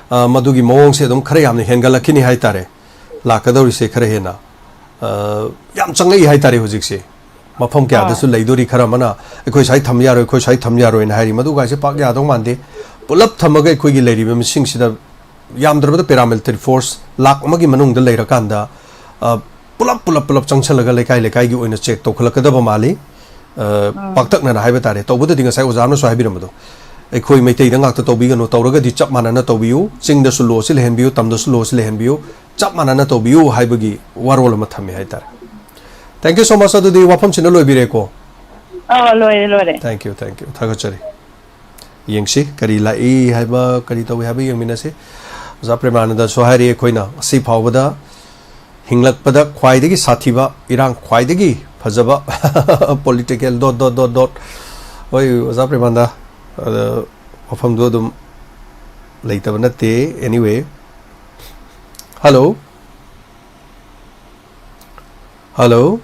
ꯑ, ꯃꯗꯨꯒꯤ ꯃꯑꯣꯡꯁꯦ ꯑꯗꯨꯝ ꯈꯔ ꯌꯥꯝꯅ ꯍꯦꯟꯒꯠꯂꯛꯈꯤꯅꯤ ꯍꯥꯏꯇꯥꯔꯦ, ꯂꯥꯛꯀꯗꯧꯔꯤꯁꯦ ꯈꯔ ꯍꯦꯟꯅ꯫ ꯑ, ꯌꯥꯝ ꯆꯪꯂꯛꯏ ꯍꯥꯏꯇꯥꯔꯦ ꯍꯧꯖꯤꯛꯁꯦ꯫ ꯃꯐꯝ ꯀꯌꯥꯗꯁꯨ ꯑꯥ꯫ ꯂꯩꯗꯣꯔꯤ, ꯈꯔ ꯑꯃꯅ "ꯑꯩꯈꯣꯏ ꯁ꯭ꯋꯥꯏ ꯊꯝ ꯌꯥꯔꯣꯏ, ꯑꯩꯈꯣꯏ ꯁ꯭ꯋꯥꯏ ꯊꯝ ꯌꯥꯔꯣꯏꯅ" ꯍꯥꯏꯔꯤ꯫ ꯃꯗꯨꯒꯥꯏꯁꯦ ꯄꯥꯛ ꯌꯥꯗꯧ ꯃꯥꯟꯗꯦ꯫ ꯄꯨꯂꯞ ꯊꯝꯃꯒ ꯑꯩꯈꯣꯏꯒꯤ ꯂꯩꯔꯤꯕ ꯃꯤꯁꯤꯡꯁꯤꯗ ꯌꯥꯝꯗ꯭ꯔꯕꯗ ꯄꯦꯔꯥꯃꯤꯂꯤꯇꯔꯤ ꯐꯣꯔꯁ ꯂꯥꯛ ꯑꯃꯒꯤ ꯃꯅꯨꯡꯗ ꯂꯩꯔꯀꯥꯟꯗ, ꯑ, ꯄꯨꯂꯞ, ꯄꯨꯂꯞ, ꯄꯨꯂꯞ ꯆꯪꯁꯜꯂꯒ ꯂꯩꯀꯥꯏ ꯂꯩꯀꯥꯏꯒꯤ ꯑꯣꯏꯅ ꯆꯦꯛ ꯇꯧꯈꯠꯂꯛꯀꯗꯕ ꯃꯥꯜꯂꯤ꯫ ꯑ, ꯎꯝ꯫ ꯄꯥꯛꯇꯛꯅꯅ ꯍꯥꯏꯕ ꯇꯥꯔꯦ꯫ ꯇꯧꯕꯗꯗꯤ ꯉꯁꯥꯏ ꯑꯣꯖꯥ ꯑꯃꯅꯁꯨ ꯍꯥꯏꯕꯤꯔꯝꯕꯗꯣ, ꯑꯩꯈꯣꯏ ꯃꯩꯇꯩꯗ ꯉꯥꯛꯇ ꯇꯧꯕꯤꯒꯅꯨ, ꯇꯧꯔꯒꯗꯤ ꯆꯞ ꯃꯥꯟꯅꯅ ꯇꯧꯕꯤꯌꯨ, ꯆꯤꯡꯗꯁꯨ ꯂꯣꯁꯤ ꯂꯩꯍꯟꯕꯤꯌꯨ, ꯇꯝꯗꯁꯨ ꯂꯣꯁꯤ ꯂꯩꯍꯟꯕꯤꯌꯨ, ꯆꯞ ꯃꯥꯟꯅꯅ ꯇꯧꯕꯤꯌꯨ ꯍꯥꯏꯕꯒꯤ ꯋꯥꯔꯣꯜ ꯑꯃ ꯊꯝꯃꯦ ꯍꯥꯏꯇꯥꯔꯦ꯫ Thank you so much꯫ ꯑꯗꯨꯗꯤ ꯋꯥꯐꯝꯁꯤꯅ ꯂꯣꯏꯕꯤꯔꯦꯀꯣ? ꯑ, ꯂꯣꯏꯔꯦ, ꯂꯣꯏꯔꯦ꯫ Thank you, thank you꯫ ꯊꯥꯒꯠꯆꯔꯤ꯫ ꯌꯦꯡꯁꯤ, ꯀꯔꯤ ꯂꯥꯛꯏ ꯍꯥꯏꯕ, ꯀꯔꯤ ꯇꯧꯏ ꯍꯥꯏꯕ ꯌꯦꯡꯃꯤꯟꯅꯁꯤ꯫ ꯑꯣꯖꯥ ꯄ꯭ꯔꯦꯃꯥꯅꯟꯗꯁꯨ ꯍꯥꯏꯔꯤ, ꯑꯩꯈꯣꯏꯅ ꯉꯁꯤ ꯐꯥꯎꯕꯗ ꯍꯤꯡꯂꯛꯄꯗ ꯈ꯭ꯋꯥꯏꯗꯒꯤ ꯁꯥꯊꯤꯕ ꯏꯔꯥꯡ, ꯈ꯭ꯋꯥꯏꯗꯒꯤ ꯐꯖꯕ political dot dot dot dot꯫ ꯍꯣꯏ, ꯑꯣꯖꯥ ꯄ꯭ꯔꯦꯃꯥꯅꯟꯗ, ꯑꯗ, ꯋꯥꯐꯝꯗꯨ ꯑꯗꯨꯝ ꯂꯩꯇꯕ ꯅꯠꯇꯦ꯫ Anyway꯫ Hello꯫ Hello꯫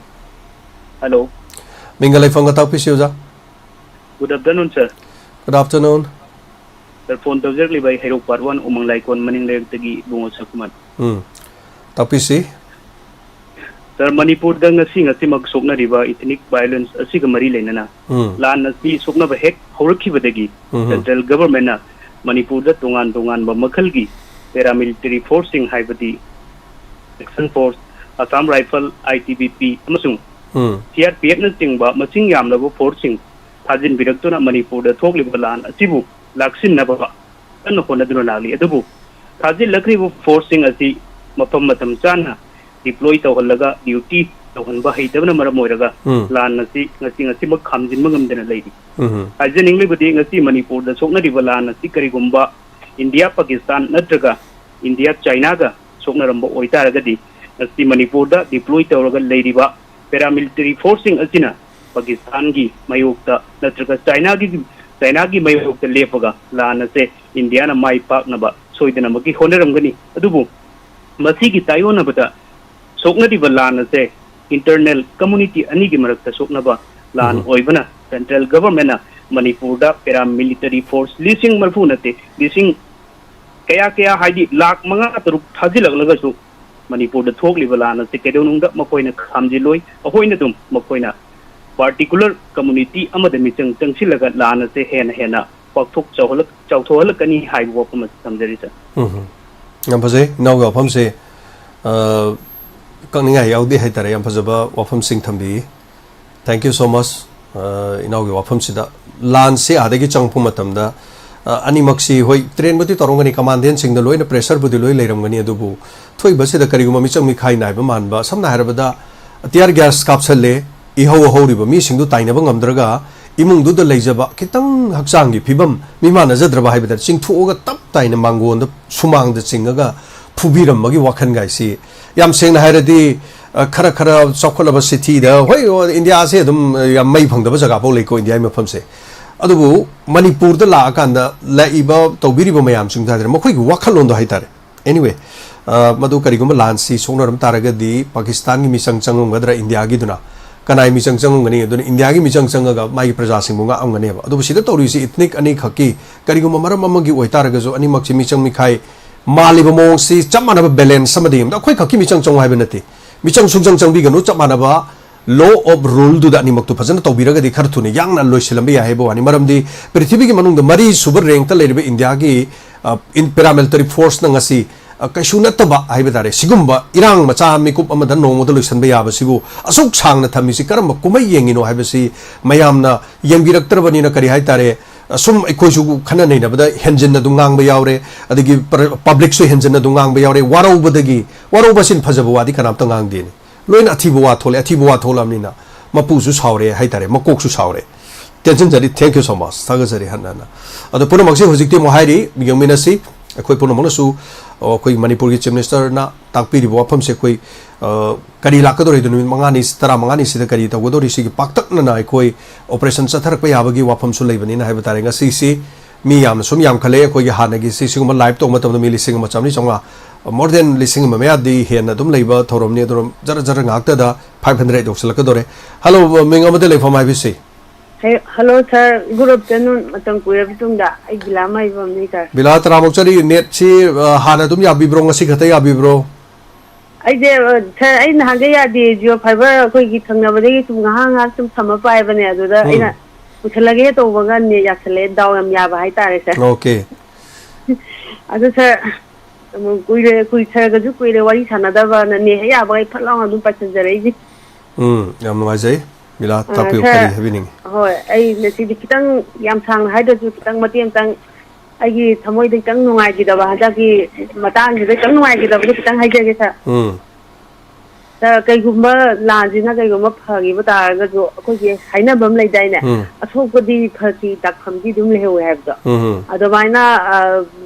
Hello꯫ ꯃꯤꯡꯒ ꯂꯩꯐꯝꯒ ꯇꯥꯛꯄꯤꯁꯤ, ꯑꯣꯖꯥ꯫ Good afternoon, sir꯫ Good afternoon꯫ Sir, phone ꯇꯧꯖꯔꯛꯂꯤꯕ ꯑꯩ ꯍꯩꯔꯣꯛ Part One ꯎꯃꯪ ꯂꯥꯏꯀꯣꯟ ꯃꯅꯤꯡ ꯂꯩꯔꯛꯇꯒꯤ ꯏꯕꯨꯡꯉꯣ ꯁꯈꯨꯃꯟ꯫ ꯎꯝ꯫ ꯇꯥꯛꯄꯤꯁꯤ꯫ Sir, ꯃꯅꯤꯄꯨꯔꯗ ꯉꯁꯤ ꯉꯁꯤꯃꯛ ꯁꯣꯛꯅꯔꯤꯕ ethnic violence ꯑꯁꯤꯒ ꯃꯔꯤ ꯂꯩꯅꯅ ꯎꯝ꯫ ꯂꯥꯟ ꯑꯁꯤ ꯁꯣꯛꯅꯕ ꯍꯦꯛ ꯍꯧꯔꯛꯈꯤꯕꯗꯒꯤ ꯎꯝ꯫ Central Government ꯅ ꯃꯅꯤꯄꯨꯔꯗ ꯇꯣꯉꯥꯟ ꯇꯣꯉꯥꯟꯕ ꯃꯈꯜꯒꯤ paramilitary force ꯁꯤꯡ, ꯍꯥꯏꯕꯗꯤ Action Force, Assam Rifle, I T B P ꯑꯃꯁꯨꯡ ꯎꯝ꯫ C R P F ꯅꯆꯤꯡꯕ ꯃꯁꯤꯡ ꯌꯥꯝꯂꯕ force ꯁꯤꯡ ꯊꯥꯖꯤꯟꯕꯤꯔꯛꯇꯨꯅ ꯃꯅꯤꯄꯨꯔꯗ ꯊꯣꯛꯂꯤꯕ ꯂꯥꯟ ꯑꯁꯤꯕꯨ ꯂꯥꯛꯁꯤꯟꯅꯕ ꯀꯟꯅ ꯍꯣꯠꯅꯗꯨꯅ ꯂꯥꯛꯂꯤ꯫ ꯑꯗꯨꯕꯨ ꯊꯥꯖꯤꯜꯂꯛꯂꯤꯕ force ꯁꯤꯡ ꯑꯁꯤ ꯃꯐꯝ ꯃꯇꯝ ꯆꯥꯅ deploy ꯇꯧꯍꯜꯂꯒ duty ꯇꯧꯍꯟꯕ ꯍꯩꯇꯕꯅ ꯃꯔꯝ ꯑꯣꯏꯔꯒ ꯎꯝ꯫ ꯂꯥꯟ ꯑꯁꯤ ꯉꯁꯤ ꯉꯁꯤꯃꯛ ꯈꯥꯝꯖꯤꯟꯕ ꯉꯝꯗꯅ ꯂꯩꯔꯤ꯫ ꯎꯝ꯫ ꯍꯥꯏꯖꯅꯤꯡꯂꯤꯕꯗꯤ ꯉꯁꯤ ꯃꯅꯤꯄꯨꯔꯗ ꯁꯣꯛꯅꯔꯤꯕ ꯂꯥꯟ ꯑꯁꯤ ꯀꯔꯤꯒꯨꯝꯕ ꯏꯟꯗꯤꯌꯥ ꯄꯥꯀꯤꯁꯇꯥꯟ ꯅꯠꯇ꯭ꯔꯒ ꯏꯟꯗꯤꯌꯥ ꯆꯥꯏꯅꯥꯒ ꯁꯣꯛꯅꯔꯝꯕ ꯑꯣꯏꯇꯥꯔꯒꯗꯤ, ꯉꯁꯤ ꯃꯅꯤꯄꯨꯔꯗ deploy ꯇꯧꯔꯒ ꯂꯩꯔꯤꯕ paramilitary forceꯁꯤꯡ ꯑꯁꯤꯅ ꯄꯥꯀꯤꯁꯇꯥꯟꯒꯤ ꯃꯥꯌꯣꯛꯇ ꯅꯠꯇ꯭ꯔꯒ ꯆꯥꯏꯅꯥꯒꯤ, ꯆꯥꯏꯅꯥꯒꯤ ꯃꯥꯌꯣꯛꯇ ꯂꯦꯞꯄꯒ ꯂꯥꯟ ꯑꯁꯦ ꯏꯟꯗꯤꯌꯥꯅ ꯃꯥꯏ ꯄꯥꯛꯅꯕ ꯁꯣꯏꯗꯅꯃꯛꯀꯤ ꯍꯣꯠꯅꯔꯝꯒꯅꯤ꯫ ꯑꯗꯨꯕꯨ ꯃꯁꯤꯒꯤ ꯇꯥꯏꯑꯣꯟꯅꯕꯗ ꯁꯣꯛꯅꯔꯤꯕ ꯂꯥꯟ ꯑꯁꯦ internal community ꯑꯅꯤꯒꯤ ꯃꯔꯛꯇ ꯁꯣꯛꯅꯕ ꯂꯥꯟ ꯎꯝ꯫ ꯑꯣꯏꯕꯅ central governmentꯅ ꯃꯅꯤꯄꯨꯔꯗ paramilitary force ꯂꯤꯁꯤꯡ ꯃꯔꯤꯐꯨ ꯅꯠꯇꯦ, ꯂꯤꯁꯤꯡ ꯀꯌꯥ ꯀꯌꯥ, ꯍꯥꯏꯗꯤ ꯂꯥꯈ ꯃꯉꯥ ꯇꯔꯨꯛ ꯊꯥꯖꯤꯜꯂꯛꯂꯒꯁꯨ ꯃꯅꯤꯄꯨꯔꯗ ꯊꯣꯛꯂꯤꯕ ꯂꯥꯟ ꯑꯁꯤ ꯀꯩꯗꯧꯅꯨꯡꯗ ꯃꯈꯣꯏꯅ ꯈꯥꯝꯖꯤꯜꯂꯣꯏ꯫ ꯑꯩꯈꯣꯏꯅ ꯑꯗꯨꯝ ꯃꯈꯣꯏꯅ particular community ꯑꯃꯗ ꯃꯤꯆꯪ ꯆꯪꯁꯤꯜꯂꯒ ꯂꯥꯟ ꯑꯁꯦ ꯍꯦꯟꯅ ꯍꯦꯟꯅ ꯄꯥꯛꯊꯣꯛ ꯆꯥꯎꯍꯜꯂꯛ-, ꯆꯥꯎꯊꯣꯛꯍꯜꯂꯛꯀꯅꯤ ꯍꯥꯏꯕ ꯋꯥꯐꯝ ꯑꯁꯤ ꯊꯝꯖꯔꯤ, ꯁꯥꯔ꯫ ꯎꯝ꯫ ꯌꯥꯝ ꯐꯖꯩ ꯏꯅꯥꯎꯒꯤ ꯋꯥꯐꯝꯁꯦ꯫ ꯑ, ꯀꯛꯅꯤꯡꯉꯥꯏ ꯌꯥꯎꯗꯦ ꯍꯥꯏꯇꯥꯔꯦ, ꯌꯥꯝ ꯐꯖꯕ ꯋꯥꯐꯝꯁꯤꯡ ꯊꯝꯕꯤꯌꯦ꯫ Thank you so much꯫ ꯑ, ꯏꯅꯥꯎꯒꯤ ꯋꯥꯐꯝꯁꯤꯗ ꯂꯥꯟꯁꯦ ꯑꯥꯗꯒꯤ ꯆꯪꯉꯛꯄ ꯃꯇꯝꯗ, ꯑ, ꯑꯅꯤꯃꯛꯁꯤ, ꯍꯣꯏ, trainꯕꯨꯗꯤ ꯇꯧꯔꯝꯒꯅꯤ, commandantꯁꯤꯡꯗ ꯂꯣꯏꯅ pressureꯕꯨꯗꯤ ꯂꯣꯏ ꯂꯩꯔꯝꯒꯅꯤ, ꯑꯗꯨꯕꯨ ꯊꯣꯛꯏꯕꯁꯤꯗ ꯀꯔꯤꯒꯨꯝꯕ ꯃꯤꯆꯪ ꯃꯤꯈꯥꯏ ꯅꯥꯏꯕ ꯃꯥꯟꯕ, ꯁꯝꯅ ꯍꯥꯏꯔꯕꯗ tear gas ꯀꯥꯞꯁꯜꯂꯦ, ꯏꯍꯧ ꯍꯧꯔꯤꯕ ꯃꯤꯁꯤꯡꯗꯨ ꯇꯥꯏꯅꯕ ꯉꯝꯗ꯭ꯔꯒ, ꯏꯃꯨꯡꯗꯨꯗ ꯂꯩꯖꯕ ꯈꯤꯇꯪ ꯍꯛꯆꯥꯡꯒꯤ ꯐꯤꯕꯝ ꯃꯤꯃꯥꯟꯅꯖꯗ꯭ꯔꯕ ꯍꯥꯏꯕꯗ ꯆꯤꯡꯊꯣꯛꯑꯒ ꯇꯞ ꯇꯥꯏꯅ ꯃꯥꯡꯒꯣꯟꯗ ꯁꯨꯃꯥꯡꯗ ꯆꯤꯡꯉꯒ ꯐꯨꯕꯤꯔꯝꯕꯒꯤ ꯋꯥꯈꯜꯒꯥꯏꯁꯤ, ꯌꯥꯝ ꯁꯦꯡꯅ ꯍꯥꯏꯔꯗꯤ, ꯑ, ꯈꯔ ꯈꯔ ꯆꯥꯎꯈꯠꯂꯕ cityꯗ, ꯍꯣꯏ, ꯏꯟꯗꯤꯌꯥꯁꯦ ꯑꯗꯨꯝ, ꯑ, ꯌꯥꯝ ꯃꯩ ꯐꯪꯗꯕ ꯖꯒꯥ ꯐꯥꯎ ꯂꯩꯀꯣ, ꯏꯟꯗꯤꯌꯥꯒꯤ ꯃꯐꯝꯁꯦ꯫ ꯑꯗꯨꯕꯨ ꯃꯅꯤꯄꯨꯔꯗ ꯂꯥꯛꯑꯀꯥꯟꯗ ꯂꯥꯛꯏꯕ ꯇꯧꯕꯤꯔꯤꯕ ꯃꯌꯥꯝꯁꯤꯡꯗꯣ ꯍꯥꯏꯇꯥꯔꯦ, ꯃꯈꯣꯏꯒꯤ ꯋꯥꯈꯜꯂꯣꯟꯗꯣ ꯍꯥꯏꯇꯥꯔꯦ꯫ Anyway, ꯑ, ꯃꯗꯨ ꯀꯔꯤꯒꯨꯝꯕ ꯂꯥꯟꯁꯤ ꯁꯣꯛꯅꯔꯝ ꯇꯥꯔꯒꯗꯤ ꯄꯥꯀꯤꯁꯇꯥꯟꯒꯤ ꯃꯤꯆꯪ ꯆꯪꯉꯝꯒꯗ꯭ꯔꯥ ꯏꯟꯗꯤꯌꯥꯒꯤꯗꯨꯅ? ꯀꯅꯥꯏ ꯃꯤꯆꯪ ꯆꯪꯉꯝꯒꯅꯤ? ꯑꯗꯨꯅ ꯏꯟꯗꯤꯌꯥꯒꯤ ꯃꯤꯆꯪ ꯆꯪꯉꯒ ꯃꯥꯒꯤ ꯄ꯭ꯔꯖꯥꯁꯤꯡꯕꯨ ꯉꯥꯛꯑꯝꯒꯅꯦꯕ꯫ ꯑꯗꯨꯕꯨ ꯁꯤꯗ ꯇꯧꯔꯤꯁꯤ ethnic ꯑꯅꯤꯈꯛꯀꯤ ꯀꯔꯤꯒꯨꯝꯕ ꯃꯔꯝ ꯑꯃꯒꯤ ꯑꯣꯏꯇꯥꯔꯒꯁꯨ ꯑꯅꯤꯃꯛꯁꯤ ꯃꯤꯆꯪ ꯃꯤꯈꯥꯏ ꯃꯥꯜꯂꯤꯕ ꯃꯑꯣꯡꯁꯤ ꯆꯞ ꯃꯥꯟꯅꯕ balance ꯑꯃꯗ ꯌꯦꯡꯕꯗ ꯑꯩꯈꯣꯏ ꯈꯛꯀꯤ ꯃꯤꯆꯪ ꯆꯪꯉꯨ ꯍꯥꯏꯕ ꯅꯠꯇꯦ꯫ ꯃꯤꯆꯪ ꯁꯨꯡꯆꯪ ꯆꯪꯕꯤꯒꯅꯨ, ꯆꯞ ꯃꯥꯟꯅꯕ law of ruleꯗꯨꯗ ꯑꯅꯤꯃꯛꯇꯨ ꯐꯖꯅ ꯇꯧꯕꯤꯔꯒꯗꯤ ꯈꯔ ꯊꯨꯅ ꯌꯥꯡꯅ ꯂꯣꯏꯁꯤꯜꯂꯝꯕ ꯌꯥꯏ ꯍꯥꯏꯕ ꯋꯥꯅꯤ꯫ ꯃꯔꯝꯗꯤ ꯄ꯭ꯔꯤꯊꯤꯕꯤꯒꯤ ꯃꯅꯨꯡꯗ ꯃꯔꯤ ꯁꯨꯕ rankꯇ ꯂꯩꯔꯤꯕ ꯏꯟꯗꯤꯌꯥꯒꯤ, ꯑ, in-, paramilitary forceꯅ ꯉꯁꯤ, ꯑ, ꯀꯩꯁꯨ ꯅꯠꯇꯕ ꯍꯥꯏꯕ ꯇꯥꯔꯦ, ꯁꯤꯒꯨꯝꯕ ꯏꯔꯥꯡ ꯃꯆꯥ ꯃꯤꯀꯨꯞ ꯑꯃꯗ ꯅꯣꯡꯃꯗ ꯂꯣꯏꯁꯤꯟꯕ ꯌꯥꯕꯁꯤꯕꯨ ꯑꯁꯨꯛ ꯁꯥꯡꯅ ꯊꯝꯃꯤꯁꯤ ꯀꯔꯝꯕ ꯀꯨꯝꯍꯩ ꯌꯦꯡꯉꯤꯅꯣ ꯍꯥꯏꯕꯁꯤ ꯃꯌꯥꯝꯅ ꯌꯦꯡꯕꯤꯔꯛꯇ꯭ꯔꯕꯅꯤꯅ, ꯀꯔꯤ ꯍꯥꯏ ꯇꯥꯔꯦ, ꯑꯁꯨꯝ ꯑꯩꯈꯣꯏꯁꯨ ꯈꯟꯅ ꯅꯩꯅꯕꯗ ꯍꯦꯟꯖꯤꯟꯅ ꯑꯗꯨꯝ ꯉꯥꯡꯕ ꯌꯥꯎꯔꯦ, ꯑꯗꯒꯤ ꯄ꯭ꯔ-, publicꯁꯨ ꯍꯦꯟꯖꯤꯟꯅ ꯑꯗꯨꯝ ꯉꯥꯡꯕ ꯌꯥꯎꯔꯦ꯫ ꯋꯥꯔꯧꯕꯗꯒꯤ, ꯋꯥꯔꯧꯕꯁꯤꯅ ꯐꯖꯕ ꯋꯥꯗꯤ ꯀꯅꯥꯝꯇ ꯉꯥꯡꯗꯦꯅꯦ꯫ ꯂꯣꯏꯅ ꯑꯊꯤꯕ ꯋꯥ ꯊꯣꯛꯂꯦ꯫ ꯑꯊꯤꯕ ꯋꯥ ꯊꯣꯛꯂꯕꯅꯤꯅ ꯃꯄꯨꯁꯨ ꯁꯥꯎꯔꯦ ꯍꯥꯏ ꯇꯥꯔꯦ, ꯃꯀꯣꯛꯁꯨ ꯁꯥꯎꯔꯦ꯫ ꯇꯦꯟꯁꯤꯟꯖꯔꯤ꯫ Thank you so much꯫ ꯊꯥꯒꯠꯆꯔꯤ ꯍꯟꯅ ꯍꯟꯅ꯫ ꯑꯗꯣ ꯄꯨꯝꯅꯃꯛꯁꯦ ꯍꯧꯖꯤꯛꯇꯤ ꯑꯃꯨꯛ ꯍꯥꯏꯔꯤ, ꯌꯦꯡꯃꯤꯟꯅꯁꯤ꯫ ꯑꯩꯈꯣꯏ ꯄꯨꯝꯅꯃꯛꯅꯁꯨ, ꯑ, ꯑꯩꯈꯣꯏꯒꯤ ꯃꯅꯤꯄꯨꯔꯒꯤ Chief Minister ꯅ ꯇꯥꯛꯄꯤꯔꯤꯕ ꯋꯥꯐꯝꯁꯦ ꯑꯩꯈꯣꯏ, ꯑ, ꯀꯔꯤ ꯂꯥꯛꯀꯗꯧꯔꯤ, ꯅꯨꯃꯤꯠ ꯃꯉꯥꯅꯤ, ꯇꯔꯥꯃꯉꯥꯅꯤꯁꯤꯗ ꯀꯔꯤ ꯇꯧꯒꯗꯧꯔꯤ, ꯁꯤꯒꯤ ꯄꯥꯛꯇꯛꯅꯅ ꯑꯩꯈꯣꯏ operation ꯆꯠꯊꯔꯛꯄ ꯌꯥꯕꯒꯤ ꯋꯥꯐꯝꯁꯨ ꯂꯩꯕꯅꯤꯅ ꯍꯥꯏꯕ ꯇꯥꯔꯦ꯫ ꯉꯁꯤꯁꯤ ꯃꯤ ꯌꯥꯝꯅ ꯁꯨꯝ ꯌꯥꯝꯈꯠꯂꯛꯑꯦ꯫ ꯑꯩꯈꯣꯏꯒꯤ ꯍꯥꯟꯅꯒꯤ ꯁꯤ-, ꯁꯤꯒꯨꯝꯕ live ꯇꯧꯕ ꯃꯇꯝꯗ ꯃꯤ ꯂꯤꯁꯤꯡ ꯑꯃ ꯆꯥꯝꯃꯔꯤ ꯆꯥꯝꯃꯉꯥ, more than ꯂꯤꯁꯤꯡ ꯑꯃ ꯃꯌꯥꯗꯤ ꯍꯦꯟꯅ ꯑꯗꯨꯝ ꯂꯩꯕ ꯊꯧꯔꯝꯅꯤ꯫ ꯑꯗꯨꯅ ꯖꯔ ꯖꯔ ꯉꯥꯛꯇꯗ five hundred ꯌꯧꯁꯤꯜꯂꯛꯀꯗꯧꯔꯦ꯫ Hello, ꯃꯤꯡ ꯑꯃꯗ ꯂꯩꯐꯝ ꯍꯥꯏꯕꯤꯁꯤ꯫ ꯍꯦ, hello sir, good afternoon꯫ ꯃꯇꯝ ꯀꯨꯏꯔꯕ ꯃꯇꯨꯡꯗ ꯑꯩ ꯕꯤꯂꯥ ꯃꯥꯏꯕꯝꯅꯤ sir꯫ ꯕꯤꯂꯥ, ꯇꯔꯥꯃꯨꯛ ꯆꯠꯂꯤ꯫ Net ꯁꯤ, ꯑ, ꯍꯥꯟꯅ ꯑꯗꯨꯝ ꯌꯥꯕꯤꯕ꯭ꯔꯣ? ꯉꯁꯤ ꯈꯛꯇ ꯌꯥꯕꯤꯕ꯭ꯔꯣ? ꯑꯩꯁꯦ, ꯑ, sir, ꯑꯩ ꯅꯍꯥꯟꯒꯩ ꯌꯥꯗꯦ, Jio Fiber ꯑꯩꯈꯣꯏꯒꯤ ꯊꯪꯅꯕꯗꯒꯤ ꯁꯨꯝ ꯉꯥꯏꯍꯥꯛ ꯉꯥꯏꯍꯥꯛ ꯁꯨꯝ ꯁꯝꯃ ꯄꯥꯏꯕꯅꯦ, ꯑꯗꯨꯗ ꯎꯝ꯫ ꯑꯩꯅ ꯄꯨꯁꯜꯂꯒꯦ ꯇꯧꯕꯒ net ꯌꯥꯁꯜꯂꯛꯑꯦ, ꯗꯥꯎ ꯌꯥꯝ ꯌꯥꯕ ꯍꯥꯏꯇꯥꯔꯦ sir꯫ Okay꯫ ꯑꯗꯨ sir, ꯑꯃꯨꯛ ꯀꯨꯏꯔꯦ, ꯀꯨꯏ-, sir ꯒꯁꯨ ꯀꯨꯏꯔꯦ ꯋꯥꯔꯤ ꯁꯥꯟꯅꯗꯕꯅ, net ꯍꯦꯛ ꯌꯥꯕꯒ ꯑꯩ ꯐꯠ ꯂꯥꯎꯅ ꯑꯗꯨꯝ ꯄꯥꯏꯁꯟꯖꯔꯛꯏꯁꯦ꯫ ꯎꯝ, ꯌꯥꯝ ꯅꯨꯡꯉꯥꯏꯖꯩ꯫ ꯕꯤꯂꯥ, ꯑ, ꯇꯥꯛꯄꯤꯌꯨ, sir, ꯀꯔꯤ ꯍꯥꯏꯕꯤꯅꯤꯡꯉꯤ? ꯍꯣꯏ, ꯑꯩ ꯉꯁꯤꯗꯤ ꯈꯤꯇꯪ, ꯌꯥꯝ ꯁꯥꯡꯅ ꯍꯥꯏꯗ꯭ꯔꯁꯨ ꯈꯤꯇꯪ ꯃꯇꯦꯛ ꯑꯃꯇꯪ, ꯑꯩꯒꯤ ꯊꯃꯣꯏꯗ ꯈꯤꯇꯪ ꯅꯨꯡꯉꯥꯏꯈꯤꯗꯕ, ꯍꯟꯗꯛꯀꯤ ꯃꯇꯥꯡꯁꯤꯗ ꯈꯤꯇꯪ ꯅꯨꯡꯉꯥꯏꯈꯤꯗꯕꯗꯣ ꯈꯤꯇꯪ ꯍꯥꯏꯖꯒꯦ sir꯫ ꯎꯝ꯫ Sir, ꯀꯩꯒꯨꯝꯕ ꯂꯥꯟꯁꯤꯅ ꯀꯩꯒꯨꯝꯕ ꯐꯈꯤꯕ ꯇꯥꯔꯒꯁꯨ ꯑꯩꯈꯣꯏꯒꯤ ꯍꯥꯏꯅꯕ ꯑꯃ ꯂꯩꯗꯥꯏꯅꯦ, ꯎꯝ꯫ ꯑꯁꯣꯛꯄꯗꯤ ꯐꯈꯤ, ꯗꯥꯛꯐꯝꯗꯤ ꯑꯗꯨꯝ ꯂꯩꯍꯧꯋꯦ ꯍꯥꯏꯕꯗꯣ꯫ ꯎꯝ, ꯎꯝ꯫ ꯑꯗꯨꯃꯥꯏꯅ, ꯑ,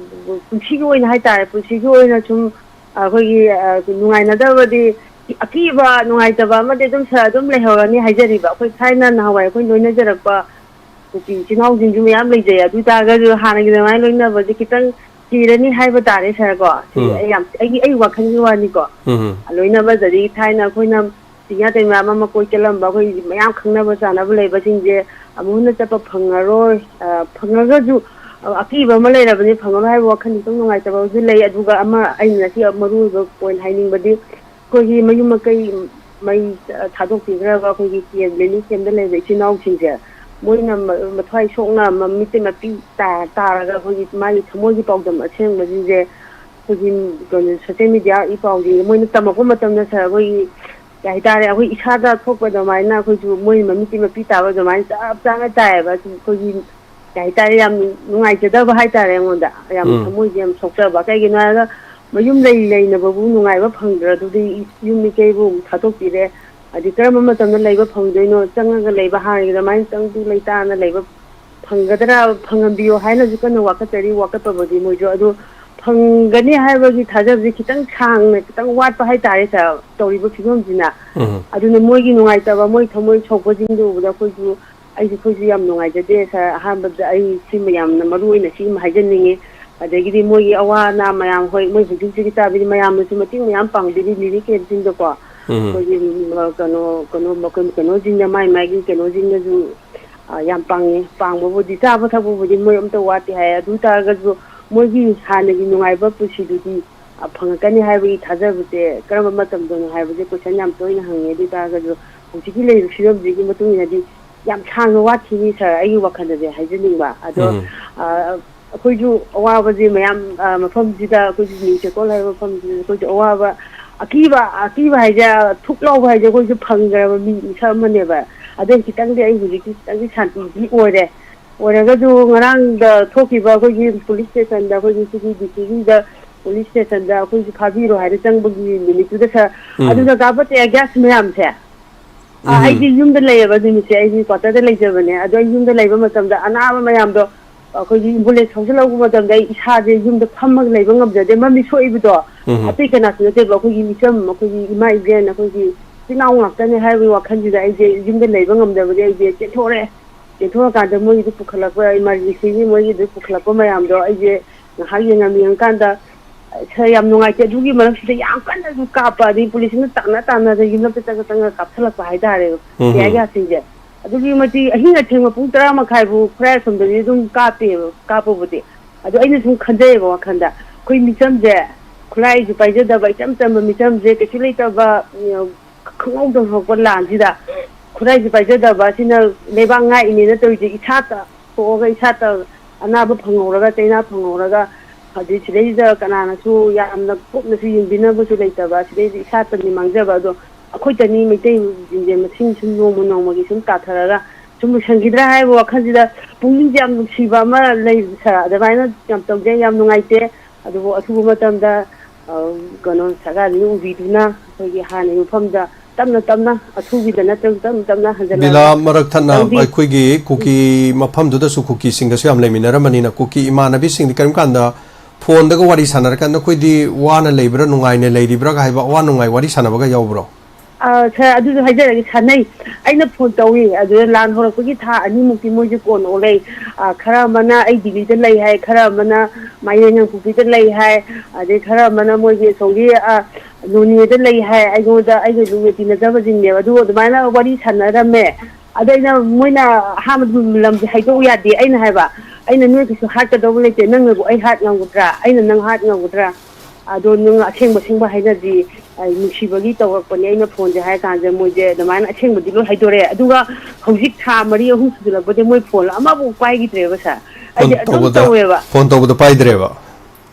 ꯄꯨꯟꯁꯤꯒꯤ ꯑꯣꯏꯅ ꯍꯥꯏꯇꯥꯔꯦ, ꯄꯨꯟꯁꯤꯒꯤ ꯑꯣꯏꯅ ꯁꯨꯝ ꯑꯩꯈꯣꯏꯒꯤ, ꯑ, ꯅꯨꯡꯉꯥꯏꯅꯗꯕꯗꯤ, ꯑꯀꯤꯕ, ꯅꯨꯡꯉꯥꯏꯇꯕ ꯑꯃꯗꯤ ꯑꯗꯨꯝ sir ꯑꯗꯨꯝ ꯂꯩꯍꯧꯔꯅꯤ ꯍꯥꯏꯖꯔꯤꯕ꯫ ꯑꯩꯈꯣꯏ ꯊꯥꯏꯅ ꯅꯍꯥꯟꯋꯥꯏ ꯑꯩꯈꯣꯏ ꯂꯣꯏꯅꯖꯔꯛꯄ ꯅꯨꯄꯤ ꯏꯆꯤꯜ ꯏꯅꯥꯎꯁꯤꯡꯁꯨ ꯃꯌꯥꯝ ꯂꯩꯖꯩ꯫ ꯑꯗꯨ ꯑꯣꯏꯇꯥꯔꯒꯁꯨ ꯍꯥꯟꯅꯒꯤ ꯑꯗꯨꯃꯥꯏꯅ ꯂꯣꯏꯅꯕꯁꯦ ꯈꯤꯇꯪ ꯁꯤꯔꯅꯤ ꯍꯥꯏꯕ ꯇꯥꯔꯦ sir ꯀꯣ꯫ ꯁꯤ ꯎꯝ꯫ ꯑꯩ ꯌꯥꯝ, ꯑꯩꯒꯤ, ꯑꯩ ꯋꯥꯈꯜꯒꯤ ꯋꯥꯅꯤꯀꯣ꯫ ꯎꯝ꯫ ꯂꯣꯏꯅꯕꯗꯗꯤ ꯊꯥꯏꯅ ꯑꯩꯈꯣꯏꯅ ꯆꯤꯡꯌꯥ ꯇꯩꯃ ꯑꯃ ꯃꯀꯣꯏ ꯆꯠꯂꯝꯕ ꯑꯩꯈꯣꯏ ꯃꯌꯥꯝ ꯈꯪꯅꯕ ꯆꯥꯅꯕ ꯂꯩꯕꯁꯤꯡꯁꯦ ꯑꯃꯨꯛ ꯍꯟꯅ ꯆꯠꯄ ꯐꯪꯉꯔꯣꯏ꯫ ꯑ, ꯐꯪꯉꯒꯁꯨ, ꯑ, ꯑꯀꯤꯕ ꯑꯃ ꯂꯩꯔꯕꯅꯤ, ꯐꯪꯉꯔꯣꯏ ꯍꯥꯏꯕ ꯋꯥꯈꯜ ꯈꯤꯇꯪ ꯅꯨꯡꯉꯥꯏꯇꯕꯁꯨ ꯂꯩ꯫ ꯑꯗꯨꯒ ꯑꯃ ꯑꯩꯅ ꯉꯁꯤ ꯃꯔꯨ ꯑꯣꯏꯕ point ꯍꯥꯏꯅꯤꯡꯕꯗꯤ, ꯑꯩꯈꯣꯏꯒꯤ ꯃꯌꯨꯝ ꯃꯀꯩ ꯃꯩ ꯊꯥꯗꯣꯛꯄꯤꯈ꯭ꯔꯒ ꯑꯩꯈꯣꯏꯒꯤ camp, relief camp ꯗ ꯂꯩꯕ ꯏꯆꯤꯜ ꯏꯅꯥꯎꯁꯤꯡꯁꯦ, ꯃꯣꯏꯅ ꯃ-, ꯃꯊ꯭ꯋꯥꯏ ꯁꯣꯛꯅ ꯃꯃꯤꯠꯇ ꯃꯄꯤ ꯇꯥ-, ꯇꯥꯔꯒ ꯑꯩꯈꯣꯏꯒꯤ ꯃꯥꯒꯤ ꯊꯃꯣꯏꯒꯤ ꯄꯥꯎꯗꯝ ꯑꯁꯦꯡꯕꯁꯤꯡꯁꯦ ꯑꯩꯈꯣꯏꯒꯤ ꯀꯩꯅꯣ, social media ꯒꯤ ꯄꯥꯎꯁꯦ ꯃꯣꯏꯅ ꯇꯝꯃꯛꯄ ꯃꯇꯝꯗ sir, ꯑꯩꯈꯣꯏꯒꯤ ꯀꯩ ꯍꯥꯏꯇꯥꯔꯦ, ꯑꯩꯈꯣꯏ ꯏꯁꯥꯗ ꯊꯣꯛꯄ ꯑꯗꯨꯃꯥꯏꯅ ꯑꯩꯈꯣꯏꯁꯨ ꯃꯣꯏ ꯃꯃꯤꯠꯀꯤ ꯃꯄꯤ ꯇꯥꯕ ꯑꯗꯨꯃꯥꯏꯅ ꯆꯞ ꯆꯥꯅ ꯇꯥꯏꯌꯦꯕ꯫ ꯑꯩꯈꯣꯏꯒꯤ ꯀꯩ ꯍꯥꯏꯇꯥꯔꯦ, ꯌꯥꯝ ꯅꯨꯡꯉꯥꯏꯖꯗꯕ ꯍꯥꯏꯇꯥꯔꯦ ꯑꯩꯉꯣꯟꯗ꯫ ꯌꯥꯝ ꯎꯝ꯫ ꯊꯃꯣꯏꯁꯦ ꯌꯥꯝ ꯁꯣꯛꯆꯕ꯫ ꯀꯩꯒꯤꯅꯣ ꯍꯥꯏꯔꯒ ꯃꯌꯨꯝ ꯂꯩ ꯂꯩꯅꯕꯕꯨ ꯅꯨꯡꯉꯥꯏꯕ ꯐꯪꯗ꯭ꯔꯗꯨꯗꯤ ꯌꯨꯝ ꯃꯤꯀꯩꯕꯨ ꯑꯃꯨꯛ ꯊꯥꯗꯣꯛꯄꯤꯔꯦ꯫ ꯍꯥꯏꯗꯤ ꯀꯔꯝꯕ ꯃꯇꯝꯗ ꯂꯩꯕ ꯐꯪꯗꯣꯏꯅꯣ, ꯆꯪꯉꯒ ꯂꯩꯕ, ꯍꯥꯟꯅꯒꯤ ꯑꯗꯨꯃꯥꯏꯅ ꯆꯪꯗꯨ ꯂꯩꯇꯥꯅ ꯂꯩꯕ ꯐꯪꯒꯗ꯭ꯔꯥ, ꯐꯪꯍꯟꯕꯤꯌꯣ ꯍꯥꯏꯅꯁꯨ ꯀꯟꯅ ꯋꯥꯀꯠꯆꯔꯤ꯫ ꯋꯥꯀꯠꯄꯕꯨꯗꯤ ꯃꯣꯏꯁꯨ, ꯑꯗꯨ ꯐꯪꯒꯅꯤ ꯍꯥꯏꯕꯒꯤ ꯊꯥꯖꯕꯁꯤ ꯈꯤꯇꯪ ꯁꯥꯡꯅ, ꯈꯤꯇꯪ ꯋꯥꯠꯄ ꯍꯥꯏꯇꯥꯔꯦ ꯁꯥꯔ, ꯇꯧꯔꯤꯕ ꯐꯤꯕꯝꯁꯤꯅ꯫ ꯎꯝ꯫ ꯑꯗꯨꯅ ꯃꯣꯏꯒꯤ ꯅꯨꯡꯉꯥꯏꯇꯕ, ꯃꯣꯏ ꯊꯃꯣꯏ ꯁꯣꯛꯄꯁꯤꯡꯗꯨ ꯎꯕꯗ ꯑꯩꯈꯣꯏꯁꯨ, ꯑꯩꯁꯨ, ꯑꯩꯈꯣꯏꯁꯨ ꯌꯥꯝ ꯅꯨꯡꯉꯥꯏꯖꯗꯦ ꯁꯥꯔ꯫ ꯑꯍꯥꯟꯕꯗ ꯑꯩ ꯁꯤꯃ ꯌꯥꯝꯅ ꯃꯔꯨ ꯑꯣꯏꯅ ꯁꯤꯃ ꯍꯥꯏꯖꯅꯤꯡꯉꯤ꯫ ꯑꯗꯒꯤꯗꯤ ꯃꯣꯏꯒꯤ ꯑꯋꯥ ꯑꯅꯥ ꯃꯌꯥꯝ, ꯍꯣꯏ, ꯃꯣꯏ ꯍꯧꯖꯤꯛ ꯍꯧꯖꯤꯛꯀꯤ ꯇꯥꯕꯗꯤ ꯃꯌꯥꯝꯅꯁꯨ ꯃꯇꯦꯡ ꯃꯌꯥꯝ ꯄꯥꯡꯕꯤꯔꯤ, ꯔꯤꯂꯤꯐ ꯀꯦꯝꯞꯁꯤꯡꯗꯀꯣ꯫ ꯎꯝ꯫ ꯑꯩꯈꯣꯏꯒꯤ, ꯎꯝ, ꯀꯩꯅꯣ, ꯀꯩꯅꯣ, ꯃꯈꯣꯏ ꯀꯩꯅꯣꯁꯤꯡꯗ, ꯃꯥꯏ ꯃꯥꯏꯒꯤ ꯀꯩꯅꯣꯁꯤꯡꯗꯁꯨ, ꯑ, ꯌꯥꯝ ꯄꯥꯡꯉꯦ꯫ ꯄꯥꯡꯕꯕꯨꯗꯤ, ꯆꯥꯕ ꯊꯛꯄꯕꯨꯗꯤ ꯃꯣꯏ ꯑꯝꯇ ꯋꯥꯠꯇꯦ ꯍꯥꯏ꯫ ꯑꯗꯨ ꯑꯣꯏ ꯇꯥꯔꯒꯁꯨ ꯃꯣꯏꯒꯤ ꯍꯥꯟꯅꯒꯤ ꯅꯨꯡꯉꯥꯏꯕ ꯄꯨꯟꯁꯤꯗꯨꯗꯤ, ꯑ, ꯐꯪꯉꯛꯀꯅꯤ ꯍꯥꯏꯕꯒꯤ ꯊꯥꯖꯕꯁꯦ ꯀꯔꯝꯕ ꯃꯇꯝꯗꯅꯣ ꯍꯥꯏꯕꯁꯦ ꯀꯣꯏꯁꯟ ꯌꯥꯝ ꯇꯣꯏꯅ ꯍꯪꯉꯦ꯫ ꯑꯗꯨ ꯑꯣꯏ ꯇꯥꯔꯒꯁꯨ ꯍꯧꯖꯤꯛꯀꯤ ꯂꯩꯔꯤꯕ ꯐꯤꯕꯝꯁꯤꯒꯤ ꯃꯇꯨꯡ ꯏꯟꯅꯗꯤ ꯌꯥꯝ ꯁꯥꯡꯅ ꯋꯥꯠꯈꯤꯅꯤ ꯁꯥꯔ, ꯑꯩꯒꯤ ꯋꯥꯈꯜꯗꯗꯤ ꯍꯥꯏꯖꯅꯤꯡꯕ꯫ ꯑꯗꯣ, ꯎꯝ꯫ ꯑ, ꯑꯩꯈꯣꯏꯁꯨ ꯑꯋꯥꯕꯁꯦ ꯃꯌꯥꯝ, ꯑ, ꯃꯐꯝꯁꯤꯗ, ꯑꯩꯈꯣꯏꯁꯨ ꯅ꯭ꯌꯨ ꯆꯦꯛꯀꯣꯜ ꯍꯥꯏꯕ ꯃꯐꯝꯁꯤꯗ ꯑꯩꯈꯣꯏꯁꯨ ꯑꯋꯥꯕ, ꯑꯀꯤꯕ, ꯑꯀꯤꯕ ꯍꯥꯏꯁꯦ, ꯊꯨꯛ ꯂꯥꯎꯕ ꯍꯥꯏꯁꯦ ꯑꯩꯈꯣꯏꯁꯨ ꯐꯪꯈ꯭ꯔꯕ ꯃꯤ ꯃꯤꯁꯛ ꯑꯃꯅꯦꯕ꯫ ꯑꯗꯩ ꯈꯤꯇꯪꯗꯤ ꯑꯩ ꯍꯧꯖꯤꯛꯇꯤ ꯈꯤꯇꯪꯗꯤ ꯁꯥꯟꯇꯤꯗꯤ ꯑꯣꯏꯔꯦ꯫ ꯑꯣꯏꯔꯒꯁꯨ ꯉꯔꯥꯡꯗ ꯊꯣꯛꯈꯤꯕ ꯑꯩꯈꯣꯏꯒꯤ ꯄꯨꯂꯤꯁ ꯁ꯭ꯇꯦꯁꯟꯗ, ꯑꯩꯈꯣꯏꯒꯤ ꯁꯤꯒꯤ ꯗꯤ ꯁꯤꯒꯤꯗ ꯄꯨꯂꯤꯁ ꯁ꯭ꯇꯦꯁꯟꯗ ꯑꯩꯈꯣꯏꯁꯨ ꯐꯥꯕꯤꯔꯣ ꯍꯥꯏꯅ ꯆꯪꯕꯒꯤ ꯅꯨꯃꯤꯠꯇꯨꯗ ꯁꯥꯔ, ꯎꯝ꯫ ꯑꯗꯨꯗ ꯀꯥꯞꯄ ꯇꯤꯌꯔ ꯒ꯭ꯌꯥꯁ ꯃꯌꯥꯝꯁꯦ, ꯑ, ꯎꯝ꯫ ꯑꯩꯗꯤ ꯌꯨꯝꯗ ꯂꯩꯌꯦꯕ ꯅꯨꯃꯤꯠꯁꯦ, ꯑꯩꯗꯤ ꯀ꯭ꯋꯥꯇꯔꯗ ꯂꯩꯖꯕꯅꯦ꯫ ꯑꯗꯣ ꯑꯩ ꯌꯨꯝꯗ ꯂꯩꯕ ꯃꯇꯝꯗ ꯑꯅꯥꯕ ꯃꯌꯥꯝꯗꯣ ꯑꯩꯈꯣꯏꯒꯤ ꯑꯦꯝꯕꯨꯂꯦꯟꯁ ꯊꯧꯖꯤꯜꯂꯛꯄ ꯃꯇꯝꯗ ꯑꯩ ꯏꯁꯥꯁꯦ ꯌꯨꯝꯗ ꯐꯝꯃꯒ ꯂꯩꯕ ꯉꯝꯖꯗꯦ꯫ ꯃꯃꯤꯠ ꯁꯣꯛꯏꯕꯗꯣ ꯎꯝ꯫ ꯑꯇꯩ ꯀꯅꯥꯁꯨ ꯅꯠꯇꯦꯕ, ꯑꯩꯈꯣꯏꯒꯤ ꯃꯤꯆꯝ, ꯑꯩꯈꯣꯏꯒꯤ ꯏꯃꯥ ꯏꯕꯦꯟ, ꯑꯩꯈꯣꯏꯒꯤ ꯏꯆꯤꯜ ꯏꯅꯥꯎ ꯉꯥꯛꯇꯅꯦ ꯍꯥꯏꯕꯒꯤ ꯋꯥꯈꯜꯁꯤꯗ ꯑꯩꯁꯦ ꯌꯨꯝꯗ ꯂꯩꯕ ꯉꯝꯗꯕꯒꯤ ꯑꯩꯁꯦ ꯆꯦꯟꯊꯣꯔꯛꯑꯦ꯫ ꯆꯦꯟꯊꯣꯔꯀꯥꯟꯗ ꯃꯣꯏꯒꯤꯗꯨ ꯄꯨꯈꯠꯂꯛꯄ, ꯏꯃꯥꯔꯖꯦꯟꯁꯤꯒꯤ ꯃꯣꯏꯒꯤꯗꯨ ꯄꯨꯈꯠꯂꯛꯄ ꯃꯌꯥꯝꯗꯣ ꯑꯩꯁꯦ ꯉꯥꯏꯍꯥꯛ ꯌꯦꯡꯉꯝ ꯌꯦꯡꯉꯀꯥꯟꯗ, ꯁꯥꯔ, ꯌꯥꯝ ꯅꯨꯡꯉꯥꯏꯇꯦ꯫ ꯑꯗꯨꯒꯤ ꯃꯔꯛꯁꯤꯗ ꯌꯥꯝ ꯀꯟꯅꯁꯨ ꯀꯥꯞꯄ, ꯑꯗꯩ ꯄꯨꯂꯤꯁꯁꯤꯡꯅ ꯇꯥꯟꯅ ꯇꯥꯟꯅꯗ ꯌꯨꯝꯂꯛꯇ ꯆꯪꯉ ꯆꯪꯉ ꯀꯥꯞꯁꯤꯜꯂꯛꯄ ꯍꯥꯏꯇꯥꯔꯦ꯫ ꯎꯝ꯫ ꯇꯤꯌꯔ ꯒ꯭ꯌꯥꯁꯁꯤꯡꯁꯦ꯫ ꯑꯗꯨꯛꯀꯤ ꯃꯇꯤꯛ ꯑꯍꯤꯡ ꯑꯊꯦꯡꯕ ꯄꯨꯡ ꯇꯔꯥ ꯃꯈꯥꯏꯕꯨ ꯈꯨꯔꯥꯏ ꯑꯁꯣꯝꯗꯗꯤ ꯑꯗꯨꯝ ꯀꯥꯞꯄꯦꯕ, ꯀꯥꯞꯄꯕꯨꯗꯤ꯫ ꯑꯗꯣ ꯑꯩꯅ ꯁꯨꯝ ꯈꯟꯖꯩꯌꯦꯕ ꯋꯥꯈꯜꯗ, ꯑꯩꯈꯣꯏ ꯃꯤꯆꯝꯁꯦ, ꯈꯨꯠꯂꯥꯏꯁꯨ ꯄꯥꯏꯖꯗꯕ, ꯏꯆꯝ ꯆꯝꯕ ꯃꯤꯆꯝꯁꯦ, ꯀꯩꯁꯨ ꯂꯩꯇꯕ, ꯎꯝ, ꯈꯪꯍꯧꯗꯅ ꯍꯧꯔꯛꯄ ꯂꯥꯟꯁꯤꯗ ꯈꯨꯠꯂꯥꯏꯁꯨ ꯄꯥꯏꯖꯗꯕ ꯑꯁꯤꯅ ꯂꯩꯕꯥꯛ ꯉꯥꯛꯏꯅꯦꯅ ꯇꯧꯔꯤꯁꯦ꯫ ꯏꯁꯥꯇ ꯁꯣꯛꯑꯒ, ꯏꯁꯥꯇ ꯑꯅꯥꯕ ꯐꯪꯍꯧꯔꯒ, ꯆꯩꯅꯥ ꯐꯪꯍꯧꯔꯒ, ꯑꯗꯩ ꯁꯤꯗꯩꯁꯤꯗ ꯀꯅꯥꯅꯁꯨ ꯌꯥꯝꯅ ꯀꯨꯞꯅꯁꯨ ꯌꯦꯡꯕꯤꯅꯕꯁꯨ ꯂꯩꯇꯕ, ꯁꯤꯗꯩꯁꯤꯗ ꯏꯁꯥꯇꯅꯤ ꯃꯥꯡꯖꯕ꯫ ꯑꯗꯣ ꯑꯩꯈꯣꯏꯇꯅꯤ ꯃꯩꯇꯩꯁꯤꯡꯁꯦ ꯃꯁꯤꯡ ꯁꯨꯝ ꯅꯣꯡꯃ ꯅꯣꯡꯃꯒꯤ ꯁꯨꯝ ꯇꯥꯊꯔꯒ ꯁꯨꯝ ꯂꯣꯏꯁꯟꯈꯤꯗ꯭ꯔꯥ ꯍꯥꯏꯕ ꯋꯥꯈꯜꯁꯤꯗ ꯄꯨꯛꯅꯤꯡꯁꯦ ꯌꯥꯝ ꯅꯨꯡꯁꯤꯕ ꯑꯃ ꯂꯩ ꯁꯥꯔ꯫ ꯑꯗꯨꯃꯥꯏꯅ ꯌꯥꯝ ꯇꯧꯖꯩ, ꯌꯥꯝ ꯅꯨꯡꯉꯥꯏꯇꯦ꯫ ꯑꯗꯨꯕꯨ ꯑꯊꯨꯕ ꯃꯇꯝꯗ, ꯑ, ꯀꯩꯅꯣ, ꯁꯔꯀꯥꯔꯁꯤꯅ ꯎꯕꯤꯗꯨꯅ ꯑꯩꯈꯣꯏꯒꯤ ꯍꯥꯟꯅꯒꯤ ꯃꯐꯝꯗ ꯇꯞꯅ ꯇꯞꯅ, ꯑꯊꯨꯕꯤꯗ ꯅꯠꯇ꯭ꯔꯁꯨ ꯇꯞꯅ ꯇꯞꯅ ꯍꯟꯖꯤꯜꯂꯛꯑꯒ ꯕꯤꯂꯥ, ꯃꯔꯛ ꯊꯠꯅ ꯂꯝꯕꯤ ꯑꯩꯈꯣꯏꯒꯤ ꯀꯨꯀꯤ ꯃꯐꯝꯗꯨꯗꯁꯨ ꯀꯨꯀꯤꯁꯤꯡꯒꯁꯨ ꯌꯥꯝ ꯂꯩꯃꯤꯟꯅꯔꯝꯕꯅꯤꯅ, ꯀꯨꯀꯤ ꯏꯃꯥꯟꯅꯕꯤꯁꯤꯡꯗꯤ ꯀꯔꯤꯝ ꯀꯥꯟꯗ ꯐꯣꯟꯗꯒ ꯋꯥꯔꯤ ꯁꯥꯟꯅꯔꯀꯥꯟꯗ, "ꯅꯈꯣꯏꯗꯤ ꯋꯥꯅ ꯂꯩꯕ꯭ꯔꯥ, ꯅꯨꯡꯉꯥꯏꯅ ꯂꯩꯔꯤꯕ꯭ꯔꯥꯒ" ꯍꯥꯏꯕ ꯑꯋꯥ ꯅꯨꯡꯉꯥꯏ ꯋꯥꯔꯤ ꯁꯥꯟꯅꯕꯒ ꯌꯥꯎꯕ꯭ꯔꯣ? ꯑ, ꯁꯥꯔ, ꯑꯗꯨꯁꯨ ꯍꯥꯏꯖꯔꯒꯦ, ꯁꯥꯟꯅꯩ꯫ ꯑꯩꯅ ꯐꯣꯟ ꯇꯧꯏ, ꯑꯗꯨꯗ ꯂꯥꯟ ꯍꯧꯔꯛꯄꯒꯤ ꯊꯥ ꯑꯅꯤꯃꯨꯛꯇꯤ ꯃꯣꯏꯁꯦ ꯀꯣꯟ ꯑꯣꯜꯂꯛꯏ꯫ ꯑ, ꯈꯔ ꯑꯃꯅ ꯑꯩ ꯗꯤꯜꯂꯤꯗ ꯂꯩ ꯍꯥꯏ, ꯈꯔ ꯑꯃꯅ ꯃꯥꯏꯔꯦꯟ ꯌꯥꯡꯄꯨꯄꯤꯗ ꯂꯩ ꯍꯥꯏ, ꯑꯗꯩ ꯈꯔ ꯑꯃꯅ ꯃꯣꯏꯒꯤ ꯑꯁꯣꯝꯒꯤ, ꯑ, ꯅꯣꯅꯦꯗ ꯂꯩ ꯍꯥꯏ꯫ ꯑꯩꯉꯣꯟꯗ, ꯑꯩꯒ ꯂꯨꯅ ꯇꯤꯟꯅꯖꯕꯁꯤꯡꯅꯦꯕ꯫ ꯑꯗꯨ ꯑꯗꯨꯃꯥꯏꯅ ꯋꯥꯔꯤ ꯁꯥꯟꯅꯔꯝꯃꯦ꯫ ꯑꯗ ꯑꯩꯅ, ꯃꯣꯏꯅ ꯑꯍꯥꯟꯕ ꯂꯝꯁꯦ ꯍꯥꯏꯗꯣꯛꯎ ꯌꯥꯗꯦ꯫ ꯑꯩꯅ ꯍꯥꯏꯕ, "ꯑꯩꯅ ꯅꯣꯏ ꯀꯩꯁꯨ ꯍꯥꯠꯀꯗꯧꯕ ꯂꯩꯇꯦ, ꯅꯪꯅꯕꯨ ꯑꯩ ꯍꯥꯠ ꯉꯝꯒꯗ꯭ꯔꯥ, ꯑꯩꯅ ꯅꯪ ꯍꯥꯠ ꯉꯝꯒꯗ꯭ꯔꯥ? ꯑꯗꯣ ꯅꯪ ꯑꯁꯦꯡꯕ ꯑꯁꯦꯡꯕ ꯍꯥꯏꯅꯁꯤ, ꯑꯩ ꯅꯨꯡꯁꯤꯕꯒꯤ ꯇꯧꯔꯛꯄꯅꯦ ꯑꯩꯅ ꯐꯣꯟꯁꯦ" ꯍꯥꯏ ꯀꯥꯟꯁꯤꯗ ꯃꯣꯏꯁꯦ ꯑꯗꯨꯃꯥꯏꯅ ꯑꯁꯦꯡꯕꯗꯤ ꯂꯣꯏ ꯍꯥꯏꯗꯣꯔꯛꯑꯦ꯫ ꯑꯗꯨꯒ ꯍꯧꯖꯤꯛ ꯊꯥ ꯃꯔꯤ ꯑꯍꯨꯝ ꯁꯨꯖꯜꯂꯛꯄꯗꯤ ꯃꯣꯏ ꯐꯣꯟ ꯑꯃꯐꯥꯎ ꯄꯥꯏꯈꯤꯗ꯭ꯔꯦꯕ, ꯁꯥꯔ꯫ ꯐꯣꯟ ꯑꯩꯗꯤ ꯑꯗꯨꯝ ꯇꯧꯕꯗ, ꯇꯧꯋꯦꯕ꯫ ꯐꯣꯟ ꯇꯧꯕꯗ ꯄꯥꯏꯗ꯭ꯔꯦꯕ?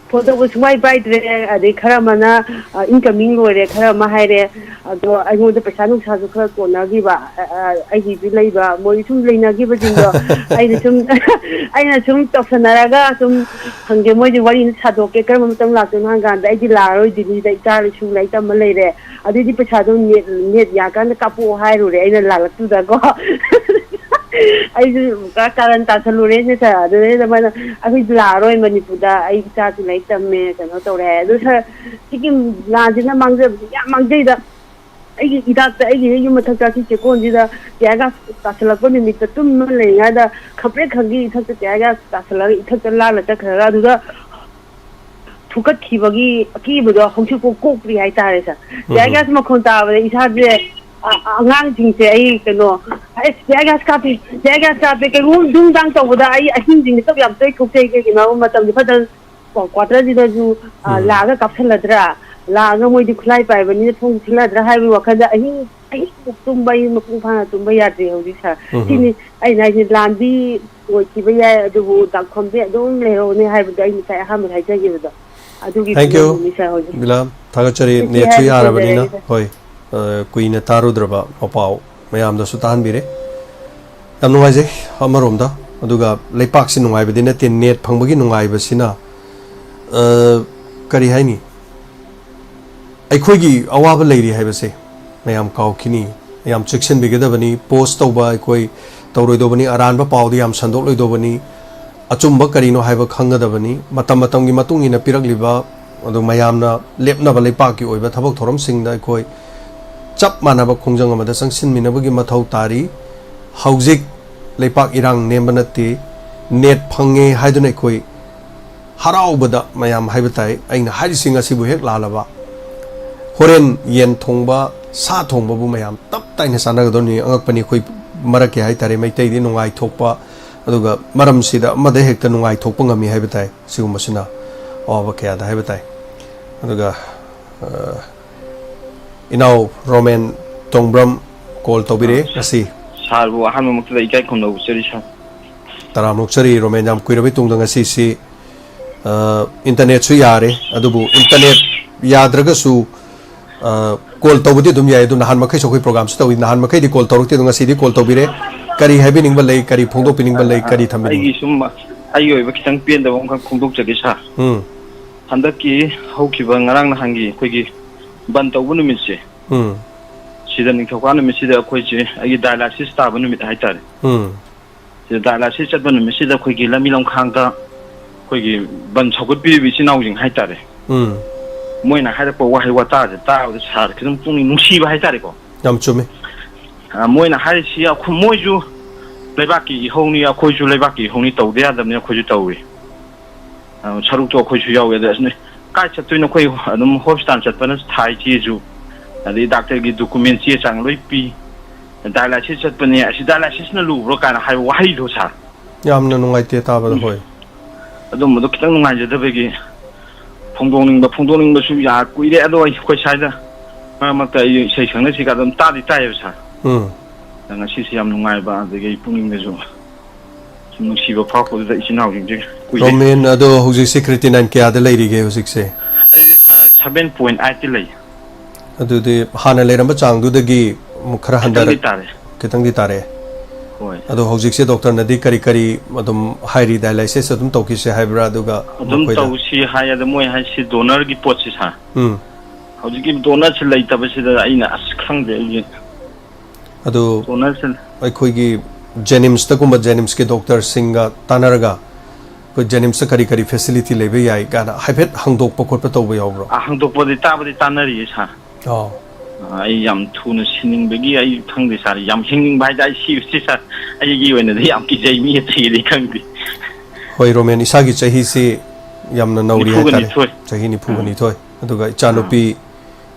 ꯐꯣꯟ ꯇꯧꯕ ꯁꯨꯡꯄꯥꯏ ꯄꯥꯏꯗ꯭ꯔꯦ꯫ ꯑꯗꯩ ꯈꯔ ꯑꯃꯅ, ꯑ, incoming ꯂꯣꯏꯔꯦ, ꯈꯔ ꯑꯃ ꯍꯥꯏꯔꯦ꯫ ꯑꯗꯣ ꯑꯩꯉꯣꯟꯗ ꯄꯩꯁꯥ ꯅꯨꯡꯁꯥꯁꯨ ꯈꯔ ꯀꯣꯟꯅꯈꯤꯕ, ꯑ, ꯑ, ꯑꯩꯒꯤꯁꯨ ꯂꯩꯕ, ꯃꯣꯏ ꯁꯨꯝ ꯂꯩꯅꯈꯤꯕꯁꯤꯡꯗꯣ ꯑꯩꯅ ꯁꯨꯝ, ꯑꯩꯅ ꯁꯨꯝ ꯇꯧꯁꯟꯅꯔꯒ ꯁꯨꯝ ꯍꯪꯒꯦ, ꯃꯣꯏꯗꯤ ꯋꯥꯔꯤ ꯁꯥꯗꯣꯛꯀꯦ, ꯀꯔꯝꯕ ꯃꯇꯝ ꯂꯥꯛꯇꯣꯏꯅꯣ ꯍꯪ ꯀꯥꯟꯗ, "ꯑꯩꯗꯤ ꯂꯥꯛꯑꯔꯣꯏ, ꯗꯤꯜꯂꯤꯗ ꯏꯆꯥ ꯏꯁꯨ ꯂꯥꯏꯔꯤꯛ ꯇꯝꯕ ꯂꯩꯔꯦ, ꯑꯗꯨꯏꯗꯤ ꯄꯩꯁꯥꯗꯣ ꯅꯦꯠ, ꯅꯦꯠ ꯌꯥꯀꯥꯟꯗ ꯀꯥꯞꯄꯛꯑꯣ" ꯍꯥꯏꯔꯨꯔꯦ ꯑꯩꯅ ꯂꯥꯜꯂꯛꯇꯨꯗꯀꯣ꯫ ꯑꯩꯁꯨ ꯄꯨꯔꯥ ꯀꯥꯔꯟ ꯇꯥꯁꯜꯂꯨꯔꯦꯅꯦ, ꯁꯥꯔ꯫ ꯑꯗꯨꯗꯩꯗ ꯃꯥꯅ, "ꯑꯩꯈꯣꯏꯗꯤ ꯂꯥꯛꯑꯔꯣꯏ ꯃꯅꯤꯄꯨꯔꯗ, ꯑꯩ ꯏꯆꯥꯁꯨ ꯂꯥꯏꯔꯤꯛ ꯇꯝꯃꯦ, ꯀꯩꯅꯣ ꯇꯧꯔꯦ" ꯍꯥꯏ꯫ ꯑꯗꯣ ꯁꯥꯔ, ꯁꯤꯒꯤ ꯂꯥꯟꯁꯤꯅ ꯃꯥꯡꯖꯕꯗꯤ ꯌꯥꯝ ꯃꯥꯡꯖꯩꯗ꯫ ꯑꯩꯒꯤ ꯏꯅꯥꯛꯇ, ꯑꯩꯒꯤ ꯍꯦꯛ ꯌꯨꯝ ꯃꯊꯛꯇ ꯑꯁꯤ ꯆꯦꯛꯀꯣꯟꯁꯤꯗ tear gas ꯇꯥꯁꯜꯂꯛꯄ ꯅꯨꯃꯤꯠꯇ ꯇꯨꯝꯃ ꯂꯩꯔꯤꯉꯩꯗ ꯈꯪꯄ꯭ꯔꯦꯛ ꯈꯪꯉꯤ ꯏꯊꯛꯇ tear gas ꯇꯥꯁꯜꯂꯒ ꯏꯊꯛꯇ ꯂꯥꯜꯂ ꯆꯠꯈ꯭ꯔꯒ ꯑꯗꯨꯗ ꯊꯨꯀꯠꯈꯤꯕꯒꯤ ꯑꯀꯤꯕꯗꯣ ꯍꯧꯖꯤꯛꯐꯥꯎ ꯀꯣꯛꯇ꯭ꯔꯤ ꯍꯥꯏꯇꯥꯔꯦ, ꯁꯥꯔ꯫ Tear gas ꯃꯈꯣꯟ ꯇꯥꯕꯗ ꯏꯁꯥꯁꯦ, ꯑ-, ꯑ-, ꯑꯉꯥꯡꯁꯤꯡꯁꯦ ꯑꯩ ꯀꯩꯅꯣ, "ꯑꯁ, tear gas ꯀꯥꯞꯄꯦ, tear gas ꯀꯥꯞꯄꯦ, ꯀꯩꯅꯣ ꯗꯨꯡ ꯗꯥꯡ" ꯇꯧꯕꯗ ꯑꯩ ꯑꯍꯤꯡꯁꯤ ꯃꯤꯀꯞ ꯌꯥꯝ ꯇꯣꯏ ꯊꯣꯛꯆꯩ꯫ ꯀꯩꯒꯤꯅꯣ ꯍꯥꯏꯕ ꯃꯇꯝꯗ ꯐꯖꯅ ꯀ꯭ꯋꯥꯇꯔꯁꯤꯗꯁꯨ, ꯑ, ꯎꯝ꯫ ꯂꯥꯛꯑꯒ ꯀꯥꯞꯁꯜꯂꯗ꯭ꯔꯥ, ꯂꯥꯛꯑꯒ ꯃꯣꯏꯗꯤ ꯈꯨꯠꯂꯥꯏ ꯄꯥꯏꯕꯅꯤꯅ ꯊꯣꯡ ꯊꯤꯜꯂꯗ꯭ꯔꯥ ꯍꯥꯏꯕꯒꯤ ꯋꯥꯈꯜꯗ ꯑꯍꯤꯡ, ꯑꯍꯤꯡ ꯇꯨꯝꯕ, ꯑꯍꯤꯡ ꯃꯄꯨꯡ ꯐꯥꯅ ꯇꯨꯝꯕ ꯌꯥꯗ꯭ꯔꯤ ꯍꯧꯖꯤꯛ, ꯁꯥꯔ꯫ ꯎꯝ ꯍꯝ꯫ ꯁꯤꯅꯤ ꯑꯩꯅ ꯍꯥꯏꯁꯦ, ꯂꯥꯟꯗꯤ ꯂꯣꯏꯈꯤꯕ ꯌꯥꯏ, ꯑꯗꯨꯕꯨ ꯗꯥꯛꯐꯝꯗꯤ ꯑꯗꯨꯝ ꯂꯩꯍꯧꯅꯤ ꯍꯥꯏꯕꯗꯣ ꯑꯩ ꯉꯁꯥꯏ ꯑꯍꯥꯟꯕꯗ ꯍꯥꯏꯖꯈꯤꯕꯗꯣ꯫ ꯑꯗꯨꯒꯤ Thank you, ꯐꯤꯕꯝꯗꯨꯅꯤ, ꯁꯥꯔ, ꯍꯧꯖꯤꯛ꯫ ꯕꯤꯂꯥ꯫ ꯊꯥꯒꯠꯆꯔꯤ꯫ Thank you ꯅꯦꯠꯁꯨ ꯍꯥꯏꯕ ꯌꯥꯔꯕꯅꯤꯅ꯫ ꯊꯝꯖꯔꯒꯦ, ꯁꯥꯔ꯫ ꯍꯣꯏ, ꯑ, ꯀꯨꯏꯅ ꯇꯥꯔꯨꯗ꯭ꯔꯕ ꯃꯄꯥꯎ ꯃꯌꯥꯝꯗꯁꯨ ꯇꯥꯍꯟꯕꯤꯔꯦ꯫ ꯌꯥꯝ ꯅꯨꯡꯉꯥꯏꯖꯩ ꯑꯃꯔꯣꯝꯗ꯫ ꯑꯗꯨꯒ ꯂꯩꯄꯥꯛꯁꯤ ꯅꯨꯡꯉꯥꯏꯕꯗꯤ ꯅꯠꯇꯦ, ꯅꯦꯠ ꯐꯪꯕꯒꯤ ꯅꯨꯡꯉꯥꯏꯕꯁꯤꯅ, ꯑ, ꯀꯔꯤ ꯍꯥꯏꯅꯤ? ꯑꯩꯈꯣꯏꯒꯤ ꯑꯋꯥꯕ ꯂꯩꯔꯤ ꯍꯥꯏꯕꯁꯦ ꯃꯌꯥꯝ ꯀꯥꯎꯈꯤꯅꯤ꯫ ꯌꯥꯝ ꯆꯦꯛꯁꯤꯟꯕꯤꯒꯗꯕꯅꯤ꯫ ꯄꯣꯁ ꯇꯧꯕ ꯑꯩꯈꯣꯏ ꯇꯧꯔꯣꯏꯗꯧꯕꯅꯤ꯫ ꯑꯔꯥꯟꯕ ꯄꯥꯎꯗꯤ ꯌꯥꯝ ꯁꯟꯗꯣꯛꯂꯣꯏꯗꯧꯕꯅꯤ꯫ ꯑꯆꯨꯝꯕ ꯀꯔꯤꯅꯣ ꯍꯥꯏꯕ ꯈꯪꯒꯗꯕꯅꯤ꯫ ꯃꯇꯝ ꯃꯇꯝꯒꯤ ꯃꯇꯨꯡ ꯏꯟꯅ ꯄꯤꯔꯛꯂꯤꯕ, ꯑꯗꯨ ꯃꯌꯥꯝꯅ ꯂꯦꯞꯅꯕ ꯂꯩꯄꯥꯛꯀꯤ ꯑꯣꯏꯕ ꯊꯕꯛ ꯊꯧꯔꯝꯁꯤꯡꯗ ꯑꯩꯈꯣꯏ ꯆꯞ ꯃꯥꯟꯅꯕ ꯈꯣꯡꯖꯪ ꯑꯃꯗ ꯆꯪꯁꯤꯟꯃꯤꯟꯅꯕꯒꯤ ꯃꯊꯧ ꯇꯥꯔꯤ꯫ ꯍꯧꯖꯤꯛ ꯂꯩꯄꯥꯛ ꯏꯔꯥꯡ ꯅꯦꯝꯕ ꯅꯠꯇꯦ꯫ ꯅꯦꯠ ꯐꯪꯉꯦ ꯍꯥꯏꯗꯨꯅ ꯑꯩꯈꯣꯏ ꯍꯔꯥꯎꯕꯗ ꯃꯌꯥꯝ ꯍꯥꯏꯕ ꯇꯥꯏ꯫ ꯑꯩꯅ ꯍꯥꯏꯔꯤꯁꯤꯡ ꯑꯁꯤꯕꯨ ꯍꯦꯛ ꯂꯥꯜꯂꯕ, ꯍꯣꯔꯦꯟ ꯌꯦꯟ ꯊꯣꯡꯕ, ꯁꯥ ꯊꯣꯡꯕꯕꯨ ꯃꯌꯥꯝ ꯇꯞ ꯇꯥꯏꯅ ꯆꯥꯟꯅꯒꯗꯧꯅꯤ꯫ ꯑꯉꯛꯄꯅꯤ, ꯑꯩꯈꯣꯏ ꯃꯔꯛꯀꯤ ꯍꯥꯏ ꯇꯥꯔꯦ, ꯃꯩꯇꯩꯗꯤ ꯅꯨꯡꯉꯥꯏꯊꯣꯛꯄ, ꯑꯗꯨꯒ ꯃꯔꯝꯁꯤꯗ ꯑꯃꯗ ꯍꯦꯛꯇ ꯅꯨꯡꯉꯥꯏꯊꯣꯛꯄ ꯉꯝꯃꯤ ꯍꯥꯏꯕ ꯇꯥꯏ꯫ ꯁꯤꯒꯨꯝꯕꯁꯤꯅ ꯑꯋꯥꯕ ꯀꯌꯥꯗ ꯍꯥꯏꯕ ꯇꯥꯏ꯫ ꯑꯗꯨꯒ, ꯑ, ꯏꯅꯥꯎ ꯔꯣꯃꯦꯟ ꯇꯣꯡꯕ꯭ꯔꯝ ꯀꯣꯜ ꯇꯧꯕꯤꯔꯛꯑꯦ ꯉꯁꯤ꯫ ꯁꯥꯔꯕꯨ ꯑꯍꯥꯟꯕꯃꯛꯇꯗ ꯏꯀꯥꯏ ꯈꯨꯝꯅꯕ ꯎꯠꯆꯔꯤ, ꯁꯥꯔ꯫ ꯇꯔꯥꯝꯅ ꯑꯣꯛꯆꯔꯤ ꯔꯣꯃꯦꯟ, ꯌꯥꯝ ꯀꯨꯏꯔꯕꯩ ꯇꯨꯡꯗ ꯉꯁꯤꯁꯤ, ꯑ, ꯏꯟꯇꯔꯅꯦꯠꯁꯨ ꯌꯥꯔꯦ, ꯑꯗꯨꯕꯨ ꯏꯟꯇꯔꯅꯦꯠ ꯌꯥꯗ꯭ꯔꯒꯁꯨ, ꯑ, ꯀꯣꯜ ꯇꯧꯕꯗꯤ ꯑꯗꯨꯝ ꯌꯥꯏ꯫ ꯑꯗꯨ ꯅꯍꯥꯟ ꯃꯈꯩꯁꯨ ꯑꯩꯈꯣꯏ ꯄ꯭ꯔꯣꯒꯥꯝꯁꯨ ꯇꯧꯏ, ꯅꯍꯥꯟ ꯃꯈꯩꯗꯤ ꯀꯣꯜ ꯇꯧꯔꯛꯇꯦ, ꯑꯗꯣ ꯉꯁꯤꯗꯤ ꯀꯣꯜ ꯇꯧꯕꯤꯔꯦ꯫ ꯀꯔꯤ ꯍꯥꯏꯕꯤꯅꯤꯡꯕ ꯂꯩ, ꯀꯔꯤ ꯐꯣꯡꯗꯣꯛꯄꯤꯅꯤꯡꯕ ꯂꯩ, ꯀꯔꯤ ꯊꯝꯕꯤꯅꯤꯡꯉꯤ? ꯑꯩꯒꯤ ꯁꯨꯝ ꯑꯩꯒꯤ ꯑꯣꯏꯕ ꯈꯤꯇꯪ ꯄꯦꯟꯗꯕ ꯑꯃꯈꯛ ꯐꯣꯡꯗꯣꯛꯆꯒꯦ, ꯁꯥꯔ꯫ ꯎꯝ꯫ ꯍꯟꯗꯛꯀꯤ ꯍꯧꯈꯤꯕ ꯉꯔꯥꯡ ꯅꯍꯥꯟꯒꯤ ꯑꯩꯈꯣꯏꯒꯤ ꯕꯟ ꯇꯧꯕ ꯅꯨꯃꯤꯠꯁꯦ, ꯎꯝ꯫ ꯁꯤꯗ ꯅꯤꯡꯊꯧꯀꯥ ꯅꯨꯃꯤꯠꯁꯤꯗ ꯑꯩꯈꯣꯏꯁꯦ ꯑꯩꯒꯤ dialysis ꯇꯥꯕ ꯅꯨꯃꯤꯠ ꯍꯥꯏꯇꯥꯔꯦ꯫ ꯎꯝ꯫ ꯁꯤꯗ dialysis ꯆꯠꯄ ꯅꯨꯃꯤꯠꯁꯤꯗ ꯑꯩꯈꯣꯏꯒꯤ ꯂꯝꯕꯤ ꯂꯝꯈꯥꯡꯗ ꯑꯩꯈꯣꯏꯒꯤ ꯕꯟ ꯁꯧꯒꯠꯄꯤꯔꯤꯕ ꯏꯆꯤꯟ ꯏꯅꯥꯎꯁꯤꯡ ꯍꯥꯏꯇꯥꯔꯦ, ꯎꯝ꯫ ꯃꯣꯏꯅ ꯍꯥꯏꯔꯛꯄ ꯋꯥꯍꯩ ꯋꯥꯇꯥꯁꯦ ꯇꯥꯕꯗ ꯁꯥꯔ ꯈꯤꯇꯪ ꯄꯨꯛꯅꯤꯡ ꯅꯨꯡꯁꯤꯕ ꯍꯥꯏꯇꯥꯔꯦꯀꯣ꯫ ꯌꯥꯝ ꯆꯨꯝꯃꯤ꯫ ꯑ, ꯃꯣꯏꯅ ꯍꯥꯏꯔꯤꯁꯤ ꯑꯩꯈꯣꯏ, ꯃꯣꯏꯁꯨ ꯂꯩꯕꯥꯛꯀꯤ ꯏꯍꯧꯅꯤ, ꯑꯩꯈꯣꯏꯁꯨ ꯂꯩꯕꯥꯛꯀꯤ ꯏꯍꯧꯅꯤ, ꯇꯧꯗ ꯌꯥꯗꯕꯅꯤ, ꯑꯩꯈꯣꯏꯁꯨ ꯇꯧꯏ꯫ ꯑ, ꯁꯔꯨꯛꯇꯣ ꯑꯩꯈꯣꯏꯁꯨ ꯌꯥꯎꯏ꯫ ꯑꯗ ꯑꯁ, ꯀꯥꯏ ꯆꯠꯇꯣꯏꯅꯣ? ꯑꯩꯈꯣꯏ ꯑꯗꯨꯝ ꯍꯣꯁꯄꯤꯇꯥꯜ ꯆꯠꯄꯅ ꯊꯥꯏ, ꯆꯦꯁꯨ, ꯑꯗꯩ ꯗꯥꯛꯇꯔꯒꯤ ꯗꯣꯀꯨꯃꯦꯟ ꯆꯦ ꯆꯥꯡ ꯂꯣꯏ ꯄꯤ꯫ Dialysis ꯆꯠꯄꯅꯦ, ꯑꯁꯤ dialysisꯅ ꯂꯨꯕ꯭ꯔꯣ ꯀꯥꯏꯅ ꯍꯥꯏꯕ ꯋꯥꯍꯩꯗꯣ, ꯁꯥꯔ꯫ ꯌꯥꯝꯅ ꯅꯨꯡꯉꯥꯏꯇꯦ ꯇꯥꯕꯗ, ꯎꯝ꯫ ꯍꯣꯏ꯫ ꯑꯗꯨꯝꯕꯗꯣ ꯈꯤꯇꯪ ꯅꯨꯡꯉꯥꯏꯖꯗꯕꯒꯤ ꯐꯣꯡꯗꯣꯛꯅꯤꯡꯕ, ꯐꯣꯡꯗꯣꯛꯅꯤꯡꯕꯁꯨ ꯌꯥ ꯀꯨꯏꯔꯦ꯫ ꯑꯗꯣ ꯑꯩ, ꯑꯩꯈꯣꯏ ꯁ꯭ꯋꯥꯏꯗ ꯃꯔꯛ ꯃꯔꯛꯇ ꯑꯩ ꯏꯁꯩ ꯈꯪꯅꯁꯤꯒ ꯑꯗꯨꯝ ꯇꯥꯗꯤ ꯇꯥꯏꯌꯦꯕ, ꯁꯥꯔ꯫ ꯎꯝ꯫ ꯑꯗ ꯉꯁꯤꯁꯦ ꯌꯥꯝ ꯅꯨꯡꯉꯥꯏꯕ, ꯑꯗꯒꯤ ꯑꯩ ꯄꯨꯛꯅꯤꯡꯗꯁꯨ ꯁꯨꯝ ꯅꯨꯡꯁꯤꯕ ꯐꯥꯎꯔꯛꯄꯗꯨꯗ ꯏꯆꯤꯟ ꯏꯅꯥꯎꯁꯤꯡꯁꯦ ꯀꯨꯏꯔꯦ꯫ ꯔꯣꯃꯦꯟ, ꯑꯗꯣ ꯍꯧꯖꯤꯛꯁꯦ creatinine ꯀꯌꯥꯗ ꯂꯩꯔꯤꯒꯦ ꯍꯧꯖꯤꯛꯁꯦ? ꯑꯩ, ꯁꯥꯔ, seven point eight ꯂꯩ꯫ ꯑꯗꯨꯗꯤ ꯍꯥꯟꯅ ꯂꯩꯔꯝꯕ ꯆꯥꯡꯗꯨꯗꯒꯤ ꯑꯃꯨꯛ ꯈꯔ ꯈꯤꯇꯪꯗꯤ ꯍꯟꯊꯔꯛ-, ꯇꯥꯔꯦ꯫ ꯈꯤꯇꯪꯗꯤ ꯇꯥꯔꯛꯑꯦ꯫ ꯍꯣꯏ꯫ ꯑꯗꯣ ꯍꯧꯖꯤꯛꯁꯦ ꯗꯣꯛꯇꯔꯅꯗꯤ ꯀꯔꯤ ꯀꯔꯤ ꯑꯗꯨꯝ ꯍꯥꯏꯔꯤ? Dialysis ꯑꯗꯨꯝ ꯇꯧꯈꯤꯁꯦ ꯍꯥꯏꯕ꯭ꯔꯥ? ꯑꯗꯨꯒ ꯑꯗꯨꯝ ꯃꯈꯣꯏꯗ? ꯇꯧꯁꯤ ꯍꯥꯏ, ꯑꯗꯣ ꯃꯣꯏ ꯍꯥꯏꯁꯤ donorꯒꯤ ꯄꯣꯠꯁꯤ, ꯁꯥꯔ꯫ ꯎꯝ꯫ ꯍꯧꯖꯤꯛꯀꯤ ꯗꯣꯅꯔꯁꯦ ꯂꯩꯇꯕꯁꯤꯗ ꯑꯩꯅ ꯑꯁ ꯈꯪꯗꯦ ꯑꯩꯁꯦ꯫ ꯑꯗꯨ ꯗꯣꯅꯔꯁꯦ ꯑꯩꯈꯣꯏꯒꯤ ꯖꯦꯅꯤꯝꯁꯇꯒꯨꯝꯕ, ꯖꯦꯅꯤꯝꯁꯀꯤ ꯗꯣꯛꯇꯔꯁꯤꯡꯒ ꯇꯥꯟꯅꯔꯒ ꯑꯩꯈꯣꯏ ꯖꯦꯅꯤꯝꯁꯇ ꯀꯔꯤ ꯀꯔꯤ ꯐꯦꯁꯤꯂꯤꯇꯤ ꯂꯩꯕ ꯌꯥꯏ ꯀꯥꯏꯅ ꯍꯥꯏꯐꯦꯠ ꯍꯪꯗꯣꯛꯄ ꯈꯣꯠꯄ ꯇꯧꯕ ꯌꯥꯎꯕ꯭ꯔꯣ? ꯑ, ꯍꯪꯗꯣꯛꯄꯗꯤ ꯇꯥꯕꯗꯤ ꯇꯥꯅꯔꯤꯌꯦ ꯁꯥꯔ꯫ ꯑꯣ꯫ ꯑ, ꯑꯩ ꯌꯥꯝ ꯊꯨꯅ ꯁꯤꯅꯤꯡꯕꯒꯤ ꯑꯩ ꯈꯪꯗꯦ ꯁꯥꯔ, ꯌꯥꯝ ꯍꯤꯡꯅꯤꯡꯕ ꯍꯥꯏꯇꯥꯔꯦ꯫ ꯑꯩ ꯁꯤꯕꯁꯤ ꯁꯥꯔ, ꯑꯩꯒꯤ ꯑꯣꯏꯅꯗꯤ ꯌꯥꯝ ꯀꯤꯖꯩ, ꯃꯤ ꯑꯇꯩꯒꯤꯗꯤ ꯈꯪꯗꯦ꯫ ꯍꯣꯏ, ꯔꯣꯃꯦꯟ, ꯏꯁꯥꯒꯤ ꯆꯍꯤꯁꯤ ꯌꯥꯝꯅ ꯅꯧꯔꯤ ꯍꯥꯏꯇꯥꯔꯦ꯫ ꯅꯤꯐꯨꯒ ꯅꯤꯊꯣꯏ꯫ ꯆꯍꯤ ꯅꯤꯐꯨꯒ ꯎꯝ꯫ ꯅꯤꯊꯣꯏ꯫ ꯑꯗꯨꯒ ꯏꯆꯥꯅꯨꯄꯤ,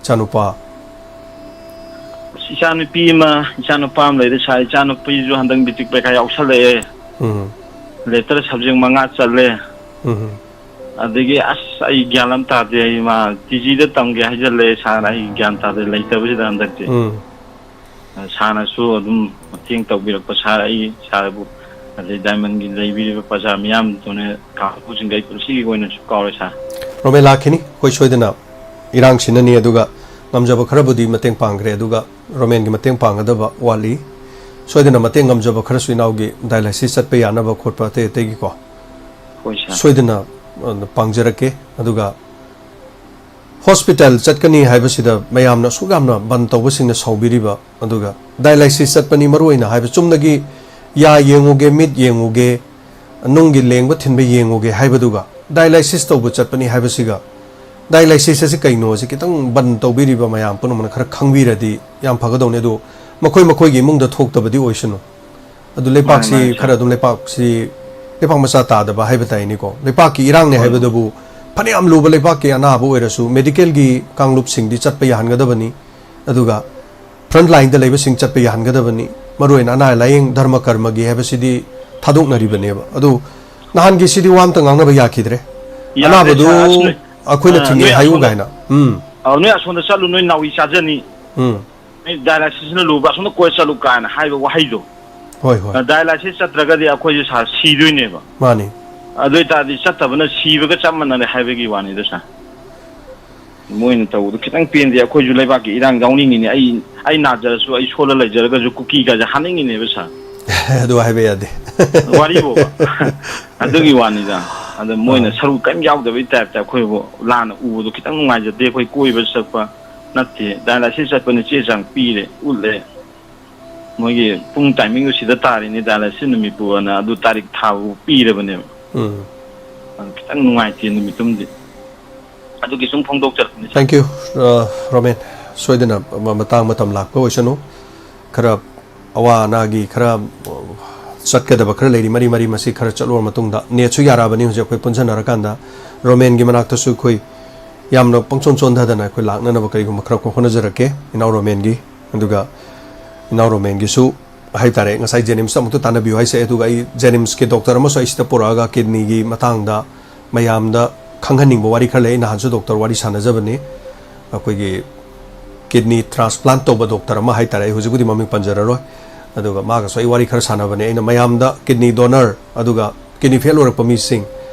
ꯏꯆꯥꯅꯨꯄꯥ? ꯑꯁ, ꯏꯆꯥꯅꯨꯄꯤ ꯑꯃ, ꯏꯆꯥꯅꯨꯄꯥ ꯑꯃ ꯂꯩꯔꯦ ꯁꯥꯔ꯫ ꯏꯆꯥꯅꯨꯄꯤꯁꯨ ꯍꯟꯗꯛ ꯃꯦꯇ꯭ꯔꯤꯛ ꯄꯔꯤꯈꯥ ꯌꯥꯎꯁꯜꯂꯛꯑꯦ꯫ ꯎꯝ꯫ ꯂꯦꯇꯔ ꯁꯕꯖꯦꯛ ꯃꯉꯥ ꯆꯜꯂꯦ꯫ ꯎꯝ꯫ ꯑꯗꯒꯤ ꯑꯁ, ꯑꯩ ꯒ꯭ꯌꯥꯟ ꯑꯃ ꯇꯥꯗꯦ꯫ ꯑꯩ ꯃꯥ ꯇꯤ ꯖꯤꯗ ꯇꯝꯒꯦ ꯍꯥꯏꯖꯜꯂꯦ ꯁꯥꯔ, ꯑꯩ ꯒ꯭ꯌꯥꯟ ꯇꯥꯗꯦ ꯂꯩꯇꯕꯁꯤꯗ ꯍꯟꯗꯛꯇꯤ꯫ ꯎꯝ꯫ ꯁꯥꯔꯅꯁꯨ ꯑꯗꯨꯝ ꯃꯇꯦꯡ ꯇꯧꯕꯤꯔꯛꯄ ꯁꯥꯔ, ꯑꯩ ꯁꯥꯔꯕꯨ ꯑꯗꯩ ꯗꯥꯏꯃꯟꯒꯤ ꯂꯩꯕꯤꯔꯤꯕ ꯄ꯭ꯔꯖꯥ ꯃꯤꯌꯥꯝꯗꯨꯅ ꯀꯥꯡꯕꯨꯁꯤꯡꯗ ꯑꯩ ꯄꯨꯟꯁꯤꯒꯤ ꯑꯣꯏꯅꯁꯨ ꯀꯥꯎꯔꯣꯏ ꯁꯥꯔ꯫ ꯔꯣꯃꯦꯟ, ꯂꯥꯛꯈꯤꯅꯤ꯫ ꯑꯩꯈꯣꯏ ꯁꯣꯏꯗꯅ ꯏꯔꯥꯡꯁꯤꯅꯅꯤ, ꯑꯗꯨꯒ ꯉꯝꯖꯕ ꯈꯔꯕꯨꯗꯤ ꯃꯇꯦꯡ ꯄꯥꯡꯈ꯭ꯔꯦ, ꯑꯗꯨꯒ ꯔꯣꯃꯦꯟꯒꯤ ꯃꯇꯦꯡ ꯄꯥꯡꯒꯗꯕ ꯋꯥꯠꯂꯤ꯫ ꯁꯣꯏꯗꯅ ꯃꯇꯦꯡ ꯉꯝꯖꯕ ꯈꯔꯁꯨ ꯏꯅꯥꯎꯒꯤ ꯗꯥꯏꯂꯥꯏꯁꯤꯁ ꯆꯠꯄ ꯌꯥꯅꯕ ꯈꯣꯠꯄ ꯑꯇꯩ ꯑꯇꯩꯒꯤꯀꯣ ꯍꯣꯏ ꯁꯥꯔ꯫ ꯁꯣꯏꯗꯅ, ꯑ, ꯄꯥꯡꯖꯔꯛꯀꯦ꯫ ꯑꯗꯨꯒ ꯍꯣꯁꯄꯤꯇꯥꯜ ꯆꯠꯀꯅꯤ ꯍꯥꯏꯕꯁꯤꯗ ꯃꯌꯥꯝꯅ ꯑꯁꯨꯛ ꯌꯥꯝꯅ ꯕꯟ ꯇꯧꯕꯁꯤꯡꯅ ꯁꯥꯎꯕꯤꯔꯤꯕ, ꯑꯗꯨꯒ ꯗꯥꯏꯂꯥꯏꯁꯤꯁ ꯆꯠꯄꯅꯤ ꯃꯔꯨ ꯑꯣꯏꯅ ꯍꯥꯏꯕ, ꯆꯨꯝꯅꯒꯤ ꯌꯥ ꯌꯦꯡꯉꯨꯒꯦ, ꯃꯤꯠ ꯌꯦꯡꯉꯨꯒꯦ, ꯅꯨꯡꯒꯤ ꯂꯦꯡꯕ ꯊꯤꯟꯕ ꯌꯦꯡꯉꯨꯒꯦ ꯍꯥꯏꯕꯗꯨꯒ ꯗꯥꯏꯂꯥꯏꯁꯤꯁ ꯇꯧꯕ ꯆꯠꯄꯅꯤ ꯍꯥꯏꯕꯁꯤꯒ, ꯗꯥꯏꯂꯥꯏꯁꯤꯁ ꯑꯁꯤ ꯀꯩꯅꯣ ꯑꯁꯤ ꯈꯤꯇꯪ ꯕꯟ ꯇꯧꯕꯤꯔꯤꯕ ꯃꯌꯥꯝ ꯄꯨꯝꯅꯃꯛꯅ ꯈꯔ ꯈꯪꯕꯤꯔꯗꯤ ꯌꯥꯝ ꯐꯒꯗꯧꯅꯤ꯫ ꯑꯗꯨ ꯃꯈꯣꯏ ꯃꯈꯣꯏꯒꯤ ꯏꯃꯨꯡꯗ ꯊꯣꯛꯇꯕꯗꯤ ꯑꯣꯏꯁꯅꯨ꯫ ꯑꯗꯨ ꯂꯩꯄꯥꯛꯁꯤ ꯃꯥꯅꯤ, ꯃꯥꯅꯤ, ꯁꯥꯔ꯫ ꯈꯔ ꯑꯗꯨꯝ, ꯂꯩꯄꯥꯛꯁꯤ ꯂꯩꯄꯥꯛ ꯃꯆꯥ ꯇꯥꯗꯕ ꯍꯥꯏꯕ ꯇꯥꯏꯅꯦꯀꯣ꯫ ꯂꯩꯄꯥꯛꯀꯤ ꯏꯔꯥꯡꯅꯦ ꯍꯣꯏ꯫ ꯍꯥꯏꯕꯗꯕꯨ ꯐꯅꯌꯥꯝ ꯂꯨꯕ ꯂꯩꯄꯥꯛꯀꯤ ꯑꯅꯥꯕ ꯑꯣꯏꯔꯁꯨ ꯃꯦꯗꯤꯀꯦꯜꯒꯤ ꯀꯥꯡꯂꯨꯞꯁꯤꯡꯗꯤ ꯆꯠꯄ ꯌꯥꯍꯟꯒꯗꯕꯅꯤ꯫ ꯑꯗꯨꯒ ꯐ꯭ꯔꯟꯠ ꯂꯥꯏꯟꯗ ꯂꯩꯕꯁꯤꯡ ꯆꯠꯄ ꯌꯥꯍꯟꯒꯗꯕꯅꯤ꯫ ꯃꯔꯨꯑꯣꯏꯅ ꯑꯅꯥ ꯂꯥꯏꯌꯦꯡ ꯙꯔꯃ ꯀꯔꯃꯒꯤ ꯍꯥꯏꯕꯁꯤꯗꯤ ꯊꯥꯗꯣꯛꯅꯔꯤꯕꯅꯦꯕ꯫ ꯑꯗꯨ ꯅꯍꯥꯟꯒꯤꯁꯤꯗꯤ ꯋꯥ ꯑꯝꯇ ꯉꯥꯡꯅꯕ ꯌꯥꯈꯤꯗ꯭ꯔꯦ꯫ ꯌꯥꯗ꯭ꯔꯦ, ꯑꯅꯥꯕꯗꯨ ꯁꯥꯔ, ꯑꯁ, ꯅꯣꯏ, ꯑꯩꯈꯣꯏꯅ ꯑ, ꯊꯤꯡꯉꯦ ꯅꯣꯏ ꯍꯥꯏꯌꯨ ꯑꯁꯣꯝꯗ, ꯀꯥꯏꯅ꯫ ꯎꯝ꯫ ꯑ, ꯅꯣꯏ ꯑꯁꯣꯝꯗ ꯆꯠꯂꯨ, ꯅꯣꯏ ꯅꯥꯎꯔꯤ ꯆꯥꯖꯅꯤ꯫ ꯎꯝ꯫ ꯅꯣꯏ ꯗꯥꯏꯂꯥꯏꯁꯤꯁꯅ ꯂꯨꯕ, ꯑꯁꯣꯝꯗ ꯀꯣꯏ ꯆꯠꯂꯨ ꯀꯥꯏꯅ ꯍꯥꯏꯕ ꯋꯥꯍꯩꯗꯣ꯫ ꯍꯣꯏ, ꯍꯣꯏ꯫ ꯑ, ꯗꯥꯏꯂꯥꯏꯁꯤꯁ ꯆꯠꯇ꯭ꯔꯒꯗꯤ ꯑꯩꯈꯣꯏꯁꯦ ꯁꯥꯔ ꯁꯤꯗꯣꯏꯅꯦꯕ꯫ ꯃꯥꯅꯤ꯫ ꯑꯗꯨ ꯑꯣꯏꯇꯥꯔꯗꯤ ꯆꯠꯇꯕꯅ ꯁꯤꯕꯒ ꯆꯞ ꯃꯥꯟꯅꯔꯦ ꯍꯥꯏꯕꯒꯤ ꯋꯥꯅꯤꯗ ꯁꯥꯔ꯫ ꯃꯣꯏꯅ ꯇꯧꯕꯗꯣ ꯈꯤꯇꯪ ꯄꯦꯟꯗꯦ꯫ ꯑꯩꯈꯣꯏꯁꯨ ꯂꯩꯕꯥꯛꯀꯤ ꯏꯔꯥꯡ ꯌꯥꯎꯅꯤꯡꯉꯤꯅꯦ꯫ ꯑꯩ, ꯑꯩ ꯅꯥꯖꯔꯁꯨ, ꯑꯩ ꯁꯣꯜꯂ ꯂꯩꯖꯔꯒꯁꯨ ꯀꯨꯀꯤꯒꯁꯦ ꯍꯥꯠꯅꯤꯡꯉꯤꯅꯦꯕ ꯁꯥꯔ꯫ ꯑꯗꯨ ꯍꯥꯏꯕ ꯌꯥꯗꯦ꯫ ꯋꯥꯔꯤꯕꯣꯕ꯫ ꯑꯗꯨꯒꯤ ꯋꯥꯅꯤꯗ꯫ ꯑꯗ ꯃꯣꯏꯅ ꯑꯥ꯫ ꯁꯔꯨꯛ ꯀꯔꯤꯝ ꯌꯥꯎꯗꯕꯩ type ꯇ ꯑꯩꯈꯣꯏꯕꯨ ꯂꯥꯟꯅ ꯎꯕꯗꯣ ꯈꯤꯇꯪ ꯅꯨꯡꯉꯥꯏꯖꯗꯦ꯫ ꯑꯩꯈꯣꯏ ꯀꯣꯏꯕ ꯆꯠꯄ ꯅꯠꯇꯦ, dialysis ꯆꯠꯄꯅ ꯆꯦ ꯆꯥꯡ ꯄꯤꯔꯦ, ꯎꯠꯂꯦ꯫ ꯃꯣꯏꯒꯤ ꯄꯨꯡ timing ꯗꯨ ꯁꯤꯗ ꯇꯥꯔꯤꯅꯤ, dialysis ꯅꯨꯃꯤꯠꯄꯨ ꯑꯅ ꯑꯗꯨ ꯇꯥꯔꯤꯛ ꯊꯥꯕꯨ ꯄꯤꯔꯕꯅꯦꯕ꯫ ꯎꯝ꯫ ꯑꯗꯨ ꯈꯤꯇꯪ ꯅꯨꯡꯉꯥꯏꯇꯦ ꯅꯨꯃꯤꯠꯇꯨꯝꯗꯤ꯫ ꯑꯗꯨꯒꯤ ꯁꯨꯝ ꯐꯣꯡꯗꯣꯛꯆꯔꯛꯄꯅꯤ, sir꯫ Thank you, ꯑ, ꯔꯣꯃꯦꯟ꯫ ꯁꯣꯏꯗꯅ ꯃ-, ꯃꯇꯥꯡ ꯃꯇꯝ ꯂꯥꯛꯄ ꯑꯣꯏꯁꯅꯨ꯫ ꯈꯔ ꯑꯋꯥ ꯑꯅꯥꯒꯤ ꯈꯔ, ꯑ, ꯆꯠꯀꯗꯕ ꯈꯔ ꯂꯩꯔꯤ, ꯃꯔꯤ ꯃꯔꯤ ꯃꯁꯤ ꯈꯔ ꯆꯠꯂꯨꯔ ꯃꯇꯨꯡꯗ꯫ Net ꯁꯨ ꯌꯥꯔꯛꯑꯕꯅꯤ ꯍꯧꯖꯤꯛ ꯑꯩꯈꯣꯏ ꯄꯨꯟꯁꯤꯟꯅꯔꯀꯥꯟꯗ꯫ ꯔꯣꯃꯦꯟꯒꯤ ꯃꯅꯥꯛꯇꯁꯨ ꯑꯩꯈꯣꯏ ꯌꯥꯝꯅ ꯄꯪꯆꯣꯟ ꯆꯣꯟꯊꯗꯅ ꯑꯩꯈꯣꯏ ꯂꯥꯛꯅꯅꯕ ꯀꯔꯤꯒꯨꯝꯕ ꯈꯔ ꯍꯣꯠꯅꯖꯔꯛꯀꯦ, ꯏꯅꯥꯎ ꯔꯣꯃꯦꯟꯒꯤ꯫ ꯑꯗꯨꯒ ꯏꯅꯥꯎ ꯔꯣꯃꯦꯟꯒꯤꯁꯨ ꯍꯥꯏꯇꯥꯔꯦ, ꯉꯁꯥꯏ JNIMS ꯇ ꯑꯃꯨꯛꯇ ꯇꯥꯟꯅꯕꯤꯌꯨ ꯍꯥꯏꯁꯦ, ꯑꯗꯨꯒ ꯑꯩ JNIMS ꯀꯤ doctor ꯑꯃꯁꯨ ꯑꯩ ꯁꯤꯗ ꯄꯨꯔꯛꯑꯒ kidney ꯒꯤ ꯃꯇꯥꯡꯗ ꯃꯌꯥꯝꯗ ꯈꯪꯍꯟꯅꯤꯡꯕ ꯋꯥꯔꯤ ꯈꯔ ꯂꯩ꯫ ꯑꯩ ꯅꯍꯥꯟꯁꯨ doctor ꯋꯥꯔꯤ ꯁꯥꯟꯅꯖꯕꯅꯤ, ꯑꯩꯈꯣꯏꯒꯤ kidney transplant ꯇꯧꯕ doctor ꯑꯃ ꯍꯥꯏꯇꯥꯔꯦ, ꯑꯩ ꯍꯧꯖꯤꯛꯄꯨꯗꯤ ꯃꯃꯤꯡ ꯄꯟꯖꯔꯔꯣꯏ꯫ ꯑꯗꯨꯒ ꯃꯥꯒꯁꯨ ꯑꯩ ꯋꯥꯔꯤ ꯈꯔ ꯁꯥꯟꯅꯕꯅꯦ꯫ ꯑꯩꯅ ꯃꯌꯥꯝꯗ kidney donor, ꯑꯗꯨꯒ kidney fail ꯑꯣꯏꯔꯛꯄ ꯃꯤꯁꯤꯡ,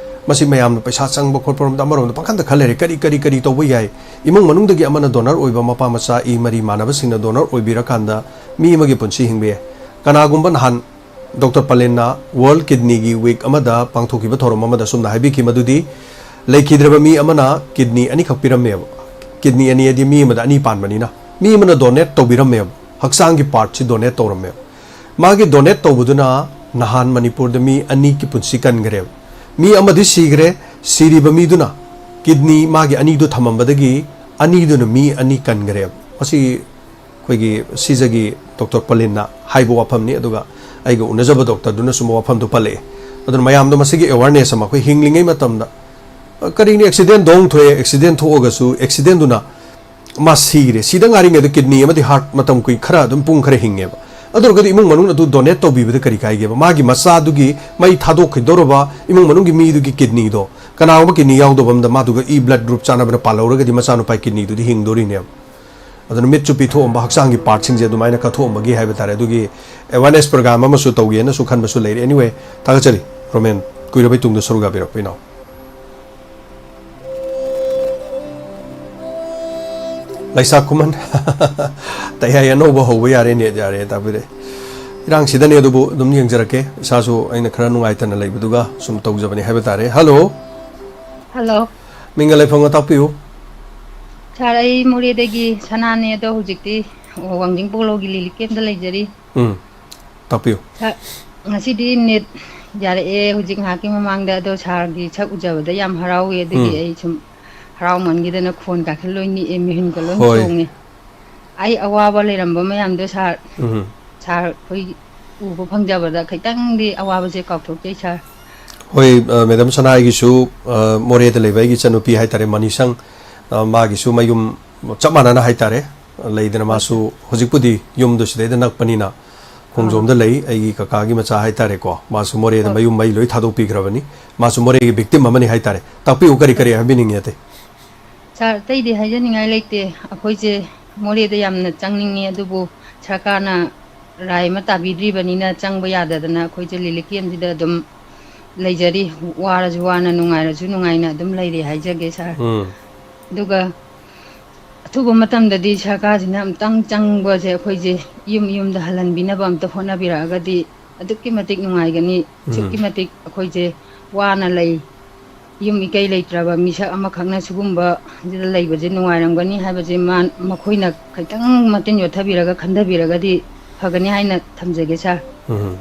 ꯃꯁꯤ ꯃꯌꯥꯝꯅ ꯄꯩꯁꯥ ꯆꯪꯕ ꯈꯣꯠꯄ ꯔꯣꯝꯗ ꯑꯃꯔꯣꯝꯗ ꯄꯥꯈꯟꯗ ꯈꯟ ꯂꯩꯔꯦ꯫ ꯀꯔꯤ, ꯀꯔꯤ, ꯀꯔꯤ ꯇꯧꯕ ꯌꯥꯏ? ꯏꯃꯨꯡ ꯃꯅꯨꯡꯗꯒꯤ ꯑꯃꯅ donor ꯑꯣꯏꯕ, ꯃꯄꯥ ꯃꯆꯥ ꯏ ꯃꯔꯤ ꯃꯥꯟꯅꯕꯁꯤꯡꯅ donor ꯑꯣꯏꯕꯤꯔꯀꯥꯟꯗ ꯃꯤ ꯑꯃꯒꯤ ꯄꯨꯟꯁꯤ ꯍꯤꯡꯕ ꯌꯥꯏ꯫ ꯀꯅꯥꯒꯨꯝꯕ ꯅꯍꯥꯟ doctor ꯄꯂꯦꯟꯅ World Kidney ꯒꯤ week ꯑꯃꯗ ꯄꯥꯡꯊꯣꯛꯈꯤꯕ ꯊꯧꯔꯝ ꯑꯃꯗ ꯁꯨꯝꯅ ꯍꯥꯏꯕꯤꯈꯤ ꯃꯗꯨꯗꯤ, ꯂꯩꯈꯤꯗ꯭ꯔꯕ ꯃꯤ ꯑꯃꯅ kidney ꯑꯅꯤꯈꯛ ꯄꯤꯔꯝꯃꯦꯕ꯫ Kidney ꯑꯅꯤ ꯍꯥꯏꯗꯤ ꯃꯤ ꯑꯃꯗ ꯑꯅꯤ ꯄꯥꯟꯕꯅꯤꯅ, ꯃꯤ ꯑꯃꯅ donate ꯇꯧꯕꯤꯔꯝꯃꯦꯕ, ꯍꯛꯆꯥꯡꯒꯤ part ꯁꯤ donate ꯇꯧꯔꯝꯃꯦꯕ꯫ ꯃꯥꯒꯤ donate ꯇꯧꯕꯗꯨꯅ ꯅꯍꯥꯟ ꯃꯅꯤꯄꯨꯔꯗ ꯃꯤ ꯑꯅꯤꯒꯤ ꯄꯨꯟꯁꯤ ꯀꯟꯈ꯭ꯔꯦꯕ꯫ ꯃꯤ ꯑꯃꯗꯤ ꯁꯤꯈ꯭ꯔꯦ, ꯁꯤꯔꯤꯕ ꯃꯤꯗꯨꯅ kidney ꯃꯥꯒꯤ ꯑꯅꯤꯗꯨ ꯊꯝꯃꯝꯕꯗꯒꯤ ꯑꯅꯤꯗꯨꯅ ꯃꯤ ꯑꯅꯤ ꯀꯟꯈ꯭ꯔꯦꯕ꯫ ꯃꯁꯤ ꯑꯩꯈꯣꯏꯒꯤ ꯁꯤꯖꯒꯤ doctor ꯄꯂꯤꯟꯅ ꯍꯥꯏꯕ ꯋꯥꯐꯝꯅꯤ, ꯑꯗꯨꯒ ꯑꯩꯒ ꯎꯅꯖꯕ doctor ꯗꯨꯅꯁꯨ ꯋꯥꯐꯝꯗꯨ ꯄꯜꯂꯛꯑꯦ꯫ ꯑꯗꯨꯅ ꯃꯌꯥꯝꯗꯣ ꯃꯁꯤꯒꯤ awareness ꯑꯃ ꯑꯩꯈꯣꯏ ꯍꯤꯡꯂꯤꯉꯩ ꯃꯇꯝꯗ, ꯑ, ꯀꯔꯤꯅꯤ, accident ꯗꯣꯡ ꯊꯣꯛꯑꯦ, accident ꯊꯣꯛꯑꯒꯁꯨ accident ꯗꯨꯅ ꯃꯥ ꯁꯤꯈ꯭ꯔꯦ, ꯁꯤꯗ ꯉꯥꯏꯔꯤꯉꯩꯗ kidney ꯑꯃꯗꯤ heart ꯃꯇꯝ ꯀꯨꯏ ꯈꯔ ꯑꯗꯨꯝ ꯄꯨꯡ ꯈꯔ ꯍꯤꯡꯉꯦꯕ꯫ ꯑꯗꯨ ꯑꯣꯏꯔꯒꯗꯤ ꯏꯃꯨꯡ ꯃꯅꯨꯡꯅ ꯑꯗꯨ donate ꯇꯧꯕꯤꯕꯗ ꯀꯔꯤ ꯀꯥꯏꯒꯦꯕ? ꯃꯥꯒꯤ ꯃꯆꯥꯗꯨꯒꯤ ꯃꯩ ꯊꯥꯗꯣꯛꯈꯤꯗꯧꯔꯕ ꯏꯃꯨꯡ ꯃꯅꯨꯡꯒꯤ ꯃꯤꯗꯨꯒꯤ kidney ꯗꯣ, ꯀꯅꯥꯒꯨꯝꯕ kidney ꯌꯥꯎꯗꯕ ꯑꯃꯗ ꯃꯥꯗꯨꯒ ꯏ blood group ꯆꯥꯟꯅꯕꯅ ꯄꯥꯜꯍꯧꯔꯒꯗꯤ ꯃꯆꯥꯅꯨꯄꯥꯒꯤ kidney ꯗꯨꯗꯤ ꯍꯤꯡꯗꯣꯔꯤꯅꯦꯕ꯫ ꯑꯗꯨꯅ ꯃꯤꯠꯁꯨ ꯄꯤꯊꯣꯛꯑꯝꯕ, ꯍꯛꯆꯥꯡꯒꯤ part ꯁꯤꯡꯁꯦ ꯑꯗꯨꯃꯥꯏꯅ ꯀꯠꯊꯣꯛꯑꯝꯕꯒꯤ ꯍꯥꯏꯕ ꯇꯥꯔꯦ, ꯑꯗꯨꯒꯤ awareness program ꯑꯃꯁꯨ ꯇꯧꯒꯦꯅꯁꯨ ꯈꯟꯕꯁꯨ ꯂꯩꯔꯦ꯫ Anyway, ꯊꯥꯒꯠꯆꯔꯤ ꯔꯣꯃꯦꯟ, ꯀꯨꯏꯔꯕꯩ ꯇꯨꯡꯗ ꯁꯔꯨꯛ ꯌꯥꯕꯤꯔꯛꯄ ꯏꯅꯥꯎ꯫ ꯂꯩꯁꯥ ꯈꯨꯃꯟ꯫ ꯇꯌꯥꯏ ꯑꯅꯧꯕ ꯍꯧꯕ ꯌꯥꯔꯦ, net ꯌꯥꯔꯦ ꯇꯥꯛꯄꯤꯔꯛꯑꯦ꯫ ꯏꯔꯥꯡꯁꯤꯗꯅꯦ, ꯑꯗꯨꯕꯨ ꯑꯗꯨꯝ ꯌꯦꯡꯖꯔꯛꯀꯦ꯫ ꯏꯁꯥꯁꯨ ꯑꯩꯅ ꯈꯔ ꯅꯨꯡꯉꯥꯏꯇꯅ ꯂꯩꯕꯗꯨꯒ ꯁꯨꯝ ꯇꯧꯖꯕꯅꯤ ꯍꯥꯏꯕ ꯇꯥꯔꯦ꯫ ꯍꯜꯂꯣ꯫ ꯍꯜꯂꯣ꯫ ꯃꯤꯡꯒ ꯂꯩꯐꯝꯒ ꯇꯥꯛꯄꯤꯌꯨ꯫ ꯁꯥꯔ, ꯑꯩ ꯃꯣꯔꯦꯗꯒꯤ ꯁꯅꯥꯅꯦ, ꯑꯗꯣ ꯍꯧꯖꯤꯛꯇꯤ ꯋꯥꯡꯖꯤꯡ ꯄꯣꯂꯣꯒꯤ ꯂꯤꯂꯤ ꯀꯦꯝꯗ ꯂꯩꯖꯔꯤ꯫ ꯎꯝ, ꯇꯥꯛꯄꯤꯌꯨ꯫ ꯁꯥꯔ, ꯉꯁꯤꯗꯤ ꯅꯦꯠ ꯌꯥꯔꯛꯑꯦ ꯍꯧꯖꯤꯛ ꯉꯥꯏꯍꯥꯛꯀꯤ ꯃꯃꯥꯡꯗ, ꯑꯗꯣ ꯁꯥꯔꯒꯤ ꯁꯛ ꯎꯖꯕꯗ ꯌꯥꯝ ꯍꯔꯥꯎꯋꯦ꯫ ꯑꯗꯨꯒꯤ ꯎꯝ꯫ ꯑꯩ ꯁꯨꯝ ꯍꯔꯥꯎꯃꯟꯈꯤꯗꯅ ꯈꯣꯟ ꯀꯥꯈꯠ ꯂꯣꯏ ꯅꯤꯛꯑꯦ, ꯃꯤꯍꯨꯟꯒ ꯂꯣꯏ ꯍꯣꯏ꯫ ꯆꯣꯡꯉꯦ꯫ ꯑꯩ ꯑꯋꯥꯕ ꯂꯩꯔꯝꯕ ꯃꯌꯥꯝꯗꯣ ꯁꯥꯔ, ꯎꯝ꯫ ꯁꯥꯔ ꯑꯩꯈꯣꯏ ꯎꯕ ꯐꯪꯖꯕꯗ ꯈꯤꯇꯪꯗꯤ ꯑꯋꯥꯕꯁꯦ ꯀꯥꯎꯊꯣꯛꯆꯩ ꯁꯥꯔ꯫ ꯍꯣꯏ, ꯑ, ꯃꯦꯗꯥꯝ ꯁꯅꯥ, ꯑꯩꯒꯤꯁꯨ, ꯑ, ꯃꯣꯔꯦꯗ ꯂꯩꯕ ꯑꯩꯒꯤ ꯏꯆꯟꯅꯨꯄꯤ ꯍꯥꯏꯇꯥꯔꯦ, ꯃꯅꯤꯁꯪ, ꯑ, ꯃꯥꯒꯤꯁꯨ ꯃꯌꯨꯝ ꯆꯞ ꯃꯥꯟꯅꯅ ꯍꯥꯏꯇꯥꯔꯦ, ꯂꯩꯗꯅ, ꯍꯣꯏ ꯃꯥꯁꯨ ꯁꯥꯔ꯫ ꯍꯧꯖꯤꯛꯄꯨꯗꯤ ꯌꯨꯝꯗꯣ ꯁꯤꯗꯩꯗ ꯅꯛꯄꯅꯤꯅ ꯑꯥ꯫ ꯈꯣꯡꯖꯣꯝꯗ ꯂꯩ, ꯑꯩꯒꯤ ꯀꯀꯥꯒꯤ ꯃꯆꯥ ꯍꯥꯏꯇꯥꯔꯦꯀꯣ, ꯃꯥꯁꯨ ꯃꯣꯔꯦꯗ ꯍꯣꯏ꯫ ꯃꯌꯨꯝ ꯃꯩ ꯂꯣꯏ ꯊꯥꯗꯣꯛꯄꯤꯈ꯭ꯔꯕꯅꯤ꯫ ꯃꯥꯁꯨ ꯃꯣꯔꯦꯒꯤ ꯚꯤꯛꯇꯤꯝ ꯑꯃꯅꯤ ꯍꯥꯏꯇꯥꯔꯦ꯫ ꯇꯥꯛꯄꯤꯌꯨ, ꯀꯔꯤ ꯀꯔꯤ ꯍꯥꯏꯕꯤꯅꯤꯡꯉꯤ ꯑꯇꯩ? ꯁꯥꯔ, ꯑꯇꯩꯗꯤ ꯍꯥꯏꯖꯅꯤꯡꯉꯥꯏ ꯂꯩꯇꯦ꯫ ꯑꯩꯈꯣꯏꯁꯦ ꯃꯣꯔꯦꯗ ꯌꯥꯝꯅ ꯆꯪꯅꯤꯡꯉꯤ, ꯑꯗꯨꯕꯨ ꯁꯔꯀꯥꯔꯅ ꯔꯥꯏ ꯑꯃ ꯇꯥꯕꯤꯗ꯭ꯔꯤꯕꯅꯤꯅ ꯆꯪꯕ ꯌꯥꯗꯗꯅ ꯑꯩꯈꯣꯏꯁꯦ ꯂꯤꯂꯤ ꯀꯦꯝꯁꯤꯗ ꯑꯗꯨꯝ ꯂꯩꯖꯔꯤ꯫ ꯋꯥꯔꯁꯨ ꯋꯥꯅ, ꯅꯨꯡꯉꯥꯏꯔꯁꯨ ꯅꯨꯡꯉꯥꯏꯅ ꯑꯗꯨꯝ ꯂꯩꯔꯤ ꯍꯥꯏꯖꯒꯦ ꯁꯥꯔ꯫ ꯎꯝ꯫ ꯑꯗꯨꯒ ꯑꯊꯨꯕ ꯃꯇꯝꯗꯗꯤ ꯁꯔꯀꯥꯔꯁꯤꯅ ꯑꯝꯇꯪ ꯆꯪꯕꯁꯦ, ꯑꯩꯈꯣꯏꯁꯦ ꯌꯨꯝ ꯌꯨꯝꯗ ꯍꯜꯍꯟꯕꯤꯅꯕ ꯑꯝꯇ ꯍꯣꯠꯅꯕꯤꯔꯛꯑꯒꯗꯤ ꯑꯗꯨꯛꯀꯤ ꯃꯇꯤꯛ ꯅꯨꯡꯉꯥꯏꯒꯅꯤ꯫ ꯑꯁꯨꯛꯀꯤ ꯎꯝ꯫ ꯃꯇꯤꯛ ꯑꯩꯈꯣꯏꯁꯦ ꯋꯥꯅ ꯂꯩ, ꯌꯨꯝ ꯏꯀꯩ ꯂꯩꯇ꯭ꯔꯕ ꯃꯤꯁꯛ ꯑꯃꯈꯛꯅ ꯁꯤꯒꯨꯝꯕꯁꯤꯗ ꯂꯩꯕꯁꯦ ꯅꯨꯡꯉꯥꯏꯔꯝꯒꯅꯤ ꯍꯥꯏꯕꯁꯦ ꯃꯥ-, ꯃꯈꯣꯏꯅ ꯈꯤꯇꯪ ꯃꯇꯤꯟ ꯌꯣꯠꯊꯕꯤꯔꯒ ꯈꯟꯊꯕꯤꯔꯒꯗꯤ ꯐꯒꯅꯤ ꯍꯥꯏꯅ ꯊꯝꯖꯒꯦ ꯁꯥꯔ꯫ ꯎꯝ꯫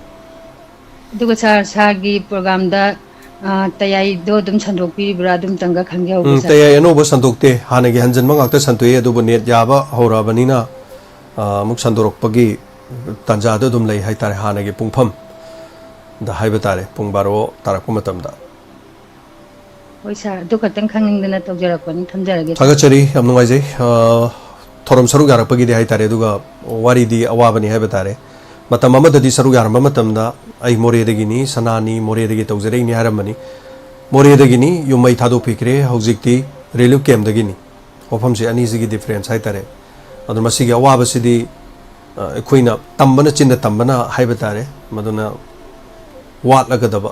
ꯑꯗꯨꯒ ꯁꯥꯔ, ꯁꯥꯔꯒꯤ ꯄ꯭ꯔꯣꯒꯥꯝꯗ, ꯑ, ꯇꯌꯥꯏꯗꯣ ꯑꯗꯨꯝ ꯁꯟꯗꯣꯛꯄꯤꯔꯤꯕ꯭ꯔꯥ? ꯑꯗꯨꯝꯇꯪꯒ ꯈꯪꯖꯍꯧꯒꯦ ꯎꯝ, ꯁꯥꯔ꯫ ꯇꯌꯥꯏ ꯑꯅꯧꯕ ꯁꯟꯗꯣꯛꯇꯦ, ꯍꯥꯟꯅꯒꯤ ꯍꯟꯖꯟꯕ ꯉꯥꯛꯇ ꯁꯟꯗꯣꯛꯑꯦ, ꯑꯗꯨꯕꯨ ꯅꯦꯠ ꯌꯥꯕ ꯍꯧꯔꯛꯑꯕꯅꯤꯅ, ꯑ, ꯑꯃꯨꯛ ꯁꯟꯗꯣꯔꯛꯄꯒꯤ ꯇꯥꯟꯖꯥꯗꯣ ꯑꯗꯨꯝ ꯂꯩ ꯍꯥꯏꯇꯥꯔꯦ, ꯍꯥꯟꯅꯒꯤ ꯄꯨꯡꯐꯝꯗ ꯍꯥꯏꯕ ꯇꯥꯔꯦ, ꯄꯨꯡ ꯕꯥꯔꯣ ꯇꯥꯔꯛꯄ ꯃꯇꯝꯗ꯫ ꯍꯣꯏ ꯁꯥꯔ, ꯑꯗꯨ ꯈꯛꯇꯪ ꯈꯪꯅꯤꯡꯗꯅ ꯇꯧꯖꯔꯛꯄꯅꯤ, ꯊꯝꯖꯔꯒꯦ ꯁꯥꯔ꯫ ꯊꯥꯒꯠꯆꯔꯤ, ꯌꯥꯝ ꯅꯨꯡꯉꯥꯏꯖꯩ꯫ ꯑ, ꯊꯧꯔꯝ ꯁꯔꯨꯛ ꯌꯥꯔꯛꯄꯒꯤꯗꯤ ꯍꯥꯏꯇꯥꯔꯦ, ꯑꯗꯨꯒ ꯋꯥꯔꯤꯗꯤ ꯑꯋꯥꯕꯅꯤ ꯍꯥꯏꯕ ꯇꯥꯔꯦ꯫ ꯃꯇꯝ ꯑꯃꯗꯗꯤ ꯁꯔꯨꯛ ꯌꯥꯔꯝꯕ ꯃꯇꯝꯗ ꯑꯩ ꯃꯣꯔꯦꯗꯒꯤꯅꯤ, ꯁꯅꯥꯅꯤ, ꯃꯣꯔꯦꯗꯒꯤ ꯇꯧꯖꯔꯛꯏꯅꯤ ꯍꯥꯏꯔꯝꯕꯅꯤ꯫ ꯃꯣꯔꯦꯗꯒꯤꯅꯤ, ꯌꯨꯝ ꯃꯩ ꯊꯥꯗꯣꯛꯄꯤꯈ꯭ꯔꯦ, ꯍꯧꯖꯤꯛꯇꯤ ꯔꯤꯂꯤꯐ ꯀꯦꯝꯗꯒꯤꯅꯤ꯫ ꯋꯥꯐꯝꯁꯦ ꯑꯅꯤꯁꯤꯒꯤ ꯗꯤꯐꯔꯦꯟꯁ ꯍꯥꯏꯇꯥꯔꯦ꯫ ꯑꯗꯨꯅ ꯃꯁꯤꯒꯤ ꯑꯋꯥꯕꯁꯤꯗꯤ, ꯑ, ꯑꯩꯈꯣꯏꯅ ꯇꯝꯕꯅ, ꯆꯤꯟꯗ ꯇꯝꯕꯅ ꯍꯥꯏꯕ ꯇꯥꯔꯦ, ꯃꯗꯨꯅ ꯋꯥꯠꯂꯒꯗꯕ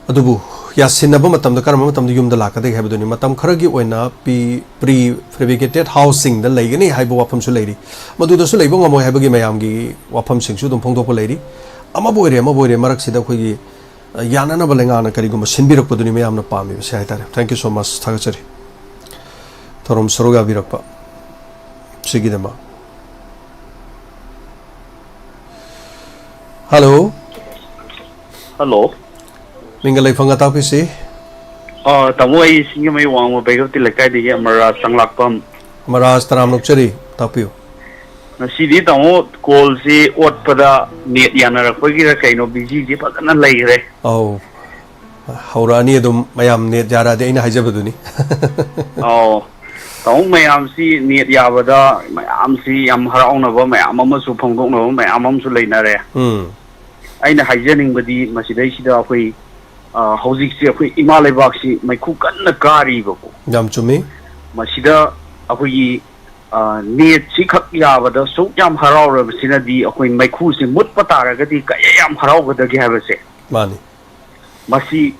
ꯑꯗꯨꯕꯨ ꯌꯥꯁꯤꯟꯅꯕ ꯃꯇꯝꯗ ꯀꯔꯝꯕ ꯃꯇꯝꯗ ꯌꯨꯝꯗ ꯂꯥꯛꯀꯗꯒꯦ ꯍꯥꯏꯕꯗꯨꯅꯤ꯫ ꯃꯇꯝ ꯈꯔꯒꯤ ꯑꯣꯏꯅ ꯄꯤ ꯄ꯭ꯔꯤ ꯐꯦꯕ꯭ꯔꯤꯀꯦꯇꯦꯠ ꯍꯥꯎꯁꯁꯤꯡꯗ ꯂꯩꯒꯅꯤ ꯍꯥꯏꯕ ꯋꯥꯐꯝꯁꯨ ꯂꯩꯔꯤ꯫ ꯃꯗꯨꯗꯁꯨ ꯂꯩꯕ ꯉꯝꯃꯣꯏ ꯍꯥꯏꯕꯒꯤ ꯃꯌꯥꯝꯒꯤ ꯋꯥꯐꯝꯁꯤꯡꯁꯨ ꯑꯗꯨꯝ ꯐꯣꯡꯗꯣꯛꯄ ꯂꯩꯔꯤ꯫ ꯑꯃꯕꯨ ꯑꯣꯏꯔꯦ ꯑꯃꯕꯨ ꯑꯣꯏꯔꯦ, ꯃꯔꯛꯁꯤꯗ ꯑꯩꯈꯣꯏꯒꯤ, ꯑ, ꯌꯥꯅꯅꯕ ꯂꯩꯉꯥꯛꯅ ꯀꯔꯤꯒꯨꯝꯕ ꯁꯤꯟꯕꯤꯔꯛꯄꯗꯨꯅꯤ ꯃꯌꯥꯝꯅ ꯄꯥꯝꯃꯤꯕꯁꯦ ꯍꯥꯏꯇꯥꯔꯦ꯫ Thank you so much, ꯊꯥꯒꯠꯆꯔꯤ꯫ ꯊꯧꯔꯝ ꯁꯔꯨꯛ ꯌꯥꯕꯤꯔꯛꯄ ꯁꯤꯒꯤꯗꯃꯛ꯫ ꯍꯜꯂꯣ꯫ ꯍꯜꯂꯣ꯫ ꯃꯤꯡꯒ ꯂꯩꯐꯝꯒ ꯇꯥꯛꯄꯤꯁꯤ꯫ ꯑꯥ, ꯇꯥꯃꯣ, ꯑꯩ ꯁꯤꯡꯖꯃꯩ ꯋꯥꯡꯃ ꯕꯩꯒꯞꯇꯤ ꯂꯩꯀꯥꯏꯗꯒꯤ ꯑꯃꯔꯥꯖ ꯆꯪꯂꯥꯛꯄꯝ꯫ ꯑꯃꯔꯥꯖ, ꯇꯔꯥꯝꯅ ꯑꯣꯛꯆꯔꯤ, ꯇꯥꯛꯄꯤꯌꯨ꯫ ꯉꯁꯤꯗꯤ ꯇꯥꯃꯣ ꯀꯣꯜꯁꯤ ꯑꯣꯠꯄꯗ ꯅꯦꯠ ꯌꯥꯅꯔꯛꯄꯒꯤꯔ ꯀꯩꯅꯣ ꯕꯤꯖꯤꯁꯤ ꯐꯖꯅ ꯂꯩꯈ꯭ꯔꯦ꯫ ꯑꯧ, ꯍꯧꯔꯛꯑꯅꯤ ꯑꯗꯨꯝ ꯃꯌꯥꯝ ꯅꯦꯠ ꯌꯥꯔꯛꯑꯗꯤ ꯑꯩꯅ ꯍꯥꯏꯖꯕꯗꯨꯅꯤ꯫ ꯑꯧ, ꯇꯥꯃꯣ, ꯃꯌꯥꯝꯁꯤ ꯅꯦꯠ ꯌꯥꯕꯗ ꯃꯌꯥꯝꯁꯤ ꯌꯥꯝ ꯍꯔꯥꯎꯅꯕ ꯃꯌꯥꯝ ꯑꯃꯁꯨ ꯐꯣꯡꯗꯣꯛꯅꯕ ꯃꯌꯥꯝ ꯑꯃꯁꯨ ꯂꯩꯅꯔꯦ꯫ ꯎꯝ꯫ ꯑꯩꯅ ꯍꯥꯏꯖꯅꯤꯡꯕꯗꯤ ꯃꯁꯤꯗꯩꯁꯤꯗ ꯑꯩꯈꯣꯏ, ꯑ, ꯍꯧꯖꯤꯛꯁꯦ ꯑꯩꯈꯣꯏ ꯏꯃꯥ ꯂꯩꯕꯥꯛꯁꯤ ꯃꯩꯈꯨ ꯀꯟꯅ ꯀꯥꯔꯤꯕꯀꯣ꯫ ꯌꯥꯝ ꯆꯨꯝꯃꯤ꯫ ꯃꯁꯤꯗ ꯑꯩꯈꯣꯏꯒꯤ, ꯑ, ꯅꯦꯠꯁꯤ ꯈꯛ ꯌꯥꯕꯗ ꯁꯨꯛ ꯌꯥꯝ ꯍꯔꯥꯎꯔꯕꯁꯤꯅꯗꯤ ꯑꯩꯈꯣꯏ ꯃꯩꯈꯨꯁꯤ ꯃꯨꯠꯄ ꯇꯥꯔꯒꯗꯤ ꯀꯌꯥ ꯌꯥꯝ ꯍꯔꯥꯎꯒꯗꯒꯦ ꯍꯥꯏꯕꯁꯦ꯫ ꯃꯥꯅꯤ꯫ ꯃꯁꯤ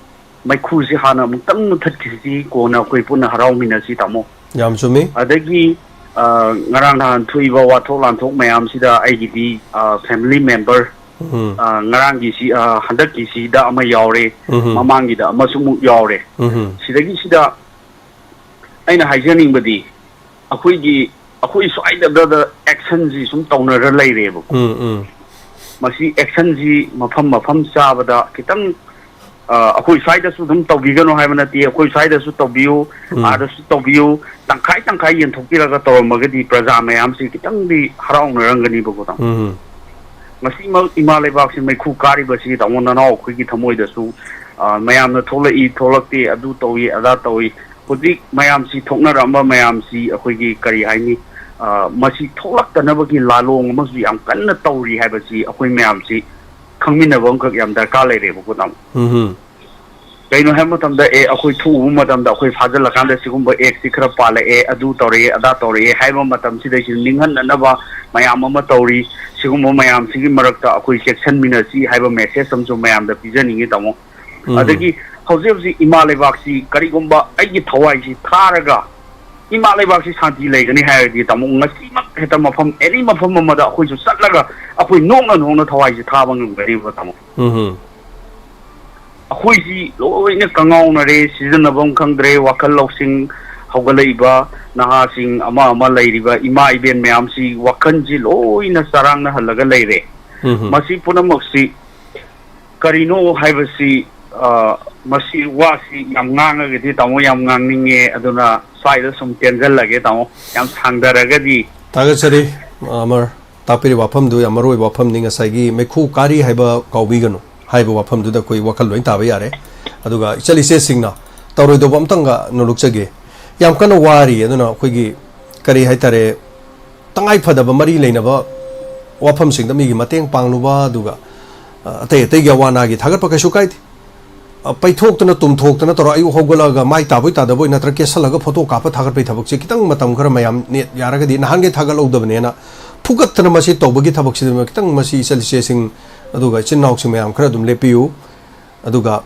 ꯃꯩꯈꯨꯁꯤ ꯍꯥꯟꯅ ꯑꯃꯨꯛꯇꯪ ꯃꯨꯊꯠꯈꯤꯁꯤ, ꯀꯣꯟꯅ ꯑꯩꯈꯣꯏ ꯄꯨꯟꯅ ꯍꯔꯥꯎꯃꯤꯟꯅꯁꯤ, ꯇꯥꯃꯣ꯫ ꯌꯥꯝ ꯆꯨꯝꯃꯤ꯫ ꯑꯗꯒꯤ, ꯑ, ꯉꯔꯥꯡ ꯅꯍꯥꯟ ꯊꯣꯛꯏꯕ ꯋꯥꯊꯣꯛ ꯂꯥꯟꯊꯣꯛ ꯃꯌꯥꯝꯁꯤꯗ ꯑꯩꯒꯤꯗꯤ, ꯑ, family member, ꯎꯝ꯫ ꯑ, ꯉꯔꯥꯡꯒꯤꯁꯤ, ꯑ, ꯍꯟꯗꯛꯀꯤꯁꯤꯗ ꯑꯃ ꯌꯥꯎꯔꯦ, ꯎꯝ꯫ ꯃꯃꯥꯡꯒꯤꯗ ꯑꯃꯁꯨ ꯑꯃꯨꯛ ꯌꯥꯎꯔꯦ꯫ ꯎꯝ꯫ ꯁꯤꯗꯒꯤꯁꯤꯗ ꯑꯩꯅ ꯍꯥꯏꯖꯅꯤꯡꯕꯗꯤ, ꯑꯩꯈꯣꯏꯒꯤ, ꯑꯩꯈꯣꯏ ꯁ꯭ꯋꯥꯏꯗ ꯑꯦꯛꯁꯟꯁꯤ ꯁꯨꯝ ꯇꯧꯅꯔ ꯂꯩꯔꯦꯕꯀꯣ꯫ ꯎꯝ, ꯎꯝ꯫ ꯃꯁꯤ ꯑꯦꯛꯁꯟꯁꯤ ꯃꯐꯝ ꯃꯐꯝ ꯆꯥꯕꯗ ꯈꯤꯇꯪ, ꯑ, ꯑꯩꯈꯣꯏ ꯁ꯭ꯋꯥꯏꯗꯁꯨ ꯑꯗꯨꯝ ꯇꯧꯕꯤꯒꯅꯨ ꯍꯥꯏꯕ ꯅꯠꯇꯦ, ꯑꯩꯈꯣꯏ ꯁ꯭ꯋꯥꯏꯗꯁꯨ ꯇꯧꯕꯤꯌꯨ, ꯎꯝ꯫ ꯑꯥꯗꯁꯨ ꯇꯧꯕꯤꯌꯨ, ꯇꯪꯈꯥꯏ ꯇꯪꯈꯥꯏ ꯌꯦꯟꯊꯣꯛꯄꯤꯔꯒ ꯇꯧꯔꯝꯃꯒꯗꯤ ꯄ꯭ꯔꯖꯥ ꯃꯌꯥꯝꯁꯤ ꯈꯤꯇꯪꯗꯤ ꯍꯔꯥꯎꯅꯔꯝꯒꯅꯤꯕꯀꯣ, ꯇꯥꯃꯣ꯫ ꯎꯝ꯫ ꯉꯁꯤꯃꯛ ꯏꯃꯥ ꯂꯩꯕꯥꯛꯁꯤ ꯃꯩꯈꯨ ꯀꯥꯔꯤꯕꯁꯤ, ꯇꯥꯃꯣ, ꯅꯅꯥꯎ ꯑꯩꯈꯣꯏꯒꯤ ꯊꯃꯣꯏꯗꯁꯨ, ꯑ, ꯃꯌꯥꯝꯅ ꯊꯣꯛꯂꯛꯏ, ꯊꯣꯛꯂꯛꯇꯦ, ꯑꯗꯨ ꯇꯧꯏ, ꯑꯗꯥ ꯇꯧꯏ, ꯍꯧꯖꯤꯛ ꯃꯌꯥꯝꯁꯤ ꯊꯣꯛꯅꯔꯛꯑꯝꯕ ꯃꯌꯥꯝꯁꯤ ꯑꯩꯈꯣꯏꯒꯤ ꯀꯔꯤ ꯍꯥꯏꯅꯤ, ꯑ, ꯃꯁꯤ ꯊꯣꯛꯂꯛꯇꯅꯕꯒꯤ ꯂꯥꯂꯣꯡ ꯑꯃꯁꯨ ꯌꯥꯝ ꯀꯟꯅ ꯇꯧꯔꯤ ꯍꯥꯏꯕꯁꯤ ꯑꯩꯈꯣꯏ ꯃꯌꯥꯝꯁꯤ ꯈꯪꯃꯤꯟꯅꯕ ꯑꯃꯈꯛ ꯌꯥꯝ ꯗꯔꯀꯥꯔ ꯂꯩꯔꯦꯕꯀꯣ, ꯇꯥꯃꯣ꯫ ꯎꯝ꯫ ꯀꯩꯅꯣ ꯍꯥꯏꯕ ꯃꯇꯝꯗ, ꯑꯦ, ꯑꯩꯈꯣꯏ ꯊꯣꯛꯎꯕ ꯃꯇꯝꯗ ꯑꯩꯈꯣꯏ ꯐꯥꯖꯤꯜꯂꯀꯥꯟꯗ ꯁꯤꯒꯨꯝꯕ ꯑꯦꯛꯁꯤ ꯈꯔ ꯄꯥꯜꯂꯛꯑꯦ, ꯑꯗꯨ ꯇꯧꯔꯛꯑꯦ, ꯑꯗꯥ ꯇꯧꯔꯛꯑꯦ ꯍꯥꯏꯕ ꯃꯇꯝꯁꯤꯗꯩꯁꯤꯗ ꯅꯤꯡꯍꯟꯅꯅꯕ ꯃꯌꯥꯝ ꯑꯃ ꯇꯧꯔꯤ꯫ ꯁꯤꯒꯨꯝꯕ ꯃꯌꯥꯝꯁꯤꯒꯤ ꯃꯔꯛꯇ ꯑꯩꯈꯣꯏ ꯆꯦꯛꯁꯤꯟꯃꯤꯟꯅꯁꯤ ꯍꯥꯏꯕ ꯃꯦꯁꯦꯖ ꯑꯃꯁꯨ ꯃꯌꯥꯝꯗ ꯄꯤꯖꯅꯤꯡꯉꯤ, ꯇꯥꯃꯣ꯫ ꯎꯝ꯫ ꯑꯗꯒꯤ ꯍꯧꯖꯤꯛ ꯍꯧꯖꯤꯛ ꯏꯃꯥ ꯂꯩꯕꯥꯛꯁꯤ ꯀꯔꯤꯒꯨꯝꯕ ꯑꯩꯒꯤ ꯊꯋꯥꯏꯁꯤ ꯊꯥꯔꯒ ꯏꯃꯥ ꯂꯩꯕꯥꯛꯁꯤ ꯁꯥꯟꯇꯤ ꯂꯩꯒꯅꯤ ꯍꯥꯏꯔꯗꯤ, ꯇꯥꯃꯣ, ꯉꯁꯤꯃꯛ ꯍꯦꯛꯇ ꯃꯐꯝ, ꯑꯦꯅꯤ ꯃꯐꯝ ꯑꯃꯗ ꯑꯩꯈꯣꯏꯁꯨ ꯆꯠꯂꯒ ꯑꯩꯈꯣꯏ ꯅꯣꯛꯅ ꯅꯣꯛꯅ ꯊꯋꯥꯏꯁꯤ ꯊꯥꯕ ꯉꯝꯒꯅꯤꯕ, ꯇꯥꯃꯣ꯫ ꯎꯝ꯫ ꯑꯩꯈꯣꯏꯁꯤ ꯂꯣꯏꯅ ꯀꯉꯥꯎꯅꯔꯦ, ꯁꯤꯖꯤꯟꯅꯐꯝ ꯈꯪꯗ꯭ꯔꯦ, ꯋꯥꯈꯜ ꯂꯧꯁꯤꯡ ꯍꯧꯒꯠꯂꯛꯏꯕ ꯅꯍꯥꯁꯤꯡ ꯑꯃ ꯑꯃ ꯂꯩꯔꯤꯕ ꯏꯃꯥ ꯏꯕꯦꯟ ꯃꯌꯥꯝꯁꯤ ꯋꯥꯈꯜꯁꯤ ꯂꯣꯏꯅ ꯆꯔꯥꯡꯅꯍꯜꯂꯒ ꯂꯩꯔꯦ꯫ ꯎꯝ꯫ ꯃꯁꯤ ꯄꯨꯝꯅꯃꯛꯁꯤ ꯀꯔꯤꯅꯣ ꯍꯥꯏꯕꯁꯤ, ꯑ, ꯃꯁꯤ ꯋꯥꯁꯤ ꯌꯥꯝ ꯉꯥꯡꯉꯒꯗꯤ, ꯇꯥꯃꯣ, ꯌꯥꯝ ꯉꯥꯡꯅꯤꯡꯉꯦ, ꯑꯗꯨꯅ ꯁ꯭ꯋꯥꯏꯗ ꯁꯨꯝ ꯇꯦꯟꯖꯜꯂꯒꯦ, ꯇꯥꯃꯣ꯫ ꯌꯥꯝ ꯁꯥꯡꯊꯔꯒꯗꯤ꯫ ꯊꯥꯒꯠꯆꯔꯤ, ꯑꯃꯔ꯫ ꯇꯥꯛꯄꯤꯔꯤꯕ ꯋꯥꯐꯝꯗꯨ ꯌꯥꯝ ꯃꯔꯨ ꯑꯣꯏꯕ ꯋꯥꯐꯝꯅꯤ꯫ ꯉꯁꯥꯏꯒꯤ "ꯃꯩꯈꯨ ꯀꯥꯔꯤ ꯍꯥꯏꯕ ꯀꯥꯎꯕꯤꯒꯅꯨ" ꯍꯥꯏꯕ ꯋꯥꯐꯝꯗꯨꯗ ꯑꯩꯈꯣꯏ ꯋꯥꯈꯜ ꯂꯣꯏ ꯇꯥꯕ ꯌꯥꯔꯦ꯫ ꯑꯗꯨꯒ ꯏꯆꯜ ꯏꯆꯦꯁꯤꯡꯅ ꯇꯧꯔꯣꯏꯗꯧꯕ ꯑꯝꯇꯪꯒ ꯅꯣꯂꯨꯛꯆꯒꯦ꯫ ꯌꯥꯝ ꯀꯟꯅ ꯋꯥꯔꯤ, ꯑꯗꯨꯅ ꯑꯩꯈꯣꯏꯒꯤ, ꯀꯔꯤ ꯍꯥꯏꯇꯥꯔꯦ, ꯇꯉꯥꯏ ꯐꯗꯕ ꯃꯔꯤ ꯂꯩꯅꯕ ꯋꯥꯐꯝꯁꯤꯡꯗ ꯃꯤꯒꯤ ꯃꯇꯦꯡ ꯄꯥꯡꯂꯨꯕ, ꯑꯗꯨꯒ, ꯑ, ꯑꯇꯩ ꯑꯇꯩꯒꯤ ꯑꯋꯥ ꯑꯅꯥꯒꯤ ꯊꯥꯒꯠꯄ ꯀꯩꯁꯨ ꯀꯥꯏꯗꯦ꯫ ꯑ, ꯄꯩꯊꯣꯛꯇꯅ ꯇꯨꯝꯊꯣꯛꯇꯅ ꯇꯧꯔ, ꯑꯌꯨꯛ ꯍꯧꯒꯠꯂꯛꯑꯒ ꯃꯥꯏ ꯇꯥꯕꯣꯏ ꯇꯥꯗꯕꯣꯏ ꯅꯠꯇ꯭ꯔ ꯀꯦꯁꯜꯂꯒ ꯐꯣꯇꯣ ꯀꯥꯞꯄ ꯊꯥꯒꯠꯄꯒꯤ ꯊꯕꯛꯁꯦ ꯈꯤꯇꯪ ꯃꯇꯝ ꯈꯔ ꯃꯌꯥꯝ ꯅꯦꯠ ꯌꯥꯔꯒꯗꯤ, ꯅꯍꯥꯟꯒꯩ ꯊꯥꯒꯠꯍꯧꯗꯕꯅꯦꯅ ꯐꯨꯒꯠꯇꯅ ꯃꯁꯤ ꯇꯧꯕꯒꯤ ꯊꯕꯛꯁꯤꯗ ꯈꯤꯇꯪ ꯃꯁꯤ ꯏꯆꯜ ꯏꯆꯦꯁꯤꯡ ꯑꯗꯨꯒ ꯏꯆꯤꯟ ꯏꯅꯥꯎꯁꯤꯡ ꯃꯌꯥꯝ ꯈꯔ ꯑꯗꯨꯝ ꯂꯦꯞꯄꯤꯌꯨ꯫ ꯑꯗꯨꯒ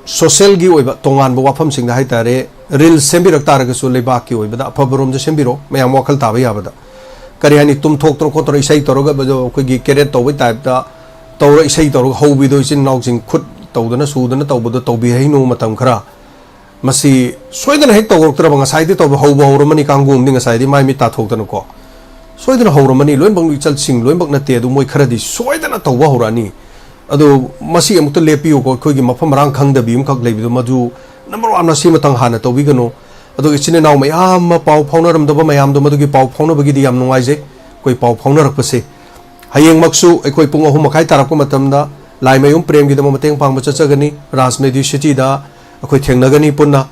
ꯁꯣꯁꯦꯜꯒꯤ ꯑꯣꯏꯕ ꯇꯣꯉꯥꯟꯕ ꯋꯥꯐꯝꯁꯤꯡꯗ ꯍꯥꯏꯇꯥꯔꯦ, ꯔꯤꯜꯁ ꯁꯦꯝꯕꯤꯔꯛ ꯇꯥꯔꯒꯁꯨ ꯂꯩꯕꯥꯛꯀꯤ ꯑꯣꯏꯕꯗ ꯑꯐꯕꯔꯣꯝꯗ ꯁꯦꯝꯕꯤꯔꯣ, ꯃꯌꯥꯝ ꯋꯥꯈꯜ ꯇꯥꯕ ꯌꯥꯕꯗ꯫ ꯀꯔꯤ ꯍꯥꯏꯅꯤ, ꯇꯨꯝꯊꯣꯛꯇꯅ ꯈꯣꯠꯇꯅ ꯏꯁꯩ ꯇꯧꯔꯒ, ꯑꯩꯈꯣꯏꯒꯤ ꯀꯦꯔꯦꯠ ꯇꯧꯕꯩ ꯇꯥꯏꯞꯇ ꯇꯧꯔ ꯏꯁꯩ ꯇꯧꯔꯒ ꯍꯧꯕꯤꯗꯣ, ꯏꯆꯤꯟ ꯏꯅꯥꯎꯁꯤꯡ ꯈꯨꯠ ꯇꯧꯗꯅ ꯁꯨꯗꯅ ꯇꯧꯕꯗꯣ ꯇꯧꯕꯤꯍꯩꯅꯨ ꯃꯇꯝ ꯈꯔ꯫ ꯃꯁꯤ ꯁꯣꯏꯗꯅ ꯍꯦꯛ ꯇꯧꯔꯛꯇ꯭ꯔꯕ, ꯉꯁꯥꯏꯗꯤ ꯇꯧꯕ ꯍꯧꯕ ꯍꯧꯔꯝꯃꯅꯤ, ꯀꯥꯡꯕꯨ ꯑꯃꯗꯤ ꯉꯁꯥꯏꯗꯤ ꯃꯥꯏ ꯃꯤꯠ ꯇꯥꯊꯣꯛꯇꯅꯀꯣ꯫ ꯁꯣꯏꯗꯅ ꯍꯧꯔꯝꯃꯅꯤ, ꯂꯣꯏꯅꯃꯛ ꯏꯆꯜꯁꯤꯡ ꯂꯣꯏꯅꯃꯛ ꯅꯠꯇꯦ, ꯑꯗꯨ ꯃꯣꯏ ꯈꯔꯗꯤ ꯁꯣꯏꯗꯅ ꯇꯧꯕ ꯍꯧꯔꯛꯑꯅꯤ꯫ ꯑꯗꯨ ꯃꯁꯤ ꯑꯃꯨꯛꯇ ꯂꯦꯞꯄꯤꯌꯨꯀꯣ, ꯑꯩꯈꯣꯏꯒꯤ ꯃꯐꯝ ꯃꯔꯥꯡ ꯈꯪꯗꯕꯤ ꯑꯃꯈꯛ ꯂꯩꯕꯗꯣ, ꯃꯗꯨ ꯅꯝꯕꯔ ꯋꯥꯟ ꯃꯁꯤꯃꯇꯪ ꯍꯥꯟꯅ ꯇꯧꯕꯤꯒꯅꯨ꯫ ꯑꯗꯨꯒ ꯏꯆꯤꯟ ꯏꯅꯥꯎ ꯃꯌꯥꯝ ꯑꯃ ꯄꯥꯎ ꯐꯥꯎꯅꯔꯝꯗꯕ ꯃꯌꯥꯝꯗꯣ, ꯃꯗꯨꯒꯤ ꯄꯥꯎ ꯐꯥꯎꯅꯕꯒꯤꯗꯤ ꯌꯥꯝ ꯅꯨꯡꯉꯥꯏꯖꯩ꯫ ꯑꯩꯈꯣꯏ ꯄꯥꯎ ꯐꯥꯎꯅꯔꯛꯄꯁꯦ ꯍꯌꯦꯡꯃꯛꯁꯨ ꯑꯩꯈꯣꯏ ꯄꯨꯡ ꯑꯍꯨꯝ ꯃꯈꯥꯏ ꯇꯥꯔꯛꯄ ꯃꯇꯝꯗ ꯂꯥꯏꯃꯌꯨꯝ ꯄ꯭ꯔꯦꯝꯒꯤꯗꯃꯛ ꯃꯇꯦꯡ ꯄꯥꯡꯕ ꯆꯠꯆꯒꯅꯤ꯫ ꯔꯥꯖ ꯃꯦꯗꯤ ꯁꯤꯇꯤꯗ ꯑꯩꯈꯣꯏ ꯊꯦꯡꯅꯒꯅꯤ ꯄꯨꯟꯅ꯫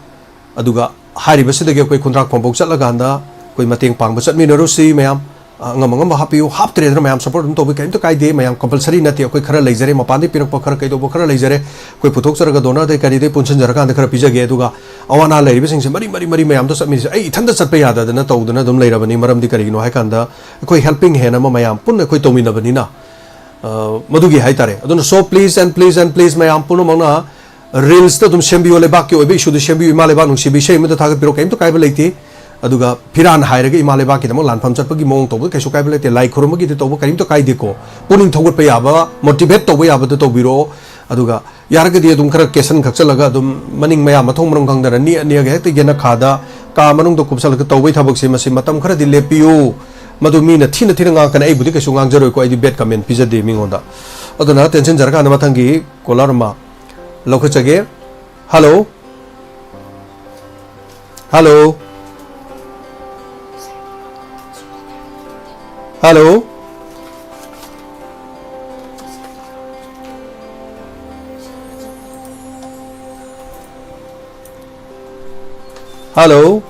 ꯑꯗꯨꯒ ꯍꯥꯏꯔꯤꯕꯁꯤꯗꯒꯤ ꯑꯩꯈꯣꯏ ꯈꯨꯟꯗ꯭ꯔꯥꯛꯐꯝꯐꯥꯎ ꯆꯠꯂꯀꯥꯟꯗ ꯑꯩꯈꯣꯏ ꯃꯇꯦꯡ ꯄꯥꯡꯕ ꯆꯠꯃꯤꯟꯅꯔꯨꯁꯤ ꯃꯌꯥꯝ꯫ ꯑꯉꯝ ꯑꯉꯝꯕ ꯍꯥꯞꯄꯤꯌꯨ, ꯍꯥꯞꯇ꯭ꯔꯦꯗꯅ ꯃꯌꯥꯝ ꯁꯞꯄꯣꯔꯠ ꯑꯗꯨꯝ ꯇꯧꯕꯤ, ꯀꯔꯤꯝꯇ ꯀꯥꯏꯗꯦ꯫ ꯃꯌꯥꯝ ꯀꯝꯄꯜꯁꯔꯤ ꯅꯠꯇꯦ, ꯑꯩꯈꯣꯏ ꯈꯔ ꯂꯩꯖꯔꯦ, ꯃꯄꯥꯟꯗꯒꯤ ꯄꯤꯔꯛꯄ ꯈꯔ, ꯀꯩꯗꯧꯕ ꯈꯔ ꯂꯩꯖꯔꯦ, ꯑꯩꯈꯣꯏ ꯄꯨꯊꯣꯛꯆꯔꯒ ꯗꯣꯅꯔꯗꯩ ꯀꯔꯤꯗꯩ ꯄꯨꯟꯁꯤꯟꯖꯔꯀꯥꯟꯗ ꯈꯔ ꯄꯤꯖꯒꯦ꯫ ꯑꯗꯨꯒ ꯑꯋꯥ ꯑꯅꯥ ꯂꯩꯔꯤꯕꯁꯤꯡꯁꯦ ꯃꯔꯤ ꯃꯔꯤ ꯃꯔꯤ ꯃꯌꯥꯝꯗ ꯆꯠꯃꯤꯟꯅꯁꯦ꯫ ꯑꯩ ꯏꯊꯟꯇ ꯆꯠꯄ ꯌꯥꯗꯗꯅ ꯇꯧꯗꯅ ꯑꯗꯨꯝ ꯂꯩꯔꯕꯅꯤ꯫ ꯃꯔꯝꯗꯤ ꯀꯔꯤꯒꯤꯅꯣ ꯍꯥꯏꯀꯥꯟꯗ, ꯑꯩꯈꯣꯏ ꯍꯦꯜꯄꯤꯡ ꯍꯦꯟ ꯑꯃ ꯃꯌꯥꯝ ꯄꯨꯟꯅ ꯑꯩꯈꯣꯏ ꯇꯧꯃꯤꯟꯅꯕꯅꯤꯅ, ꯑ, ꯃꯗꯨꯒꯤ ꯍꯥꯏꯇꯥꯔꯦ꯫ ꯑꯗꯨꯅ so please and please and please ꯃꯌꯥꯝ ꯄꯨꯝꯅꯃꯛꯅ reels ꯇ ꯑꯗꯨꯝ ꯁꯦꯝꯕꯤꯌꯨ, ꯂꯩꯕꯥꯛꯀꯤ ꯑꯣꯏꯕ issue ꯗ ꯁꯦꯝꯕꯤꯌꯨ, ꯏꯃꯥ ꯂꯩꯕꯥꯛ ꯅꯨꯡꯁꯤꯕ ꯏꯁꯩ ꯑꯃꯗ ꯊꯥꯒꯠꯄꯤꯔꯣ, ꯀꯔꯤꯝꯇ ꯀꯥꯏꯕ ꯂꯩꯇꯦ꯫ ꯑꯗꯨꯒ ꯐꯤꯔꯥꯟ ꯍꯥꯏꯔꯒ ꯏꯃꯥ ꯂꯩꯕꯥꯛꯀꯤꯗꯃꯛ ꯂꯥꯟꯐꯝ ꯆꯠꯄꯒꯤ ꯃꯑꯣꯡ ꯇꯧꯕꯗ ꯀꯩꯁꯨ ꯀꯥꯏꯕ ꯂꯩꯇꯦ, ꯂꯥꯏ ꯈꯨꯔꯨꯝꯕꯒꯤꯗꯤ ꯇꯧꯕ ꯀꯔꯤꯝꯇ ꯀꯥꯏꯗꯦꯀꯣ꯫ ꯄꯨꯛꯅꯤꯡ ꯊꯧꯒꯠꯄ ꯌꯥꯕ, motivate ꯇꯧꯕ ꯌꯥꯕꯗ ꯇꯧꯕꯤꯔꯛꯑꯣ꯫ ꯑꯗꯨꯒ ꯌꯥꯔꯒꯗꯤ ꯑꯗꯨꯝ ꯈꯔ ꯀꯦꯁꯟ ꯈꯛꯆꯜꯂꯒ ꯑꯗꯨꯝ ꯃꯅꯤꯡ ꯃꯌꯥ ꯃꯊꯣꯡ ꯃꯔꯝ ꯈꯪꯗꯅ ꯅꯦꯛꯑ ꯅꯦꯛꯑꯒ ꯍꯦꯛꯇ ꯌꯦꯅꯈꯥꯗ ꯀꯥ ꯃꯅꯨꯡꯗ ꯀꯨꯞꯁꯜꯂꯒ ꯇꯧꯕꯩ ꯊꯕꯛꯁꯦ, ꯃꯁꯤ ꯃꯇꯝ ꯈꯔꯗꯤ ꯂꯦꯞꯄꯤꯌꯨ꯫ ꯃꯗꯨ ꯃꯤꯅ ꯊꯤꯅ ꯊꯤꯅ ꯉꯥꯡꯉꯛꯀꯅꯤ, ꯑꯩꯕꯨꯗꯤ ꯀꯩꯁꯨ ꯉꯥꯡꯖꯔꯣꯏꯀꯣ, ꯑꯩꯗꯤ bad comment ꯄꯤꯖꯗꯦ ꯃꯤꯉꯣꯟꯗ꯫ ꯑꯗꯨꯅ ꯇꯦꯟꯁꯤꯟꯖꯔꯀꯥꯟꯗ ꯃꯊꯪꯒꯤ caller ꯑꯃ ꯂꯧꯈꯠꯆꯒꯦ꯫ Hello꯫ Hello꯫ Hello꯫ Hello꯫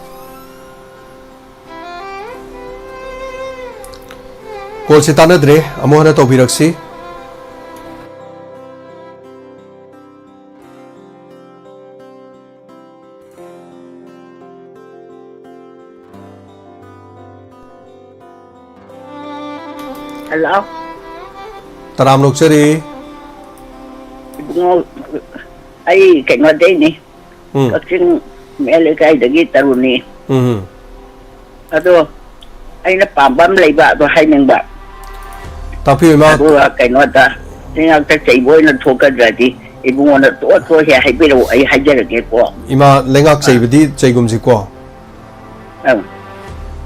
Call ꯁꯤ ꯇꯥꯟꯅꯗ꯭ꯔꯦ, ꯑꯃꯨꯛ ꯍꯟꯅ ꯇꯧꯕꯤꯔꯛꯁꯤ꯫ Hello꯫ ꯇꯔꯥꯝꯅ ꯑꯣꯛꯆꯔꯤ꯫ ꯏꯕꯨꯡꯉꯣ, ꯑꯩ ꯀꯩꯅꯣꯗꯩꯅꯤ, ꯎꯝ꯫ ꯀꯛꯆꯤꯡ ꯃꯌꯥꯏ ꯂꯩꯀꯥꯏꯗꯒꯤ ꯇꯔꯨꯅꯤ꯫ ꯎꯝ꯫ ꯑꯗꯣ ꯑꯩꯅ ꯄꯥꯝꯕ ꯑꯃ ꯂꯩꯕ, ꯑꯗꯣ ꯍꯥꯏꯅꯤꯡꯕ꯫ ꯇꯥꯛꯄꯤꯌꯨ, ꯏꯃꯥ꯫ ꯑꯗꯨꯒ ꯀꯩꯅꯣꯗ, ꯂꯩꯉꯥꯛꯇ ꯆꯩꯕ ꯑꯣꯏꯅ ꯊꯣꯛꯀꯗ꯭ꯔꯗꯤ ꯏꯕꯨꯡꯉꯣꯅ ꯇꯣꯛ ꯇꯣꯛ ꯍꯦꯛ ꯍꯥꯏꯕꯤꯔꯛꯎ, ꯑꯩ ꯍꯥꯏꯖꯔꯒꯦꯀꯣ꯫ ꯏꯃꯥ, ꯂꯩꯉꯥꯛ ꯑꯥ꯫ ꯆꯩꯕꯗꯤ ꯆꯩꯒꯨꯝꯁꯤꯀꯣ꯫ ꯑꯪ꯫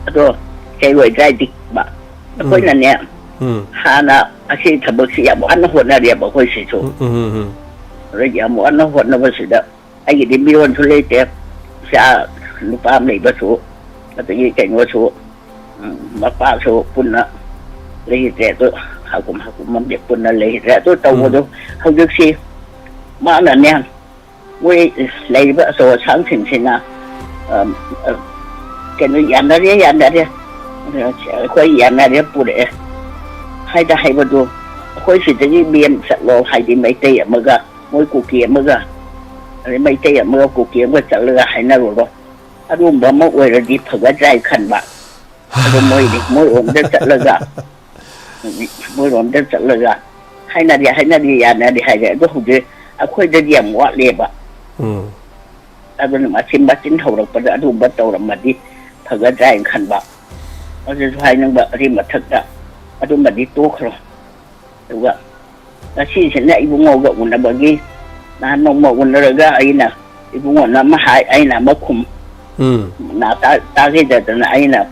ꯑꯗꯣ ꯆꯩꯔꯣꯏꯗ꯭ꯔꯥ ꯍꯥꯏꯗꯤ ꯕ-, ꯎꯝ꯫ ꯑꯩꯈꯣꯏꯅꯅꯦ, ꯎꯝ꯫ ꯍꯥꯟꯅ ꯑꯁꯤ ꯊꯕꯛꯁꯤ ꯌꯥꯝ ꯋꯥꯅ ꯍꯣꯠꯅꯔꯦꯕ ꯑꯩꯈꯣꯏ ꯁꯤꯁꯨ꯫ ꯎꯝ, ꯎꯝ, ꯎꯝ, ꯎꯝ꯫ ꯑꯗ ꯌꯥꯝ ꯋꯥꯅ ꯍꯣꯠꯅꯕꯁꯤꯗ ꯑꯩꯒꯤꯗꯤ ꯃꯤꯔꯣꯟꯁꯨ ꯂꯩꯇꯦ, ꯏꯆꯥ ꯅꯨꯄꯥ ꯑꯃ ꯂꯩꯕꯁꯨ, ꯑꯗꯒꯤ ꯀꯩꯅꯣꯁꯨ, ꯎꯝ, ꯃꯄꯥꯁꯨ ꯄꯨꯟꯅ ꯂꯩꯈꯤꯗ꯭ꯔꯦ꯫ ꯑꯗꯨ ꯍꯥꯀꯨꯝ ꯍꯥꯀꯨꯝ ꯑꯃꯗꯤ ꯄꯨꯟꯅ ꯂꯩꯈꯤꯗ꯭ꯔꯦ꯫ ꯑꯗꯨ ꯎꯝ꯫ ꯇꯧꯕꯗꯣ ꯍꯧꯖꯤꯛꯁꯤ ꯃꯥꯅꯅꯦ, ꯃꯣꯏ ꯂꯩꯔꯤꯕ ꯑꯆꯧ ꯑꯁꯥꯡꯁꯤꯡꯁꯤꯅ, ꯑꯝ, ꯑ, ꯀꯩꯅꯣ, "ꯌꯥꯅꯔꯦ, ꯌꯥꯅꯔꯦ, ꯑꯩꯈꯣꯏ ꯌꯥꯅꯔꯦ, ꯄꯨꯔꯛꯑꯦ" ꯍꯥꯏꯗ ꯍꯥꯏꯕꯗꯨ, ꯑꯩꯈꯣꯏ ꯁꯤꯗꯒꯤ ꯃꯤ ꯑꯃ ꯆꯠꯂꯣ ꯍꯥꯏꯗꯤ, ꯃꯩꯇꯩ ꯑꯃꯒ, ꯃꯣꯏ ꯀꯨꯀꯤ ꯑꯃꯒ, ꯑꯗꯩ ꯃꯩꯇꯩ ꯑꯃꯒ ꯀꯨꯀꯤ ꯑꯃꯒ ꯆꯠꯂꯒ ꯍꯥꯏꯅꯔꯨꯔꯣ, ꯑꯗꯨꯒꯨꯝꯕ ꯑꯃ ꯑꯣꯏꯔꯗꯤ ꯐꯒꯗ꯭ꯔꯥ ꯍꯥꯏ ꯈꯟꯕ꯫ ꯑꯗꯣ ꯃꯣꯏꯗꯤ ꯃꯣꯏ ꯔꯣꯝꯗ ꯆꯠꯂꯒ ꯃꯣꯏꯔꯣꯝꯗ ꯆꯠꯂꯒ ꯍꯥꯏꯅꯔꯤ ꯍꯥꯏꯅꯔꯤ ꯌꯥꯅꯔꯤ ꯍꯥꯏꯔꯦ꯫ ꯑꯗꯣ ꯍꯧꯖꯤꯛ ꯑꯩꯈꯣꯏꯗꯗꯤ ꯌꯥꯝ ꯋꯥꯠꯂꯦꯕ꯫ ꯎꯝ꯫ ꯑꯗꯨꯅ ꯃꯆꯤꯟ ꯃꯆꯤꯟ ꯍꯧꯔꯛꯄꯗ ꯑꯗꯨꯒꯨꯝꯕ ꯇꯧꯔꯝꯃꯗꯤ ꯐꯒꯗ꯭ꯔꯥ ꯍꯥꯏꯅ ꯈꯟꯕ꯫ ꯑꯗꯨꯁꯨ ꯍꯥꯏꯅꯤꯡꯕ꯫ ꯑꯗꯨꯒꯤ ꯃꯊꯛꯇ ꯑꯗꯨꯃꯗꯤ ꯇꯣꯛꯈ꯭ꯔꯣ꯫ ꯑꯗꯨꯒ ꯉꯁꯤꯁꯤꯅ ꯏꯕꯨꯡꯉꯣꯒ ꯎꯅꯕꯒꯤ, ꯅꯍꯥꯟ ꯅꯣꯡꯃ ꯎꯅꯔꯒ ꯑꯩꯅ ꯏꯕꯨꯡꯉꯣꯅ ꯑꯃ ꯍꯥꯏ, ꯑꯩꯅ ꯑꯃ ꯈꯨꯝ꯫ ꯎꯝ꯫ ꯅꯥ ꯇꯥ-, ꯇꯥꯈꯤꯗꯗꯅ ꯑꯩꯅ,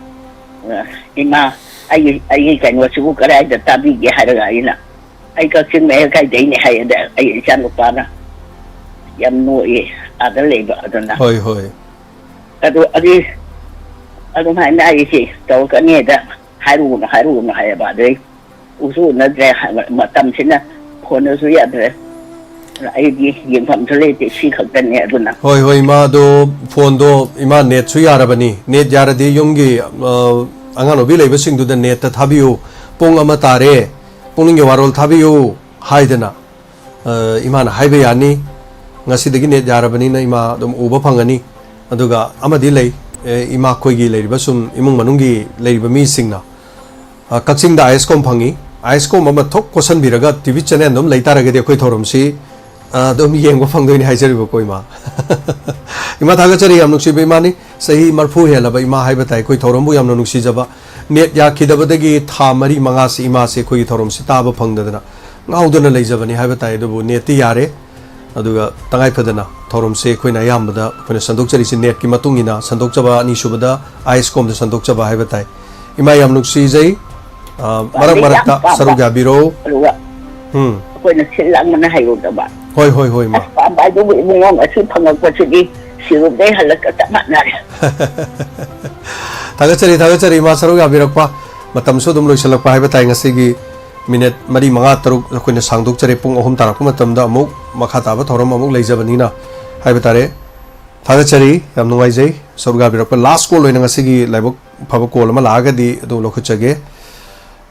"ꯑ, ꯏꯃꯥ, ꯑꯩꯒꯤ, ꯑꯩꯒꯤ ꯀꯩꯅꯣꯁꯤꯕꯨ ꯀꯗꯥꯏꯗ ꯇꯥꯕꯤꯒꯦ?" ꯍꯥꯏꯔꯒ ꯑꯩꯅ, "ꯑꯩ ꯀꯛꯆꯤꯡ ꯃꯌꯥꯏ ꯂꯩꯀꯥꯏꯗꯩꯅꯦ" ꯍꯥꯏ꯫ ꯑꯗ ꯑꯩ ꯏꯆꯥ ꯅꯨꯄꯥꯅ ꯌꯥꯝ ꯅꯣꯛꯏ, ꯑꯥꯗ ꯂꯩꯕ ꯑꯗꯨꯅ꯫ ꯍꯣꯏ, ꯍꯣꯏ꯫ ꯑꯗꯨ, ꯑꯗꯨ, ꯑꯗꯨꯃꯥꯏꯅ ꯑꯩꯁꯦ ꯇꯧꯔꯛꯀꯅꯤꯗ ꯍꯥꯏꯔꯨꯒꯅꯨ, ꯍꯥꯏꯔꯨꯒꯅꯨ ꯍꯥꯏꯌꯦꯕ꯫ ꯑꯗꯩ ꯎꯁꯨ ꯎꯅꯗ꯭ꯔꯦ, ꯃꯇꯝꯁꯤꯅ ꯐꯣꯟꯗꯁꯨ ꯌꯥꯗ꯭ꯔꯦ꯫ ꯑꯩꯗꯤ ꯌꯦꯡꯐꯝꯁꯨ ꯂꯩꯇꯦ, ꯁꯤ ꯈꯛꯇꯅꯦ꯫ ꯑꯗꯨꯅ ꯍꯣꯏ, ꯍꯣꯏ, ꯏꯃꯥ, ꯑꯗꯣ ꯐꯣꯟꯗꯣ, ꯏꯃꯥ, ꯅꯦꯠꯁꯨ ꯌꯥꯔꯕꯅꯤ꯫ ꯅꯦꯠ ꯌꯥꯔꯗꯤ ꯌꯨꯝꯒꯤ, ꯑ, ꯑꯉꯥꯡ ꯅꯨꯄꯤ ꯂꯩꯕꯁꯤꯡꯗꯨꯗ ꯅꯦꯠꯇ ꯊꯥꯕꯤꯌꯨ꯫ "ꯄꯨꯡ ꯑꯃ ꯇꯥꯔꯦ, ꯄꯨꯛꯅꯤꯡꯒꯤ ꯋꯥꯔꯣꯜ ꯊꯥꯕꯤꯌꯨ" ꯍꯥꯏꯗꯅ, ꯑ, ꯏꯃꯥꯅ ꯍꯥꯏꯕ ꯌꯥꯅꯤ꯫ ꯉꯁꯤꯗꯒꯤ ꯅꯦꯠ ꯌꯥꯔꯕꯅꯤꯅ ꯏꯃꯥ ꯑꯗꯨꯝ ꯎꯕ ꯐꯪꯒꯅꯤ꯫ ꯑꯗꯨꯒ ꯑꯃꯗꯤ ꯂꯩ, ꯑꯦ, ꯏꯃꯥ ꯑꯩꯈꯣꯏꯒꯤ ꯂꯩꯔꯤꯕ ꯁꯨꯝ ꯏꯃꯨꯡ ꯃꯅꯨꯡꯒꯤ ꯂꯩꯔꯤꯕ ꯃꯤꯁꯤꯡꯅ, ꯑ, ꯀꯛꯆꯤꯡꯗ ꯑꯥꯏ ꯑꯦꯁ ꯀꯣꯝ ꯐꯪꯉꯤ꯫ ꯑꯥꯏ ꯑꯦꯁ ꯀꯣꯝ ꯑꯃ ꯊꯣꯛ ꯀꯣꯠꯁꯟꯕꯤꯔꯒ ꯇꯤ ꯚꯤ ꯆꯦꯅꯦꯜ ꯑꯗꯨꯝ ꯂꯩ ꯇꯥꯔꯒꯗꯤ ꯑꯩꯈꯣꯏ ꯊꯧꯔꯝꯁꯤ, ꯑ, ꯑꯗꯨꯝ ꯌꯦꯡꯕ ꯐꯪꯗꯣꯏꯅꯤ ꯍꯥꯏꯖꯔꯤꯕꯀꯣ, ꯏꯃꯥ꯫ ꯏꯃꯥ, ꯊꯥꯒꯠꯆꯔꯤ, ꯌꯥꯝ ꯅꯨꯡꯁꯤꯕ ꯏꯃꯥꯅꯤ꯫ ꯆꯍꯤ ꯃꯔꯤꯐꯨ ꯍꯦꯜꯂꯕ ꯏꯃꯥ ꯍꯥꯏꯕ ꯇꯥꯏ꯫ ꯑꯩꯈꯣꯏ ꯊꯧꯔꯝꯕꯨ ꯌꯥꯝꯅ ꯅꯨꯡꯁꯤꯖꯕ꯫ ꯅꯦꯠ ꯌꯥꯈꯤꯗꯕꯗꯒꯤ ꯊꯥ ꯃꯔꯤ ꯃꯉꯥꯁꯤ ꯏꯃꯥꯁꯦ ꯑꯩꯈꯣꯏꯒꯤ ꯊꯧꯔꯝꯁꯤ ꯇꯥꯕ ꯐꯪꯗꯗꯅ ꯉꯥꯎꯗꯅ ꯂꯩꯖꯕꯅꯤ ꯍꯥꯏꯕ ꯇꯥꯏ꯫ ꯑꯗꯨꯕꯨ ꯅꯦꯠꯇꯤ ꯌꯥꯔꯦ꯫ ꯑꯗꯨꯒ ꯇꯉꯥꯏ ꯐꯗꯅ ꯊꯧꯔꯝꯁꯦ ꯑꯩꯈꯣꯏꯅ ꯑꯌꯥꯝꯕꯗ ꯑꯩꯈꯣꯏꯅ ꯁꯟꯗꯣꯛꯆꯔꯤꯁꯤ ꯅꯦꯠꯀꯤ ꯃꯇꯨꯡ ꯏꯟꯅ ꯁꯟꯗꯣꯛꯆꯕ, ꯑꯅꯤꯁꯨꯕꯗ ꯑꯥꯏ ꯑꯦꯁ ꯀꯣꯝꯗ ꯁꯟꯗꯣꯛꯆꯕ ꯍꯥꯏꯕ ꯇꯥꯏ꯫ ꯏꯃꯥ, ꯌꯥꯝ ꯅꯨꯡꯁꯤꯖꯩ꯫ ꯑ, ꯃꯔꯛ ꯄꯥꯝꯃꯦ, ꯌꯥꯝ ꯃꯔꯛꯇ ꯄꯥꯝꯕ꯫ ꯁꯔꯨꯛ ꯌꯥꯕꯤꯔꯣ꯫ ꯑꯗꯨꯒ ꯎꯝ꯫ ꯑꯩꯈꯣꯏꯅ ꯁꯤꯜ ꯂꯥꯡꯕꯅ ꯍꯩꯔꯨꯗꯕ꯫ ꯍꯣꯏ, ꯍꯣꯏ, ꯍꯣꯏ, ꯏꯃꯥ꯫ ꯑꯁ, ꯄꯥꯝꯕ ꯍꯥꯏꯗꯨꯕꯨ ꯏꯕꯨꯡꯉꯣ ꯉꯁꯤ ꯐꯪꯉꯛꯄꯁꯤꯗꯤ ꯁꯤꯔꯨꯕꯗꯩ ꯍꯜꯂꯛꯀ ꯆꯞ ꯃꯥꯟꯅꯔꯦ꯫ ꯊꯥꯒꯠꯆꯔꯤ, ꯊꯥꯒꯠꯆꯔꯤ, ꯏꯃꯥ, ꯁꯔꯨꯛ ꯌꯥꯕꯤꯔꯛꯄ꯫ ꯃꯇꯝꯁꯨ ꯑꯗꯨꯝ ꯂꯣꯏꯁꯤꯜꯂꯛꯄ ꯍꯥꯏꯕ ꯇꯥꯏ꯫ ꯉꯁꯤꯒꯤ ꯃꯤꯅꯤꯠ ꯃꯔꯤ, ꯃꯉꯥ, ꯇꯔꯨꯛ ꯑꯩꯈꯣꯏꯅ ꯁꯥꯡꯗꯣꯛꯆꯔꯦ꯫ ꯄꯨꯡ ꯑꯍꯨꯝ ꯇꯥꯔꯛꯄ ꯃꯇꯝꯗ ꯑꯃꯨꯛ ꯃꯈꯥ ꯇꯥꯕ ꯊꯧꯔꯝ ꯑꯃꯨꯛ ꯂꯩꯖꯕꯅꯤꯅ ꯍꯥꯏꯕ ꯇꯥꯔꯦ꯫ ꯊꯥꯒꯠꯆꯔꯤ, ꯌꯥꯝ ꯅꯨꯡꯉꯥꯏꯖꯩ ꯁꯔꯨꯛ ꯌꯥꯕꯤꯔꯛꯄ꯫ ꯂꯥꯁ ꯀꯣꯜ ꯑꯣꯏꯅ ꯉꯁꯤꯒꯤ ꯂꯥꯏꯕꯛ ꯐꯕ ꯀꯣꯜ ꯑꯃ ꯂꯥꯛꯑꯒꯗꯤ ꯑꯗꯨ ꯂꯧꯈꯠꯆꯒꯦ꯫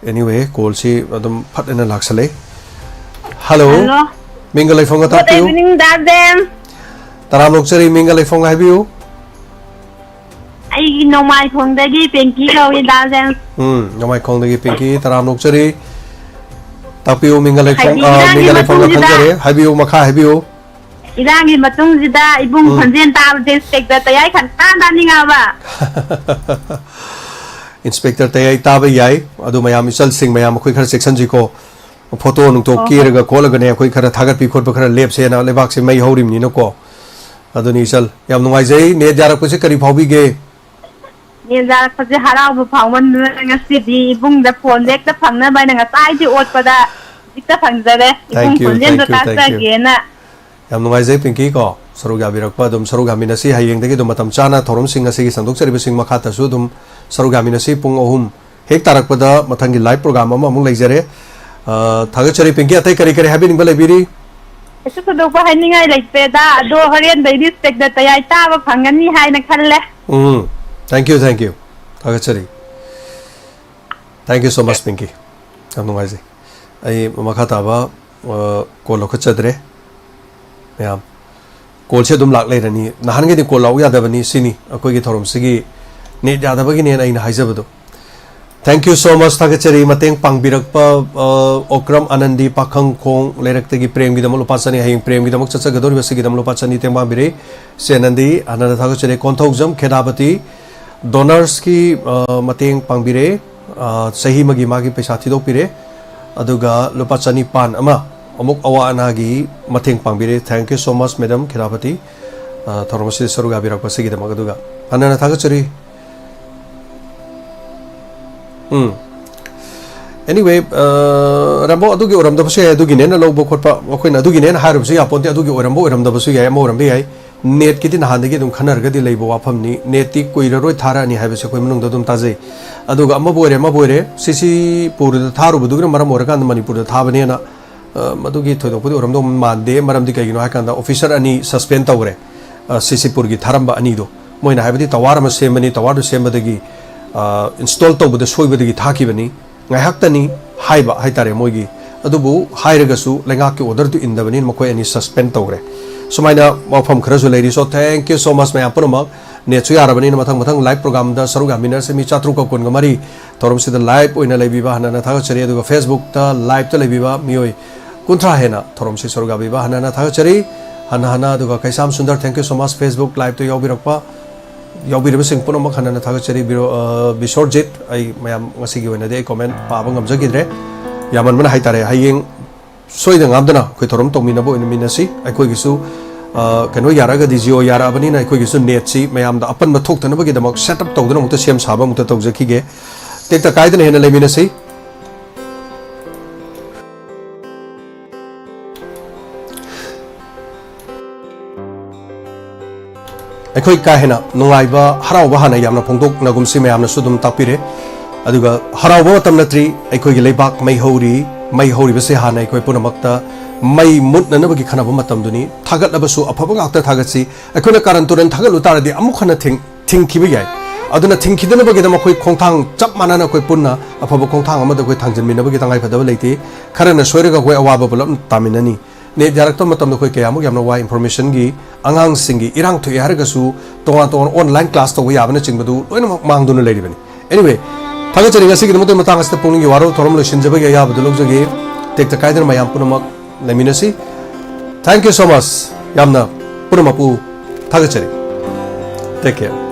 ꯑꯦꯅꯤꯋꯦ, ꯀꯣꯜꯁꯤ ꯑꯗꯨꯝ ꯐꯠ ꯍꯥꯏꯅ ꯂꯥꯛꯁꯜꯂꯛꯑꯦ꯫ ꯍꯜꯂꯣ꯫ ꯍꯜꯂꯣ꯫ ꯃꯤꯡꯒ ꯂꯩꯐꯝꯒ ꯒꯨꯗ ꯇꯥꯛꯄꯤꯌꯨ꯫ ꯏꯚꯤꯅꯤꯡ, ꯗꯥ ꯖꯦꯝ꯫ ꯇꯔꯥꯝꯅ ꯑꯣꯛꯆꯔꯤ, ꯃꯤꯡꯒ ꯂꯩꯐꯝꯒ ꯍꯥꯏꯕꯤꯌꯨ꯫ ꯑꯩꯒꯤ ꯅꯣꯡꯃꯥꯏꯈꯣꯡꯗꯒꯤ ꯄꯦꯡꯀꯤ ꯀꯧꯏ, ꯗꯥ ꯖꯦꯝꯁ꯫ ꯎꯝ, ꯅꯣꯡꯃꯥꯏꯈꯣꯡꯗꯒꯤ ꯄꯦꯡꯀꯤ, ꯇꯔꯥꯝꯅ ꯑꯣꯛꯆꯔꯤ꯫ ꯇꯥꯛꯄꯤꯌꯨ, ꯃꯤꯡꯒ ꯂꯩꯐꯝ, ꯍꯥꯏꯗꯤ ꯑ, ꯏꯔꯥꯡꯒꯤ ꯃꯤꯡꯒ ꯂꯩꯐꯝꯒ ꯃꯇꯨꯡꯁꯤꯗ ꯈꯪꯖꯔꯦ꯫ ꯍꯥꯏꯕꯤꯌꯨ, ꯃꯈꯥ ꯍꯥꯏꯕꯤꯌꯨ꯫ ꯏꯔꯥꯡꯒꯤ ꯃꯇꯨꯡꯁꯤꯗ ꯏꯕꯨꯡ ꯎꯝ꯫ ꯈꯣꯟꯖꯦꯜ ꯇꯥꯕꯁꯦ ꯏꯟꯁꯄꯦꯛꯇꯔ ꯇꯌꯥꯏ ꯈꯟꯇꯥ ꯇꯥꯅꯤꯡꯉꯕ꯫ ꯏꯟꯁꯄꯦꯛꯇꯔ ꯇꯌꯥꯏ ꯇꯥꯕ ꯌꯥꯏ, ꯑꯗꯨ ꯃꯌꯥꯝ, ꯏꯆꯜꯁꯤꯡ ꯃꯌꯥꯝ, ꯑꯩꯈꯣꯏ ꯈꯔ ꯆꯦꯛꯁꯟꯁꯤꯀꯣ꯫ ꯐꯣꯇꯣ ꯅꯨꯡꯇꯣ ꯍꯣꯏ, ꯍꯣꯏ꯫ ꯀꯦꯔꯒ ꯈꯣꯠꯂꯒꯅꯦ, ꯑꯩꯈꯣꯏ ꯈꯔ ꯊꯥꯒꯠꯄꯤ ꯈꯣꯠꯄ ꯈꯔ ꯂꯦꯞꯁꯦꯅ, ꯂꯩꯕꯥꯛꯁꯦ ꯃꯩ ꯍꯧꯔꯤꯕꯅꯤꯅꯀꯣ꯫ ꯑꯗꯨꯅꯤ ꯏꯆꯜ, ꯌꯥꯝ ꯅꯨꯡꯉꯥꯏꯖꯩ꯫ ꯅꯦꯠ ꯌꯥꯔꯛꯄꯁꯦ ꯀꯔꯤ ꯐꯥꯎꯕꯤꯒꯦ? ꯅꯦꯠ ꯌꯥꯔꯛꯄꯁꯦ ꯍꯔꯥꯎꯕ ꯐꯥꯎꯃꯟꯗꯅ ꯉꯁꯤꯗꯤ ꯏꯕꯨꯡꯗ ꯐꯣꯟꯁꯦ ꯍꯦꯛꯇ ꯐꯪꯅꯕ ꯍꯥꯏꯅ ꯉꯁꯥꯏꯗꯤ ꯑꯣꯠꯄꯗ ꯍꯧꯖꯤꯛꯇ ꯐꯪꯖꯔꯦ꯫ ꯏꯕꯨꯡ Thank you, ꯈꯣꯟꯖꯦꯜꯗꯣ thank you, thank you. ꯇꯥꯖꯒꯦꯅ꯫ ꯌꯥꯝ ꯅꯨꯡꯉꯥꯏꯖꯩ ꯄꯤꯡꯀꯤ ꯀꯣ, ꯁꯔꯨꯛ ꯌꯥꯕꯤꯔꯛꯄ꯫ ꯑꯗꯨꯝ ꯁꯔꯨꯛ ꯌꯥꯃꯤꯟꯅꯁꯤ꯫ ꯍꯌꯦꯡꯗꯒꯤ ꯑꯗꯨꯝ ꯃꯇꯝ ꯆꯥꯅ ꯊꯧꯔꯝꯁꯤꯡ, ꯉꯁꯤꯒꯤ ꯁꯟꯗꯣꯛꯆꯔꯤꯕꯁꯤꯡ ꯃꯈꯥ ꯇꯥꯁꯨ ꯑꯗꯨꯝ ꯁꯔꯨꯛ ꯌꯥꯃꯤꯟꯅꯁꯤ꯫ ꯄꯨꯡ ꯑꯍꯨꯝ ꯍꯦꯛ ꯇꯥꯔꯛꯄꯗ ꯃꯊꯪꯒꯤ live program ꯑꯃ ꯑꯃꯨꯛ ꯂꯩꯖꯔꯦ꯫ ꯑ, ꯊꯥꯒꯠꯆꯔꯤ ꯄꯤꯡꯀꯤ꯫ ꯑꯇꯩ ꯀꯔꯤ ꯀꯔꯤ ꯍꯥꯏꯕꯤꯅꯤꯡꯕ ꯂꯩꯕꯤꯔꯤ? ꯀꯩꯁꯨ ꯊꯣꯏꯗꯣꯛꯄ ꯍꯥꯏꯅꯤꯡꯉꯥꯏ ꯂꯩꯇ꯭ꯔꯦꯗ, ꯑꯗꯣ ꯍꯣꯔꯦꯟꯗꯩꯗꯤ ꯏꯟꯁꯄꯦꯛꯇꯔ ꯇꯌꯥꯏ ꯇꯥꯕ ꯐꯪꯒꯅꯤ ꯍꯥꯏꯅ ꯈꯜꯂꯦ꯫ ꯎꯝ, thank you, thank you. ꯊꯥꯒꯠꯆꯔꯤ꯫ Thank you so much, ꯄꯤꯡꯀꯤ꯫ ꯌꯥꯝ ꯅꯨꯡꯉꯥꯏꯖꯩ꯫ ꯑꯩ ꯃꯈꯥ ꯇꯥꯕ, ꯑ, call ꯂꯧꯈꯠꯆꯗ꯭ꯔꯦ꯫ ꯃꯌꯥꯝ, callꯁꯦ ꯑꯗꯨꯝ ꯂꯥꯛ ꯂꯩꯔꯅꯤ꯫ ꯅꯍꯥꯟꯈꯩꯗꯤ call ꯂꯥꯛꯎ ꯌꯥꯗꯕꯅꯤ, ꯁꯤꯅꯤ ꯑꯩꯈꯣꯏꯒꯤ ꯊꯧꯔꯝꯁꯤꯒꯤ net ꯌꯥꯗꯕꯒꯤꯅꯦꯅ ꯑꯩꯅ ꯍꯥꯏꯖꯕꯗꯣ꯫ Thank you so much, ꯊꯥꯒꯠꯆꯔꯤ꯫ ꯃꯇꯦꯡ ꯄꯥꯡꯕꯤꯔꯛꯄ, ꯑ, ꯑꯣꯀ꯭ꯔꯝ ꯑꯅꯟꯗꯤ, ꯄꯥꯈꯪꯈꯣꯡ ꯂꯩꯔꯛꯇꯒꯤ ꯄ꯭ꯔꯦꯝꯒꯤꯗꯃꯛ ꯂꯨꯄꯥ ꯆꯅꯤ, ꯍꯌꯦꯡ ꯄ꯭ꯔꯦꯝꯒꯤꯗꯃꯛ ꯆꯠꯆꯒꯗꯧꯔꯤꯕꯁꯤꯒꯤꯗꯃꯛ ꯂꯨꯄꯥ ꯆꯅꯤ ꯃꯇꯦꯡ ꯄꯥꯡꯕꯤꯔꯦ꯫ ꯁꯤ ꯑꯅꯟꯗꯤ, ꯍꯟꯅ ꯊꯥꯒꯠꯆꯔꯤ꯫ ꯀꯣꯟꯊꯧꯖꯝ ꯈꯦꯗꯥꯄꯇꯤ, donorsꯀꯤ, ꯑ, ꯃꯇꯦꯡ ꯄꯥꯡꯕꯤꯔꯦ꯫ ꯑ, ꯆꯍꯤ ꯑꯃꯒꯤ ꯃꯥꯒꯤ ꯄꯩꯁꯥ ꯊꯤꯗꯣꯛꯄꯤꯔꯦ꯫ ꯑꯗꯨꯒ ꯂꯨꯄꯥ ꯆꯅꯤꯄꯥꯟ ꯑꯃ ꯑꯃꯨꯛ ꯑꯋꯥ ꯑꯅꯥꯒꯤ ꯃꯇꯦꯡ ꯄꯥꯡꯕꯤꯔꯦ꯫ Thank you so much, madam ꯈꯦꯗꯥꯄꯇꯤ꯫ ꯑ, ꯊꯧꯔꯝ ꯑꯁꯤꯗ ꯁꯔꯨꯛ ꯌꯥꯕꯤꯔꯛꯄꯁꯤꯒꯤꯗꯃꯛ꯫ ꯑꯗꯨꯒ ꯍꯟꯅ ꯍꯟꯅ ꯊꯥꯒꯠꯆꯔꯤ꯫ ꯎꯝ꯫ Anyway, ꯑ, ꯔꯥꯝꯕꯣ, ꯑꯗꯨꯒꯤ ꯑꯣꯏꯔꯝꯗꯕꯁꯨ ꯌꯥꯏ, ꯑꯗꯨꯒꯤꯅꯦꯅ ꯂꯧꯕ ꯈꯣꯠꯄ, ꯑꯩꯈꯣꯏꯅ ꯑꯗꯨꯒꯤꯅꯦꯅ ꯍꯥꯏꯔꯨꯕꯁꯨ ꯌꯥꯄꯣꯟꯇꯦ, ꯑꯗꯨꯒꯤ ꯑꯣꯏꯔꯝꯕ ꯑꯣꯏꯔꯝꯗꯕꯁꯨ ꯌꯥꯏ, ꯑꯃ ꯑꯣꯏꯔꯝꯕ ꯌꯥꯏ꯫ Netꯀꯤꯗꯤ ꯅꯍꯥꯟꯗꯒꯤ ꯑꯗꯨꯝ ꯈꯟꯅꯔꯒꯗꯤ ꯂꯩꯕ ꯋꯥꯐꯝꯅꯤ꯫ Netꯇꯤ ꯀꯨꯏꯔꯔꯣꯏ ꯊꯥꯔꯛꯑꯅꯤ ꯍꯥꯏꯕꯁꯦ ꯑꯩꯈꯣꯏ ꯃꯅꯨꯡꯗ ꯑꯗꯨꯝ ꯇꯥꯖꯩ꯫ ꯑꯗꯨꯒ ꯑꯃꯕꯨ ꯑꯣꯏꯔꯦ, ꯑꯃꯕꯨ ꯑꯣꯏꯔꯦ, ꯁꯤꯁꯤꯄꯨꯔꯗ ꯊꯥꯔꯨꯕꯗꯨꯒꯤꯅ ꯃꯔꯝ ꯑꯣꯏꯔꯀꯥꯟꯗ ꯃꯅꯤꯄꯨꯔꯗ ꯊꯥꯕꯅꯦꯅ, ꯑ, ꯃꯗꯨꯒꯤ ꯊꯣꯏꯗꯣꯛꯄꯗꯤ ꯑꯣꯏꯔꯝꯗꯧ ꯃꯥꯟꯗꯦ꯫ ꯃꯔꯝꯗꯤ ꯀꯩꯒꯤꯅꯣ ꯍꯥꯏꯀꯥꯟꯗ officer ꯑꯅꯤ suspend ꯇꯧꯈ꯭ꯔꯦ, ꯑ, ꯁꯤꯁꯤꯄꯨꯔꯒꯤ ꯊꯥꯔꯝꯕ ꯑꯅꯤꯗꯣ꯫ ꯃꯣꯏꯅ ꯍꯥꯏꯕꯗꯤ tower ꯑꯃ ꯁꯦꯝꯕꯅꯤ, towerꯗꯨ ꯁꯦꯝꯕꯗꯒꯤ, ꯑ, install ꯇꯧꯕꯗ ꯁꯣꯏꯕꯗꯒꯤ ꯊꯥꯈꯤꯕꯅꯤ꯫ ꯉꯥꯏꯍꯥꯛꯇꯅꯤ ꯍꯥꯏꯕ ꯍꯥꯏꯇꯥꯔꯦ ꯃꯣꯏꯒꯤ꯫ ꯑꯗꯨꯕꯨ ꯍꯥꯏꯔꯒꯁꯨ ꯂꯩꯉꯥꯛꯀꯤ orderꯗꯨ ꯏꯟꯗꯕꯅꯤꯅ ꯃꯈꯣꯏ ꯑꯅꯤ suspend ꯇꯧꯈ꯭ꯔꯦ꯫ ꯁꯨꯃꯥꯏꯅ ꯋꯥꯐꯝ ꯈꯔꯁꯨ ꯂꯩꯔꯤ꯫ So, thank you so much ꯃꯌꯥꯝ ꯄꯨꯝꯅꯃꯛ꯫ ꯅꯦꯠꯁꯨ ꯌꯥꯔꯕꯅꯤꯅ ꯃꯊꯪ ꯃꯊꯪ ꯂꯥꯏꯚ ꯄ꯭ꯔꯣꯒ꯭ꯔꯥꯝꯗ ꯁꯔꯨꯛ ꯌꯥꯃꯤꯟꯅꯔꯁꯤ꯫ ꯃꯤ ꯆꯥꯇ꯭ꯔꯨꯛꯀ ꯀꯨꯟꯒ ꯃꯔꯤ ꯊꯧꯔꯝꯁꯤꯗ ꯂꯥꯏꯚ ꯑꯣꯏꯅ ꯂꯩꯕꯤꯕ ꯍꯟꯅ ꯍꯟꯅ ꯊꯥꯒꯠꯆꯔꯤ꯫ ꯑꯗꯨꯒ ꯐꯦꯁꯕꯨꯛꯇ ꯂꯥꯏꯚꯇ ꯂꯩꯕꯤꯕ ꯃꯤꯑꯣꯏ ꯀꯨꯟꯊ꯭ꯔꯥ ꯍꯦꯟꯅ ꯊꯧꯔꯝꯁꯤ ꯁꯔꯨꯛ ꯌꯥꯕꯤꯕ ꯍꯟꯅ ꯍꯟꯅ ꯊꯥꯒꯠꯆꯔꯤ꯫ ꯍꯟꯅ ꯍꯟꯅ ꯑꯗꯨꯒ Keisam Sundar, thank you so much, Facebook ꯂꯥꯏꯚꯇ ꯌꯥꯎꯕꯤꯔꯛꯄ ꯌꯥꯎꯕꯤꯔꯤꯕꯁꯤꯡ ꯄꯨꯝꯅꯃꯛ ꯍꯟꯅ ꯍꯟꯅ ꯊꯥꯒꯠꯆꯔꯤ꯫ ꯕꯤꯔꯣ-, ꯑ, ꯕꯤꯁꯣꯔꯖꯤꯠ, ꯑꯩ ꯃꯌꯥꯝ ꯉꯁꯤꯒꯤ ꯑꯣꯏꯅꯗꯤ ꯑꯩ ꯀꯣꯃꯦꯟ ꯄꯥꯕ ꯉꯝꯖꯈꯤꯗ꯭ꯔꯦ, ꯌꯥꯝꯃꯟꯕꯅ ꯍꯥꯏꯇꯥꯔꯦ꯫ ꯍꯌꯦꯡ ꯁꯣꯏꯗ ꯉꯥꯝꯗꯅ ꯑꯩꯈꯣꯏ ꯊꯧꯔꯝ ꯇꯧꯃꯤꯟꯅꯕ ꯑꯣꯏꯅꯃꯤꯟꯅꯁꯤ꯫ ꯑꯩꯈꯣꯏꯒꯤꯁꯨ, ꯑ, ꯀꯩꯅꯣ ꯌꯥꯔꯛꯑꯒꯗꯤ, ꯖꯤꯑꯣ ꯌꯥꯔꯛꯑꯕꯅꯤꯅ ꯑꯩꯈꯣꯏꯒꯤꯁꯨ ꯅꯦꯠꯁꯤ ꯃꯌꯥꯝꯗ ꯑꯄꯟꯕ ꯊꯣꯛꯇꯅꯕꯒꯤꯗꯃꯛ ꯁꯦꯠ ꯑꯞ ꯇꯧꯗꯅ ꯑꯃꯨꯛꯇ ꯁꯦꯝ ꯁꯥꯕ ꯑꯃꯨꯛꯇ ꯇꯧꯖꯈꯤꯒꯦ꯫ ꯇꯦꯛꯇ ꯀꯥꯏꯗꯅ ꯍꯦꯟꯅ ꯂꯩꯃꯤꯟꯅꯁꯤ꯫ ꯑꯩꯈꯣꯏ ꯀꯥ ꯍꯦꯟꯅ ꯅꯨꯡꯉꯥꯏꯕ, ꯍꯔꯥꯎꯕ ꯍꯥꯟꯅ ꯌꯥꯝꯅ ꯐꯣꯡꯗꯣꯛꯅꯒꯨꯝꯁꯤ꯫ ꯃꯌꯥꯝꯅꯁꯨ ꯑꯗꯨꯝ ꯇꯥꯛꯄꯤꯔꯦ꯫ ꯑꯗꯨꯒ ꯍꯔꯥꯎꯕ ꯃꯇꯝ ꯅꯠꯇ꯭ꯔꯤ, ꯑꯩꯈꯣꯏꯒꯤ ꯂꯩꯕꯥꯛ ꯃꯩ ꯍꯧꯔꯤ꯫ ꯃꯩ ꯍꯧꯔꯤꯕꯁꯦ ꯍꯥꯟꯅ ꯑꯩꯈꯣꯏ ꯄꯨꯝꯅꯃꯛꯇ ꯃꯩ ꯃꯨꯠꯅꯅꯕꯒꯤ ꯈꯟꯅꯕ ꯃꯇꯝꯗꯨꯅꯤ꯫ ꯊꯥꯒꯠꯂꯕꯁꯨ ꯑꯐꯕ ꯉꯥꯛꯇ ꯊꯥꯒꯠꯁꯤ꯫ ꯑꯩꯈꯣꯏꯅ ꯀꯥꯔꯟ ꯇꯨꯔꯟ ꯊꯥꯒꯠꯂꯨ ꯇꯥꯔꯗꯤ ꯑꯃꯨꯛ ꯍꯟꯅ ꯊꯤꯡ-, ꯊꯤꯡꯈꯤꯕ ꯌꯥꯏ꯫ ꯑꯗꯨꯅ ꯊꯤꯡꯈꯤꯗꯅꯕꯒꯤꯗꯃꯛ ꯑꯩꯈꯣꯏ ꯈꯣꯡꯊꯥꯡ ꯆꯞ ꯃꯥꯟꯅꯅ ꯑꯩꯈꯣꯏ ꯄꯨꯟꯅ ꯑꯐꯕ ꯈꯣꯡꯊꯥꯡ ꯑꯃꯗ ꯑꯩꯈꯣꯏ ꯊꯥꯡꯖꯤꯟꯃꯤꯟꯅꯕꯒꯤ ꯇꯉꯥꯏꯐꯗꯕ ꯂꯩꯇꯦ꯫ ꯈꯔꯅ ꯁꯣꯏꯔꯒ ꯑꯩꯈꯣꯏ ꯑꯋꯥꯕ ꯄꯨꯂꯞ ꯇꯥꯃꯤꯟꯅꯅꯤ꯫ ꯅꯦꯠ ꯌꯥꯔꯛꯇꯕ ꯃꯇꯝꯗ ꯑꯩꯈꯣꯏ ꯀꯌꯥꯃꯨꯛ ꯌꯥꯝꯅ ꯋꯥꯏ꯫ ꯏꯟꯐꯣꯔꯃꯦꯁꯟꯒꯤ, ꯑꯉꯥꯡꯁꯤꯡꯒꯤ ꯏꯔꯥꯡ ꯊꯣꯛꯑꯦ ꯍꯥꯏꯔꯒꯁꯨ ꯇꯣꯉꯥꯟ ꯇꯣꯉꯥꯟ ꯑꯣꯟꯂꯥꯏꯟ ꯀ꯭ꯂꯥꯁ ꯇꯧꯕ ꯌꯥꯕꯅꯆꯤꯡꯕꯗꯨ ꯂꯣꯏꯅꯃꯛ ꯃꯥꯡꯗꯨꯅ ꯂꯩꯔꯤꯕꯅꯤ꯫ Anyway, ꯊꯥꯒꯠꯆꯔꯤ꯫ ꯉꯁꯤꯒꯤꯗꯃꯛꯇ ꯃꯇꯥꯡ ꯑꯁꯤꯗ ꯄꯨꯛꯅꯤꯡꯒꯤ ꯋꯥꯔꯣꯜ ꯊꯧꯔꯝ ꯂꯣꯏꯁꯤꯟꯖꯕꯒꯤ ꯑꯌꯥꯕꯗꯨ ꯂꯧꯖꯒꯦ꯫ ꯇꯦꯛꯇ ꯀꯥꯏꯗꯅ ꯃꯌꯥꯝ ꯄꯨꯝꯅꯃꯛ ꯂꯩꯃꯤꯟꯅꯁꯤ꯫ Thank you so much꯫ ꯌꯥꯝꯅ ꯄꯨꯝꯅꯃꯛꯄꯨ ꯊꯥꯒꯠꯆꯔꯤ꯫ Take care꯫